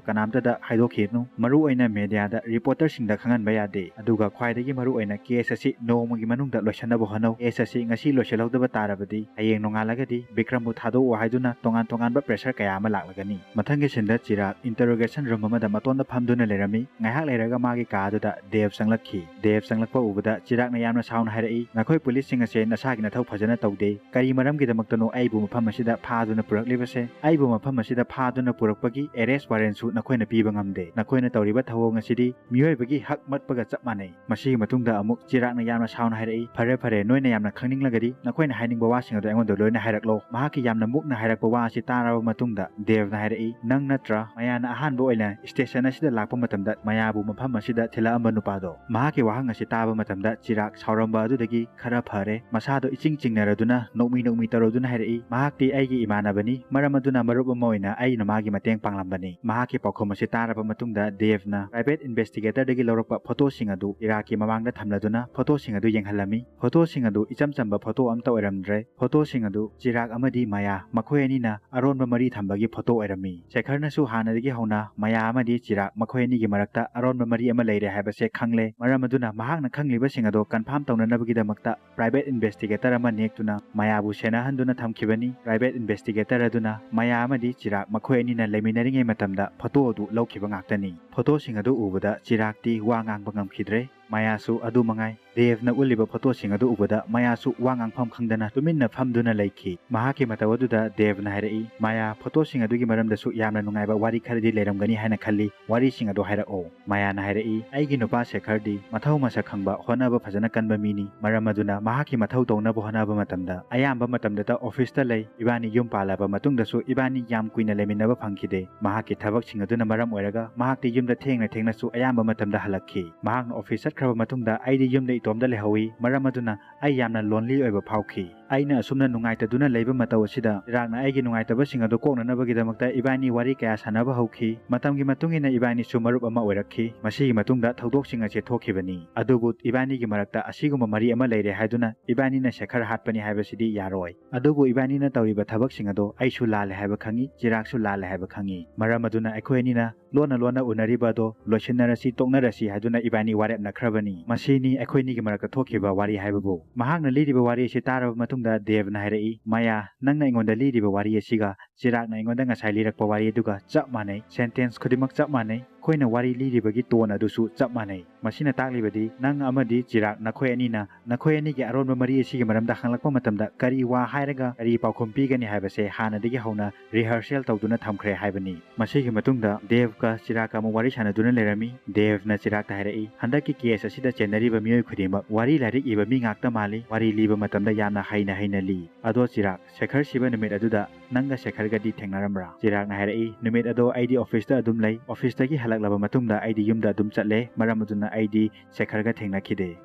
ꯀꯅꯥꯝꯇꯗ ꯍꯥꯏꯗꯣꯛꯈꯤꯅꯨ꯫ ꯃꯔꯨ ꯑꯣꯏꯅ ꯃꯦꯗꯤꯌꯥꯗ, ꯔꯤꯄꯣꯔꯇꯔꯁꯤꯡꯗ ꯈꯪꯍꯟꯕ ꯌꯥꯗꯦ꯫ ꯑꯗꯨꯒ ꯈ꯭ꯋꯥꯏꯗꯒꯤ ꯃꯔꯨ ꯑꯣꯏꯅ ꯀꯦꯁ ꯑꯁꯤ ꯅꯣꯡꯃꯒꯤ ꯃꯅꯨꯡꯗ ꯂꯣꯏꯁꯤꯟꯅꯕ ꯍꯣꯠꯅꯧ꯫ ꯀꯦꯁ ꯑꯁꯤ ꯉꯁꯤ ꯂꯣꯏꯁꯤꯜꯍꯧꯗꯕ ꯇꯥꯔꯕꯗꯤ ꯍꯌꯦꯡ ꯅꯣꯡꯉꯥꯜꯂꯒꯗꯤ ꯕꯤꯀ꯭ꯔꯝꯕꯨ ꯊꯥꯗꯣꯛꯑꯣ ꯍꯥꯏꯗꯨꯅ ꯇꯣꯉꯥꯟ ꯇꯣꯉꯥꯟꯕ ꯄ꯭ꯔꯦꯁꯔ ꯀꯌꯥ ꯑꯃ ꯂꯥꯛꯂꯒꯅꯤ"꯫ ꯃꯊꯪꯒꯤ ꯁꯤꯟꯗ ꯆꯤꯔꯥꯛ ꯏꯟꯇꯔꯣꯒꯦꯁꯟ ꯔꯨꯝ ꯑꯃꯗ ꯃꯇꯣꯟꯗ ꯐꯝꯗꯨꯅ ꯂꯩꯔꯝꯃꯤ꯫ ꯉꯥꯏꯍꯥꯛ ꯂꯩꯔꯒ ꯃꯥꯒꯤ ꯀꯥ ꯑꯗꯨꯗ ꯗꯦꯚ ꯆꯪꯂꯛꯈꯤ꯫ ꯗꯦꯚ ꯆꯪꯂꯛꯄ ꯎꯕꯗ ꯆꯤꯔꯥꯛꯅ ꯌꯥꯝꯅ ꯁꯥꯎꯅ ꯍꯥꯏꯔꯛꯏ, "ꯅꯈꯣꯏ ꯄꯨꯂꯤꯁꯁꯤꯡ ꯑꯁꯦ ꯅꯁꯥꯒꯤ ꯅꯊꯧ ꯐꯖꯅ ꯇꯧꯗꯦ꯫ ꯀꯔꯤ ꯃꯔꯝꯒꯤꯗꯃꯛꯇꯅꯣ ꯑꯩꯕꯨ ꯃꯐꯝ ꯑꯁꯤꯗ ꯐꯥꯗꯨꯅ ꯄꯨꯔꯛꯂꯤꯕꯁꯦ? ꯑꯩꯕꯨ ꯃꯐꯝ ꯑꯁꯤꯗ ꯐꯥꯗꯨꯅ ꯄꯨꯔꯛꯄꯒꯤ ꯑꯦꯔꯦꯁ ꯋꯥꯔꯦꯟꯁꯨ ꯅꯈꯣꯏꯅ ꯄꯤꯕ ꯉꯝꯗꯦ꯫ ꯅꯈꯣꯏꯅ ꯇꯧꯔꯤꯕ ꯊꯧꯑꯣꯡ ꯑꯁꯤꯗꯤ ꯃꯤꯑꯣꯏꯕꯒꯤ ꯍꯛ ꯃꯠꯄꯒ ꯆꯞ ꯃꯥꯟꯅꯩ"꯫ ꯃꯁꯤꯒꯤ ꯃꯇꯨꯡꯗ ꯑꯃꯨꯛ ꯆꯤꯔꯥꯛꯅ ꯌꯥꯝꯅ ꯁꯥꯎꯅ ꯍꯥꯏꯔꯛꯏ, "ꯐꯔꯦ, ꯐꯔꯦ, ꯅꯣꯏꯅ ꯌꯥꯝꯅ ꯈꯪꯅꯤꯡꯂꯒꯗꯤ ꯅꯈꯣꯏꯅ ꯍꯥꯏꯅꯤꯡꯕ ꯋꯥꯁꯤꯡ ꯑꯗꯨ ꯑꯩꯉꯣꯟꯗ ꯂꯣꯏꯅ ꯍꯥꯏꯔꯛꯂꯣ"꯫ ꯃꯍꯥꯛꯀꯤ ꯌꯥꯝꯅ ꯃꯨꯛꯅ ꯍꯥꯏꯔꯛꯄ ꯋꯥ ꯑꯁꯤ ꯇꯥꯔꯕ ꯃꯇꯨꯡꯗ ꯗꯦꯚꯅ ꯍꯥꯏꯔꯛꯏ, "ꯅꯪ ꯅꯠꯇ꯭ꯔꯥ ꯃꯌꯥꯅ ꯑꯍꯥꯟꯕ ꯑꯣꯏꯅ ꯁ꯭ꯇꯦꯁꯟ ꯑꯁꯤꯗ ꯂꯥꯛꯄ ꯃꯇꯝꯗ ꯃꯌꯥꯕꯨ ꯃꯐꯝ ꯑꯁꯤꯗ ꯊꯤꯜꯂꯛꯑꯝꯕ ꯅꯨꯄꯥꯗꯣ?" ꯃꯍꯥꯛꯀꯤ ꯋꯥꯍꯪ ꯑꯁꯤ ꯇꯥꯕ ꯃꯇꯝꯗ ꯆꯤꯔꯥꯛ ꯁꯥꯎꯔꯝꯕ ꯑꯗꯨꯗꯒꯤ ꯈꯔ ꯐꯔꯦ꯫ ꯃꯁꯥꯗꯣ ꯏꯆꯤꯡ ꯆꯤꯡꯅꯔꯗꯨꯅ ꯅꯣꯛꯃꯤ ꯅꯣꯛꯃꯤ ꯇꯧꯔꯗꯨꯅ ꯍꯥꯏꯔꯛꯏ, "ꯃꯍꯥꯛꯇꯤ ꯑꯩꯒꯤ ꯏꯃꯥꯟꯅꯕꯅꯤ, ꯃꯔꯝ ꯑꯗꯨꯅ ꯃꯔꯨꯞ ꯑꯃ ꯑꯣꯏꯅ ꯑꯩꯅ ꯃꯥꯒꯤ ꯃꯇꯦꯡ ꯄꯥꯡꯂꯝꯕꯅꯤ"꯫ ꯃꯍꯥꯛꯀꯤ ꯄꯥꯎꯈꯨꯝ ꯑꯁꯤ ꯇꯥꯔꯕ ꯃꯇꯨꯡꯗ ꯗꯦꯚꯅ ꯄ꯭ꯔꯥꯏꯚꯦꯠ ꯏꯟꯚꯦꯁꯇꯤꯒꯦꯇꯔꯗꯒꯤ ꯂꯧꯔꯛꯄ ꯐꯣꯇꯣꯁꯤꯡ ꯑꯗꯨ ꯆꯤꯔꯥꯛꯀꯤ ꯃꯃꯥꯡꯗ ꯊꯝꯂꯗꯨꯅ ꯐꯣꯇꯣꯁꯤꯡ ꯑꯗꯨ ꯌꯦꯡꯍꯜꯂꯝꯃꯤ꯫ ꯐꯣꯇꯣꯁꯤꯡ ꯑꯗꯨ ꯏꯆꯝ ꯆꯝꯕ ꯐꯣꯇꯣ ꯑꯃꯠꯇ ꯑꯣꯏꯔꯝꯗ꯭ꯔꯦ꯫ ꯐꯣꯇꯣꯁꯤꯡ ꯑꯗꯨ ꯆꯤꯔꯥꯛ ꯑꯃꯗꯤ ꯃꯌꯥ ꯃꯈꯣꯏ ꯑꯅꯤꯅ ꯑꯔꯣꯟꯕ ꯃꯔꯤ ꯊꯝꯕꯒꯤ ꯐꯣꯇꯣ ꯑꯣꯏꯔꯝꯃꯤ꯫ ꯁꯦꯈꯔꯅꯁꯨ ꯍꯥꯟꯅꯗꯒꯤ ꯍꯧꯅ ꯃꯌꯥ ꯑꯃꯗꯤ ꯆꯤꯔꯥꯛ ꯃꯈꯣꯏ ꯑꯅꯤꯒꯤ ꯃꯔꯛꯇ ꯑꯔꯣꯟꯕ ꯃꯔꯤ ꯑꯃ ꯂꯩꯔꯦ ꯍꯥꯏꯕꯁꯦ ꯈꯪꯂꯦ꯫ ꯃꯔꯝ ꯑꯗꯨꯅ ꯃꯍꯥꯛꯅ ꯈꯪꯂꯤꯕꯁꯤꯡ ꯑꯗꯣ ꯀꯟꯐꯥꯝ ꯇꯧꯅꯅꯕꯒꯤꯗꯃꯛꯇ ꯄ꯭ꯔꯥꯏꯚꯦꯠ ꯏꯟꯚꯦꯁꯇꯤꯒꯦꯇꯔ ꯑꯃ ꯅꯦꯛꯇꯨꯅ ꯃꯌꯥꯕꯨ ꯁꯦꯟꯅꯍꯟꯗꯨꯅ ꯊꯝꯈꯤꯕꯅꯤ꯫ ꯄ꯭ꯔꯥꯏꯚꯦꯠ ꯏꯟꯚꯦꯁꯇꯤꯒꯦꯇꯔ ꯑꯗꯨꯅ ꯃꯌꯥ ꯑꯃꯗꯤ ꯆꯤꯔꯥꯛ ꯃꯈꯣꯏ ꯑꯅꯤꯅ ꯂꯩꯃꯤꯟꯅꯔꯤꯉꯩ ꯃꯇꯝꯗ ꯐꯣꯇꯣ ꯑꯗꯨ ꯂꯧꯈꯤꯕ ꯉꯥꯛꯇꯅꯤ꯫ ꯐꯣꯇꯣꯁꯤꯡ ꯑꯗꯨ ꯎꯕꯗ ꯆꯤꯔꯥꯛꯇꯤ ꯋꯥ ꯉꯥꯡꯕ ꯉꯝꯈꯤꯗ꯭ꯔꯦ꯫ ꯃꯌꯥꯁꯨ ꯑꯗꯨ ꯃꯉꯥꯏ꯫ ꯗꯦꯚꯅ ꯎꯠꯂꯤꯕ ꯐꯣꯇꯣꯁꯤꯡ ꯑꯗꯨ ꯎꯕꯗ ꯃꯌꯥꯁꯨ ꯋꯥ ꯉꯥꯡꯐꯝ ꯈꯪꯗꯅ ꯇꯨꯃꯤꯟꯅ ꯐꯝꯗꯨꯅ ꯂꯩꯈꯤ꯫ ꯃꯍꯥꯛꯀꯤ ꯃꯇꯧ ꯑꯗꯨꯗ ꯗꯦꯚꯅ ꯍꯥꯏꯔꯛꯏ, "ꯃꯌꯥ, ꯐꯣꯇꯣꯁꯤꯡ ꯑꯗꯨꯒꯤ ꯃꯔꯝꯗꯁꯨ ꯌꯥꯝꯅ ꯅꯨꯡꯉꯥꯏꯕ ꯋꯥꯔꯤ ꯈꯔꯗꯤ ꯂꯩꯔꯝꯒꯅꯤ ꯍꯥꯏꯅ ꯈꯜꯂꯤ꯫ ꯋꯥꯔꯤꯁꯤꯡ ꯑꯗꯨ ꯍꯥꯏꯔꯛꯑꯣ꯫" ꯃꯌꯥꯅ ꯍꯥꯏꯔꯛꯏ, "ꯑꯩꯒꯤ ꯅꯨꯄꯥ ꯁꯦꯈꯔꯗꯤ ꯃꯊꯧ ꯃꯁꯛ ꯈꯪꯕ, ꯍꯣꯠꯅꯕ ꯐꯖꯅ ꯀꯟꯕ ꯃꯤꯅꯤ꯫ ꯃꯔꯝ ꯑꯗꯨꯅ ꯃꯍꯥꯛꯀꯤ ꯃꯊꯧ ꯇꯧꯅꯕ ꯍꯣꯠꯅꯕ ꯃꯇꯝꯗ ꯑꯌꯥꯝꯕ ꯃꯇꯝꯗꯇ ꯑꯣꯐꯤꯁꯇ ꯂꯩ꯫ ꯏꯕꯥꯅꯤ ꯌꯨꯝ ꯄꯥꯜꯂꯕ ꯃꯇꯨꯡꯗꯁꯨ ꯏꯕꯥꯅꯤ ꯌꯥꯝ ꯀꯨꯏꯅ ꯂꯩꯃꯤꯟꯅꯕ ꯐꯪꯈꯤꯗꯦ꯫ ꯃꯍꯥꯛꯀꯤ ꯊꯕꯛꯁꯤꯡ ꯑꯗꯨꯅ ꯃꯔꯝ ꯑꯣꯏꯔꯒ ꯃꯍꯥꯛꯇꯤ ꯌꯨꯝꯗ ꯊꯦꯡꯅ ꯊꯦꯡꯅꯁꯨ ꯑꯌꯥꯝꯕ ꯃꯇꯝꯗ ꯍꯜꯂꯛꯈꯤ꯫ ꯃꯍꯥꯛꯅ ꯑꯣꯐꯤꯁ ꯆꯠꯈ꯭ꯔꯕ ꯃꯇꯨꯡꯗ ꯑꯩꯗꯤ ꯌꯨꯝꯗ ꯏꯇꯣꯝꯗ ꯂꯩꯍꯧꯏ꯫ ꯃꯔꯝ ꯑꯗꯨꯅ ꯑꯩ ꯌꯥꯝꯅ ꯂꯣꯟꯂꯤ ꯑꯣꯏꯕ ꯐꯥꯎꯈꯤ꯫ ꯑꯩꯅ ꯑꯁꯨꯝꯅ ꯅꯨꯡꯉꯥꯏꯇꯗꯨꯅ ꯂꯩꯕ ꯃꯇꯧ ꯑꯁꯤꯗ ꯆꯤꯔꯥꯛꯅ ꯑꯩꯒꯤ ꯅꯨꯡꯉꯥꯏꯇꯕꯁꯤꯡ ꯑꯗꯨ ꯀꯣꯛꯅꯅꯕꯒꯤꯗꯃꯛꯇ ꯏꯕꯥꯅꯤ ꯋꯥꯔꯤ ꯀꯌꯥ ꯁꯥꯟꯅꯕ ꯍꯧꯈꯤ꯫ ꯃꯇꯝꯒꯤ ꯃꯇꯨꯡ ꯏꯟꯅ ꯏꯕꯥꯅꯤꯁꯨ ꯃꯔꯨꯞ ꯑꯃ ꯑꯣꯏꯔꯛꯈꯤ꯫ ꯃꯁꯤꯒꯤ ꯃꯇꯨꯡꯗ ꯊꯧꯗꯣꯛꯁꯤꯡ ꯑꯁꯤ ꯊꯣꯛꯈꯤꯕꯅꯤ꯫ ꯑꯗꯨꯕꯨ ꯏꯕꯥꯅꯤꯒꯤ ꯃꯔꯛꯇ ꯑꯁꯤꯒꯨꯝꯕ ꯃꯔꯤ ꯑꯃ ꯂꯩꯔꯦ ꯍꯥꯏꯗꯨꯅ ꯏꯕꯥꯅꯤꯅ ꯁꯦꯈꯔ ꯍꯥꯠꯄꯅꯤ ꯍꯥꯏꯕꯁꯤꯗꯤ ꯌꯥꯔꯣꯏ꯫ ꯑꯗꯨꯕꯨ ꯏꯕꯥꯅꯤꯅ ꯇꯧꯔꯤꯕ ꯊꯕꯛꯁꯤꯡ ꯑꯗꯣ ꯑꯩꯁꯨ ꯂꯥꯜꯂꯦ ꯍꯥꯏꯕ ꯈꯪꯏ, ꯆꯤꯔꯥꯛꯁꯨ ꯂꯥꯜꯂꯦ ꯍꯥꯏꯕ ꯈꯪꯏ꯫ ꯃꯔꯝ ꯑꯗꯨꯅ ꯑꯩꯈꯣꯏ ꯑꯅꯤꯅ ꯂꯣꯟꯅ ꯂꯣꯟꯅ ꯎꯅꯔꯤꯕ ꯑꯗꯣ ꯂꯣꯏꯁꯤꯟꯅꯔꯁꯤ, ꯇꯣꯛꯅꯔꯁꯤ ꯍꯥꯏꯗꯨꯅ ꯏꯕꯥꯅꯤ ꯋꯥꯔꯦꯞꯅꯈ꯭ꯔꯕꯅꯤ꯫ ꯃꯁꯤꯅꯤ ꯑꯩꯈꯣꯏꯅꯤꯒꯤ ꯃꯔꯛꯇ ꯊꯣꯛꯈꯤꯕ ꯋꯥꯔꯤ ꯍꯥꯏꯕꯕꯨ꯫" ꯃꯍꯥꯛꯅ ꯂꯤꯔꯤꯕ ꯋꯥꯔꯤ ꯑꯁꯤ ꯇꯥꯔꯕ ꯃꯇꯨꯡꯗ ꯗꯦꯚꯅ ꯍꯥꯏꯔꯛꯏ, "ꯃꯌꯥ, ꯅꯪꯅ ꯑꯩꯉꯣꯟꯗ ꯂꯤꯔꯤꯕ ꯋꯥꯔꯤ ꯑꯁꯤꯒ ꯆꯤꯔꯥꯛꯅ ꯑꯩꯉꯣꯟꯗ ꯉꯁꯥꯏ ꯂꯤꯔꯛꯄ ꯋꯥꯔꯤ ꯑꯗꯨꯒ ꯆꯞ ꯃꯥꯟꯅꯩ꯫ ꯁꯦꯟꯇꯦꯟꯁ ꯈꯨꯗꯤꯡꯃꯛ ꯆꯞ ꯃꯥꯟꯅꯩ꯫ ꯑꯩꯈꯣꯏꯅ ꯋꯥꯔꯤ ꯂꯤꯔꯤꯕꯒꯤ ꯇꯣꯟ ꯑꯗꯨꯁꯨ ꯆꯞ ꯃꯥꯟꯅꯩ꯫ ꯃꯁꯤꯅ ꯇꯥꯛꯂꯤꯕꯗꯤ ꯅꯪ ꯑꯃꯗꯤ ꯆꯤꯔꯥꯛ ꯅꯈꯣꯏ ꯑꯅꯤꯅ ꯅꯈꯣꯏ ꯑꯅꯤꯒꯤ ꯑꯔꯣꯟꯕ ꯃꯔꯤ ꯑꯁꯤꯒꯤ ꯃꯔꯝꯗ ꯍꯪꯂꯛꯄ ꯃꯇꯝꯗ ꯀꯔꯤ ꯋꯥ ꯍꯥꯏꯔꯒ ꯀꯔꯤ ꯄꯥꯎꯈꯨꯝ ꯄꯤꯒꯅꯤ ꯍꯥꯏꯕꯁꯦ ꯍꯥꯟꯅꯗꯒꯤ ꯍꯧꯅ ꯔꯤꯍꯔꯁꯦꯜ ꯇꯧꯗꯨꯅ ꯊꯝꯈ꯭ꯔꯦ ꯍꯥꯏꯕꯅꯤ꯫" ꯃꯁꯤꯒꯤ ꯃꯇꯨꯡꯗ ꯗꯦꯚꯀ ꯆꯤꯔꯥꯛꯀ ꯑꯃꯨꯛ ꯋꯥꯔꯤ ꯁꯥꯟꯅꯗꯨꯅ ꯂꯩꯔꯝꯃꯤ꯫ ꯗꯦꯚꯅ ꯆꯤꯔꯥꯛꯇ ꯍꯥꯏꯔꯛꯏ, "ꯍꯟꯗꯛꯀꯤ ꯀꯦꯁ ꯑꯁꯤꯗ ꯆꯦꯟꯅꯔꯤꯕ ꯃꯤꯑꯣꯏ ꯈꯨꯗꯤꯡꯃꯛ ꯋꯥꯔꯤ ꯂꯥꯏꯔꯤꯛ ꯏꯕ ꯃꯤ ꯉꯥꯛꯇ ꯃꯥꯜꯂꯤ꯫ ꯋꯥꯔꯤ ꯂꯤꯕ ꯃꯇꯝꯗ ꯌꯥꯝꯅ ꯍꯩꯅ ꯍꯩꯅ ꯂꯤ꯫ ꯑꯗꯣ ꯆꯤꯔꯥꯛ, ꯁꯦꯈꯔ ꯁꯤꯕ ꯅꯨꯃꯤꯠ ꯑꯗꯨꯗ ꯅꯪꯒ ꯁꯦꯈꯔꯒꯗꯤ ꯊꯦꯡꯅꯔꯝꯕ꯭ꯔꯥ?" ꯆꯤꯔꯥꯛꯅ ꯍꯥꯏꯔꯛꯏ, "ꯅꯨꯃꯤꯠ ꯑꯗꯣ ꯑꯩꯗꯤ ꯑꯣꯐꯤꯁꯇ ꯑꯗꯨꯝ ꯂꯩ꯫ ꯑꯣꯐꯤꯁꯇꯒꯤ ꯍꯜꯂꯛꯂꯕ ꯃꯇꯨꯡꯗ ꯑꯩꯗꯤ ꯌꯨꯝꯗ ꯑꯗꯨꯝ ꯆꯠꯂꯦ꯫ ꯃꯔꯝ ꯑꯗꯨꯅ ꯑꯩꯗꯤ ꯁꯦꯈꯔꯒ ꯊꯦꯡꯅꯈꯤꯗꯦ꯫"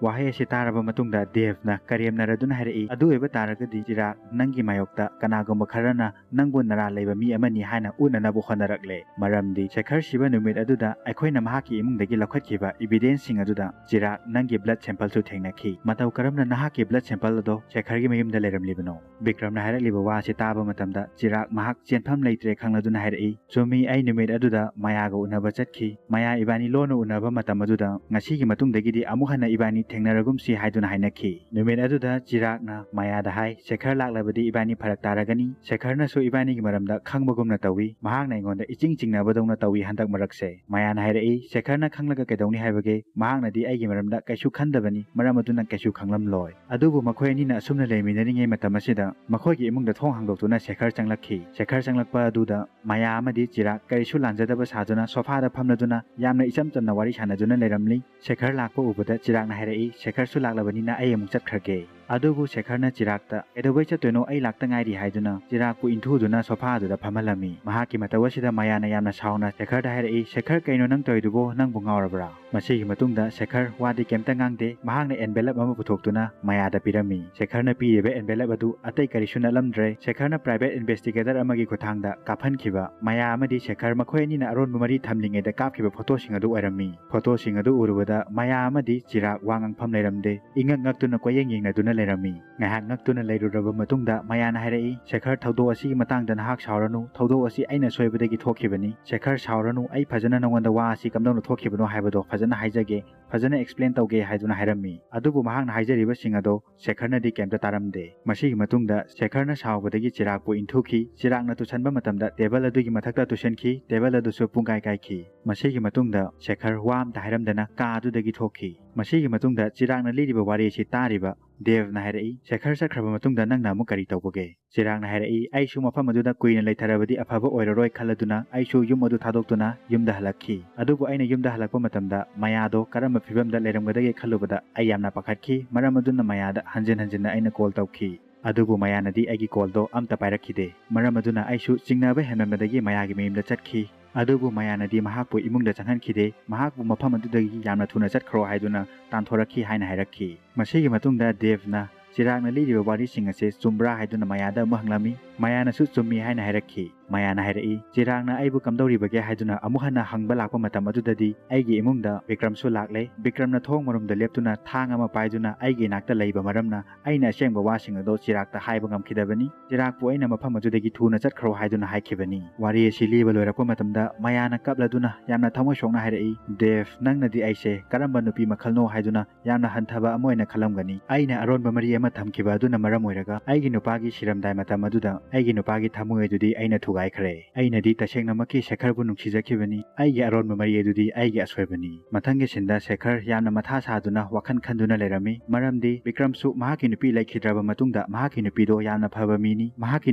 ꯋꯥꯍꯩ ꯑꯁꯤ ꯇꯥꯔꯕ ꯃꯇꯨꯡꯗ ꯗꯦꯚꯅ ꯀꯔꯦꯝꯅꯔꯗꯨꯅ ꯍꯥꯏꯔꯛꯏ, "ꯑꯗꯨ ꯑꯣꯏꯕ ꯇꯥꯔꯒꯗꯤ ꯆꯤꯔꯥꯛ, ꯅꯪꯒꯤ ꯃꯥꯌꯣꯛꯇ ꯀꯅꯥꯒꯨꯝꯕ ꯈꯔꯅ ꯅꯪꯕꯨ ꯅꯔꯥꯜ ꯂꯩꯕ ꯃꯤ ꯑꯃꯅꯤ ꯍꯥꯏꯅ ꯎꯠꯅꯅꯕ ꯍꯣꯠꯅꯔꯛꯂꯦ꯫ ꯃꯔꯝꯗꯤ ꯁꯦꯈꯔ ꯁꯤꯕ ꯅꯨꯃꯤꯠ ꯑꯗꯨꯗ ꯑꯩꯈꯣꯏꯅ ꯃꯍꯥꯛꯀꯤ ꯏꯃꯨꯡꯗꯒꯤ ꯂꯧꯈꯠꯈꯤꯕ ꯏꯕꯤꯗꯦꯟꯁꯁꯤꯡ ꯑꯗꯨꯗ ꯆꯤꯔꯥꯛ, ꯅꯪꯒꯤ ꯕ꯭ꯂꯗ ꯁꯦꯝꯄꯜꯁꯨ ꯊꯦꯡꯅꯈꯤ꯫ ꯃꯇꯧ ꯀꯔꯝꯅ ꯅꯍꯥꯛꯀꯤ ꯕ꯭ꯂꯗ ꯁꯦꯝꯄꯜ ꯑꯗꯣ ꯁꯦꯈꯔꯒꯤ ꯃꯌꯨꯝꯗ ꯂꯩꯔꯝꯂꯤꯕꯅꯣ?" ꯕꯤꯀ꯭ꯔꯝꯅ ꯍꯥꯏꯔꯛꯂꯤꯕ ꯋꯥ ꯑꯁꯤ ꯇꯥꯕ ꯃꯇꯝꯗ ꯆꯤꯔꯥꯛ ꯃꯍꯥꯛ ꯆꯦꯟꯐꯝ ꯂꯩꯇ꯭ꯔꯦ ꯈꯪꯂꯗꯨꯅ ꯍꯥꯏꯔꯛꯏ, "ꯆꯨꯝꯃꯤ, ꯑꯩ ꯅꯨꯃꯤꯠ ꯑꯗꯨꯗ ꯃꯌꯥꯒ ꯎꯅꯕ ꯆꯠꯈꯤ꯫ ꯃꯌꯥ ꯏꯕꯥꯅꯤ ꯂꯣꯟꯅ ꯎꯅꯕ ꯃꯇꯝ ꯑꯗꯨꯗ ꯉꯁꯤꯒꯤ ꯃꯇꯨꯡꯗꯒꯤꯗꯤ ꯑꯃꯨꯛ ꯍꯟꯅ ꯏꯕꯥꯅꯤ ꯊꯦꯡꯅꯔꯒꯨꯝꯁꯤ" ꯍꯥꯏꯗꯨꯅ ꯍꯥꯏꯅꯈꯤ꯫ ꯅꯨꯃꯤꯠ ꯑꯗꯨꯗ ꯆꯤꯔꯥꯛꯅ ꯃꯌꯥꯗ ꯍꯥꯏ, "ꯁꯦꯈꯔ ꯂꯥꯛꯂꯕꯗꯤ ꯏꯕꯥꯅꯤ ꯐꯔꯛ ꯇꯥꯔꯒꯅꯤ꯫ ꯁꯦꯈꯔꯅꯁꯨ ꯏꯕꯥꯅꯤꯒꯤ ꯃꯔꯝꯗ ꯈꯪꯕꯒꯨꯝꯅ ꯇꯧꯏ꯫ ꯃꯍꯥꯛꯅ ꯑꯩꯉꯣꯟꯗ ꯏꯆꯤꯡ ꯆꯤꯡꯅꯕꯗꯧꯅ ꯇꯧꯏ ꯍꯟꯗꯛ ꯃꯔꯛꯁꯦ"꯫ ꯃꯌꯥꯅ ꯍꯥꯏꯔꯛꯏ, "ꯁꯦꯈꯔꯅ ꯈꯪꯂꯒ ꯀꯩꯗꯧꯅꯤ ꯍꯥꯏꯕꯒꯦ? ꯃꯍꯥꯛꯅꯗꯤ ꯑꯩꯒꯤ ꯃꯔꯝꯗ ꯀꯩꯁꯨ ꯈꯟꯗꯕꯅꯤ, ꯃꯔꯝ ꯑꯗꯨꯅ ꯀꯩꯁꯨ ꯈꯪꯂꯝꯂꯣꯏ"꯫ ꯑꯗꯨꯕꯨ ꯃꯈꯣꯏ ꯑꯅꯤꯅ ꯑꯁꯨꯝꯅ ꯂꯩꯃꯤꯟꯅꯔꯤꯉꯩ ꯃꯇꯝ ꯑꯁꯤꯗ ꯃꯈꯣꯏꯒꯤ ꯏꯃꯨꯡꯗ ꯊꯣꯡ ꯍꯥꯡꯗꯣꯛꯇꯨꯅ ꯁꯦꯈꯔ ꯆꯪꯂꯛꯈꯤ꯫ ꯁꯦꯈꯔ ꯆꯪꯂꯛꯄ ꯑꯗꯨꯗ ꯃꯌꯥ ꯑꯃꯗꯤ ꯆꯤꯔꯥꯛ ꯀꯔꯤꯁꯨ ꯂꯥꯟꯖꯗꯕ ꯁꯥꯗꯨꯅ ꯁꯣꯐꯥꯗ ꯐꯝꯂꯗꯨꯅ ꯌꯥꯝꯅ ꯏꯆꯝ ꯆꯝꯅ ꯋꯥꯔꯤ ꯁꯥꯟꯅꯗꯨꯅ ꯂꯩꯔꯝꯂꯤ꯫ ꯁꯦꯈꯔ ꯂꯥꯛꯄ ꯎꯕꯗ ꯆꯤꯔꯥꯛꯅ ꯍꯥꯏꯔꯛꯏ, "ꯁꯦꯈꯔꯁꯨ ꯂꯥꯛꯂꯕꯅꯤꯅ ꯑꯩ ꯑꯃꯨꯛ ꯆꯠꯈ꯭ꯔꯒꯦ"꯫ ꯑꯗꯨꯕꯨ ꯁꯦꯈꯔꯅ ꯆꯤꯔꯥꯛꯇ, "ꯀꯩꯗꯧꯕꯩ ꯆꯠꯇꯣꯏꯅꯣ? ꯑꯩ ꯂꯥꯛꯇ ꯉꯥꯏꯔꯤ" ꯍꯥꯏꯗꯨꯅ ꯆꯤꯔꯥꯛꯄꯨ ꯏꯟꯊꯨꯗꯨꯅ ꯁꯣꯐꯥ ꯑꯗꯨꯗ ꯐꯝꯍꯜꯂꯝꯃꯤ꯫ ꯃꯍꯥꯛꯀꯤ ꯃꯇꯧ ꯑꯁꯤꯗ ꯃꯌꯥꯅ ꯌꯥꯝꯅ ꯁꯥꯎꯅ ꯁꯦꯈꯔꯗ ꯍꯥꯏꯔꯛꯏ, "ꯁꯦꯈꯔ, ꯀꯩꯅꯣ ꯅꯪ ꯇꯧꯔꯤꯗꯨꯕꯣ? ꯅꯪꯕꯨ ꯉꯥꯎꯔꯕ꯭ꯔꯥ?" ꯃꯁꯤꯒꯤ ꯃꯇꯨꯡꯗ ꯁꯦꯈꯔ ꯋꯥꯗꯤ ꯀꯩꯝꯇ ꯉꯥꯡꯗꯦ꯫ ꯃꯍꯥꯛꯅ envelope ꯑꯃ ꯄꯨꯊꯣꯛꯇꯨꯅ ꯃꯌꯥꯗ ꯄꯤꯔꯝꯃꯤ꯫ ꯁꯦꯈꯔꯅ ꯄꯤꯔꯤꯕ envelope ꯑꯗꯨ ꯑꯇꯩ ꯀꯔꯤꯁꯨ ꯅꯠꯂꯝꯗ꯭ꯔꯦ꯫ ꯁꯦꯈꯔꯅ private investigator ꯑꯃꯒꯤ ꯈꯨꯠꯊꯥꯡꯗ ꯀꯥꯞꯍꯟꯈꯤꯕ ꯃꯌꯥ ꯑꯃꯗꯤ ꯁꯦꯈꯔ ꯃꯈꯣꯏ ꯑꯅꯤꯅ ꯑꯔꯣꯟꯕ ꯃꯔꯤ ꯊꯝꯂꯤꯉꯩꯗ ꯀꯥꯞꯈꯤꯕ ꯐꯣꯇꯣꯁꯤꯡ ꯑꯗꯨ ꯑꯣꯏꯔꯝꯃꯤ꯫ ꯐꯣꯇꯣꯁꯤꯡ ꯑꯗꯨ ꯎꯔꯨꯕꯗ ꯃꯌꯥ ꯑꯃꯗꯤ ꯆꯤꯔꯥꯛ ꯋꯥ ꯉꯥꯡꯐꯝ ꯂꯩꯔꯝꯗꯦ꯫ ꯏꯉꯛ ꯉꯛꯇꯨꯅ ꯀꯣꯏꯌꯦꯡ ꯌꯦꯡꯅꯗꯨꯅ ꯂꯩꯔꯝꯃꯤ꯫ ꯉꯥꯏꯍꯥꯛ ꯉꯛꯇꯨꯅ ꯂꯩꯔꯨꯔꯕ ꯃꯇꯨꯡꯗ ꯃꯌꯥꯅ ꯍꯥꯏꯔꯛꯏ, "ꯁꯦꯈꯔ, ꯊꯧꯗꯣꯛ ꯑꯁꯤꯒꯤ ꯃꯇꯥꯡꯗ ꯅꯍꯥꯛ ꯁꯥꯎꯔꯅꯨ꯫ ꯊꯧꯗꯣꯛ ꯑꯁꯤ ꯑꯩꯅ ꯁꯣꯏꯕꯗꯒꯤ ꯊꯣꯛꯈꯤꯕꯅꯤ꯫ ꯁꯦꯈꯔ, ꯁꯥꯎꯔꯅꯨ꯫ ꯑꯩ ꯐꯖꯅ ꯅꯉꯣꯟꯗ ꯋꯥ ꯑꯁꯤ ꯀꯝꯗꯧꯅ ꯊꯣꯛꯈꯤꯕꯅꯣ ꯍꯥꯏꯕꯗꯣ ꯐꯖꯅ ꯍꯥꯏꯖꯒꯦ, ꯐꯖꯅ explain ꯇꯧꯒꯦ" ꯍꯥꯏꯗꯨꯅ ꯍꯥꯏꯔꯝꯃꯤ꯫ ꯑꯗꯨꯕꯨ ꯃꯍꯥꯛꯅ ꯍꯥꯏꯖꯔꯤꯕꯁꯤꯡ ꯑꯗꯣ ꯁꯦꯈꯔꯅꯗꯤ ꯀꯩꯝꯇ ꯇꯥꯔꯝꯗꯦ꯫ ꯃꯁꯤꯒꯤ ꯃꯇꯨꯡꯗ ꯁꯦꯈꯔꯅ ꯁꯥꯎꯕꯗꯒꯤ ꯆꯤꯔꯥꯛꯄꯨ ꯏꯟꯊꯨꯈꯤ꯫ ꯆꯤꯔꯥꯛꯅ ꯇꯨꯁꯟꯕ ꯃꯇꯝꯗ table ꯑꯗꯨꯒꯤ ꯃꯊꯛꯇ ꯇꯨꯁꯟꯈꯤ꯫ Table ꯑꯗꯨꯁꯨ ꯄꯨꯡꯀꯥꯏ ꯀꯥꯏꯈꯤ꯫ ꯃꯁꯤꯒꯤ ꯃꯇꯨꯡꯗ ꯁꯦꯈꯔ ꯋꯥ ꯑꯝꯇ ꯍꯥꯏꯔꯝꯗꯅ ꯀꯥ ꯑꯗꯨꯗꯒꯤ ꯊꯣꯛꯈꯤ꯫ ꯃꯁꯤꯒꯤ ꯃꯇꯨꯡꯗ ꯆꯤꯔꯥꯛꯅ ꯂꯤꯔꯤꯕ ꯋꯥꯔꯤ ꯑꯁꯤ ꯇꯥꯔꯤꯕ ꯗꯦꯕꯅ ꯍꯥꯏꯔꯛꯏ, "ꯁꯦꯈꯔ ꯆꯠꯈ꯭ꯔꯕ ꯃꯇꯨꯡꯗ ꯅꯪꯅ ꯑꯃꯨꯛ ꯀꯔꯤ ꯇꯧꯕꯒꯦ?" ꯆꯤꯔꯥꯛꯅ ꯍꯥꯏꯔꯛꯏ, "ꯑꯩꯁꯨ ꯃꯐꯝ ꯑꯗꯨꯗ ꯀꯨꯏꯅ ꯂꯩꯊꯔꯕꯗꯤ ꯑꯐꯕ ꯑꯣꯏꯔꯔꯣꯏ ꯈꯜꯂꯗꯨꯅ ꯑꯩꯁꯨ ꯌꯨꯝ ꯑꯗꯨ ꯊꯥꯗꯣꯛꯇꯨꯅ ꯌꯨꯝꯗ ꯍꯜꯂꯛꯈꯤ꯫ ꯑꯗꯨꯕꯨ ꯑꯩꯅ ꯌꯨꯝꯗ ꯍꯜꯂꯛꯄ ꯃꯇꯝꯗ ꯃꯌꯥꯗꯣ ꯀꯔꯝꯕ ꯐꯤꯕꯝꯗ ꯂꯩꯔꯝꯒꯗꯒꯦ ꯈꯜꯂꯨꯕꯗ ꯑꯩ ꯌꯥꯝꯅ ꯄꯥꯈꯠꯈꯤ꯫ ꯃꯔꯝ ꯑꯗꯨꯅ ꯃꯌꯥꯗ ꯍꯟꯖꯤꯟ ꯍꯟꯖꯤꯟꯅ ꯑꯩꯅ call ꯇꯧꯈꯤ꯫ ꯑꯗꯨꯕꯨ ꯃꯌꯥꯅꯗꯤ ꯑꯩꯒꯤ callꯗꯣ ꯑꯝꯇ ꯄꯥꯏꯔꯛꯈꯤꯗꯦ꯫ ꯃꯔꯝ ꯑꯗꯨꯅ ꯑꯩꯁꯨ ꯆꯤꯡꯅꯕ ꯍꯦꯟꯃꯟꯕꯗꯒꯤ ꯃꯌꯥꯒꯤ ꯃꯌꯨꯝꯗ ꯆꯠꯈꯤ꯫ ꯑꯗꯨꯕꯨ ꯃꯌꯥꯅꯗꯤ ꯃꯍꯥꯛꯄꯨ ꯏꯃꯨꯡꯗ ꯆꯪꯍꯟꯈꯤꯗꯦ꯫ ꯃꯍꯥꯛꯄꯨ ꯃꯐꯝ ꯑꯗꯨꯗꯒꯤ ꯌꯥꯝꯅ ꯊꯨꯅ ꯆꯠꯈ꯭ꯔꯣ ꯍꯥꯏꯗꯨꯅ ꯇꯥꯟꯊꯣꯔꯛꯈꯤ" ꯍꯥꯏꯅ ꯍꯥꯏꯔꯛꯈꯤ꯫ ꯃꯁꯤꯒꯤ ꯃꯇꯨꯡꯗ ꯗꯦꯕꯅ ꯆꯤꯔꯥꯛꯅ ꯂꯤꯔꯤꯕ ꯋꯥꯔꯤꯁꯤꯡ ꯑꯁꯤ ꯆꯨꯝꯕ꯭ꯔꯥ ꯍꯥꯏꯗꯨꯅ ꯃꯌꯥꯗ ꯑꯃꯨꯛ ꯍꯪꯂꯝꯃꯤ꯫ ꯃꯌꯥꯅꯁꯨ ꯆꯨꯝꯃꯤ ꯍꯥꯏꯅ ꯍꯥꯏꯔꯛꯈꯤ꯫ ꯃꯌꯥꯅ ꯍꯥꯏꯔꯛꯏ, "ꯆꯤꯔꯥꯛꯅ ꯑꯩꯕꯨ ꯀꯝꯗꯧꯔꯤꯕꯒꯦ?" ꯍꯥꯏꯗꯨꯅ ꯑꯃꯨꯛ ꯍꯟꯅ ꯍꯪꯕ ꯂꯥꯛꯄ ꯃꯇꯝ ꯑꯗꯨꯗꯗꯤ ꯑꯩꯒꯤ ꯏꯃꯨꯡꯗ ꯕꯤꯀ꯭ꯔꯝꯁꯨ ꯂꯥꯛꯂꯦ꯫ ꯕꯤꯀ꯭ꯔꯝꯅ ꯊꯣꯡ ꯃꯔꯨꯝꯗ ꯂꯦꯞꯇꯨꯅ ꯊꯥꯡ ꯑꯃ ꯄꯥꯏꯗꯨꯅ ꯑꯩꯒꯤ ꯏꯅꯥꯛꯇ ꯂꯩꯕ ꯃꯔꯝꯅ ꯑꯩꯅ ꯑꯁꯦꯡꯕ ꯋꯥꯁꯤꯡ ꯑꯗꯣ ꯆꯤꯔꯥꯛꯇ ꯍꯥꯏꯕ ꯉꯝꯈꯤꯗꯕꯅꯤ꯫ ꯆꯤꯔꯥꯛꯄꯨ ꯑꯩꯅ ꯃꯐꯝ ꯑꯗꯨꯗꯒꯤ ꯊꯨꯅ ꯆꯠꯈ꯭ꯔꯣ ꯍꯥꯏꯗꯨꯅ ꯍꯥꯏꯈꯤꯕꯅꯤ꯫ ꯋꯥꯔꯤ ꯑꯁꯤ ꯂꯤꯕ ꯂꯣꯏꯔꯛꯄ ꯃꯇꯝꯗ ꯃꯌꯥꯅ ꯀꯞꯂꯗꯨꯅ ꯌꯥꯝꯅ ꯊꯃꯣꯏ ꯁꯣꯛꯅ ꯍꯥꯏꯔꯛꯏ, "ꯗꯦꯕ, ꯅꯪꯅꯗꯤ ꯑꯩꯁꯦ ꯀꯔꯝꯕ ꯅꯨꯄꯤ ꯃꯈꯜꯅꯣ ꯍꯥꯏꯗꯨꯅ ꯌꯥꯝꯅ ꯍꯟꯊꯕ ꯑꯃ ꯑꯣꯏꯅ ꯈꯜꯂꯝꯒꯅꯤ꯫ ꯑꯩꯅ ꯑꯔꯣꯟꯕ ꯃꯔꯤ ꯑꯃ ꯊꯝꯈꯤꯕ ꯑꯗꯨꯅ ꯃꯔꯝ ꯑꯣꯏꯔꯒ ꯑꯩꯒꯤ ꯅꯨꯄꯥꯒꯤ ꯁꯤꯔꯝꯗꯥꯏ ꯃꯇꯝ ꯑꯗꯨꯗ ꯑꯩꯒꯤ ꯅꯨꯄꯥꯒꯤ ꯊꯃꯣꯏ ꯑꯗꯨꯗꯤ ꯑꯩꯅ ꯊꯨꯒꯥꯏꯈ꯭ꯔꯦ꯫ ꯑꯩꯅꯗꯤ ꯇꯁꯦꯡꯅꯃꯛꯀꯤ ꯁꯦꯈꯔꯕꯨ ꯅꯨꯡꯁꯤꯖꯈꯤꯕꯅꯤ꯫ ꯑꯩꯒꯤ ꯑꯔꯣꯟꯕ ꯃꯔꯤ ꯑꯗꯨꯗꯤ ꯑꯩꯒꯤ ꯑꯁꯣꯏꯕꯅꯤ꯫" ꯃꯊꯪꯒꯤ ꯁꯤꯟꯗ ꯁꯦꯈꯔ ꯌꯥꯝꯅ ꯃꯊꯥ ꯁꯥꯗꯨꯅ ꯋꯥꯈꯜ ꯈꯟꯗꯨꯅ ꯂꯩꯔꯝꯃꯤ, ꯃꯔꯝꯗꯤ ꯕꯤꯀ꯭ꯔꯝꯁꯨ ꯃꯍꯥꯛꯀꯤ ꯅꯨꯄꯤ ꯂꯩꯈꯤꯗ꯭ꯔꯕ ꯃꯇꯨꯡꯗ ꯃꯍꯥꯛꯀꯤ ꯅꯨꯄꯤꯗꯣ ꯌꯥꯝꯅ ꯐꯕ ꯃꯤꯅꯤ꯫ ꯃꯍꯥꯛꯀꯤ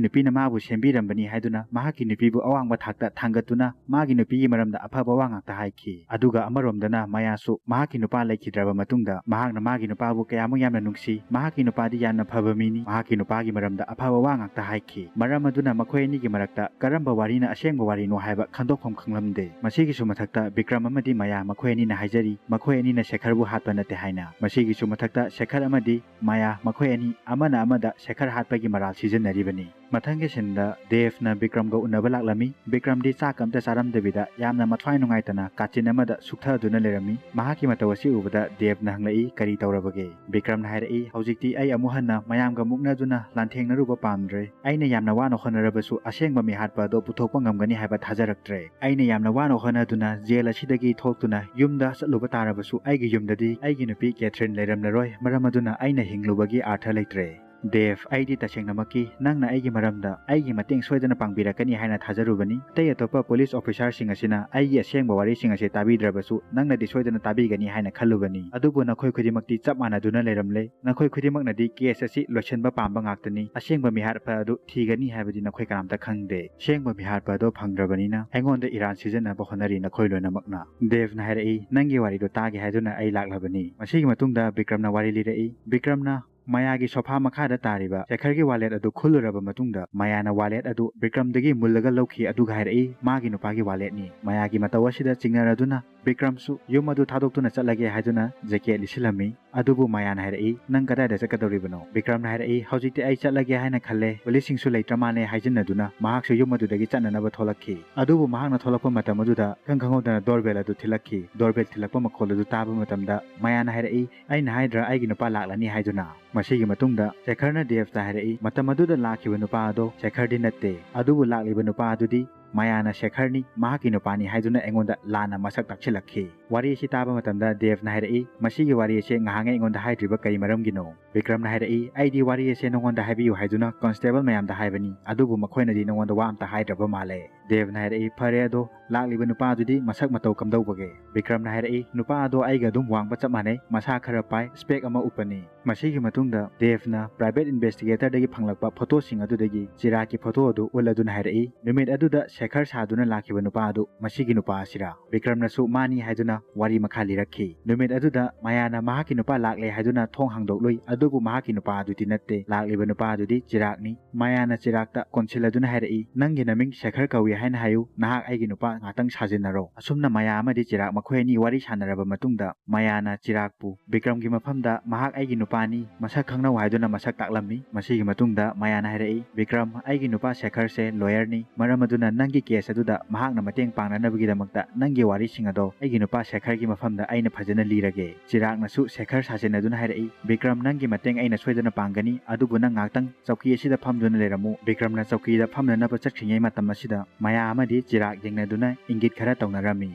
ꯅꯨꯄꯤꯅ ꯃꯥꯕꯨ ꯁꯦꯝꯕꯤꯔꯝꯕꯅꯤ ꯍꯥꯏꯗꯨꯅ ꯃꯍꯥꯛꯀꯤ ꯅꯨꯄꯤꯕꯨ ꯑꯋꯥꯡꯕ ꯊꯥꯛꯇ ꯊꯥꯡꯒꯠꯇꯨꯅ ꯃꯥꯒꯤ ꯅꯨꯄꯤꯒꯤ ꯃꯔꯝꯗ ꯑꯐꯕ ꯋꯥ ꯉꯥꯛꯇ ꯍꯥꯏꯈꯤ꯫ ꯑꯗꯨꯒ ꯑꯃꯔꯣꯝꯗꯅ ꯃꯌꯥꯁꯨ ꯃꯍꯥꯛꯀꯤ ꯅꯨꯄꯥ ꯂꯩꯈꯤꯗ꯭ꯔꯕ ꯃꯇꯨꯡꯗ ꯃꯍꯥꯛꯅ ꯃꯥꯒꯤ ꯅꯨꯄꯥꯕꯨ ꯀꯌꯥꯃꯨꯛ ꯌꯥꯝꯅ ꯅꯨꯡꯁꯤ, ꯃꯍꯥꯛꯀꯤ ꯅꯨꯄꯥꯗꯤ ꯌꯥꯝꯅ ꯐꯕ ꯃꯤꯅꯤ, ꯃꯍꯥꯛꯀꯤ ꯅꯨꯄꯥꯒꯤ ꯃꯔꯝꯗ ꯑꯐꯕ ꯋꯥ ꯉꯥꯛꯇ ꯍꯥꯏꯈꯤ꯫ ꯃꯔꯝ ꯑꯗꯨꯅ ꯃꯈꯣꯏ ꯑꯅꯤꯒꯤ ꯃꯔꯛꯇ ꯀꯔꯝꯕ ꯋꯥꯔꯤꯅ ꯑꯁꯦꯡꯕ ꯋꯥꯔꯤꯅꯣ ꯍꯥꯏꯕ ꯈꯪꯗꯣꯛꯐꯝ ꯈꯪꯂꯝꯗꯦ꯫ ꯃꯁꯤꯒꯤꯁꯨ ꯃꯊꯛꯇ ꯕꯤꯀ꯭ꯔꯝ ꯑꯃꯗꯤ ꯃꯌꯥ ꯃꯈꯣꯏ ꯑꯅꯤꯅ ꯍꯥꯏꯖꯔꯤ, ꯃꯈꯣꯏ ꯑꯅꯤꯅ ꯁꯦꯈꯔꯕꯨ ꯍꯥꯠꯄ ꯅꯠꯇꯦ ꯍꯥꯏꯅ꯫ ꯃꯁꯤꯒꯤꯁꯨ ꯃꯊꯛꯇ ꯁꯦꯈꯔ ꯑꯃꯗꯤ ꯃꯌꯥ ꯃꯈꯣꯏ ꯑꯅꯤ ꯑꯃꯅ ꯑꯃꯗ ꯁꯦꯈꯔ ꯍꯥꯠꯄꯒꯤ ꯃꯔꯥꯜ ꯁꯤꯖꯤꯟꯅꯔꯤꯕꯅꯤ꯫ ꯃꯊꯪꯒꯤ ꯁꯤꯟꯗ ꯗꯦꯕꯅ ꯕꯤꯀ꯭ꯔꯝꯒ ꯎꯅꯕ ꯂꯥꯛꯂꯝꯃꯤ꯫ ꯕꯤꯀ꯭ꯔꯝꯗꯤ ꯆꯥꯛ ꯑꯝꯇ ꯆꯥꯔꯝꯗꯕꯤꯗ ꯌꯥꯝꯅ ꯃꯊ꯭ꯋꯥꯏ ꯅꯨꯡꯉꯥꯏꯇꯅ ꯀꯥꯆꯤꯟ ꯑꯃꯗ ꯁꯨꯛꯊꯗꯨꯅ ꯂꯩꯔꯝꯃꯤ꯫ ꯃꯍꯥꯛꯀꯤ ꯃꯇꯧ ꯑꯁꯤ ꯎꯕꯗ ꯗꯦꯕꯅ ꯍꯪꯂꯛꯏ, "ꯀꯔꯤ ꯇꯧꯔꯕꯒꯦ?" ꯕꯤꯀ꯭ꯔꯝꯅ ꯍꯥꯏꯔꯛꯏ, "ꯍꯧꯖꯤꯛꯇꯤ ꯑꯩ ꯑꯃꯨꯛ ꯍꯟꯅ ꯃꯌꯥꯝꯒ ꯃꯨꯛꯅꯗꯨꯅ ꯂꯥꯟꯊꯦꯡꯅꯔꯨꯕ ꯄꯥꯝꯗ꯭ꯔꯦ꯫ ꯑꯩꯅ ꯌꯥꯝꯅ ꯋꯥꯅ ꯍꯣꯠꯅꯔꯕꯁꯨ ꯑꯁꯦꯡꯕ ꯃꯤꯍꯥꯠꯄ ꯑꯗꯣ ꯄꯨꯊꯣꯛꯄ ꯉꯝꯒꯅꯤ ꯍꯥꯏꯕ ꯊꯥꯖꯔꯛꯇ꯭ꯔꯦ꯫ ꯑꯩꯅ ꯌꯥꯝꯅ ꯋꯥꯅ ꯍꯣꯠꯅꯗꯨꯅ ꯖꯦꯜ ꯑꯁꯤꯗꯒꯤ ꯊꯣꯛꯇꯨꯅ ꯌꯨꯝꯗ ꯆꯠꯂꯨꯕ ꯇꯥꯔꯕꯁꯨ ꯑꯩꯒꯤ ꯌꯨꯝꯗꯗꯤ ꯑꯩꯒꯤ ꯅꯨꯄꯤ ꯀꯦꯊ꯭ꯔꯤꯟ ꯂꯩꯔꯝꯂꯔꯣꯏ꯫ ꯃꯔꯝ ꯑꯗꯨꯅ ꯑꯩꯅ ꯍꯤꯡꯂꯨꯕꯒꯤ ꯑꯥꯔꯊ ꯂꯩꯇ꯭ꯔꯦ꯫ ꯗꯦꯕ, ꯑꯩꯗꯤ ꯇꯁꯦꯡꯅꯃꯛꯀꯤ ꯅꯪꯅ ꯑꯩꯒꯤ ꯃꯔꯝꯗ ꯑꯩꯒꯤ ꯃꯇꯦꯡ ꯁꯣꯏꯗꯅ ꯄꯥꯡꯕꯤꯔꯛꯀꯅꯤ ꯍꯥꯏꯅ ꯊꯥꯖꯔꯨꯕꯅꯤ꯫ ꯑꯇꯩ ꯑꯇꯣꯞꯄ ꯄꯨꯂꯤꯁ ꯑꯣꯐꯤꯁꯥꯔꯁꯤꯡ ꯑꯁꯤꯅ ꯑꯩꯒꯤ ꯑꯁꯦꯡꯕ ꯋꯥꯔꯤꯁꯤꯡ ꯑꯁꯤ ꯇꯥꯕꯤꯗ꯭ꯔꯕꯁꯨ ꯅꯪꯅꯗꯤ ꯁꯣꯏꯗꯅ ꯇꯥꯕꯤꯒꯅꯤ ꯍꯥꯏꯅ ꯈꯜꯂꯨꯕꯅꯤ꯫ ꯑꯗꯨꯕꯨ ꯅꯈꯣꯏ ꯈꯨꯗꯤꯡꯃꯛꯇꯤ ꯆꯞ ꯃꯥꯟꯅꯗꯨꯅ ꯂꯩꯔꯝꯂꯦ꯫ ꯅꯈꯣꯏ ꯈꯨꯗꯤꯡꯃꯛꯅꯗꯤ ꯀꯦꯁ ꯑꯁꯤ ꯂꯣꯏꯁꯤꯟꯕ ꯄꯥꯝꯕ ꯉꯥꯛꯇꯅꯤ꯫ ꯑꯁꯦꯡꯕ ꯃꯤꯍꯥꯠꯄ ꯑꯗꯨ ꯊꯤꯒꯅꯤ ꯍꯥꯏꯕꯗꯤ ꯅꯈꯣꯏ ꯀꯅꯥꯝꯇ ꯈꯪꯗꯦ꯫ ꯑꯁꯦꯡꯕ ꯃꯤꯍꯥꯠꯄ ꯑꯗꯨ ꯐꯪꯗ꯭ꯔꯕꯅꯤꯅ ꯑꯩꯉꯣꯟꯗ ꯏꯔꯥꯟ ꯁꯤꯖꯤꯟꯅꯕ ꯍꯣꯠꯅꯔꯤ ꯅꯈꯣꯏ ꯂꯣꯏꯅꯃꯛꯅ꯫" ꯗꯦꯕꯅ ꯍꯥꯏꯔꯛꯏ, "ꯅꯪꯒꯤ ꯋꯥꯔꯤꯗꯣ ꯇꯥꯒꯦ ꯍꯥꯏꯗꯨꯅ ꯑꯩ ꯂꯥꯛꯂꯕꯅꯤ꯫" ꯃꯁꯤꯒꯤ ꯃꯇꯨꯡꯗ ꯕꯤꯀ꯭ꯔꯝꯅ ꯋꯥꯔꯤ ꯂꯤꯔꯛꯏ꯫ ꯕꯤꯀ꯭ꯔꯝꯅ ꯃꯌꯥꯒꯤ ꯁꯣꯐꯥ ꯃꯈꯥꯗ ꯇꯥꯔꯤꯕ ꯁꯦꯈꯔꯒꯤ ꯋꯥꯂꯦꯠ ꯑꯗꯨ ꯈꯨꯜꯂꯨꯔꯕ ꯃꯇꯨꯡꯗ ꯃꯌꯥꯅ ꯋꯥꯂꯦꯠ ꯑꯗꯨ ꯕꯤꯀ꯭ꯔꯝꯗꯒꯤ ꯃꯨꯜꯂꯒ ꯂꯧꯈꯤ, ꯑꯗꯨꯒ ꯍꯥꯏꯔꯛꯏ, "ꯃꯥꯒꯤ ꯅꯨꯄꯥꯒꯤ ꯋꯥꯂꯦꯠꯅꯤ꯫" ꯃꯌꯥꯒꯤ ꯃꯇꯧ ꯑꯁꯤꯗ ꯆꯤꯡꯅꯔꯗꯨꯅ ꯕꯤꯀ꯭ꯔꯝꯁꯨ ꯌꯨꯝ ꯑꯗꯨ ꯊꯥꯗꯣꯛꯇꯨꯅ ꯆꯠꯂꯒꯦ ꯍꯥꯏꯗꯨꯅ ꯖꯦꯀꯦꯠ ꯂꯤꯠꯁꯤꯜꯂꯝꯃꯤ꯫ ꯑꯗꯨꯕꯨ ꯃꯌꯥꯅ ꯍꯥꯏꯔꯛꯏ, "ꯅꯪ ꯀꯗꯥꯏꯗ ꯆꯠꯀꯗꯧꯔꯤꯕꯅꯣ?" ꯕꯤꯀ꯭ꯔꯝꯅ ꯍꯥꯏꯔꯛꯏ, "ꯍꯧꯖꯤꯛꯇꯤ ꯑꯩ ꯆꯠꯂꯒꯦ ꯍꯥꯏꯅ ꯈꯜꯂꯦ, ꯄꯨꯂꯤꯁꯁꯤꯡꯁꯨ ꯂꯩꯇ꯭ꯔ ꯃꯥꯜꯂꯦ" ꯍꯥꯏꯖꯤꯟꯅꯗꯨꯅ ꯃꯍꯥꯛꯁꯨ ꯌꯨꯝ ꯑꯗꯨꯗꯒꯤ ꯆꯠꯅꯅꯕ ꯊꯣꯛꯂꯛꯈꯤ꯫ ꯑꯗꯨꯕꯨ ꯃꯍꯥꯛꯅ ꯊꯣꯛꯂꯛꯄ ꯃꯇꯝ ꯑꯗꯨꯗ ꯏꯈꯪ ꯈꯪꯍꯧꯗꯅ ꯗꯣꯔꯕꯦꯜ ꯑꯗꯨ ꯊꯤꯜꯂꯛꯈꯤ꯫ ꯗꯣꯔꯕꯦꯜ ꯊꯤꯜꯂꯛꯄ ꯃꯈꯣꯜ ꯑꯗꯨ ꯇꯥꯕ ꯃꯇꯝꯗ ꯃꯌꯥꯅ ꯍꯥꯏꯔꯛꯏ, "ꯑꯩꯅ ꯍꯥꯏꯗ꯭ꯔꯥ ꯑꯩꯒꯤ ꯅꯨꯄꯥ ꯂꯥꯛꯂꯅꯤ ꯍꯥꯏꯗꯨꯅ?" ꯃꯁꯤꯒꯤ ꯃꯇꯨꯡꯗ ꯁꯦꯈꯔꯅ ꯗꯦꯕꯇ ꯍꯥꯏꯔꯛꯏ, "ꯃꯇꯝ ꯑꯗꯨꯗ ꯂꯥꯛꯈꯤꯕ ꯅꯨꯄꯥ ꯑꯗꯣ ꯁꯦꯈꯔꯗꯤ ꯅꯠꯇꯦ, ꯑꯗꯨꯕꯨ ꯂꯥꯛꯂꯤꯕ ꯅꯨꯄꯥ ꯑꯗꯨꯗꯤ ꯃꯌꯥꯅ ꯁꯦꯈꯔꯅꯤ, ꯃꯍꯥꯛꯀꯤ ꯅꯨꯄꯥꯅꯤ ꯍꯥꯏꯗꯨꯅ ꯑꯩꯉꯣꯟꯗ ꯂꯥꯟꯅ ꯃꯁꯛ ꯇꯥꯛꯁꯤꯜꯂꯛꯈꯤ꯫" ꯋꯥꯔꯤ ꯑꯁꯤ ꯇꯥꯕ ꯃꯇꯝꯗ ꯗꯦꯕꯅ ꯍꯥꯏꯔꯛꯏ, "ꯃꯁꯤꯒꯤ ꯋꯥꯔꯤ ꯑꯁꯦ ꯉꯍꯥꯡꯉꯩ ꯑꯩꯉꯣꯟꯗ ꯍꯥꯏꯗ꯭ꯔꯤꯕ ꯀꯔꯤ ꯃꯔꯝꯒꯤꯅꯣ?" ꯕꯤꯀ꯭ꯔꯝꯅ ꯍꯥꯏꯔꯛꯏ, "ꯑꯩꯗꯤ ꯋꯥꯔꯤ ꯑꯁꯦ ꯅꯉꯣꯟꯗ ꯍꯥꯏꯕꯤꯌꯨ ꯍꯥꯏꯗꯨꯅ ꯀꯣꯟꯁꯇꯦꯕꯜ ꯃꯌꯥꯝꯗ ꯍꯥꯏꯕꯅꯤ, ꯑꯗꯨꯕꯨ ꯃꯈꯣꯏꯅꯗꯤ ꯅꯉꯣꯟꯗ ꯋꯥ ꯑꯝꯇ ꯍꯥꯏꯗ꯭ꯔꯕ ꯃꯥꯜꯂꯦ꯫" ꯗꯦꯕꯅ ꯍꯥꯏꯔꯛꯏ, "ꯐꯔꯦ, ꯑꯗꯣ ꯂꯥꯛꯂꯤꯕ ꯅꯨꯄꯥ ꯑꯗꯨꯗꯤ ꯃꯁꯛ ꯃꯇꯧ ꯀꯝꯗꯧꯕꯒꯦ?" ꯕꯤꯀ꯭ꯔꯝꯅ ꯍꯥꯏꯔꯛꯏ, "ꯅꯨꯄꯥ ꯑꯗꯣ ꯑꯩꯒ ꯑꯗꯨꯝ ꯋꯥꯡꯕ ꯆꯞ ꯃꯥꯟꯅꯩ, ꯃꯁꯥ ꯈꯔ ꯄꯥꯏ, ꯁ꯭ꯄꯦꯛ ꯑꯃ ꯎꯞꯄꯅꯤ꯫" ꯃꯁꯤꯒꯤ ꯃꯇꯨꯡꯗ ꯗꯦꯕꯅ ꯄ꯭ꯔꯥꯏꯚꯦꯠ ꯏꯟꯚꯦꯁꯇꯤꯒꯦꯇꯔꯗꯒꯤ ꯐꯪꯂꯛꯄ ꯐꯣꯇꯣꯁꯤꯡ ꯑꯗꯨꯗꯒꯤ ꯆꯤꯔꯥꯒꯤ ꯐꯣꯇꯣ ꯑꯗꯨ ꯎꯠꯂꯗꯨꯅ ꯍꯥꯏꯔꯛꯏ, "ꯅꯨꯃꯤꯠ ꯑꯗꯨꯗ ꯁꯦꯈꯔ ꯁꯥꯗꯨꯅ ꯂꯥꯛꯈꯤꯕ ꯅꯨꯄꯥ ꯑꯗꯨ ꯃꯁꯤꯒꯤ ꯅꯨꯄꯥ ꯑꯁꯤꯔꯥ?" ꯕꯤꯀ꯭ꯔꯝꯅꯁꯨ ꯃꯥꯅꯤ ꯍꯥꯏꯗꯨꯅ ꯋꯥꯔꯤ ꯃꯈꯥ ꯂꯤꯔꯛꯈꯤ꯫ ꯅꯨꯃꯤꯠ ꯑꯗꯨꯗ ꯃꯌꯥꯅ ꯃꯍꯥꯛꯀꯤ ꯅꯨꯄꯥ ꯂꯥꯛꯂꯦ ꯍꯥꯏꯗꯨꯅ ꯊꯣꯡ ꯍꯥꯡꯗꯣꯛꯂꯨꯏ, ꯑꯗꯨꯕꯨ ꯃꯍꯥꯛꯀꯤ ꯅꯨꯄꯥ ꯑꯗꯨꯗꯤ ꯅꯠꯇꯦ, ꯂꯥꯛꯂꯤꯕ ꯅꯨꯄꯥ ꯑꯗꯨꯗꯤ ꯆꯤꯔꯥꯛꯅꯤ꯫ ꯃꯌꯥꯅ ꯆꯤꯔꯥꯛꯇ ꯀꯣꯟꯁꯤꯜꯂꯗꯨꯅ ꯍꯥꯏꯔꯛꯏ, "ꯅꯪꯒꯤ ꯅꯃꯤꯡ ꯁꯦꯈꯔ ꯀꯧꯏ ꯍꯥꯏꯅ ꯍꯥꯏꯌꯨ, ꯅꯍꯥꯛ ꯑꯩꯒꯤ ꯅꯨꯄꯥ ꯉꯥꯛꯇꯪ ꯁꯥꯖꯤꯟꯅꯔꯣ꯫" ꯑꯁꯨꯝꯅ ꯃꯌꯥ ꯑꯃꯗꯤ ꯆꯤꯔꯥꯛ ꯃꯈꯣꯏ ꯑꯅꯤ ꯋꯥꯔꯤ ꯁꯥꯟꯅꯔꯕ ꯃꯇꯨꯡꯗ ꯃꯌꯥꯅ ꯆꯤꯔꯥꯛꯄꯨ ꯕꯤꯀ꯭ꯔꯝꯒꯤ ꯃꯐꯝꯗ ꯃꯍꯥꯛ ꯑꯩꯒꯤ ꯅꯨꯄꯥꯅꯤ, ꯃꯁꯛ ꯈꯪꯅꯧ ꯍꯥꯏꯗꯨꯅ ꯃꯁꯛ ꯇꯥꯛꯂꯝꯃꯤ꯫ ꯃꯁꯤꯒꯤ ꯃꯇꯨꯡꯗ ꯃꯌꯥꯅ ꯍꯥꯏꯔꯛꯏ, "ꯕꯤꯀ꯭ꯔꯝ, ꯑꯩꯒꯤ ꯅꯨꯄꯥ ꯁꯦꯈꯔꯁꯦ ꯂꯣꯌꯔꯅꯤ, ꯃꯔꯝ ꯑꯗꯨꯅ ꯅꯪꯒꯤ ꯀꯦꯁ ꯑꯗꯨꯗ ꯃꯍꯥꯛꯅ ꯃꯇꯦꯡ ꯄꯥꯡꯅꯅꯕꯒꯤꯗꯃꯛꯇ ꯅꯪꯒꯤ ꯋꯥꯔꯤꯁꯤꯡ ꯑꯗꯣ ꯑꯩꯒꯤ ꯅꯨꯄꯥ ꯁꯦꯈꯔꯒꯤ ꯃꯐꯝꯗ ꯑꯩꯅ ꯐꯖꯅ ꯂꯤꯔꯒꯦ꯫" ꯆꯤꯔꯥꯛꯅꯁꯨ ꯁꯦꯈꯔ ꯁꯥꯖꯤꯟꯅꯗꯨꯅ ꯍꯥꯏꯔꯛꯏ, "ꯕꯤꯀ꯭ꯔꯝ, ꯅꯪꯒꯤ ꯃꯇꯦꯡ ꯑꯩꯅ ꯁꯣꯏꯗꯅ ꯄꯥꯡꯒꯅꯤ, ꯑꯗꯨꯕꯨ ꯅꯪ ꯉꯥꯛꯇꯪ ꯆꯧꯀꯤ ꯑꯁꯤꯗ ꯐꯝꯗꯨꯅ ꯂꯩꯔꯝꯃꯨ꯫" ꯕꯤꯀ꯭ꯔꯝꯅ ꯆꯧꯀꯤꯗ ꯐꯝꯅꯅꯕ ꯆꯠꯈ꯭ꯔꯤꯉꯩ ꯃꯇꯝ ꯑꯁꯤꯗ ꯃꯌꯥ ꯑꯃꯗꯤ ꯆꯤꯔꯥꯛ ꯌꯦꯡꯅꯗꯨꯅ ꯏꯪꯒꯤꯠ ꯈꯔ ꯇꯧꯅꯔꯝꯃꯤ꯫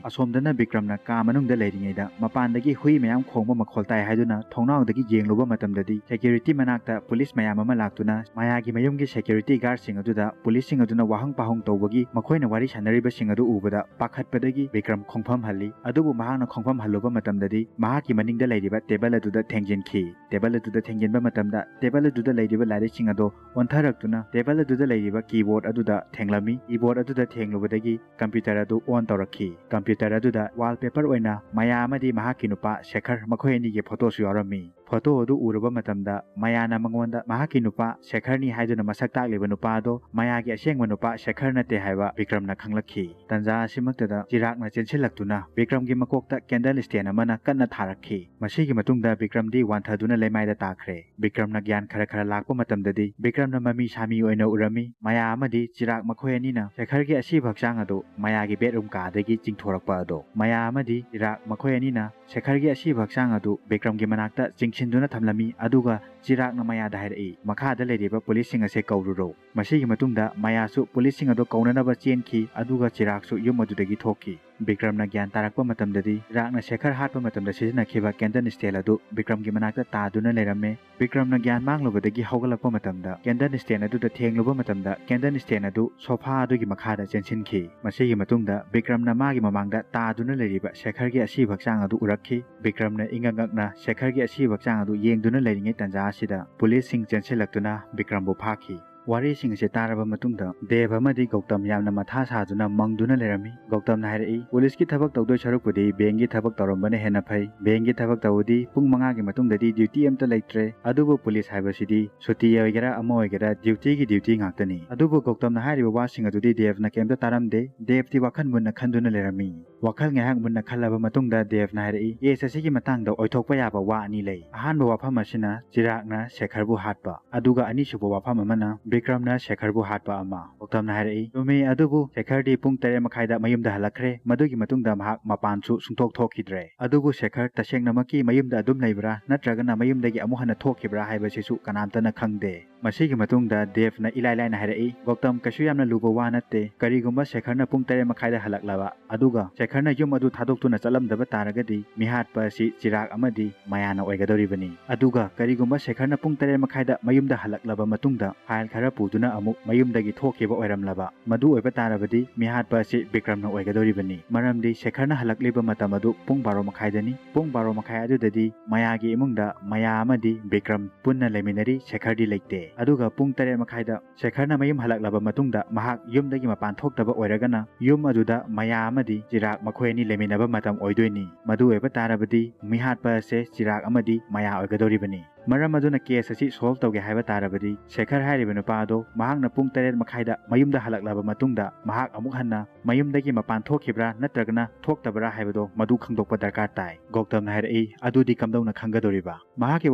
ꯑꯁꯣꯝꯗꯅ ꯕꯤꯀ꯭ꯔꯝꯅ ꯀꯥ ꯃꯅꯨꯡꯗ ꯂꯩꯔꯤꯉꯩꯗ ꯃꯄꯥꯟꯗꯒꯤ ꯍꯨꯏ ꯃꯌꯥꯝ ꯈꯣꯡꯕ ꯃꯈꯣꯜ ꯇꯥꯏ ꯍꯥꯏꯗꯨꯅ ꯊꯣꯡꯅꯥꯎꯗꯒꯤ ꯌꯦꯡꯂꯨꯕ ꯃꯇꯝꯗꯗꯤ ꯁꯦꯀ꯭ꯌꯨꯔꯤꯇꯤ ꯃꯅꯥꯛꯇ ꯄꯨꯂꯤꯁ ꯃꯌꯥꯝ ꯑꯃ ꯂꯥꯛꯇꯨꯅ ꯃꯌꯥꯒꯤ ꯃꯌꯨꯝꯒꯤ ꯁꯦꯀ꯭ꯌꯨꯔꯤꯇꯤ ꯒꯥꯔꯗꯁꯤꯡ ꯑꯗꯨꯗ ꯄꯨꯂꯤꯁꯁꯤꯡ ꯑꯗꯨꯅ ꯋꯥꯍꯪ ꯄꯥꯎꯍꯪ ꯇꯧꯕꯒꯤ ꯃꯈꯣꯏꯅ ꯋꯥꯔꯤ ꯁꯥꯟꯅꯔꯤꯕꯁꯤꯡ ꯑꯗꯨ ꯎꯕꯗ ꯄꯥꯈꯠꯄꯗꯒꯤ ꯕꯤꯀ꯭ꯔꯝ ꯈꯣꯡꯐꯝ ꯍꯜꯂꯤ꯫ ꯑꯗꯨꯕꯨ ꯃꯍꯥꯛꯅ ꯈꯣꯡꯐꯝ ꯍꯜꯂꯨꯕ ꯃꯇꯝꯗꯗꯤ ꯃꯍꯥꯛꯀꯤ ꯃꯅꯤꯡꯗ ꯂꯩꯔꯤꯕ ꯇꯦꯕꯜ ꯑꯗꯨꯗ ꯊꯦꯡꯖꯤꯟꯈꯤ꯫ ꯇꯦꯕꯜ ꯑꯗꯨꯗ ꯊꯦꯡꯖꯤꯟꯕ ꯃꯇꯝꯗ ꯇꯦꯕꯜ ꯑꯗꯨꯗ ꯂꯩꯔꯤꯕ ꯂꯥꯏꯔꯤꯛꯁꯤꯡ ꯑꯗꯨ ꯑꯣꯟꯊꯔꯛꯇꯨꯅ ꯇꯦꯕꯜ ꯑꯗꯨꯗ ꯂꯩꯔꯤꯕ ꯀꯤꯕꯣꯔꯗ ꯑꯗꯨꯗ ꯊꯦꯡꯂꯝꯃꯤ꯫ ꯀꯤꯕꯣꯔꯗ ꯑꯗꯨꯗ ꯊꯦꯡꯂꯨꯕꯗꯒꯤ ꯀꯝꯄ꯭ꯌꯨꯇꯔ ꯑꯗꯨ ꯑꯣꯟ ꯇꯧꯔꯛꯈꯤ꯫ ꯀꯝꯄ꯭ꯌꯨꯇꯔ ꯑꯗꯨꯗ ꯋꯥꯜꯄꯦꯄꯔ ꯑꯣꯏꯅ ꯃꯌꯥ ꯑꯃꯗꯤ ꯃꯍꯥꯛꯀꯤ ꯅꯨꯄꯥ ꯁꯦꯈꯔ ꯃꯈꯣꯏ ꯑꯅꯤꯒꯤ ꯐꯣꯇꯣꯁꯨ ꯌꯥꯎꯔꯝꯃꯤ꯫ ꯐꯣꯇꯣ ꯑꯗꯨ ꯎꯔꯕ ꯃꯇꯝꯗ ꯃꯌꯥꯅ ꯃꯉꯣꯟꯗ ꯃꯍꯥꯛꯀꯤ ꯅꯨꯄꯥ ꯁꯦꯈꯔꯅꯤ ꯍꯥꯏꯗꯨꯅ ꯃꯁꯛ ꯇꯥꯛꯂꯤꯕ ꯅꯨꯄꯥ ꯑꯗꯣ ꯃꯌꯥꯒꯤ ꯑꯁꯦꯡꯕ ꯅꯨꯄꯥ ꯁꯦꯈꯔ ꯅꯠꯇꯦ ꯍꯥꯏꯕ ꯕꯤꯀ꯭ꯔꯝꯅ ꯈꯪꯂꯛꯈꯤ꯫ ꯇꯟꯖꯥ ꯑꯁꯤꯃꯛꯇꯗ ꯆꯤꯔꯥꯛꯅ ꯆꯦꯟꯁꯤꯜꯂꯛꯇꯨꯅ ꯕꯤꯀ꯭ꯔꯝꯒꯤ ꯃꯀꯣꯛꯇ ꯀꯦꯟꯗꯜ ꯁ꯭ꯇꯦꯟ ꯑꯃꯅ ꯀꯟꯅ ꯊꯥꯔꯛꯈꯤ꯫ ꯃꯁꯤꯒꯤ ꯃꯇꯨꯡꯗ ꯕꯤꯀ꯭ꯔꯝꯗꯤ ꯋꯥꯟꯊꯗꯨꯅ ꯂꯩꯃꯥꯏꯗ ꯇꯥꯈ꯭ꯔꯦ꯫ ꯕꯤꯀ꯭ꯔꯝꯅ ꯒ꯭ꯌꯥꯟ ꯈꯔ ꯈꯔ ꯂꯥꯛꯄ ꯃꯇꯝꯗꯗꯤ ꯕꯤꯀ꯭ꯔꯝꯅ ꯃꯃꯤ ꯁꯥꯃꯤ ꯑꯣꯏꯅ ꯎꯔꯝꯃꯤ꯫ ꯃꯌꯥ ꯑꯃꯗꯤ ꯆꯤꯔꯥꯛ ꯃꯈꯣꯏ ꯑꯅꯤꯅ ꯁꯦꯈꯔꯒꯤ ꯑꯁꯤꯕ ꯍꯛꯆꯥꯡ ꯑꯗꯨ ꯃꯌꯥꯒꯤ ꯕꯦꯗꯔꯨꯝ ꯀꯥꯗꯒꯤ ꯆꯤꯡꯊꯣꯔꯛꯄ ꯑꯗꯣ ꯃꯌꯥ ꯑꯃꯗꯤ ꯆꯤꯔꯥꯛ ꯃꯈꯣꯏ ꯑꯅꯤꯅ ꯁꯦꯈꯔꯒꯤ ꯑꯁꯤꯕ ꯍꯛꯆꯥꯡ ꯑꯗꯨ ꯕꯤꯀ꯭ꯔꯝꯒꯤ ꯃꯅꯥꯛꯇ ꯆꯤꯡꯁꯤꯟꯗꯨꯅ ꯊꯝꯂꯝꯃꯤ꯫ ꯑꯗꯨꯒ ꯆꯤꯔꯥꯛꯅ ꯃꯌꯥꯗ ꯍꯥꯏꯔꯛꯏ, "ꯃꯈꯥꯗ ꯂꯩꯔꯤꯕ ꯄꯨꯂꯤꯁꯁꯤꯡ ꯑꯁꯦ ꯀꯧꯔꯨꯔꯣ"꯫ ꯃꯁꯤꯒꯤ ꯃꯇꯨꯡꯗ ꯃꯌꯥꯁꯨ ꯄꯨꯂꯤꯁꯁꯤꯡ ꯑꯗꯨ ꯀꯧꯅꯅꯕ ꯆꯦꯟꯈꯤ, ꯑꯗꯨꯒ ꯆꯤꯔꯥꯛꯁꯨ ꯌꯨꯝ ꯑꯗꯨꯗꯒꯤ ꯊꯣꯛꯈꯤ꯫ ꯕꯤꯀ꯭ꯔꯝꯅ ꯒ꯭ꯌꯥꯟ ꯇꯥꯔꯛꯄ ꯃꯇꯝꯗꯗꯤ ꯆꯤꯔꯥꯛꯅ ꯁꯦꯈꯔ ꯍꯥꯠꯄ ꯃꯇꯝꯗ ꯁꯤꯖꯤꯟꯅꯈꯤꯕ ꯀꯦꯟꯗꯜ ꯁ꯭ꯇꯦꯟ ꯑꯗꯨ ꯕꯤꯀ꯭ꯔꯝꯒꯤ ꯃꯅꯥꯛꯇ ꯇꯥꯗꯨꯅ ꯂꯩꯔꯝꯃꯦ꯫ ꯕꯤꯀ꯭ꯔꯝꯅ ꯒ꯭ꯌꯥꯟ ꯃꯥꯡꯂꯨꯕꯗꯒꯤ ꯍꯧꯒꯠꯂꯛꯄ ꯃꯇꯝꯗ ꯀꯦꯟꯗꯜ ꯁ꯭ꯇꯦꯟ ꯑꯗꯨꯗ ꯊꯦꯡꯂꯨꯕ ꯃꯇꯝꯗ ꯀꯦꯟꯗꯜ ꯁ꯭ꯇꯦꯟ ꯑꯗꯨ ꯁꯣꯐꯥ ꯑꯗꯨꯒꯤ ꯃꯈꯥꯗ ꯆꯦꯟꯁꯤꯟꯈꯤ꯫ ꯃꯁꯤꯒꯤ ꯃꯇꯨꯡꯗ ꯕꯤꯀ꯭ꯔꯝꯅ ꯃꯥꯒꯤ ꯃꯃꯥꯡꯗ ꯇꯥꯗꯨꯅ ꯂꯩꯔꯤꯕ ꯁꯦꯈꯔꯒꯤ ꯑꯁꯤꯕ ꯍꯛꯆꯥꯡ ꯑꯗꯨ ꯎꯔꯛꯈꯤ꯫ ꯕꯤꯀ꯭ꯔꯝꯅ ꯏꯉꯛ ꯉꯛꯅ ꯁꯦꯈꯔꯒꯤ ꯑꯁꯤꯕ ꯍꯛꯆꯥꯡ ꯑꯗꯨ ꯌꯦꯡꯗꯨꯅ ꯂꯩꯔꯤꯉꯩ ꯇꯥꯟꯖꯥ ꯑꯁꯤꯗ ꯄꯨꯂꯤꯁꯁꯤꯡ ꯆꯦꯟꯁꯤꯜꯂꯛꯇꯨꯅ ꯕꯤꯀ꯭ꯔꯝꯕꯨ ꯐꯥꯈꯤ꯫ ꯋꯥꯔꯤꯁꯤꯡ ꯑꯁꯤ ꯇꯥꯔꯕ ꯃꯇꯨꯡꯗ ꯗꯦꯕ ꯑꯃꯗꯤ ꯒꯧꯇꯝ ꯌꯥꯝꯅ ꯃꯊꯥ ꯁꯥꯗꯨꯅ ꯃꯪꯗꯨꯅ ꯂꯩꯔꯝꯃꯤ꯫ ꯒꯧꯇꯝꯅ ꯍꯥꯏꯔꯛꯏ, "ꯄꯨꯂꯤꯁꯀꯤ ꯊꯕꯛ ꯇꯧꯗꯣꯏ ꯁꯔꯨꯛꯄꯨꯗꯤ ꯕꯦꯡꯒꯤ ꯊꯕꯛ ꯇꯧꯔꯝꯕꯅ ꯍꯦꯟꯅ ꯐꯩ꯫ ꯕꯦꯡꯒꯤ ꯊꯕꯛ ꯇꯧꯕꯗꯤ ꯄꯨꯡ ꯃꯉꯥꯒꯤ ꯃꯇꯨꯡꯗꯗꯤ ꯗ꯭ꯌꯨꯇꯤ ꯑꯝꯇ ꯂꯩꯇ꯭ꯔꯦ꯫ ꯑꯗꯨꯕꯨ ꯄꯨꯂꯤꯁ ꯍꯥꯏꯕꯁꯤꯗꯤ ꯁꯨꯇꯤ ꯑꯣꯏꯒꯦꯔꯥ ꯑꯃ ꯑꯣꯏꯒꯦꯔꯥ ꯗ꯭ꯌꯨꯇꯤꯒꯤ ꯗ꯭ꯌꯨꯇꯤ ꯉꯥꯛꯇꯅꯤ"꯫ ꯑꯗꯨꯕꯨ ꯒꯧꯇꯝꯅ ꯍꯥꯏꯔꯤꯕ ꯋꯥꯁꯤꯡ ꯑꯗꯨꯗꯤ ꯗꯦꯕꯅ ꯀꯩꯝꯇ ꯇꯥꯔꯝꯗꯦ꯫ ꯗꯦꯕꯇꯤ ꯋꯥꯈꯜ ꯃꯨꯟꯅ ꯈꯟꯗꯨꯅ ꯂꯩꯔꯝꯃꯤ꯫ ꯋꯥꯈꯜ ꯉꯥꯏꯍꯥꯛ ꯃꯨꯟꯅ ꯈꯜꯂꯕ ꯃꯇꯨꯡꯗ ꯗꯦꯕꯅ ꯍꯥꯏꯔꯛꯏ, "ꯀꯦꯁ ꯑꯁꯤꯒꯤ ꯃꯇꯥꯡꯗ ꯑꯣꯏꯊꯣꯛꯄ ꯌꯥꯕ ꯋꯥ ꯑꯅꯤ ꯂꯩ꯫ ꯑꯍꯥꯟꯕ ꯋꯥꯐꯝ ꯑꯁꯤꯅ ꯆꯤꯔꯥꯛꯅ ꯁꯦꯈꯔꯕꯨ ꯍꯥꯠꯄ, ꯑꯗꯨꯒ ꯑꯅꯤꯁꯨꯕ ꯋꯥꯐꯝ ꯑꯃꯅ ꯕꯤꯀ꯭ꯔꯝꯅ ꯁꯦꯈꯔꯕꯨ ꯍꯥꯠꯄ ꯑꯃ"꯫ ꯒꯧꯇꯝꯅ ꯍꯥꯏꯔꯛꯏ, "ꯆꯨꯝꯃꯤ, ꯑꯗꯨꯕꯨ ꯁꯦꯈꯔꯗꯤ ꯄꯨꯡ ꯇꯔꯦꯠ ꯃꯈꯥꯏꯗ ꯃꯌꯨꯝꯗ ꯍꯜꯂꯛꯈ꯭ꯔꯦ꯫ ꯃꯗꯨꯒꯤ ꯃꯇꯨꯡꯗ ꯃꯍꯥꯛ ꯃꯄꯥꯟꯁꯨ ꯁꯨꯡꯊꯣꯛ ꯊꯣꯛꯈꯤꯗ꯭ꯔꯦ꯫ ꯑꯗꯨꯕꯨ ꯁꯦꯈꯔ ꯇꯁꯦꯡꯅꯃꯛꯀꯤ ꯃꯌꯨꯝꯗ ꯑꯗꯨꯝ ꯂꯩꯕ꯭ꯔꯥ ꯅꯠꯇ꯭ꯔꯒꯅ ꯃꯌꯨꯝꯗꯒꯤ ꯑꯃꯨꯛ ꯍꯟꯅ ꯊꯣꯛꯈꯤꯕ꯭ꯔꯥ ꯍꯥꯏꯕꯁꯤꯁꯨ ꯀꯅꯥꯝꯇꯅ ꯈꯪꯗꯦ"꯫ ꯃꯁꯤꯒꯤ ꯃꯇꯨꯡꯗ ꯗꯦꯕꯅ ꯏꯂꯥꯏ ꯂꯥꯏꯅ ꯍꯥꯏꯔꯛꯏ, "ꯒꯧꯇꯝ, ꯀꯩꯁꯨ ꯌꯥꯝꯅ ꯂꯨꯕ ꯋꯥ ꯅꯠꯇꯦ꯫ ꯀꯔꯤꯒꯨꯝꯕ ꯁꯦꯈꯔꯅ ꯄꯨꯡ ꯇꯔꯦꯠ ꯃꯈꯥꯏꯗ ꯍꯜꯂꯛꯂꯕ, ꯑꯗꯨꯒ ꯁꯦꯈꯔꯅ ꯌꯨꯝ ꯑꯗꯨ ꯊꯥꯗꯣꯛꯇꯨꯅ ꯆꯠꯂꯝꯗꯕ ꯇꯥꯔꯒꯗꯤ, ꯃꯤꯍꯥꯠꯄ ꯑꯁꯤ ꯆꯤꯔꯥꯛ ꯑꯃꯗꯤ ꯃꯌꯥꯅ ꯑꯣꯏꯒꯗꯧꯔꯤꯕꯅꯤ꯫ ꯑꯗꯨꯒ ꯀꯔꯤꯒꯨꯝꯕ ꯁꯦꯈꯔꯅ ꯄꯨꯡ ꯇꯔꯦꯠ ꯃꯈꯥꯏꯗ ꯃꯌꯨꯝꯗ ꯍꯜꯂꯛꯂꯕ ꯃꯇꯨꯡꯗ ꯐꯥꯏꯜ ꯈꯔ ꯄꯨꯗꯨꯅ ꯑꯃꯨꯛ ꯃꯌꯨꯝꯗꯒꯤ ꯊꯣꯛꯈꯤꯕ ꯑꯣꯏꯔꯝꯂꯕ, ꯃꯗꯨ ꯑꯣꯏꯕ ꯇꯥꯔꯕꯗꯤ ꯃꯤꯍꯥꯠꯄ ꯑꯁꯤ ꯕꯤꯀ꯭ꯔꯝꯅ ꯑꯣꯏꯒꯗꯧꯔꯤꯕꯅꯤ꯫ ꯃꯔꯝꯗꯤ ꯁꯦꯈꯔꯅ ꯍꯜꯂꯛꯂꯤꯕ ꯃꯇꯝ ꯑꯗꯨ ꯄꯨꯡ ꯕꯥꯔꯣ ꯃꯈꯥꯏꯗꯅꯤ꯫ ꯄꯨꯡ ꯕꯥꯔꯣ ꯃꯈꯥꯏ ꯑꯗꯨꯗꯗꯤ ꯃꯌꯥꯒꯤ ꯏꯃꯨꯡꯗ ꯃꯌꯥ ꯑꯃꯗꯤ ꯕꯤꯀ꯭ꯔꯝ ꯄꯨꯟꯅ ꯂꯩꯃꯤꯟꯅꯔꯤ, ꯁꯦꯈꯔꯗꯤ ꯂꯩꯇꯦ"꯫ ꯑꯗꯨꯒ ꯄꯨꯡ ꯇꯔꯦꯠ ꯃꯈꯥꯏꯗ ꯁꯦꯈꯔꯅ ꯃꯌꯨꯝ ꯍꯜꯂꯛꯂꯕ ꯃꯇꯨꯡꯗ ꯃꯍꯥꯛ ꯌꯨꯝꯗꯒꯤ ꯃꯄꯥꯟ ꯊꯣꯛꯇꯕ ꯑꯣꯏꯔꯒꯅ ꯌꯨꯝ ꯑꯗꯨꯗ ꯃꯌꯥ ꯑꯃꯗꯤ ꯆꯤꯔꯥꯛ ꯃꯈꯣꯏ ꯑꯅꯤ ꯂꯩꯃꯤꯟꯅꯕ ꯃꯇꯝ ꯑꯣꯏꯗꯣꯏꯅꯤ꯫ ꯃꯗꯨ ꯑꯣꯏꯕ ꯇꯥꯔꯕꯗꯤ ꯃꯤꯍꯥꯠꯄ ꯑꯁꯦ ꯆꯤꯔꯥꯛ ꯑꯃꯗꯤ ꯃꯌꯥ ꯑꯣꯏꯒꯗꯧꯔꯤꯕꯅꯤ꯫ ꯃꯔꯝ ꯑꯗꯨꯅ ꯀꯦꯁ ꯑꯁꯤ ꯁꯣꯜꯕ ꯇꯧꯒꯦ ꯍꯥꯏꯕ ꯇꯥꯔꯕꯗꯤ ꯁꯦꯈꯔ ꯍꯥꯏꯔꯤꯕ ꯅꯨꯄꯥ ꯑꯗꯣ ꯃꯍꯥꯛꯅ ꯄꯨꯡ ꯇꯔꯦꯠ ꯃꯈꯥꯏꯗ ꯃꯌꯨꯝꯗ ꯍꯜꯂꯛꯂꯕ ꯃꯇꯨꯡꯗ ꯃꯍꯥꯛ ꯑꯃꯨꯛ ꯍꯟꯅ ꯃꯌꯨꯝꯗꯒꯤ ꯃꯄꯥꯟ ꯊꯣꯛꯈꯤꯕ꯭ꯔꯥ ꯅꯠꯇ꯭ꯔꯒꯅ ꯊꯣꯛꯇꯕ꯭ꯔꯥ ꯍꯥꯏꯕꯗꯣ ꯃꯗꯨ ꯈꯪꯗꯣꯛꯄ ꯗꯔꯀꯥꯔ ꯇꯥꯏ꯫ ꯒꯧꯇꯝꯅ ꯍꯥꯏꯔꯛꯏ, "ꯑꯗꯨꯗꯤ ꯀꯝꯗꯧꯅ ꯈꯪꯒꯗꯧꯔꯤꯕ?" ꯃꯍꯥꯛꯀꯤ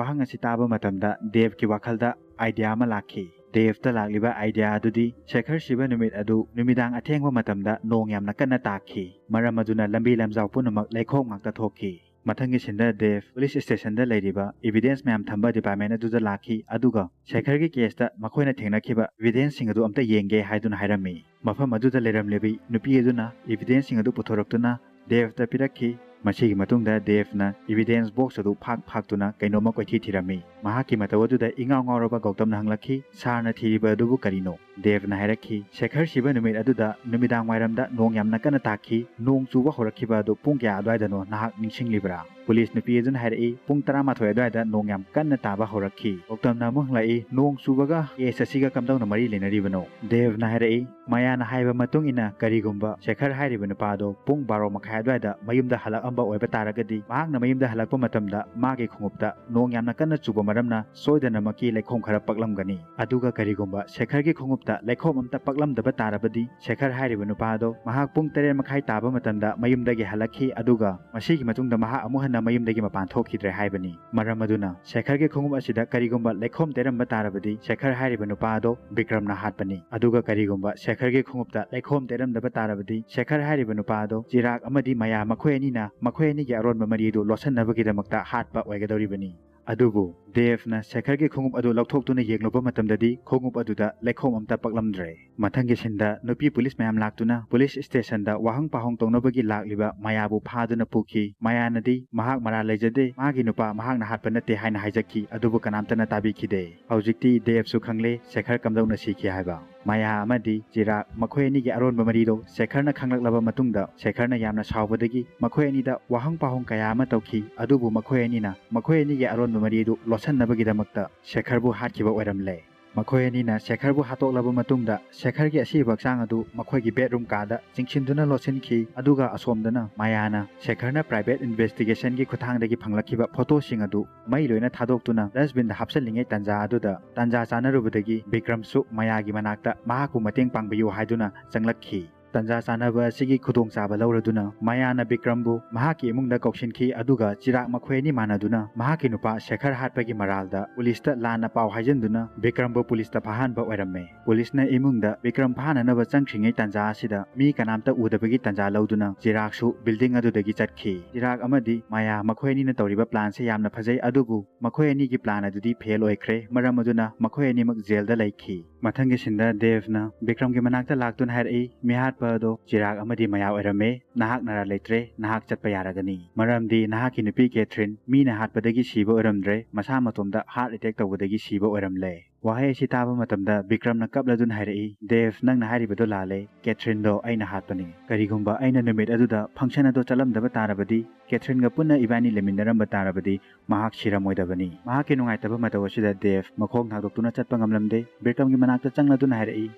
ꯋꯥꯍꯪ ꯑꯁꯤ ꯇꯥꯕ ꯃꯇꯝꯗ ꯗꯦꯕꯀꯤ ꯋꯥꯈꯜꯗ ꯑꯥꯏꯗꯤꯌꯥ ꯑꯃ ꯂꯥꯛꯈꯤ꯫ ꯗꯦꯕꯇ ꯂꯥꯛꯂꯤꯕ ꯑꯥꯏꯗꯤꯌꯥ ꯑꯗꯨꯗꯤ ꯁꯦꯈꯔ ꯁꯤꯕ ꯅꯨꯃꯤꯠ ꯑꯗꯨ ꯅꯨꯃꯤꯗꯥꯡ ꯑꯊꯦꯡꯕ ꯃꯇꯝꯗ ꯅꯣꯡ ꯌꯥꯝꯅ ꯀꯟꯅ ꯇꯥꯈꯤ꯫ ꯃꯔꯝ ꯑꯗꯨꯅ ꯂꯝꯕꯤ ꯂꯝꯖꯥꯎ ꯄꯨꯝꯅꯃꯛ ꯂꯩꯈꯣꯝ ꯉꯥꯛꯇ ꯊꯣꯛꯈꯤ꯫ ꯃꯊꯪꯒꯤ ꯁꯤꯟꯗ ꯗꯦꯕ ꯄꯨꯂꯤꯁ ꯁ꯭ꯇꯦꯁꯟꯗ ꯂꯩꯔꯤꯕ ꯏꯚꯤꯗꯦꯟꯁ ꯃꯌꯥꯝ ꯊꯝꯕ ꯗꯤꯄꯥꯔꯠꯃꯦꯟ ꯑꯗꯨꯗ ꯂꯥꯛꯈꯤ, ꯑꯗꯨꯒ ꯁꯦꯈꯔꯒꯤ ꯀꯦꯁꯇ ꯃꯈꯣꯏꯅ ꯊꯦꯡꯅꯈꯤꯕ ꯏꯚꯤꯗꯦꯟꯁꯁꯤꯡ ꯑꯗꯨ ꯑꯝꯇ ꯌꯦꯡꯒꯦ ꯍꯥꯏꯗꯨꯅ ꯍꯥꯏꯔꯝꯃꯤ꯫ ꯃꯐꯝ ꯑꯗꯨꯗ ꯂꯩꯔꯝꯂꯤꯕꯤ ꯅꯨꯄꯤ ꯑꯗꯨꯅ ꯏꯚꯤꯗꯦꯟꯁꯁꯤꯡ ꯑꯗꯨ ꯄꯨꯊꯣꯔꯛꯇꯨꯅ ꯗꯦꯕꯇ ꯄꯤꯔꯛꯈꯤ꯫ ꯃꯁꯤꯒꯤ ꯃꯇꯨꯡꯗ ꯗꯦꯕꯅ ꯏꯚꯤꯗꯦꯟꯁ ꯕꯣꯛꯁ ꯑꯗꯨ ꯐꯥꯛ ꯐꯥꯛꯇꯨꯅ ꯀꯩꯅꯣꯝꯃ ꯀꯣꯏꯊꯤ ꯊꯤꯔꯝꯃꯤ꯫ ꯃꯍꯥꯛꯀꯤ ꯃꯇꯧ ꯑꯗꯨꯗ ꯏꯉꯥꯎ ꯉꯥꯎꯔꯕ ꯒꯧꯇꯝꯅ ꯍꯪꯂꯛꯈꯤ, "ꯁꯥꯔꯅ ꯊꯤꯔꯤꯕ ꯑꯗꯨꯕꯨ ꯀꯔꯤꯅꯣ?" ꯗꯦꯕꯅ ꯍꯥꯏꯔꯛꯈꯤ, "ꯁꯦꯈꯔ ꯁꯤꯕ ꯅꯨꯃꯤꯠ ꯑꯗꯨꯗ ꯅꯨꯃꯤꯗꯥꯡ ꯋꯥꯏꯔꯝꯗ ꯅꯣꯡ ꯌꯥꯝꯅ ꯀꯟꯅ ꯇꯥꯈꯤ꯫ ꯅꯣꯡ ꯆꯨꯕ ꯍꯧꯔꯛꯈꯤꯕ ꯑꯗꯨ ꯄꯨꯡ ꯀꯌꯥ ꯑꯗꯨꯋꯥꯏꯗꯅꯣ ꯅꯍꯥꯛ ꯅꯤꯡꯁꯤꯡꯂꯤꯕ꯭ꯔꯥ?" ꯄꯨꯂꯤꯁ ꯅꯨꯄꯤ ꯑꯗꯨꯅ ꯍꯥꯏꯔꯛꯏ, "ꯄꯨꯡ ꯇꯔꯥꯃꯥꯊꯣꯏ ꯑꯗꯨꯋꯥꯏꯗ ꯅꯣꯡ ꯌꯥꯝ ꯀꯟꯅ ꯇꯥꯕ ꯍꯧꯔꯛꯈꯤ꯫" ꯒꯧꯇꯝꯅ ꯑꯃꯨꯛ ꯍꯪꯂꯛꯏ, "ꯅꯣꯡ ꯆꯨꯕꯒ ꯀꯦꯁ ꯑꯁꯤꯒ ꯀꯝꯗꯧꯅ ꯃꯔꯤ ꯂꯩꯅꯔꯤꯕꯅꯣ?" ꯗꯦꯕꯅ ꯍꯥꯏꯔꯛꯏ, ꯃꯌꯥꯅ ꯍꯥꯏꯕ ꯃꯇꯨꯡ ꯏꯟꯅ ꯀꯔꯤꯒꯨꯝꯕ ꯁꯦꯈꯔ ꯍꯥꯏꯔꯤꯕ ꯅꯨꯄꯥ ꯑꯗꯣ ꯄꯨꯡ ꯕꯥꯔꯣ ꯃꯈꯥꯏ ꯑꯗꯨꯋꯥꯏꯗ ꯃꯌꯨꯝꯗ ꯍꯜꯂꯛꯑꯝꯕ ꯑꯣꯏꯕ ꯇꯥꯔꯒꯗꯤ ꯃꯍꯥꯛꯅ ꯃꯌꯨꯝꯗ ꯍꯜꯂꯛꯄ ꯃꯇꯝꯗ ꯃꯥꯒꯤ ꯈꯣꯡꯎꯞꯇ ꯅꯣꯡ ꯌꯥꯝꯅ ꯀꯟꯅ ꯆꯨꯕ ꯃꯔꯝꯅ ꯁꯣꯏꯗꯅꯃꯛꯀꯤ ꯂꯩꯈꯣꯝ ꯈꯔ ꯄꯛꯂꯝꯒꯅꯤ꯫ ꯑꯗꯨꯒ ꯀꯔꯤꯒꯨꯝꯕ ꯁꯦꯈꯔꯒꯤ ꯈꯣꯡꯎꯞꯇ ꯂꯩꯈꯣꯝ ꯑꯝꯇ ꯄꯛꯂꯝꯗꯕ ꯇꯥꯔꯕꯗꯤ ꯁꯦꯈꯔ ꯍꯥꯏꯔꯤꯕ ꯅꯨꯄꯥ ꯑꯗꯣ ꯃꯍꯥꯛ ꯄꯨꯡ ꯇꯔꯦꯠ ꯃꯈꯥꯏ ꯇꯥꯕ ꯃꯇꯝꯗ ꯃꯌꯨꯝꯗꯒꯤ ꯍꯜꯂꯛꯈꯤ, ꯑꯗꯨꯒ ꯃꯁꯤꯒꯤ ꯃꯇꯨꯡꯗ ꯃꯍꯥꯛ ꯑꯃꯨꯛ ꯍꯟꯅ ꯃꯌꯨꯝꯗꯒꯤ ꯃꯄꯥꯟ ꯊꯣꯛꯈꯤꯗ꯭ꯔꯦ ꯍꯥꯏꯕꯅꯤ꯫ ꯃꯔꯝ ꯑꯗꯨꯅ ꯁꯦꯈꯔꯒꯤ ꯈꯣꯡꯎꯞ ꯑꯁꯤꯗ ꯀꯔꯤꯒꯨꯝꯕ ꯂꯩꯈꯣꯝ ꯇꯩꯔꯝꯕ ꯇꯥꯔꯕꯗꯤ ꯁꯦꯈꯔ ꯍꯥꯏꯔꯤꯕ ꯅꯨꯄꯥ ꯑꯗꯣ ꯕꯤꯀ꯭ꯔꯝꯅ ꯍꯥꯠꯄꯅꯤ꯫ ꯑꯗꯨꯒ ꯀꯔꯤꯒꯨꯝꯕ ꯁꯦꯈꯔꯒꯤ ꯈꯣꯡꯎꯞꯇ ꯂꯩꯈꯣꯝ ꯇꯩꯔꯝꯗꯕ ꯇꯥꯔꯕꯗꯤ ꯁꯦꯈꯔ ꯍꯥꯏꯔꯤꯕ ꯅꯨꯄꯥ ꯑꯗꯣ ꯆꯤꯔꯥꯛ ꯑꯃꯗꯤ ꯃꯌꯥ ꯃꯈꯣꯏ ꯑꯅꯤꯅ ꯃꯈꯣꯏ ꯑꯅꯤꯒꯤ ꯑꯔꯣꯟꯕ ꯃꯔꯤ ꯑꯗꯨ ꯂꯣꯠꯁꯤꯟꯅꯕꯒꯤꯗꯃꯛꯇ ꯍꯥꯠꯄ ꯑꯣꯏꯒꯗꯧꯔꯤꯕꯅꯤ꯫ ꯑꯗꯨꯕꯨ ꯗꯦꯕꯅ ꯁꯦꯈꯔꯒꯤ ꯈꯣꯡꯎꯞ ꯑꯗꯨ ꯂꯧꯊꯣꯛꯇꯨꯅ ꯌꯦꯡꯂꯨꯕ ꯃꯇꯝꯗꯗꯤ ꯈꯣꯡꯎꯞ ꯑꯗꯨꯗ ꯂꯩꯈꯣꯝ ꯑꯝꯇ ꯄꯛꯂꯝꯗ꯭ꯔꯦ꯫ ꯃꯊꯪꯒꯤ ꯁꯤꯟꯗ ꯅꯨꯄꯤ ꯄꯨꯂꯤꯁ ꯃꯌꯥꯝ ꯂꯥꯛꯇꯨꯅ ꯄꯨꯂꯤꯁ ꯁ꯭ꯇꯦꯁꯟꯗ ꯋꯥꯍꯪ ꯄꯥꯎꯍꯪ ꯇꯧꯅꯕꯒꯤ ꯂꯥꯛꯂꯤꯕ ꯃꯌꯥꯕꯨ ꯐꯥꯗꯨꯅ ꯄꯨꯈꯤ꯫ ꯃꯌꯥꯅꯗꯤ ꯃꯍꯥꯛ ꯃꯔꯥꯜ ꯂꯩꯖꯗꯦ, ꯃꯥꯒꯤ ꯅꯨꯄꯥ ꯃꯍꯥꯛꯅ ꯍꯥꯠꯄ ꯅꯠꯇꯦ ꯍꯥꯏꯅ ꯍꯥꯏꯖꯈꯤ, ꯑꯗꯨꯕꯨ ꯀꯅꯥꯝꯇꯅ ꯇꯥꯕꯤꯈꯤꯗꯦ꯫ ꯍꯧꯖꯤꯛꯇꯤ ꯗꯦꯕꯁꯨ ꯈꯪꯂꯦ ꯁꯦꯈꯔ ꯀꯝꯗꯧꯅ ꯁꯤꯈꯤ ꯍꯥꯏꯕ꯫ ꯃꯌꯥ ꯑꯃꯗꯤ ꯆꯤꯔꯥꯛ ꯃꯈꯣꯏ ꯑꯅꯤꯒꯤ ꯑꯔꯣꯟꯕ ꯃꯔꯤꯗꯣ ꯁꯦꯈꯔꯅ ꯈꯪꯂꯛꯂꯕ ꯃꯇꯨꯡꯗ ꯁꯦꯈꯔꯅ ꯌꯥꯝꯅ ꯁꯥꯎꯕꯗꯒꯤ ꯃꯈꯣꯏ ꯑꯅꯤꯗ ꯋꯥꯍꯪ ꯄꯥꯎꯍꯪ ꯀꯌꯥ ꯑꯃ ꯇꯧꯈꯤ, ꯑꯗꯨꯕꯨ ꯃꯈꯣꯏ ꯑꯅꯤꯅ ꯃꯈꯣꯏ ꯑꯅꯤꯒꯤ ꯑꯔꯣꯟꯕ ꯃꯔꯤ ꯑꯗꯨ ꯁꯟꯅꯕꯒꯤꯗꯃꯛꯇ ꯁꯦꯈꯔꯕꯨ ꯍꯥꯠꯈꯤꯕ ꯑꯣꯏꯔꯝꯂꯦ꯫ ꯃꯈꯣꯏ ꯑꯅꯤꯅ ꯁꯦꯈꯔꯕꯨ ꯍꯥꯠꯇꯣꯛꯂꯕ ꯃꯇꯨꯡꯗ ꯁꯦꯈꯔꯒꯤ ꯑꯁꯤꯕ ꯍꯛꯆꯥꯡ ꯑꯗꯨ ꯃꯈꯣꯏꯒꯤ ꯕꯦꯗꯔꯨꯝ ꯀꯥꯗ ꯆꯤꯡꯁꯤꯟꯗꯨꯅ ꯂꯣꯠꯁꯤꯟꯈꯤ꯫ ꯑꯗꯨꯒ ꯑꯁꯣꯝꯗꯅ ꯃꯌꯥꯅ ꯁꯦꯈꯔꯅ ꯄ꯭ꯔꯥꯏꯚꯦꯠ ꯏꯟꯚꯦꯁꯇꯤꯒꯦꯁꯟꯒꯤ ꯈꯨꯠꯊꯥꯡꯗꯒꯤ ꯐꯪꯂꯛꯈꯤꯕ ꯐꯣꯇꯣꯁꯤꯡ ꯑꯗꯨ ꯃꯩ ꯂꯣꯏꯅ ꯊꯥꯗꯣꯛꯇꯨꯅ ꯗꯁꯕꯤꯟꯗ ꯍꯥꯞꯆꯜꯂꯤꯉꯩ ꯇꯥꯟꯖꯥ ꯑꯗꯨꯗ, ꯇꯥꯟꯖꯥ ꯆꯥꯅꯔꯨꯕꯗꯒꯤ ꯕꯤꯀ꯭ꯔꯝꯁꯨ ꯃꯌꯥꯒꯤ ꯃꯅꯥꯛꯇ ꯃꯍꯥꯛꯄꯨ ꯃꯇꯦꯡ ꯄꯥꯡꯕꯤꯌꯨ ꯍꯥꯏꯗꯨꯅ ꯆꯪꯂꯛꯈꯤ꯫ ꯇꯥꯟꯖꯥ ꯆꯥꯅꯕ ꯑꯁꯤꯒꯤ ꯈꯨꯗꯣꯡꯆꯥꯕ ꯂꯧꯔꯗꯨꯅ ꯃꯌꯥꯅ ꯕꯤꯀ꯭ꯔꯝꯕꯨ ꯃꯍꯥꯛꯀꯤ ꯏꯃꯨꯡꯗ ꯀꯧꯁꯤꯟꯈꯤ, ꯑꯗꯨꯒ ꯆꯤꯔꯥꯛ ꯃꯈꯣꯏ ꯑꯅꯤ ꯃꯥꯟꯅꯗꯨꯅ ꯃꯍꯥꯛꯀꯤ ꯅꯨꯄꯥ ꯁꯦꯈꯔ ꯍꯥꯠꯄꯒꯤ ꯃꯔꯥꯜꯗ ꯄꯨꯂꯤꯁꯇ ꯂꯥꯟꯅ ꯄꯥꯎ ꯍꯥꯏꯖꯤꯟꯗꯨꯅ ꯕꯤꯀ꯭ꯔꯝꯕꯨ ꯄꯨꯂꯤꯁꯇ ꯐꯥꯍꯟꯕ ꯑꯣꯏꯔꯝꯃꯦ꯫ ꯄꯨꯂꯤꯁꯅ ꯏꯃꯨꯡꯗ ꯕꯤꯀ꯭ꯔꯝ ꯐꯥꯅꯅꯕ ꯆꯪꯈ꯭ꯔꯤꯉꯩ ꯇꯥꯟꯖꯥ ꯑꯁꯤꯗ ꯃꯤ ꯀꯅꯥꯝꯇ ꯎꯗꯕꯒꯤ ꯇꯥꯟꯖꯥ ꯂꯧꯗꯨꯅ ꯆꯤꯔꯥꯛꯁꯨ ꯕꯤꯜꯗꯤꯡ ꯑꯗꯨꯗꯒꯤ ꯆꯠꯈꯤ꯫ ꯆꯤꯔꯥꯛ ꯑꯃꯗꯤ ꯃꯌꯥ ꯃꯈꯣꯏ ꯑꯅꯤꯅ ꯇꯧꯔꯤꯕ ꯄ꯭ꯂꯥꯟꯁꯦ ꯌꯥꯝꯅ ꯐꯖꯩ, ꯑꯗꯨꯕꯨ ꯃꯈꯣꯏ ꯑꯅꯤꯒꯤ ꯄ꯭ꯂꯥꯟ ꯑꯗꯨꯗꯤ ꯐꯦꯜ ꯑꯣꯏꯈ꯭ꯔꯦ, ꯃꯔꯝ ꯑꯗꯨꯅ ꯃꯈꯣꯏ ꯑꯅꯤꯃꯛ ꯖꯦꯜꯗ ꯂꯩꯈꯤ꯫ ꯃꯊꯪꯒꯤ ꯁꯤꯟꯗ ꯗꯦꯚꯅ ꯕꯤꯀ꯭ꯔꯝꯒꯤ ꯃꯅꯥꯛꯇ ꯂꯥꯛꯇꯨꯅ ꯍꯥꯏꯔꯛꯏ, "ꯃꯤꯍꯥꯠꯄ ꯑꯗꯣ ꯆꯤꯔꯥꯛ ꯑꯃꯗꯤ ꯃꯌꯥ ꯑꯣꯏꯔꯝꯃꯦ, ꯅꯍꯥꯛ ꯅꯔꯥꯜ ꯂꯩꯇ꯭ꯔꯦ, ꯅꯍꯥꯛ ꯆꯠꯄ ꯌꯥꯔꯒꯅꯤ, ꯃꯔꯝꯗꯤ ꯅꯍꯥꯛꯀꯤ ꯅꯨꯄꯤ ꯀꯦꯊ꯭ꯔꯤꯟ ꯃꯤꯅ ꯍꯥꯠꯄꯗꯒꯤ ꯁꯤꯕ ꯑꯣꯏꯔꯝꯗ꯭ꯔꯦ, ꯃꯁꯥ ꯃꯇꯣꯝꯇ ꯍꯥꯔꯠ ꯑꯦꯇꯦꯛ ꯇꯧꯕꯗꯒꯤ ꯁꯤꯕ ꯑꯣꯏꯔꯝꯂꯦ"꯫ ꯋꯥꯍꯩ ꯑꯁꯤ ꯇꯥꯕ ꯃꯇꯝꯗ ꯕꯤꯀ꯭ꯔꯝꯅ ꯀꯞꯂꯗꯨꯅ ꯍꯥꯏꯔꯛꯏ, "ꯗꯦꯚ, ꯅꯪꯅ ꯍꯥꯏꯔꯤꯕꯗꯣ ꯂꯥꯜꯂꯦ, ꯀꯦꯊ꯭ꯔꯤꯟꯗꯣ ꯑꯩꯅ ꯍꯥꯠꯄꯅꯤ꯫ ꯀꯔꯤꯒꯨꯝꯕ ꯑꯩꯅ ꯅꯨꯃꯤꯠ ꯑꯗꯨꯗ ꯐꯪꯁꯟ ꯑꯗꯣ ꯆꯠꯂꯝꯗꯕ ꯇꯥꯔꯕꯗꯤ, ꯀꯦꯊ꯭ꯔꯤꯟꯒ ꯄꯨꯟꯅ ꯏꯕꯥꯅꯤ ꯂꯩꯃꯤꯟꯅꯔꯝꯕ ꯇꯥꯔꯕꯗꯤ, ꯃꯍꯥꯛ ꯁꯤꯔꯝꯃꯣꯏꯗꯕꯅꯤ"꯫ ꯃꯍꯥꯛꯀꯤ ꯅꯨꯡꯉꯥꯏꯇꯕ ꯃꯇꯧ ꯑꯁꯤꯗ ꯗꯦꯚ ꯃꯈꯣꯡ ꯊꯥꯡꯗꯣꯛꯇꯨꯅ ꯆꯠꯄ ꯉꯝꯂꯝꯗꯦ꯫ ꯕꯤꯀ꯭ꯔꯝꯒꯤ ꯃꯅꯥꯛꯇ ꯆꯪꯂꯗꯨꯅ ꯍꯥꯏꯔꯛꯏ,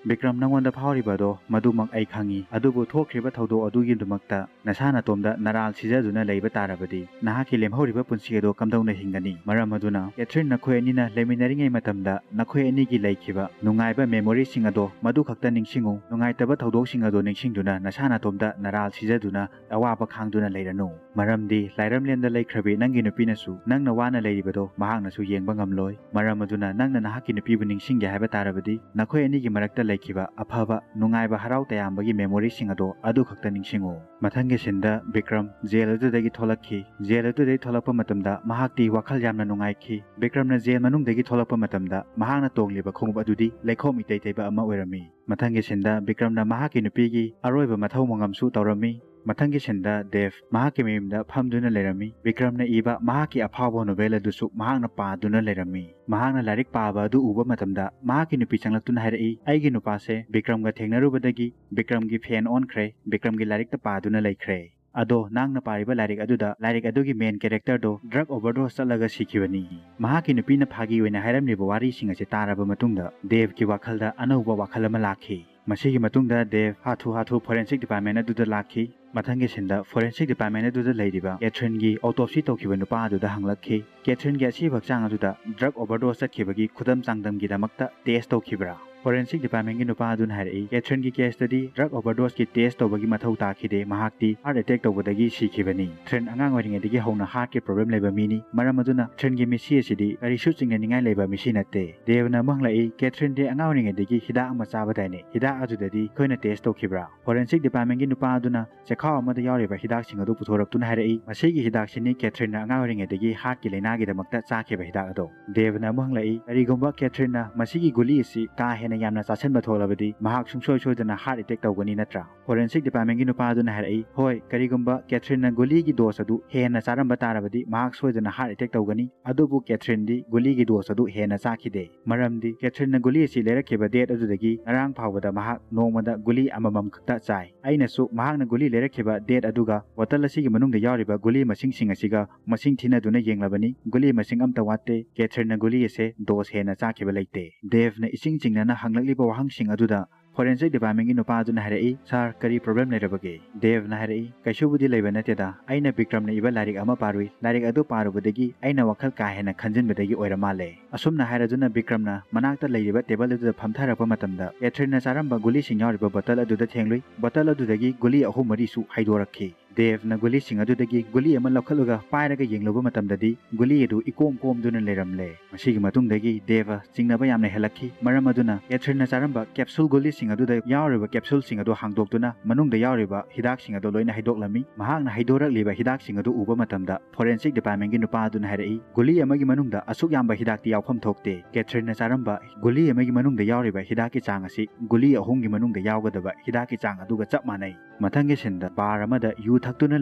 "ꯕꯤꯀ꯭ꯔꯝ, ꯅꯉꯣꯟꯗ ꯐꯥꯎꯔꯤꯕ ꯑꯗꯣ ꯃꯗꯨꯃꯛ ꯑꯩ ꯈꯪꯏ, ꯑꯗꯨꯕꯨ ꯊꯣꯛꯈ꯭ꯔꯤꯕ ꯊꯧꯗꯣꯛ ꯑꯗꯨꯒꯤꯗꯃꯛꯇ ꯅꯁꯥ ꯅꯇꯣꯝꯗ ꯅꯔꯥꯜ ꯁꯤꯖꯗꯨꯅ ꯂꯩꯕ ꯇꯥꯔꯕꯗꯤ, ꯅꯍꯥꯛꯀꯤ ꯂꯦꯝꯍꯧꯔꯤꯕ ꯄꯨꯟꯁꯤ ꯑꯗꯣ ꯀꯝꯗꯧꯅ ꯍꯤꯡꯒꯅꯤ? ꯃꯔꯝ ꯑꯗꯨꯅ, ꯀꯦꯊ꯭ꯔꯤꯟ, ꯅꯈꯣꯏ ꯑꯅꯤꯅ ꯂꯩꯃꯤꯟꯅꯔꯤꯉꯩ ꯃꯇꯝꯗ ꯅꯈꯣꯏ ꯑꯅꯤꯒꯤ ꯂꯩꯈꯤꯕ ꯅꯨꯡꯉꯥꯏꯕ ꯃꯦꯃꯣꯔꯤꯁꯤꯡ ꯑꯗꯣ ꯃꯗꯨ ꯈꯛꯇ ꯅꯤꯡꯁꯤꯡꯉꯨ꯫ ꯅꯨꯡꯉꯥꯏꯇꯕ ꯊꯧꯗꯣꯛꯁꯤꯡ ꯑꯗꯣ ꯅꯤꯡꯁꯤꯡꯗꯨꯅ ꯅꯁꯥ ꯅꯇꯣꯝꯇ ꯅꯔꯥꯜ ꯁꯤꯖꯗꯨꯅ ꯑꯋꯥꯕ ꯈꯥꯡꯗꯨꯅ ꯂꯩꯔꯅꯨ꯫ ꯃꯔꯝꯗꯤ ꯂꯥꯏꯔꯝꯂꯦꯟꯗ ꯂꯩꯈ꯭ꯔꯕꯤ ꯅꯪꯒꯤ ꯅꯨꯄꯤꯅꯁꯨ ꯅꯪꯅ ꯋꯥꯅ ꯂꯩꯔꯤꯕꯗꯣ ꯃꯍꯥꯛꯅꯁꯨ ꯌꯦꯡꯕ ꯉꯝꯂꯣꯏ꯫ ꯃꯔꯝ ꯑꯗꯨꯅ ꯅꯪꯅ ꯅꯍꯥꯛꯀꯤ ꯅꯨꯄꯤꯕꯨ ꯅꯤꯡꯁꯤꯡꯒꯦ ꯍꯥꯏꯕ ꯇꯥꯔꯕꯗꯤ ꯅꯈꯣꯏ ꯑꯅꯤꯒꯤ ꯃꯔꯛꯇ ꯂꯩꯈꯤꯕ ꯑꯐꯕ, ꯅꯨꯡꯉꯥꯏꯕ, ꯍꯔꯥꯎ ꯇꯌꯥꯝꯕꯒꯤ ꯃꯦꯃꯣꯔꯤꯁꯤꯡ ꯑꯗꯣ ꯑꯗꯨ ꯈꯛꯇ ꯅꯤꯡꯁꯤꯡꯉꯨ꯫ ꯃꯊꯪꯒꯤ ꯁꯤꯟꯗ ꯕꯤꯀ꯭ꯔꯝ ꯖꯦꯜ ꯑꯗꯨꯗꯒꯤ ꯊꯣꯛꯂꯛꯈꯤ꯫ ꯖꯦꯜ ꯑꯗꯨꯗꯒꯤ ꯊꯣꯛꯂꯛꯄ ꯃꯇꯝꯗ ꯃꯍꯥꯛꯇꯤ ꯋꯥꯈꯜ ꯌꯥꯝꯅ ꯅꯨꯡꯉꯥꯏꯈꯤ꯫ ꯕꯤꯀ꯭ꯔꯝꯅ ꯖꯦꯜ ꯃꯅꯨꯡꯗꯒꯤ ꯊꯣꯛꯂꯛꯄ ꯃꯇꯝꯗ ꯃꯍꯥꯛꯅ ꯇꯣꯡꯂꯤꯕ ꯈꯣꯡꯎꯞ ꯑꯗꯨꯗꯤ ꯂꯩꯈꯣꯝ ꯏꯇꯩ ꯇꯩꯕ ꯑꯃ ꯑꯣꯏꯔꯝꯃꯤ꯫ ꯃꯊꯪꯒꯤ ꯁꯤꯟꯗ ꯕꯤꯀ꯭ꯔꯝꯅ ꯃꯍꯥꯛꯀꯤ ꯅꯨꯄꯤꯒꯤ ꯑꯔꯣꯏꯕ ꯃꯊꯧ ꯃꯉꯝꯁꯨ ꯇꯧꯔꯝꯃꯤ꯫ ꯃꯊꯪꯒꯤ ꯁꯤꯟꯗ ꯗꯦꯚ ꯃꯍꯥꯛꯀꯤ ꯃꯌꯨꯝꯗ ꯐꯝꯗꯨꯅ ꯂꯩꯔꯝꯃꯤ꯫ ꯕꯤꯀ꯭ꯔꯝꯅ ꯏꯕ ꯃꯍꯥꯛꯀꯤ ꯑꯐꯥꯎꯕ ꯅꯣꯚꯦꯜ ꯑꯗꯨꯁꯨ ꯃꯍꯥꯛꯅ ꯄꯥꯗꯨꯅ ꯂꯩꯔꯝꯃꯤ꯫ ꯃꯍꯥꯛꯅ ꯂꯥꯏꯔꯤꯛ ꯄꯥꯕ ꯑꯗꯨ ꯎꯕ ꯃꯇꯝꯗ ꯃꯍꯥꯛꯀꯤ ꯅꯨꯄꯤ ꯆꯪꯂꯛꯇꯨꯅ ꯍꯥꯏꯔꯛꯏ, "ꯑꯩꯒꯤ ꯅꯨꯄꯥꯁꯦ ꯕꯤꯀ꯭ꯔꯝꯒ ꯊꯦꯡꯅꯔꯨꯕꯗꯒꯤ ꯕꯤꯀ꯭ꯔꯝꯒꯤ ꯐꯦꯟ ꯑꯣꯟꯈ꯭ꯔꯦ, ꯕꯤꯀ꯭ꯔꯝꯒꯤ ꯂꯥꯏꯔꯤꯛꯇ ꯄꯥꯗꯨꯅ ꯂꯩꯈ꯭ꯔꯦ"꯫ "ꯑꯗꯣ ꯅꯪꯅ ꯄꯥꯔꯤꯕ ꯂꯥꯏꯔꯤꯛ ꯑꯗꯨꯗ ꯂꯥꯏꯔꯤꯛ ꯑꯗꯨꯒꯤ main character ꯗꯣ drug overdose ꯆꯠꯂꯒ ꯁꯤꯈꯤꯕꯅꯤ"꯫ ꯃꯍꯥꯛꯀꯤ ꯅꯨꯄꯤꯅ ꯐꯥꯒꯤ ꯑꯣꯏꯅ ꯍꯥꯏꯔꯝꯂꯤꯕ ꯋꯥꯔꯤꯁꯤꯡ ꯑꯁꯤ ꯇꯥꯔꯕ ꯃꯇꯨꯡꯗ ꯗꯦꯕꯀꯤ ꯋꯥꯈꯜꯗ ꯑꯅꯧꯕ ꯋꯥꯈꯜ ꯑꯃ ꯂꯥꯛꯈꯤ꯫ ꯃꯁꯤꯒꯤ ꯃꯇꯨꯡꯗ ꯗꯦꯕ ꯍꯥꯊꯨ ꯍꯥꯊꯨ forensic department ꯑꯗꯨꯗ ꯂꯥꯛꯈꯤ꯫ ꯃꯊꯪꯒꯤ ꯁꯤꯟꯗ forensic department ꯑꯗꯨꯗ ꯂꯩꯔꯤꯕ ꯀꯦꯊ꯭ꯔꯤꯟꯒꯤ autopsy ꯇꯧꯈꯤꯕ ꯅꯨꯄꯥ ꯑꯗꯨꯗ ꯍꯪꯂꯛꯈꯤ꯫ ꯀꯦꯊ꯭ꯔꯤꯟꯒꯤ ꯑꯁꯤꯕ ꯍꯛꯆꯥꯡ ꯑꯗꯨꯗ drug overdose ꯆꯠꯈꯤꯕꯒꯤ ꯈꯨꯗꯝ ꯆꯥꯡꯗꯝꯒꯤꯗꯃꯛꯇ test ꯇꯧꯈꯤꯕ꯭ꯔꯥ? Forensic department ꯀꯤ ꯅꯨꯄꯥ ꯑꯗꯨꯅ ꯍꯥꯏꯔꯛꯏ, "ꯀꯦꯊ꯭ꯔꯤꯟꯒꯤ case ꯇꯗꯤ drug overdose ꯀꯤ test ꯇꯧꯕꯒꯤ ꯃꯊꯧ ꯇꯥꯈꯤꯗꯦ, ꯃꯍꯥꯛꯇꯤ heart attack ꯇꯧꯕꯗꯒꯤ ꯁꯤꯈꯤꯕꯅꯤ꯫ ꯀꯦꯊ꯭ꯔꯤꯟ ꯑꯉꯥꯡ ꯑꯣꯏꯔꯤꯉꯩꯗꯒꯤ ꯍꯧꯅ heart ꯀꯤ problem ꯂꯩꯕ ꯃꯤꯅꯤ, ꯃꯔꯝ ꯑꯗꯨꯅ ꯀꯦꯊ꯭ꯔꯤꯟꯒꯤ ꯃꯤꯠꯁꯤ ꯑꯁꯤꯗꯤ ꯀꯔꯤꯁꯨ ꯆꯤꯡꯅꯅꯤꯡꯉꯥꯏ ꯂꯩꯕ ꯃꯤꯁꯤ ꯅꯠꯇꯦ"꯫ ꯗꯦꯕꯅ ꯑꯃꯨꯛ ꯍꯪꯂꯛꯏ, "ꯀꯦꯊ꯭ꯔꯤꯟꯗꯤ ꯑꯉꯥꯡ ꯑꯣꯏꯔꯤꯉꯩꯗꯒꯤ ꯍꯤꯗꯥꯛ ꯑꯃ ꯆꯥꯕꯗꯥꯏꯅꯦ, ꯍꯤꯗꯥꯛ ꯑꯗꯨꯗꯗꯤ ꯑꯩꯈꯣꯏꯅ test ꯇꯧꯈꯤꯕ꯭ꯔꯥ?" Forensic department ꯀꯤ ꯅꯨꯄꯥ ꯑꯗꯨꯅ ꯆꯦꯈꯥꯎ ꯑꯃꯗ ꯌꯥꯎꯔꯤꯕ ꯍꯤꯗꯥꯛꯁꯤꯡ ꯑꯗꯨ ꯄꯨꯊꯣꯔꯛꯇꯨꯅ ꯍꯥꯏꯔꯛꯏ, "ꯃꯁꯤꯒꯤ ꯍꯤꯗꯥꯛꯁꯤꯅꯤ ꯀꯦꯊ꯭ꯔꯤꯟꯅ ꯑꯉꯥꯡ ꯑꯣꯏꯔꯤꯉꯩꯗꯒꯤ heart ꯀꯤ ꯂꯥꯏꯅꯥꯒꯤꯗꯃꯛꯇ ꯆꯥꯈꯤꯕ ꯍꯤꯗꯥꯛ ꯑꯗꯣ"꯫ ꯗꯦꯕꯅ ꯑꯃꯨꯛ ꯍꯪꯂꯛꯏ, "ꯀꯔꯤꯒꯨꯝꯕ ꯀꯦꯊ꯭ꯔꯤꯟꯅ ꯃꯁꯤꯒꯤ ꯒꯨꯂꯤ ꯑꯁꯤ ꯀꯥ ꯍꯦꯟꯅ ꯌꯥꯝꯅ ꯆꯥꯁꯤꯟꯕ ꯊꯣꯛꯂꯕꯗꯤ ꯃꯍꯥꯛ ꯁꯨꯡꯁꯣꯏ ꯁꯣꯏꯗꯅ heart attack ꯇꯧꯒꯅꯤ ꯅꯠꯇ꯭ꯔꯥ?" Forensic department ꯀꯤ ꯅꯨꯄꯥ ꯑꯗꯨꯅ ꯍꯥꯏꯔꯛꯏ, "ꯍꯣꯏ, ꯀꯔꯤꯒꯨꯝꯕ ꯀꯦꯊ꯭ꯔꯤꯟꯅ ꯒꯨꯂꯤꯒꯤ dose ꯑꯗꯨ ꯍꯦꯟꯅ ꯆꯥꯔꯝꯕ ꯇꯥꯔꯕꯗꯤ ꯃꯍꯥꯛ ꯁꯣꯏꯗꯅ heart attack ꯇꯧꯒꯅꯤ, ꯑꯗꯨꯕꯨ ꯀꯦꯊ꯭ꯔꯤꯟꯗꯤ ꯒꯨꯂꯤꯒꯤ dose ꯑꯗꯨ ꯍꯦꯟꯅ ꯆꯥꯈꯤꯗꯦ, ꯃꯔꯝꯗꯤ ꯀꯦꯊ꯭ꯔꯤꯟꯅ ꯒꯨꯂꯤ ꯑꯁꯤ ꯂꯩꯔꯛꯈꯤꯕ date ꯑꯗꯨꯗꯒꯤ ꯉꯔꯥꯡ ꯐꯥꯎꯕꯗ ꯃꯍꯥꯛ ꯅꯣꯡꯃꯗ ꯒꯨꯂꯤ ꯑꯃꯃꯝ ꯈꯛꯇ ꯆꯥꯏ꯫ ꯑꯩꯅꯁꯨ ꯃꯍꯥꯛꯅ ꯒꯨꯂꯤ ꯂꯩꯔꯛꯈꯤꯕ date ꯑꯗꯨꯒ bottle ꯑꯁꯤꯒꯤ ꯃꯅꯨꯡꯗ ꯌꯥꯎꯔꯤꯕ ꯒꯨꯂꯤ ꯃꯁꯤꯡꯁꯤꯡ ꯑꯁꯤꯒ ꯃꯁꯤꯡ ꯊꯤꯅꯗꯨꯅ ꯌꯦꯡꯂꯕꯅꯤ, ꯒꯨꯂꯤ ꯃꯁꯤꯡ ꯑꯝꯇ ꯋꯥꯠꯇꯦ, ꯀꯦꯊ꯭ꯔꯤꯟꯅ ꯒꯨꯂꯤ ꯑꯁꯦ dose ꯍꯦꯟꯅ ꯆꯥꯈꯤꯕ ꯂꯩꯇꯦ"꯫ ꯗꯦꯕꯅ ꯏꯁꯤꯡ ꯆꯤꯡꯅꯅ ꯍꯪꯂꯛꯂꯤꯕ ꯋꯥꯍꯪꯁꯤꯡ ꯑꯗꯨꯗ forensic department ꯀꯤ ꯅꯨꯄꯥ ꯑꯗꯨꯅ ꯍꯥꯏꯔꯛꯏ, "Sir, ꯀꯔꯤ problem ꯂꯩꯔꯕꯒꯦ?" ꯗꯦꯕꯅ ꯍꯥꯏꯔꯛꯏ, "ꯀꯩꯁꯨꯕꯨꯗꯤ ꯂꯩꯕ ꯅꯠꯇꯦꯗ, ꯑꯩꯅ ꯕꯤꯀ꯭ꯔꯝꯅ ꯏꯕ ꯂꯥꯏꯔꯤꯛ ꯑꯃ ꯄꯥꯔꯨꯏ, ꯂꯥꯏꯔꯤꯛ ꯑꯗꯨ ꯄꯥꯔꯨꯕꯗꯒꯤ ꯑꯩꯅ ꯋꯥꯈꯜ ꯀꯥ ꯍꯦꯟꯅ ꯈꯟꯖꯤꯟꯕꯗꯒꯤ ꯑꯣꯏꯔ ꯃꯥꯜꯂꯦ"꯫ ꯑꯁꯨꯝꯅ ꯍꯥꯏꯔꯗꯨꯅ ꯕꯤꯀ꯭ꯔꯝꯅ ꯃꯅꯥꯛꯇ ꯂꯩꯔꯤꯕ table ꯑꯗꯨꯗ ꯐꯝꯊꯔꯛꯄ ꯃꯇꯝꯗ ꯀꯦꯊ꯭ꯔꯤꯟꯅ ꯆꯥꯔꯝꯕ ꯒꯨꯂꯤꯁꯤꯡ ꯌꯥꯎꯔꯤꯕ bottle ꯑꯗꯨꯗ ꯊꯦꯡꯂꯨꯏ꯫ Bottle ꯑꯗꯨꯗꯒꯤ ꯒꯨꯂꯤ ꯑꯍꯨꯝ ꯃꯔꯤꯁꯨ ꯍꯩꯗꯣꯔꯛꯈꯤ꯫ ꯗꯦꯕꯅ ꯒꯨꯂꯤꯁꯤꯡ ꯑꯗꯨꯗꯒꯤ ꯒꯨꯂꯤ ꯑꯃ ꯂꯧꯈꯠꯂꯒ ꯄꯥꯏꯔꯒ ꯌꯦꯡꯂꯨꯕ ꯃꯇꯝꯗꯗꯤ ꯒꯨꯂꯤ ꯑꯗꯨ ꯏꯀꯣꯝ ꯀꯣꯝꯗꯨꯅ ꯂꯩꯔꯝꯂꯦ꯫ ꯃꯁꯤꯒꯤ ꯃꯇꯨꯡꯗꯒꯤ ꯗꯦꯕ ꯆꯤꯡꯅꯕ ꯌꯥꯝꯅ ꯍꯦꯜꯂꯛꯈꯤ, ꯃꯔꯝ ꯑꯗꯨꯅ ꯀꯦꯊ꯭ꯔꯤꯟꯅ ꯆꯥꯔꯝꯕ capsule ꯒꯨꯂꯤꯁꯤꯡ ꯑꯗꯨꯗ ꯌꯥꯎꯔꯤꯕ capsule ꯁꯤꯡ ꯑꯗꯨ ꯍꯥꯡꯗꯣꯛꯇꯨꯅ ꯃꯅꯨꯡꯗ ꯌꯥꯎꯔꯤꯕ ꯍꯤꯗꯥꯛꯁꯤꯡ ꯑꯗꯨ ꯂꯣꯏꯅ ꯍꯩꯗꯣꯛꯂꯝꯃꯤ꯫ ꯃꯍꯥꯛꯅ ꯍꯩꯗꯣꯔꯛꯂꯤꯕ ꯍꯤꯗꯥꯛꯁꯤꯡ ꯑꯗꯨ ꯎꯕ ꯃꯇꯝꯗ forensic department ꯀꯤ ꯅꯨꯄꯥ ꯑꯗꯨꯅ ꯍꯥꯏꯔꯛꯏ, "ꯒꯨꯂꯤ ꯑꯃꯒꯤ ꯃꯅꯨꯡꯗ ꯑꯁꯨꯛ ꯌꯥꯝꯕ ꯍꯤꯗꯥꯛꯇꯤ ꯌꯥꯎꯐꯝ ꯊꯣꯛꯇꯦ꯫ ꯀꯦꯊ꯭ꯔꯤꯟꯅ ꯆꯥꯔꯝꯕ ꯒꯨꯂꯤ ꯑꯃꯒꯤ ꯃꯅꯨꯡꯗ ꯌꯥꯎꯔꯤꯕ ꯍꯤꯗꯥꯛꯀꯤ ꯆꯥꯡ ꯑꯁꯤ ꯒꯨꯂꯤ ꯑꯍꯨꯝꯒꯤ ꯃꯅꯨꯡꯗ ꯌꯥꯎꯒꯗꯕ ꯍꯤꯗꯥꯛꯀꯤ ꯆꯥꯡ ꯑꯗꯨꯒ ꯆꯞ ꯃꯥꯟꯅꯩ"꯫ ꯃꯊꯪꯒꯤ ꯁꯤꯟꯗ bar ꯑꯃꯗ ꯌꯨ ꯊꯛꯇꯨꯅ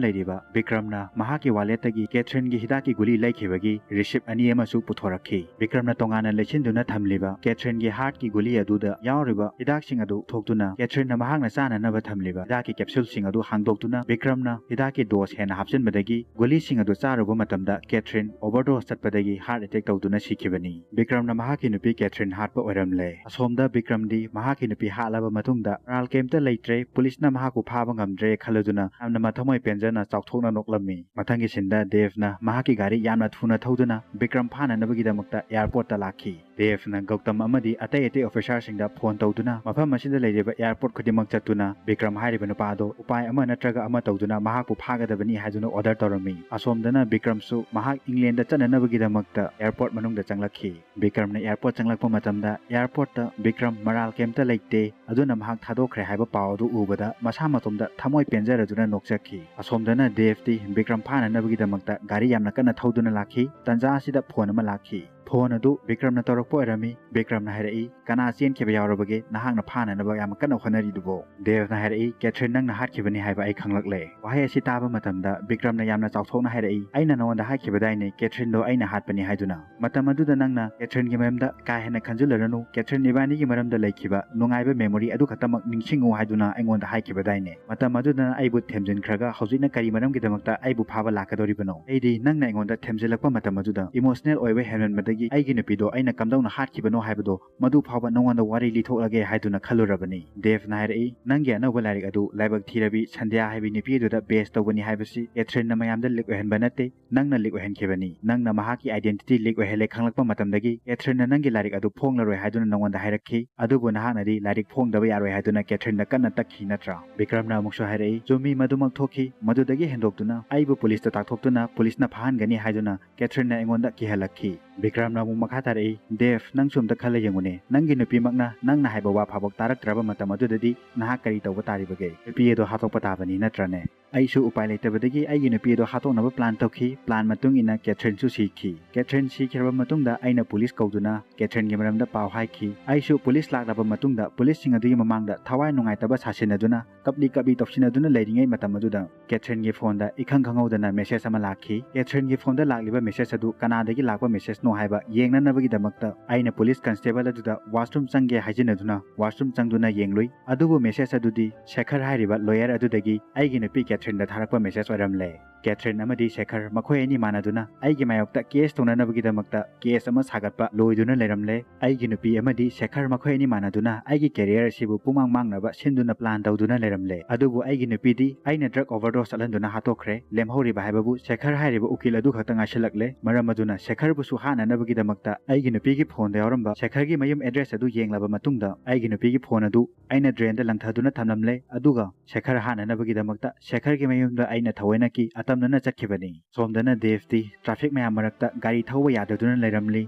ꯂꯩꯔꯤꯕ ꯕꯤꯀ꯭ꯔꯝꯅ ꯃꯍꯥꯛꯀꯤ wallet ꯇꯒꯤ ꯀꯦꯊ꯭ꯔꯤꯟꯒꯤ ꯍꯤꯗꯥꯛꯀꯤ ꯒꯨꯂꯤ ꯂꯩꯈꯤꯕꯒꯤ receipt ꯑꯅꯤ ꯑꯃꯁꯨ ꯄꯨꯊꯣꯔꯛꯈꯤ꯫ ꯕꯤꯀ꯭ꯔꯝꯅ ꯇꯣꯉꯥꯟꯅ ꯂꯩꯁꯤꯟꯗꯨꯅ ꯊꯝꯂꯤꯕ ꯀꯦꯊ꯭ꯔꯤꯟꯒꯤ ꯍꯥꯔꯠꯀꯤ ꯒꯨꯂꯤ ꯑꯗꯨꯗ ꯌꯥꯎꯔꯤꯕ ꯍꯤꯗꯥꯛꯁꯤꯡ ꯑꯗꯨ ꯊꯣꯛꯇꯨꯅ, ꯀꯦꯊ꯭ꯔꯤꯟꯅ ꯃꯍꯥꯛꯅ ꯆꯥꯅꯅꯕ ꯊꯝꯂꯤꯕ ꯍꯤꯗꯥꯛꯀꯤ ꯀꯦꯞꯁꯨꯜꯁꯤꯡ ꯑꯗꯨ ꯍꯥꯡꯗꯣꯛꯇꯨꯅ, ꯕꯤꯀ꯭ꯔꯝꯅ ꯍꯤꯗꯥꯛꯀꯤ ꯗꯣꯁ ꯍꯦꯟꯅ ꯍꯥꯞꯆꯤꯟꯕꯗꯒꯤ ꯒꯨꯂꯤꯁꯤꯡ ꯑꯗꯨ ꯆꯥꯔꯨꯕ ꯃꯇꯝꯗ ꯀꯦꯊ꯭ꯔꯤꯟ ꯑꯣꯚꯔꯗꯣꯁ ꯆꯠꯄꯗꯒꯤ ꯍꯥꯔꯠ ꯑꯦꯇꯦꯛ ꯇꯧꯗꯨꯅ ꯁꯤꯈꯤꯕꯅꯤ꯫ ꯕꯤꯀ꯭ꯔꯝꯅ ꯃꯍꯥꯛꯀꯤ ꯅꯨꯄꯤ ꯀꯦꯊ꯭ꯔꯤꯟ ꯍꯥꯠꯄ ꯑꯣꯏꯔꯝꯂꯦ꯫ ꯑꯁꯣꯝꯗ ꯕꯤꯀ꯭ꯔꯝꯗꯤ ꯃꯍꯥꯛꯀꯤ ꯅꯨꯄꯤ ꯍꯥꯠꯂꯕ ꯃꯇꯨꯡꯗ ꯃꯔꯥꯜ ꯀꯩꯝꯇ ꯂꯩꯇ꯭ꯔꯦ, ꯄꯨꯂꯤꯁꯅ ꯃꯍꯥꯛꯄꯨ ꯐꯥꯕ ꯉꯝꯗ꯭ꯔꯦ ꯈꯜꯂꯗꯨꯅ ꯌꯥꯝꯅ ꯃꯊꯃꯣꯏ ꯄꯦꯟꯖꯅ ꯆꯥꯎꯊꯣꯛꯅ ꯅꯣꯛꯂꯝꯃꯤ꯫ ꯃꯊꯪꯒꯤ ꯁꯤꯟꯗ ꯗꯦꯚꯅ ꯃꯍꯥꯛꯀꯤ ꯒꯥꯔꯤ ꯌꯥꯝꯅ ꯊꯨꯅ ꯊꯧꯗꯨꯅ ꯕꯤꯀ꯭ꯔꯝ ꯐꯥꯅꯅꯕꯒꯤꯗꯃꯛꯇ ꯑꯦꯌꯥꯔꯄꯣꯔꯠꯇ ꯂꯥꯛꯈꯤ꯫ ꯗꯦꯚꯅ ꯒꯧꯇꯝ ꯑꯃꯗꯤ ꯑꯇꯩ ꯑꯇꯩ ꯑꯣꯐꯤꯁꯥꯔꯁꯤꯡꯗ ꯐꯣꯟ ꯇꯧꯗꯨꯅ ꯃꯐꯝ ꯑꯁꯤꯗ ꯂꯩꯔꯤꯕ ꯑꯦꯌꯥꯔꯄꯣꯔꯠ ꯈꯨꯗꯤꯡꯃꯛ ꯆꯠꯇꯨꯅ ꯕꯤꯀ꯭ꯔꯝ ꯍꯥꯏꯔꯤꯕ ꯅꯨꯄꯥ ꯑꯗꯨ ꯎꯄꯥꯏ ꯑꯃ ꯅꯠꯇ꯭ꯔꯒ ꯑꯃ ꯇꯧꯗꯨꯅ ꯃꯍꯥꯛꯄꯨ ꯐꯥꯒꯗꯕꯅꯤ ꯍꯥꯏꯗꯨꯅ ꯑꯣꯔꯗꯔ ꯇꯧꯔꯝꯃꯤ꯫ ꯑꯁꯣꯝꯗꯅ ꯕꯤꯀ꯭ꯔꯝꯁꯨ ꯃꯍꯥꯛ ꯏꯪꯂꯦꯟꯗ ꯆꯠꯅꯅꯕꯒꯤꯗꯃꯛꯇ ꯑꯦꯌꯥꯔꯄꯣꯔꯠ ꯃꯅꯨꯡꯗ ꯆꯪꯂꯛꯈꯤ꯫ ꯕꯤꯀ꯭ꯔꯝꯅ ꯑꯦꯌꯥꯔꯄꯣꯔꯠ ꯆꯪꯂꯛꯄ ꯃꯇꯝꯗ ꯑꯦꯌꯥꯔꯄꯣꯔꯠꯇ ꯕꯤꯀ꯭ꯔꯝ ꯃꯔꯥꯜ ꯀꯩꯝꯇ ꯂꯩꯇꯦ, ꯑꯗꯨꯅ ꯃꯍꯥꯛ ꯊꯥꯗꯣꯛꯈ꯭ꯔꯦ ꯍꯥꯏꯕ ꯄꯥꯎ ꯑꯗꯨ ꯎꯕꯗ ꯃꯁꯥ ꯃꯇꯣꯝꯗ ꯊꯃꯣꯏ ꯄꯦꯟꯖꯔꯗꯨꯅ ꯅꯣꯛꯆꯈꯤ꯫ ꯑꯁꯣꯝꯗꯅ ꯗꯦꯚꯇꯤ ꯕꯤꯀ꯭ꯔꯝ ꯐꯥꯅꯅꯕꯒꯤꯗꯃꯛꯇ ꯒꯥꯔꯤ ꯌꯥꯝꯅ ꯀꯟꯅ ꯊꯧꯗꯨꯅ ꯂꯥꯛꯈꯤ꯫ ꯇꯟꯖꯥ ꯑꯁꯤꯗ ꯐꯣꯟ ꯑꯃ ꯂꯥꯛꯈꯤ꯫ ꯐꯣꯟ ꯑꯗꯨ ꯕꯤꯀ꯭ꯔꯝꯅ ꯇꯧꯔꯛꯄ ꯑꯣꯏꯔꯝꯃꯤ꯫ ꯕꯤꯀ꯭ꯔꯝꯅ ꯍꯥꯏꯔꯛꯏ, "ꯀꯅꯥ ꯆꯦꯟꯈꯤꯕ ꯌꯥꯎꯔꯕꯒꯦ? ꯅꯍꯥꯛꯅ ꯐꯥꯅꯅꯕ ꯌꯥꯝ ꯀꯟꯅ ꯍꯣꯠꯅꯔꯤꯗꯨꯕꯣ?" ꯗꯦꯚꯅ ꯍꯥꯏꯔꯛꯏ, "ꯀꯦꯊ꯭ꯔꯤꯟ ꯅꯪꯅ ꯍꯥꯠꯈꯤꯕꯅꯤ ꯍꯥꯏꯕ ꯑꯩ ꯈꯪꯂꯛꯂꯦ꯫" ꯋꯥꯍꯩ ꯑꯁꯤ ꯇꯥꯕ ꯃꯇꯝꯗ ꯕꯤꯀ꯭ꯔꯝꯅ ꯌꯥꯝꯅ ꯆꯥꯎꯊꯣꯛꯅ ꯍꯥꯏꯔꯛꯏ, "ꯑꯩꯅ ꯅꯉꯣꯟꯗ ꯍꯥꯏꯈꯤꯕꯗꯥꯏꯅꯦ ꯀꯦꯊ꯭ꯔꯤꯟꯗꯣ ꯑꯩꯅ ꯍꯥꯠꯄꯅꯤ ꯍꯥꯏꯗꯨꯅ? ꯃꯇꯝ ꯑꯗꯨꯗ ꯅꯪꯅ ꯀꯦꯊ꯭ꯔꯤꯟꯒꯤ ꯃꯔꯝꯗ ꯀꯥ ꯍꯦꯟꯅ ꯈꯟꯖꯤꯜꯂꯔꯅꯨ, ꯀꯦꯊ꯭ꯔꯤꯟ ꯏꯕꯥꯅꯤꯒꯤ ꯃꯔꯝꯗ ꯂꯩꯈꯤꯕ ꯅꯨꯡꯉꯥꯏꯕ ꯃꯦꯃꯣꯔꯤ ꯑꯗꯨ ꯈꯛꯇꯃꯛ ꯅꯤꯡꯁꯤꯡꯉꯨ ꯍꯥꯏꯗꯨꯅ ꯑꯩꯉꯣꯟꯗ ꯍꯥꯏꯈꯤꯕꯗꯥꯏꯅꯦ? ꯃꯇꯝ ꯑꯗꯨꯗ ꯅꯪ ꯑꯩꯕꯨ ꯊꯦꯝꯖꯤꯟꯈ꯭ꯔꯒ ꯍꯧꯖꯤꯛꯅ ꯀꯔꯤ ꯃꯔꯝꯒꯤꯗꯃꯛꯇ ꯑꯩꯕꯨ ꯐꯥꯕ ꯂꯥꯛꯀꯗꯧꯔꯤꯕꯅꯣ? ꯑꯩꯗꯤ ꯅꯪꯅ ꯑꯩꯉꯣꯟꯗ ꯊꯦꯝꯖꯤꯜꯂꯛꯄ ꯃꯇꯝ ꯑꯗꯨꯗ ꯏꯃꯣꯁꯅꯦꯜ ꯑꯣꯏꯕ ꯍꯦꯟꯃꯟꯕꯗꯒꯤ ꯑꯩꯒꯤ ꯅꯨꯄꯤꯗꯣ ꯑꯩꯅ ꯀꯝꯗꯧꯅ ꯍꯥꯠꯈꯤꯕꯅꯣ ꯍꯥꯏꯕꯗꯣ ꯃꯗꯨ ꯐꯥꯎꯕ ꯅꯉꯣꯟꯗ ꯋꯥꯔꯤ ꯂꯤꯊꯣꯛꯂꯒꯦ ꯍꯥꯏꯗꯨꯅ ꯈꯜꯂꯨꯔꯕꯅꯤ꯫" ꯗꯦꯚꯅ ꯍꯥꯏꯔꯛꯏ, "ꯅꯪꯒꯤ ꯑꯅꯧꯕ ꯂꯥꯏꯔꯤꯛ ꯑꯗꯨ ꯂꯥꯏꯕꯛ ꯊꯤꯔꯕꯤ ꯁꯟꯙ꯭ꯌꯥ ꯍꯥꯏꯕꯤ ꯅꯨꯄꯤ ꯑꯗꯨꯗ ꯕꯦꯁ ꯇꯧꯕꯅꯤ ꯍꯥꯏꯕꯁꯤ ꯀꯦꯊ꯭ꯔꯤꯟꯅ ꯃꯌꯥꯝꯗ ꯂꯤꯛ ꯑꯣꯏꯍꯟꯕ ꯅꯠꯇꯦ, ꯅꯪꯅ ꯂꯤꯛ ꯑꯣꯏꯍꯟꯈꯤꯕꯅꯤ꯫ ꯅꯪꯅ ꯃꯍꯥꯛꯀꯤ ꯑꯥꯏꯗꯦꯟꯇꯤꯇꯤ ꯂꯤꯛ ꯑꯣꯏꯍꯜꯂꯦ ꯈꯪꯂꯛꯄ ꯃꯇꯝꯗꯒꯤ ꯀꯦꯊ꯭ꯔꯤꯟꯅ ꯅꯪꯒꯤ ꯂꯥꯏꯔꯤꯛ ꯑꯗꯨ ꯐꯣꯡꯂꯔꯣꯏ ꯍꯥꯏꯗꯨꯅ ꯅꯉꯣꯟꯗ ꯍꯥꯏꯔꯛꯈꯤ꯫ ꯑꯗꯨꯕꯨ ꯅꯍꯥꯛꯅꯗꯤ ꯂꯥꯏꯔꯤꯛ ꯐꯣꯡꯗꯕ ꯌꯥꯔꯣꯏ ꯍꯥꯏꯗꯨꯅ ꯀꯦꯊ꯭ꯔꯤꯟꯗ ꯀꯟꯅ ꯇꯛꯈꯤ ꯅꯠꯇ꯭ꯔꯥ?" ꯕꯤꯀ꯭ꯔꯝꯅ ꯑꯃꯨꯛꯁꯨ ꯍꯥꯏꯔꯛꯏ, "ꯆꯨꯝꯃꯤ, ꯃꯗꯨꯃꯛ ꯊꯣꯛꯈꯤ꯫ ꯃꯗꯨꯗꯒꯤ ꯍꯦꯟꯗꯣꯛꯇꯨꯅ ꯑꯩꯕꯨ ꯄꯨꯂꯤꯁꯇ ꯇꯥꯛꯊꯣꯛꯇꯨꯅ ꯄꯨꯂꯤꯁꯅ ꯐꯥꯍꯟꯒꯅꯤ ꯍꯥꯏꯗꯨꯅ ꯀꯦꯊ꯭ꯔꯤꯟꯅ ꯑꯩꯉꯣꯟꯗ ꯀꯤꯍꯜꯂꯛꯈꯤ꯫" ꯕꯤꯀ꯭ꯔꯝꯅ ꯑꯃꯨꯛ ꯃꯈꯥ ꯇꯥꯔꯛꯏ, "ꯗꯦꯚ, ꯅꯪꯁꯨ ꯑꯝꯇ ꯈꯜꯂ ꯌꯦꯡꯉꯨꯅꯦ꯫ ꯅꯪꯒꯤ ꯅꯨꯄꯤꯃꯛꯅ ꯅꯪꯅ ꯍꯥꯏꯕ ꯋꯥ ꯐꯥꯎꯕ ꯇꯥꯔꯛꯇ꯭ꯔꯕ ꯃꯇꯝ ꯑꯗꯨꯗꯗꯤ ꯅꯍꯥꯛ ꯀꯔꯤ ꯇꯧꯕ ꯇꯥꯔꯤꯕꯒꯦ? ꯅꯨꯄꯤ ꯑꯗꯣ ꯍꯥꯠꯇꯣꯛꯄ ꯇꯥꯕꯅꯤ, ꯅꯠꯇ꯭ꯔꯅꯦ?" ꯑꯩꯁꯨ ꯎꯄꯥꯏ ꯂꯩꯇꯕꯗꯒꯤ ꯑꯩꯒꯤ ꯅꯨꯄꯤ ꯑꯗꯣ ꯍꯥꯠꯇꯣꯛꯅꯕ ꯄ꯭ꯂꯥꯟ ꯇꯧꯈꯤ꯫ ꯄ꯭ꯂꯥꯟ ꯃꯇꯨꯡ ꯏꯟꯅ ꯀꯦꯊ꯭ꯔꯤꯟꯁꯨ ꯁꯤꯈꯤ꯫ ꯀꯦꯊ꯭ꯔꯤꯟ ꯁꯤꯈ꯭ꯔꯕ ꯃꯇꯨꯡꯗ ꯑꯩꯅ ꯄꯨꯂꯤꯁ ꯀꯧꯗꯨꯅ ꯀꯦꯊ꯭ꯔꯤꯟꯒꯤ ꯃꯔꯝꯗ ꯄꯥꯎ ꯍꯥꯏꯈꯤ꯫ ꯑꯩꯁꯨ ꯄꯨꯂꯤꯁ ꯂꯥꯛꯂꯕ ꯃꯇꯨꯡꯗ ꯄꯨꯂꯤꯁꯁꯤꯡ ꯑꯗꯨꯒꯤ ꯃꯃꯥꯡꯗ ꯊꯋꯥꯏ ꯅꯨꯡꯉꯥꯏꯇꯕ ꯁꯥꯁꯤꯟꯅꯗꯨꯅ ꯀꯞꯂꯤ ꯀꯞꯂꯤ ꯇꯧꯁꯤꯟꯅꯗꯨꯅ ꯂꯩꯔꯤꯉꯩ ꯃꯇꯝ ꯑꯗꯨꯗ ꯀꯦꯊ꯭ꯔꯤꯟꯒꯤ ꯐꯣꯟꯗ ꯏꯈꯪ ꯈꯪꯍꯧꯗꯅ ꯃꯦꯁꯦꯖ ꯑꯃ ꯂꯥꯛꯈꯤ꯫ ꯀꯦꯊ꯭ꯔꯤꯟꯒꯤ ꯐꯣꯟꯗ ꯂꯥꯛꯂꯤꯕ ꯃꯦꯁꯦꯖ ꯑꯗꯨ ꯀꯅꯥꯗꯒꯤ ꯂꯥꯛꯄ ꯃꯦꯁꯦꯖꯅꯣ ꯍꯥꯏꯕ ꯌꯦꯡꯅꯅꯕꯒꯤꯗꯃꯛꯇ ꯑꯩꯅ ꯄꯨꯂꯤꯁ ꯀꯟꯁꯇꯦꯕꯜ ꯑꯗꯨꯗ ꯋꯥꯁꯔꯨꯝ ꯆꯪꯒꯦ ꯍꯥꯏꯖꯤꯟꯅꯗꯨꯅ ꯋꯥꯁꯔꯨꯝ ꯆꯪꯗꯨꯅ ꯌꯦꯡꯂꯨꯏ꯫ ꯑꯗꯨꯕꯨ ꯃꯦꯁꯦꯖ ꯑꯗꯨꯗꯤ ꯁꯦꯈꯔ ꯍꯥꯏꯔꯤꯕ ꯂꯣꯌꯔ ꯑꯗꯨꯗꯒꯤ ꯑꯩꯒꯤ ꯅꯨꯄꯤ ꯀꯦꯊ꯭ꯔꯤꯟꯗ ꯊꯥꯔꯛꯄ ꯃꯦꯁꯦꯖ ꯑꯣꯏꯔꯝꯂꯦ꯫ ꯀꯦꯊ꯭ꯔꯤꯟ ꯑꯃꯗꯤ ꯁꯦꯈꯔ ꯃꯈꯣꯏ ꯑꯅꯤ ꯃꯥꯟꯅꯗꯨꯅ ꯑꯩꯒꯤ ꯃꯥꯌꯣꯛꯇ ꯀꯦꯁ ꯇꯧꯅꯅꯕꯒꯤꯗꯃꯛꯇ ꯀꯦꯁ ꯑꯃ ꯁꯥꯒꯠꯄ ꯂꯣꯏꯗꯨꯅ ꯂꯩꯔꯝꯂꯦ꯫ ꯑꯩꯒꯤ ꯅꯨꯄꯤ ꯑꯃꯗꯤ ꯁꯦꯈꯔ ꯃꯈꯣꯏ ꯑꯅꯤ ꯃꯥꯟꯅꯗꯨꯅ ꯑꯩꯒꯤ ꯀꯦꯔꯤꯌꯔ ꯑꯁꯤꯕꯨ ꯄꯨꯡꯃꯥꯡ ꯃꯥꯡꯅꯕ ꯁꯤꯟꯗꯨꯅ ꯄ꯭ꯂꯥꯟ ꯇꯧꯗꯨꯅ ꯂꯩꯔꯝꯂꯦ꯫ ꯑꯗꯨꯕꯨ ꯑꯩꯒꯤ ꯅꯨꯄꯤꯗꯤ ꯑꯩꯅ ꯗ꯭ꯔꯒ ꯑꯣꯚꯔꯗꯣꯁ ꯆꯠꯍꯟꯗꯨꯅ ꯍꯥꯠꯇꯣꯛꯈ꯭ꯔꯦ꯫ ꯂꯦꯝꯍꯧꯔꯤꯕ ꯍꯥꯏꯕꯕꯨ ꯁꯦꯈꯔ ꯍꯥꯏꯔꯤꯕ ꯎꯀꯤꯜ ꯑꯗꯨ ꯈꯛꯇ ꯉꯥꯏꯁꯤꯜꯂꯛꯂꯦ꯫ ꯃꯔꯝ ꯑꯗꯨꯅ ꯁꯦꯈꯔꯕꯨꯁꯨ ꯍꯥꯠꯅꯅꯕꯒꯤꯗꯃꯛꯇ ꯑꯩꯒꯤ ꯅꯨꯄꯤꯒꯤ ꯐꯣꯟꯗ ꯌꯥꯎꯔꯝꯕ ꯁꯦꯈꯔꯒꯤ ꯃꯌꯨꯝ ꯑꯦꯗ꯭ꯔꯦꯁ ꯑꯗꯨ ꯌꯦꯡꯂꯕ ꯃꯇꯨꯡꯗ ꯑꯩꯒꯤ ꯅꯨꯄꯤꯒꯤ ꯐꯣꯟ ꯑꯗꯨ ꯑꯩꯅ ꯗ꯭ꯔꯦꯟꯗ ꯂꯪꯊꯗꯨꯅ ꯊꯝꯂꯝꯂꯦ꯫ ꯑꯗꯨꯒ ꯁꯦꯈꯔ ꯍꯥꯠꯅꯅꯕꯒꯤꯗꯃꯛꯇ ꯁꯦꯈꯔꯒꯤ ꯃꯌꯨꯝꯗ ꯑꯩꯅ ꯊꯑꯣꯏꯅꯀꯤ ꯑꯇꯝꯅꯅ ꯆꯠꯈꯤꯕꯅꯤ꯫ ꯁꯣꯝꯗꯅ ꯗꯦꯚꯇꯤ ꯇ꯭ꯔꯥꯐꯤꯛ ꯃꯌꯥꯝ ꯃꯔꯛꯇ ꯒꯥꯔꯤ ꯊꯧꯕ ꯌꯥꯗꯗꯨꯅ ꯂꯩꯔꯝꯂꯤ꯫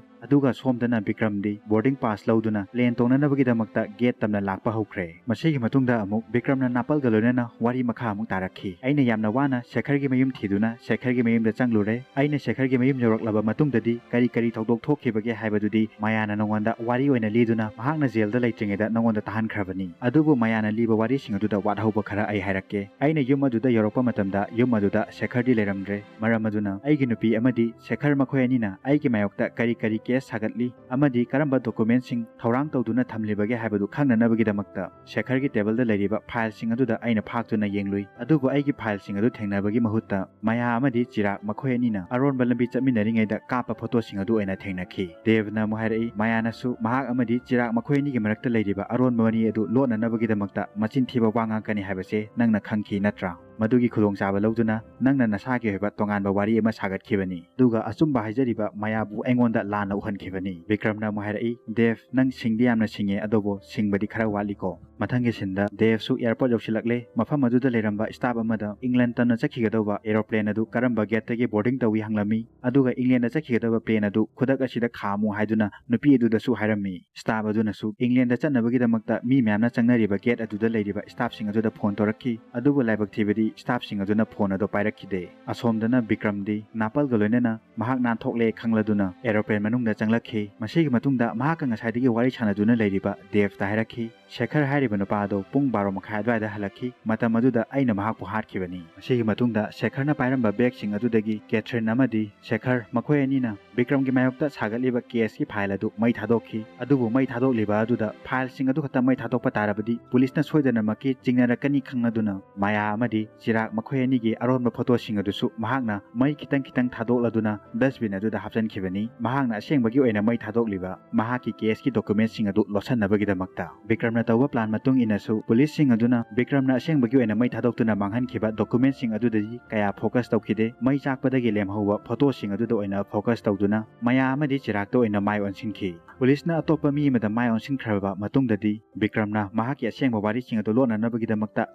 ꯑꯗꯨꯒ ꯁꯣꯝꯗꯅ ꯕꯤꯀ꯭ꯔꯝꯗꯤ ꯕꯣꯔꯗꯤꯡ ꯄꯥꯁ ꯂꯧꯗꯨꯅ ꯄ꯭ꯂꯦꯟ ꯇꯣꯡꯅꯅꯕꯒꯤꯗꯃꯛꯇ ꯒꯦꯠ ꯇꯝꯅ ꯂꯥꯛꯄ ꯍꯧꯈ꯭ꯔꯦ꯫ ꯃꯁꯤꯒꯤ ꯃꯇꯨꯡꯗ ꯑꯃꯨꯛ ꯕꯤꯀ꯭ꯔꯝꯅ ꯅꯥꯄꯜꯒ ꯂꯣꯏꯅꯅ ꯋꯥꯔꯤ ꯃꯈꯥ ꯑꯃꯨꯛ ꯇꯥꯔꯛꯈꯤ꯫ ꯑꯩꯅ ꯌꯥꯝꯅ ꯋꯥꯅ ꯁꯦꯈꯔꯒꯤ ꯃꯌꯨꯝ ꯊꯤꯗꯨꯅ ꯁꯦꯈꯔꯒꯤ ꯃꯌꯨꯝꯗ ꯆꯪꯂꯨꯔꯦ꯫ ꯑꯩꯅ ꯁꯦꯈꯔꯒꯤ ꯃꯌꯨꯝ ꯌꯧꯔꯛꯂꯕ ꯃꯇꯨꯡꯗꯗꯤ ꯀꯔꯤ ꯀꯔꯤ ꯊꯧꯗꯣꯛ ꯊꯣꯛꯈꯤꯕꯒꯦ ꯍꯥꯏꯕꯗꯨꯗꯤ ꯃꯌꯥꯅ ꯅꯉꯣꯟꯗ ꯋꯥꯔꯤ ꯑꯣꯏꯅ ꯂꯤꯗꯨꯅ ꯃꯍꯥꯛꯅ ꯖꯦꯜꯗ ꯂꯩꯇ꯭ꯔꯤꯉꯩꯗ ꯅꯉꯣꯟꯗ ꯇꯥꯍꯟꯈ꯭ꯔꯕꯅꯤ꯫ ꯑꯗꯨꯕꯨ ꯃꯌꯥꯅ ꯂꯤꯕ ꯋꯥꯔꯤꯁꯤꯡ ꯑꯗꯨꯗ ꯋꯥꯠꯍꯧꯕ ꯈꯔ ꯑꯩ ꯍꯥꯏꯔꯛꯀꯦ꯫ ꯑꯩꯅ ꯌꯨꯝ ꯑꯗꯨꯗ ꯌꯧꯔꯛꯄ ꯃꯇꯝꯗ ꯌꯨꯝ ꯑꯗꯨꯗ ꯁꯦꯈꯔꯗꯤ ꯂꯩꯔꯝꯗ꯭ꯔꯦ꯫ ꯃꯔꯝ ꯑꯗꯨꯅ ꯑꯩꯒꯤ ꯅꯨꯄꯤ ꯑꯃꯗꯤ ꯁꯦꯈꯔ ꯃꯈꯣꯏ ꯑꯅꯤꯅ ꯑꯩꯒꯤ ꯃꯥꯌꯣꯛꯇ ꯀꯔꯤ ꯀꯔꯤ ꯀꯦꯁ ꯁꯥꯒꯠꯂꯤ ꯑꯃꯗꯤ ꯀꯔꯝꯕ ꯗꯣꯀꯨꯃꯦꯟꯁꯤꯡ ꯊꯧꯔꯥꯡ ꯇꯧꯗꯨꯅ ꯊꯝꯂꯤꯕꯒꯦ ꯍꯥꯏꯕꯗꯨ ꯈꯪꯅꯅꯕꯒꯤꯗꯃꯛꯇ ꯁꯦꯈꯔꯒꯤ ꯇꯦꯕꯜꯗ ꯂꯩꯔꯤꯕ ꯐꯥꯏꯜꯁꯤꯡ ꯑꯗꯨꯗ ꯑꯩꯅ ꯐꯥꯛꯇꯨꯅ ꯌꯦꯡꯂꯨꯏ꯫ ꯑꯗꯨꯕꯨ ꯑꯩꯒꯤ ꯐꯥꯏꯜꯁꯤꯡ ꯑꯗꯨ ꯊꯦꯡꯅꯕꯒꯤ ꯃꯍꯨꯠꯇ ꯃꯌꯥ ꯑꯃꯗꯤ ꯆꯤꯔꯥꯛ ꯃꯈꯣꯏ ꯑꯅꯤꯅ ꯑꯔꯣꯟꯕ ꯂꯝꯕꯤ ꯆꯠꯃꯤꯟꯅꯔꯤꯉꯩꯗ ꯀꯥꯞꯄ ꯐꯣꯇꯣꯁꯤꯡ ꯑꯗꯨ ꯑꯣꯏꯅ ꯊꯦꯡꯅꯈꯤ꯫ ꯗꯦꯕꯅ ꯑꯃꯨꯛ ꯍꯥꯏꯔꯛꯏ, ꯃꯌꯥꯅꯁꯨ ꯃꯍꯥꯛ ꯑꯃꯗꯤ ꯆꯤꯔꯥꯛ ꯃꯈꯣꯏ ꯑꯅꯤꯒꯤ ꯃꯔꯛꯇ ꯂꯩꯔꯤꯕ ꯑꯔꯣꯟꯕ ꯃꯔꯤ ꯑꯗꯨ ꯂꯣꯠꯅꯅꯕꯒꯤꯗꯃꯛꯇ ꯃꯆꯤꯟ ꯊꯤꯕ ꯋꯥ ꯉꯥꯡꯀꯅꯤ ꯍꯥꯏꯕꯁꯦ ꯅꯪꯅ ꯈꯪꯈꯤ ꯅꯠꯇ꯭ꯔꯥ? ꯃꯗꯨꯒꯤ ꯈꯨꯗꯣꯡꯆꯥꯕ ꯂꯧꯗꯨꯅ ꯅꯪꯅ ꯅꯁꯥꯒꯤ ꯑꯣꯏꯕ ꯇꯣꯉꯥꯟꯕ ꯋꯥꯔꯤ ꯑꯃ ꯁꯥꯒꯠꯈꯤꯕꯅꯤ꯫ ꯑꯗꯨꯒ ꯑꯆꯨꯝꯕ ꯍꯥꯏꯖꯔꯤꯕ ꯃꯌꯥꯕꯨ ꯑꯩꯉꯣꯟꯗ ꯂꯥꯟꯅ ꯎꯍꯟꯈꯤꯕꯅꯤ꯫ ꯕꯤꯀ꯭ꯔꯝꯅ ꯑꯃꯨꯛ ꯍꯥꯏꯔꯛꯏ, ꯗꯦꯕ, ꯅꯪ ꯁꯤꯡꯗꯤ ꯌꯥꯝꯅ ꯁꯤꯡꯉꯦ, ꯑꯗꯨꯕꯨ ꯁꯤꯡꯕꯗꯤ ꯈꯔ ꯋꯥꯠꯂꯤꯀꯣ꯫ ꯃꯊꯪꯒꯤ ꯁꯤꯟꯗ ꯗꯦꯚꯁꯨ ꯑꯦꯌꯥꯔꯄꯣꯔꯠ ꯌꯧꯁꯤꯜꯂꯛꯂꯦ꯫ ꯃꯐꯝ ꯑꯗꯨꯗ ꯂꯩꯔꯝꯕ ꯁ꯭ꯇꯥꯐ ꯑꯃꯗ ꯏꯪꯂꯦꯟ ꯇꯝꯅ ꯆꯠꯈꯤꯒꯗꯧꯕ ꯑꯦꯔꯣꯄ꯭ꯂꯦꯟ ꯑꯗꯨ ꯀꯔꯝꯕ ꯒꯦꯠꯇꯒꯤ ꯕꯣꯔꯗꯤꯡ ꯇꯧꯏ ꯍꯪꯂꯝꯃꯤ꯫ ꯑꯗꯨꯒ ꯏꯪꯂꯦꯟꯗ ꯆꯠꯈꯤꯒꯗꯕ ꯄ꯭ꯂꯦꯟ ꯑꯗꯨ ꯈꯨꯗꯛ ꯑꯁꯤꯗ ꯈꯥꯝꯃꯨ ꯍꯥꯏꯗꯨꯅ ꯅꯨꯄꯤ ꯑꯗꯨꯗꯁꯨ ꯍꯥꯏꯔꯝꯃꯤ꯫ ꯁ꯭ꯇꯥꯐ ꯑꯗꯨꯅꯁꯨ ꯏꯪꯂꯦꯟꯗ ꯆꯠꯅꯕꯒꯤꯗꯃꯛꯇ ꯃꯤ ꯃꯌꯥꯝꯅ ꯆꯪꯅꯔꯤꯕ ꯒꯦꯠ ꯑꯗꯨꯗ ꯂꯩꯔꯤꯕ ꯁ꯭ꯇꯥꯐꯁꯤꯡ ꯑꯗꯨꯗ ꯐꯣꯟ ꯇꯧꯔꯛꯈꯤ꯫ ꯑꯗꯨꯕꯨ ꯂꯥꯏꯕꯛ ꯊꯤꯕꯗꯤ ꯁ꯭ꯇꯥꯐꯁꯤꯡ ꯑꯗꯨꯅ ꯐꯣꯟ ꯑꯗꯨ ꯄꯥꯏꯔꯛꯈꯤꯗꯦ꯫ ꯑꯁꯣꯝꯗꯅ ꯕꯤꯀ꯭ꯔꯝꯗꯤ ꯅꯥꯄꯜꯒ ꯂꯣꯏꯅꯅ ꯃꯍꯥꯛ ꯅꯥꯟꯊꯣꯛꯂꯦ ꯈꯪꯂꯗꯨꯅ ꯑꯦꯔꯣꯄ꯭ꯂꯦꯟ ꯃꯅꯨꯡꯗ ꯆꯪꯂꯛꯈꯤ꯫ ꯃꯁꯤꯒꯤ ꯃꯇꯨꯡꯗ ꯃꯍꯥꯛꯀ ꯉꯁꯥꯏꯗꯒꯤ ꯋꯥꯔꯤ ꯁꯥꯟꯅꯗꯨꯅ ꯂꯩꯔꯤꯕ ꯗꯦꯚꯇ ꯍꯥꯏꯔꯛꯈꯤ, "ꯁꯦꯈꯔ ꯍꯥꯏꯔꯤꯕ ꯅꯨꯄꯥ ꯑꯗꯨ ꯄꯨꯡ ꯕꯥꯔꯣ ꯃꯈꯥꯏ ꯑꯗꯨꯋꯥꯏꯗ ꯍꯜꯂꯛꯈꯤ꯫ ꯃꯇꯝ ꯑꯗꯨꯗ ꯑꯩꯅ ꯃꯍꯥꯛꯄꯨ ꯍꯥꯠꯈꯤꯕꯅꯤ꯫" ꯃꯁꯤꯒꯤ ꯃꯇꯨꯡꯗ ꯁꯦꯈꯔꯅ ꯄꯥꯏꯔꯝꯕ ꯕꯦꯒꯁꯤꯡ ꯑꯗꯨꯗꯒꯤ ꯀꯦꯊ꯭ꯔꯤꯟ ꯑꯃꯗꯤ ꯁꯦꯈꯔ ꯃꯈꯣꯏ ꯑꯅꯤꯅ ꯕꯤꯀ꯭ꯔꯝꯒꯤ ꯃꯥꯌꯣꯛꯇ ꯁꯥꯒꯠꯂꯤꯕ ꯀꯦꯁꯀꯤ ꯐꯥꯏꯜ ꯑꯗꯨ ꯃꯩ ꯊꯥꯗꯣꯛꯈꯤ꯫ ꯑꯗꯨꯕꯨ ꯃꯩ ꯊꯥꯗꯣꯛꯂꯤꯕ ꯑꯗꯨꯗ ꯐꯥꯏꯜꯁꯤꯡ ꯑꯗꯨ ꯈꯛꯇ ꯃꯩ ꯊꯥꯗꯣꯛꯄ ꯇꯥꯔꯕꯗꯤ ꯄꯨꯂꯤꯁꯅ ꯁꯣꯏꯗꯅꯃꯛꯀꯤ ꯆꯤꯡꯅꯔꯛꯀꯅꯤ ꯈꯪꯂꯗꯨꯅ ꯃꯌꯥ ꯑꯃꯗꯤ ꯆꯤꯔꯥꯛ ꯃꯈꯣꯏ ꯑꯅꯤꯒꯤ ꯑꯔꯣꯟꯕ ꯐꯣꯇꯣꯁꯤꯡ ꯑꯗꯨꯁꯨ ꯃꯍꯥꯛꯅ ꯃꯩ ꯈꯤꯇꯪ ꯈꯤꯇꯪ ꯊꯥꯗꯣꯛꯂꯗꯨꯅ ꯗꯁꯕꯤꯟ ꯑꯗꯨꯗ ꯍꯥꯞꯆꯤꯟꯈꯤꯕꯅꯤ꯫ ꯃꯍꯥꯛꯅ ꯑꯁꯦꯡꯕꯒꯤ ꯑꯣꯏꯅ ꯃꯩ ꯊꯥꯗꯣꯛꯂꯤꯕ ꯃꯍꯥꯛꯀꯤ ꯀꯦꯁꯀꯤ ꯗꯣꯀꯨꯃꯦꯟꯠꯁꯤꯡ ꯑꯗꯨ ꯂꯣꯠꯁꯤꯟꯅꯕꯒꯤꯗꯃꯛꯇ꯫ ꯕꯤꯀ꯭ꯔꯝꯅ ꯇꯧꯕ ꯄ꯭ꯂꯥꯟ ꯃꯇꯨꯡ ꯏꯟꯅꯁꯨ ꯄꯨꯂꯤꯁꯁꯤꯡ ꯑꯗꯨꯅ ꯕꯤꯀ꯭ꯔꯝꯅ ꯑꯁꯦꯡꯕꯒꯤ ꯑꯣꯏꯅ ꯃꯩ ꯊꯥꯗꯣꯛꯇꯨꯅ ꯃꯥꯡꯍꯟꯈꯤꯕ ꯗꯣꯀꯨꯃꯦꯟꯠꯁꯤꯡ ꯑꯗꯨꯗꯗꯤ ꯀꯌꯥ ꯐꯣꯀꯁ ꯇꯧꯈꯤꯗꯦ꯫ ꯃꯩ ꯆꯥꯛꯄꯗꯒꯤ ꯂꯦꯝꯍꯧꯕ ꯐꯣꯇꯣꯁꯤꯡ ꯑꯗꯨꯗ ꯑꯣꯏꯅ ꯐꯣꯀꯁ ꯇꯧꯗꯨꯅ ꯃꯌꯥ ꯑꯃꯗꯤ ꯆꯤꯔꯥꯛꯇ ꯑꯣꯏꯅ ꯃꯥꯏ ꯑꯣꯟꯁꯤꯟꯈꯤ꯫ ꯄꯨꯂꯤꯁꯅ ꯑꯇꯣꯞꯄ ꯃꯤ ꯑꯃꯗ ꯃꯥꯏ ꯑꯣꯟꯁꯤꯟꯈ꯭ꯔꯕ ꯃꯇꯨꯡꯗꯗꯤ ꯕꯤꯀ꯭ꯔꯝꯅ ꯃꯍꯥꯛꯀꯤ ꯑꯁꯦꯡꯕ ꯋꯥꯔꯤꯁꯤꯡ ꯑꯗꯨ ꯂꯣꯠꯅꯅꯕꯒꯤꯗꯃꯛꯇ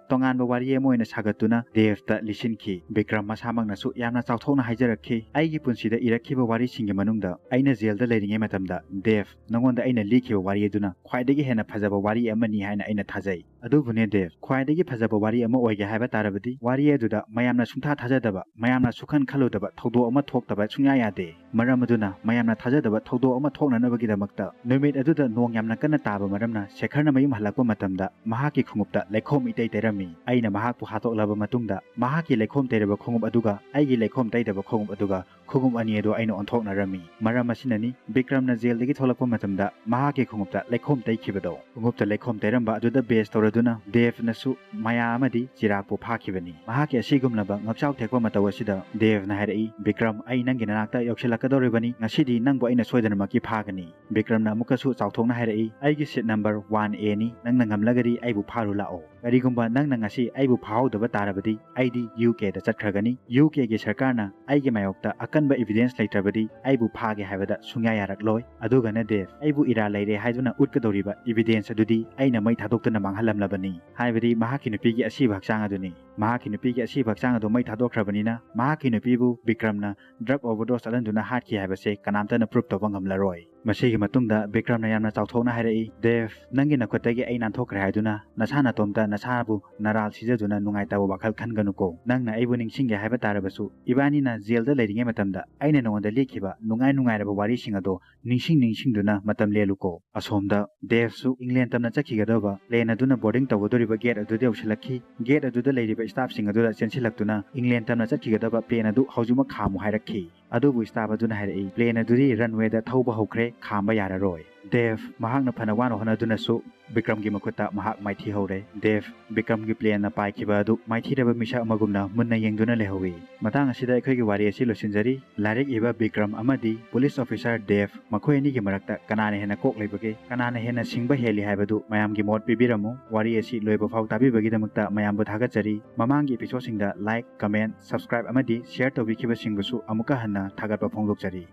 ꯇꯣꯉꯥꯟꯕ ꯋꯥꯔꯤ ꯑꯃ ꯑꯣꯏꯅ ꯁꯥꯒꯠꯇꯨꯅ ꯗꯦꯚꯇ ꯂꯤꯁꯤꯟꯈꯤ꯫ ꯕꯤꯀ꯭ꯔꯝ ꯃꯁꯥꯃꯛꯅꯁꯨ ꯌꯥꯝꯅ ꯆꯥꯎꯊꯣꯛꯅ ꯍꯥꯏꯖꯔꯛꯈꯤ, "ꯑꯩꯒꯤ ꯄꯨꯟꯁꯤꯗ ꯏꯔꯛꯈꯤꯕ ꯋꯥꯔꯤꯁꯤꯡꯒꯤ ꯃꯅꯨꯡꯗ ꯑꯩꯅ ꯖꯦꯜꯗ ꯂꯩꯔꯤꯉꯩ ꯃꯇꯝꯗ ꯗꯦꯚ ꯅꯉꯣꯟꯗ ꯑꯩꯅ ꯂꯤꯈꯤꯕ ꯋꯥꯔꯤ ꯑꯗꯨꯅ ꯈ꯭ꯋꯥꯏꯗꯒꯤ ꯍꯦꯟꯅ ꯐꯖꯕ ꯋꯥꯔꯤ ꯑꯃꯅꯤ ꯍꯥꯏꯅ ꯑꯩꯅ ꯊꯥꯖꯩ꯫ ꯑꯗꯨꯕꯨꯅꯦ ꯗꯦꯚ, ꯈ꯭ꯋꯥꯏꯗꯒꯤ ꯐꯖꯕ ꯋꯥꯔꯤ ꯑꯃ ꯑꯣꯏꯒꯦ ꯍꯥꯏꯕ ꯇꯥꯔꯕꯗꯤ ꯋꯥꯔꯤ ꯑꯗꯨꯗ ꯃꯌꯥꯝꯅ ꯁꯨꯡꯊꯥ ꯊꯥꯖꯗꯕ, ꯃꯌꯥꯝꯅ ꯁꯨꯈꯟ ꯈꯜꯂꯨꯗꯕ ꯊꯧꯗꯣꯛ ꯑꯃ ꯊꯣꯛꯇꯕ ꯁꯨꯡꯌꯥ ꯌꯥꯗꯦ꯫ ꯃꯔꯝ ꯑꯗꯨꯅ ꯃꯌꯥꯝꯅ ꯊꯥꯖꯗꯕ ꯊꯧꯗꯣꯛ ꯑꯃ ꯊꯣꯛꯅꯅꯕꯒꯤꯗꯃꯛꯇ ꯅꯨꯃꯤꯠ ꯑꯗꯨꯗ ꯅꯣꯡ ꯌꯥꯝꯅ ꯀꯟꯅ ꯇꯥꯕ ꯃꯔꯝꯅ ꯁꯦꯈꯔꯅ ꯃꯌꯨꯝ ꯍꯜꯂꯛꯄ ꯃꯇꯝꯗ ꯃꯍꯥꯛꯀꯤ ꯈꯣꯡꯎꯞꯇ ꯂꯩꯈꯣꯝ ꯏꯇꯩ ꯇꯩꯔꯝꯃꯤ꯫ ꯑꯩꯅ ꯃꯍꯥꯛꯄꯨ ꯍꯥꯠꯇꯣꯛꯂꯕ ꯃꯇꯨꯡꯗ ꯃꯍꯥꯛꯀꯤ ꯂꯩꯈꯣꯝ ꯇꯩꯔꯕ ꯈꯣꯡꯎꯞ ꯑꯗꯨꯒ ꯑꯩꯒꯤ ꯂꯩꯈꯣꯝ ꯇꯩꯗꯕ ꯈꯣꯡꯎꯞ ꯑꯗꯨꯒ ꯈꯣꯡꯎꯞ ꯑꯅꯤ ꯑꯗꯨ ꯑꯩꯅ ꯑꯣꯟꯊꯣꯛꯅꯔꯝꯃꯤ꯫ ꯃꯔꯝ ꯑꯁꯤꯅꯅꯤ ꯕꯤꯀ꯭ꯔꯝꯅ ꯖꯦꯜꯗꯒꯤ ꯊꯣꯛꯂꯛꯄ ꯃꯇꯝꯗ ꯃꯍꯥꯛꯀꯤ ꯈꯣꯡꯎꯞꯇ ꯂꯩꯈꯣꯝ ꯇꯩꯈꯤꯕꯗꯣ꯫" ꯈꯣꯡꯎꯞꯇ ꯂꯩꯈꯣꯝ ꯇꯩꯔꯝꯕ ꯑꯗꯨꯗ ꯕꯦꯁ ꯇꯧꯔꯗꯨꯅ ꯗꯦꯚꯅꯁꯨ ꯃꯌꯥ ꯑꯃꯗꯤ ꯆꯤꯔꯥꯛꯄꯨ ꯐꯥꯈꯤꯕꯅꯤ꯫ ꯃꯍꯥꯛꯀꯤ ꯑꯁꯤꯒꯨꯝꯂꯕ ꯉꯛꯆꯥꯎ ꯊꯦꯛꯄ ꯃꯇꯧ ꯑꯁꯤꯗ ꯗꯦꯚꯅ ꯍꯥꯏꯔꯛꯏ, "ꯕꯤꯀ꯭ꯔꯝ, ꯑꯩ ꯅꯪꯒꯤ ꯅꯅꯥꯛꯇ ꯌꯧꯁꯤꯜꯂꯛꯀꯗꯧꯔꯤꯕꯅꯤ꯫ ꯉꯁꯤꯗꯤ ꯅꯪꯕꯨ ꯑꯩꯅ ꯁꯣꯏꯗꯅꯃꯛꯀꯤ ꯐꯥꯒꯅꯤ꯫" ꯕꯤꯀ꯭ꯔꯝꯅ ꯑꯃꯨꯛꯀꯁꯨ ꯆꯥꯎꯊꯣꯛꯅ ꯍꯥꯏꯔꯛꯏ, "ꯑꯩꯒꯤ ꯁꯤꯠ ꯅꯝꯕꯔ ꯋꯥꯟ ꯑꯦꯅꯤ꯫ ꯅꯪꯅ ꯉꯝꯂꯒꯗꯤ ꯑꯩꯕꯨ ꯐꯥꯔꯨ ꯂꯥꯛꯑꯣ꯫" ꯀꯔꯤꯒꯨꯝꯕ ꯅꯪꯅ ꯉꯁꯤ ꯑꯩꯕꯨ ꯐꯥꯍꯧꯗꯕ ꯇꯥꯔꯕꯗꯤ ꯑꯩꯗꯤ ꯌꯨ ꯀꯦꯗ ꯆꯠꯈ꯭ꯔꯒꯅꯤ꯫ ꯌꯨ ꯀꯦꯒꯤ ꯁꯔꯀꯥꯔꯅ ꯑꯩꯒꯤ ꯃꯥꯌꯣꯛꯇ ꯑꯀꯟꯕ evidence ꯂꯩꯇ꯭ꯔꯕꯗꯤ ꯑꯩꯕꯨ ꯐꯥꯒꯦ ꯍꯥꯏꯕꯗ ꯁꯨꯡꯌꯥ ꯌꯥꯔꯛꯂꯣꯏ꯫ ꯑꯗꯨꯒꯅꯦ ꯗꯦꯕ, ꯑꯩꯕꯨ ꯏꯔꯥꯜ ꯂꯩꯔꯦ ꯍꯥꯏꯗꯨꯅ ꯎꯠꯀꯗꯧꯔꯤꯕ evidence ꯑꯗꯨꯗꯤ ꯑꯩꯅ ꯃꯩ ꯊꯥꯗꯣꯛꯇꯨꯅ ꯃꯥꯡꯍꯜꯂꯝꯂꯕꯅꯤ, ꯍꯥꯏꯕꯗꯤ ꯃꯍꯥꯛꯀꯤ ꯅꯨꯄꯤꯒꯤ ꯑꯁꯤꯕ ꯍꯛꯆꯥꯡ ꯑꯗꯨꯅꯤ꯫ ꯃꯍꯥꯛꯀꯤ ꯅꯨꯄꯤꯒꯤ ꯑꯁꯤꯕ ꯍꯛꯆꯥꯡ ꯑꯗꯨ ꯃꯩ ꯊꯥꯗꯣꯛꯈ꯭ꯔꯕꯅꯤꯅ ꯃꯍꯥꯛꯀꯤ ꯅꯨꯄꯤꯕꯨ ꯕꯤꯀ꯭ꯔꯝꯅ drug overdose ꯆꯠꯍꯟꯗꯨꯅ ꯍꯥꯠꯈꯤ ꯍꯥꯏꯕꯁꯦ ꯀꯅꯥꯝꯇꯅ prove ꯇꯧꯕ ꯉꯝꯂꯔꯣꯏ꯫ ꯃꯁꯤꯒꯤ ꯃꯇꯨꯡꯗ ꯕꯤꯀ꯭ꯔꯝꯅ ꯌꯥꯝꯅ ꯆꯥꯎꯊꯣꯛꯅ ꯍꯥꯏꯔꯛꯏ, "ꯗꯦꯕ, ꯅꯪꯒꯤ ꯅꯈꯨꯠꯇꯒꯤ ꯑꯩ ꯅꯥꯟꯊꯣꯛꯈ꯭ꯔꯦ ꯍꯥꯏꯗꯨꯅ ꯅꯁꯥ ꯅꯇꯣꯝꯇ ꯅꯁꯥꯕꯨ ꯅꯔꯥꯜ ꯁꯤꯖꯗꯨꯅ ꯅꯨꯡꯉꯥꯏꯇꯕ ꯋꯥꯈꯜ ꯈꯟꯒꯅꯨꯀꯣ꯫ ꯅꯪꯅ ꯑꯩꯕꯨ ꯅꯤꯡꯁꯤꯡꯒꯦ ꯍꯥꯏꯕ ꯇꯥꯔꯕꯁꯨ ꯏꯕꯥꯅꯤꯅ ꯖꯦꯜꯗ ꯂꯩꯔꯤꯉꯩ ꯃꯇꯝꯗ ꯑꯩꯅ ꯅꯉꯣꯟꯗ ꯂꯤꯈꯤꯕ ꯅꯨꯡꯉꯥꯏ ꯅꯨꯡꯉꯥꯏꯔꯕ ꯋꯥꯔꯤꯁꯤꯡ ꯑꯗꯣ ꯅꯤꯡꯁꯤꯡ ꯅꯤꯡꯁꯤꯡꯗꯨꯅ ꯃꯇꯝ ꯂꯦꯜꯂꯨꯀꯣ꯫" ꯑꯁꯣꯝꯗ ꯗꯦꯕꯁꯨ ꯏꯪꯂꯦꯟ ꯇꯝꯅ ꯆꯠꯈꯤꯒꯗꯧꯕ plane ꯑꯗꯨꯅ boarding ꯇꯧꯒꯗꯧꯔꯤꯕ gate ꯑꯗꯨꯗ ꯌꯧꯁꯤꯜꯂꯛꯈꯤ꯫ Gate ꯑꯗꯨꯗ ꯂꯩꯔꯤꯕ staffꯁꯤꯡ ꯑꯗꯨꯗ ꯆꯦꯟꯁꯤꯜꯂꯛꯇꯨꯅ ꯏꯪꯂꯦꯟ ꯇꯝꯅ ꯆꯠꯈꯤꯒꯗꯕ plane ꯑꯗꯨ ꯍꯧꯖꯤꯛꯃꯛ ꯈꯥꯝꯃꯨ ꯍꯥꯏꯔꯛꯈꯤ꯫ ꯑꯗꯨꯕꯨ staff ꯑꯗꯨꯅ ꯍꯥꯏꯔꯛꯏ, "Plane ꯑꯗꯨꯗꯤ runwayꯗ ꯊꯧꯕ ꯍꯧꯈ꯭ꯔꯦ, ꯈꯥꯝꯕ ꯌꯥꯔꯔꯣꯏ꯫" ꯗꯦꯕ ꯃꯍꯥꯛꯅ ꯐꯅ ꯋꯥꯅ ꯍꯣꯠꯅꯗꯨꯅꯁꯨ ꯕꯤꯀ꯭ꯔꯝꯒꯤ ꯃꯈꯨꯠꯇ ꯃꯍꯥꯛ ꯃꯥꯏꯊꯤꯍꯧꯔꯦ꯫ ꯗꯦꯕ ꯕꯤꯀ꯭ꯔꯝꯒꯤ planeꯅ ꯄꯥꯏꯈꯤꯕ ꯑꯗꯨ ꯃꯥꯏꯊꯤꯔꯕ ꯃꯤꯁꯛ ꯑꯃꯒꯨꯝꯅ ꯃꯨꯟꯅ ꯌꯦꯡꯗꯨꯅ ꯂꯩꯍꯧꯏ꯫ ꯃꯇꯥꯡ ꯑꯁꯤꯗ ꯑꯩꯈꯣꯏꯒꯤ ꯋꯥꯔꯤ ꯑꯁꯤ ꯂꯣꯏꯁꯤꯟꯖꯔꯤ꯫ ꯂꯥꯏꯔꯤꯛ ꯏꯕ ꯕꯤꯀ꯭ꯔꯝ ꯑꯃꯗꯤ police officer ꯗꯦꯕ, ꯃꯈꯣꯏ ꯑꯅꯤꯒꯤ ꯃꯔꯛꯇ ꯀꯅꯥꯅ ꯍꯦꯟꯅ ꯀꯣꯛ ꯂꯩꯕꯒꯦ, ꯀꯅꯥꯅ ꯍꯦꯟꯅ ꯁꯤꯡꯕ ꯍꯦꯜꯂꯤ ꯍꯥꯏꯕꯗꯨ ꯃꯌꯥꯝꯒꯤ ꯃꯣꯠ ꯄꯤꯕꯤꯔꯝꯃꯨ꯫ ꯋꯥꯔꯤ ꯑꯁꯤ ꯂꯣꯏꯕ ꯐꯥꯎ ꯇꯥꯕꯤꯕꯒꯤꯗꯃꯛꯇ ꯃꯌꯥꯝꯕꯨ ꯊꯥꯒꯠꯆꯔꯤ꯫ ꯃꯃꯥꯡꯒꯤ episodeꯁꯤꯡꯗ like, comment, subscribe ꯑꯃꯗꯤ share ꯇꯧꯕꯤꯈꯤꯕꯁꯤꯡꯕꯨꯁꯨ ꯑꯃꯨꯛꯀ ꯍꯟꯅ ꯊꯥꯒꯠꯄ ꯐꯣꯡꯗꯣꯛꯆꯔꯤ꯫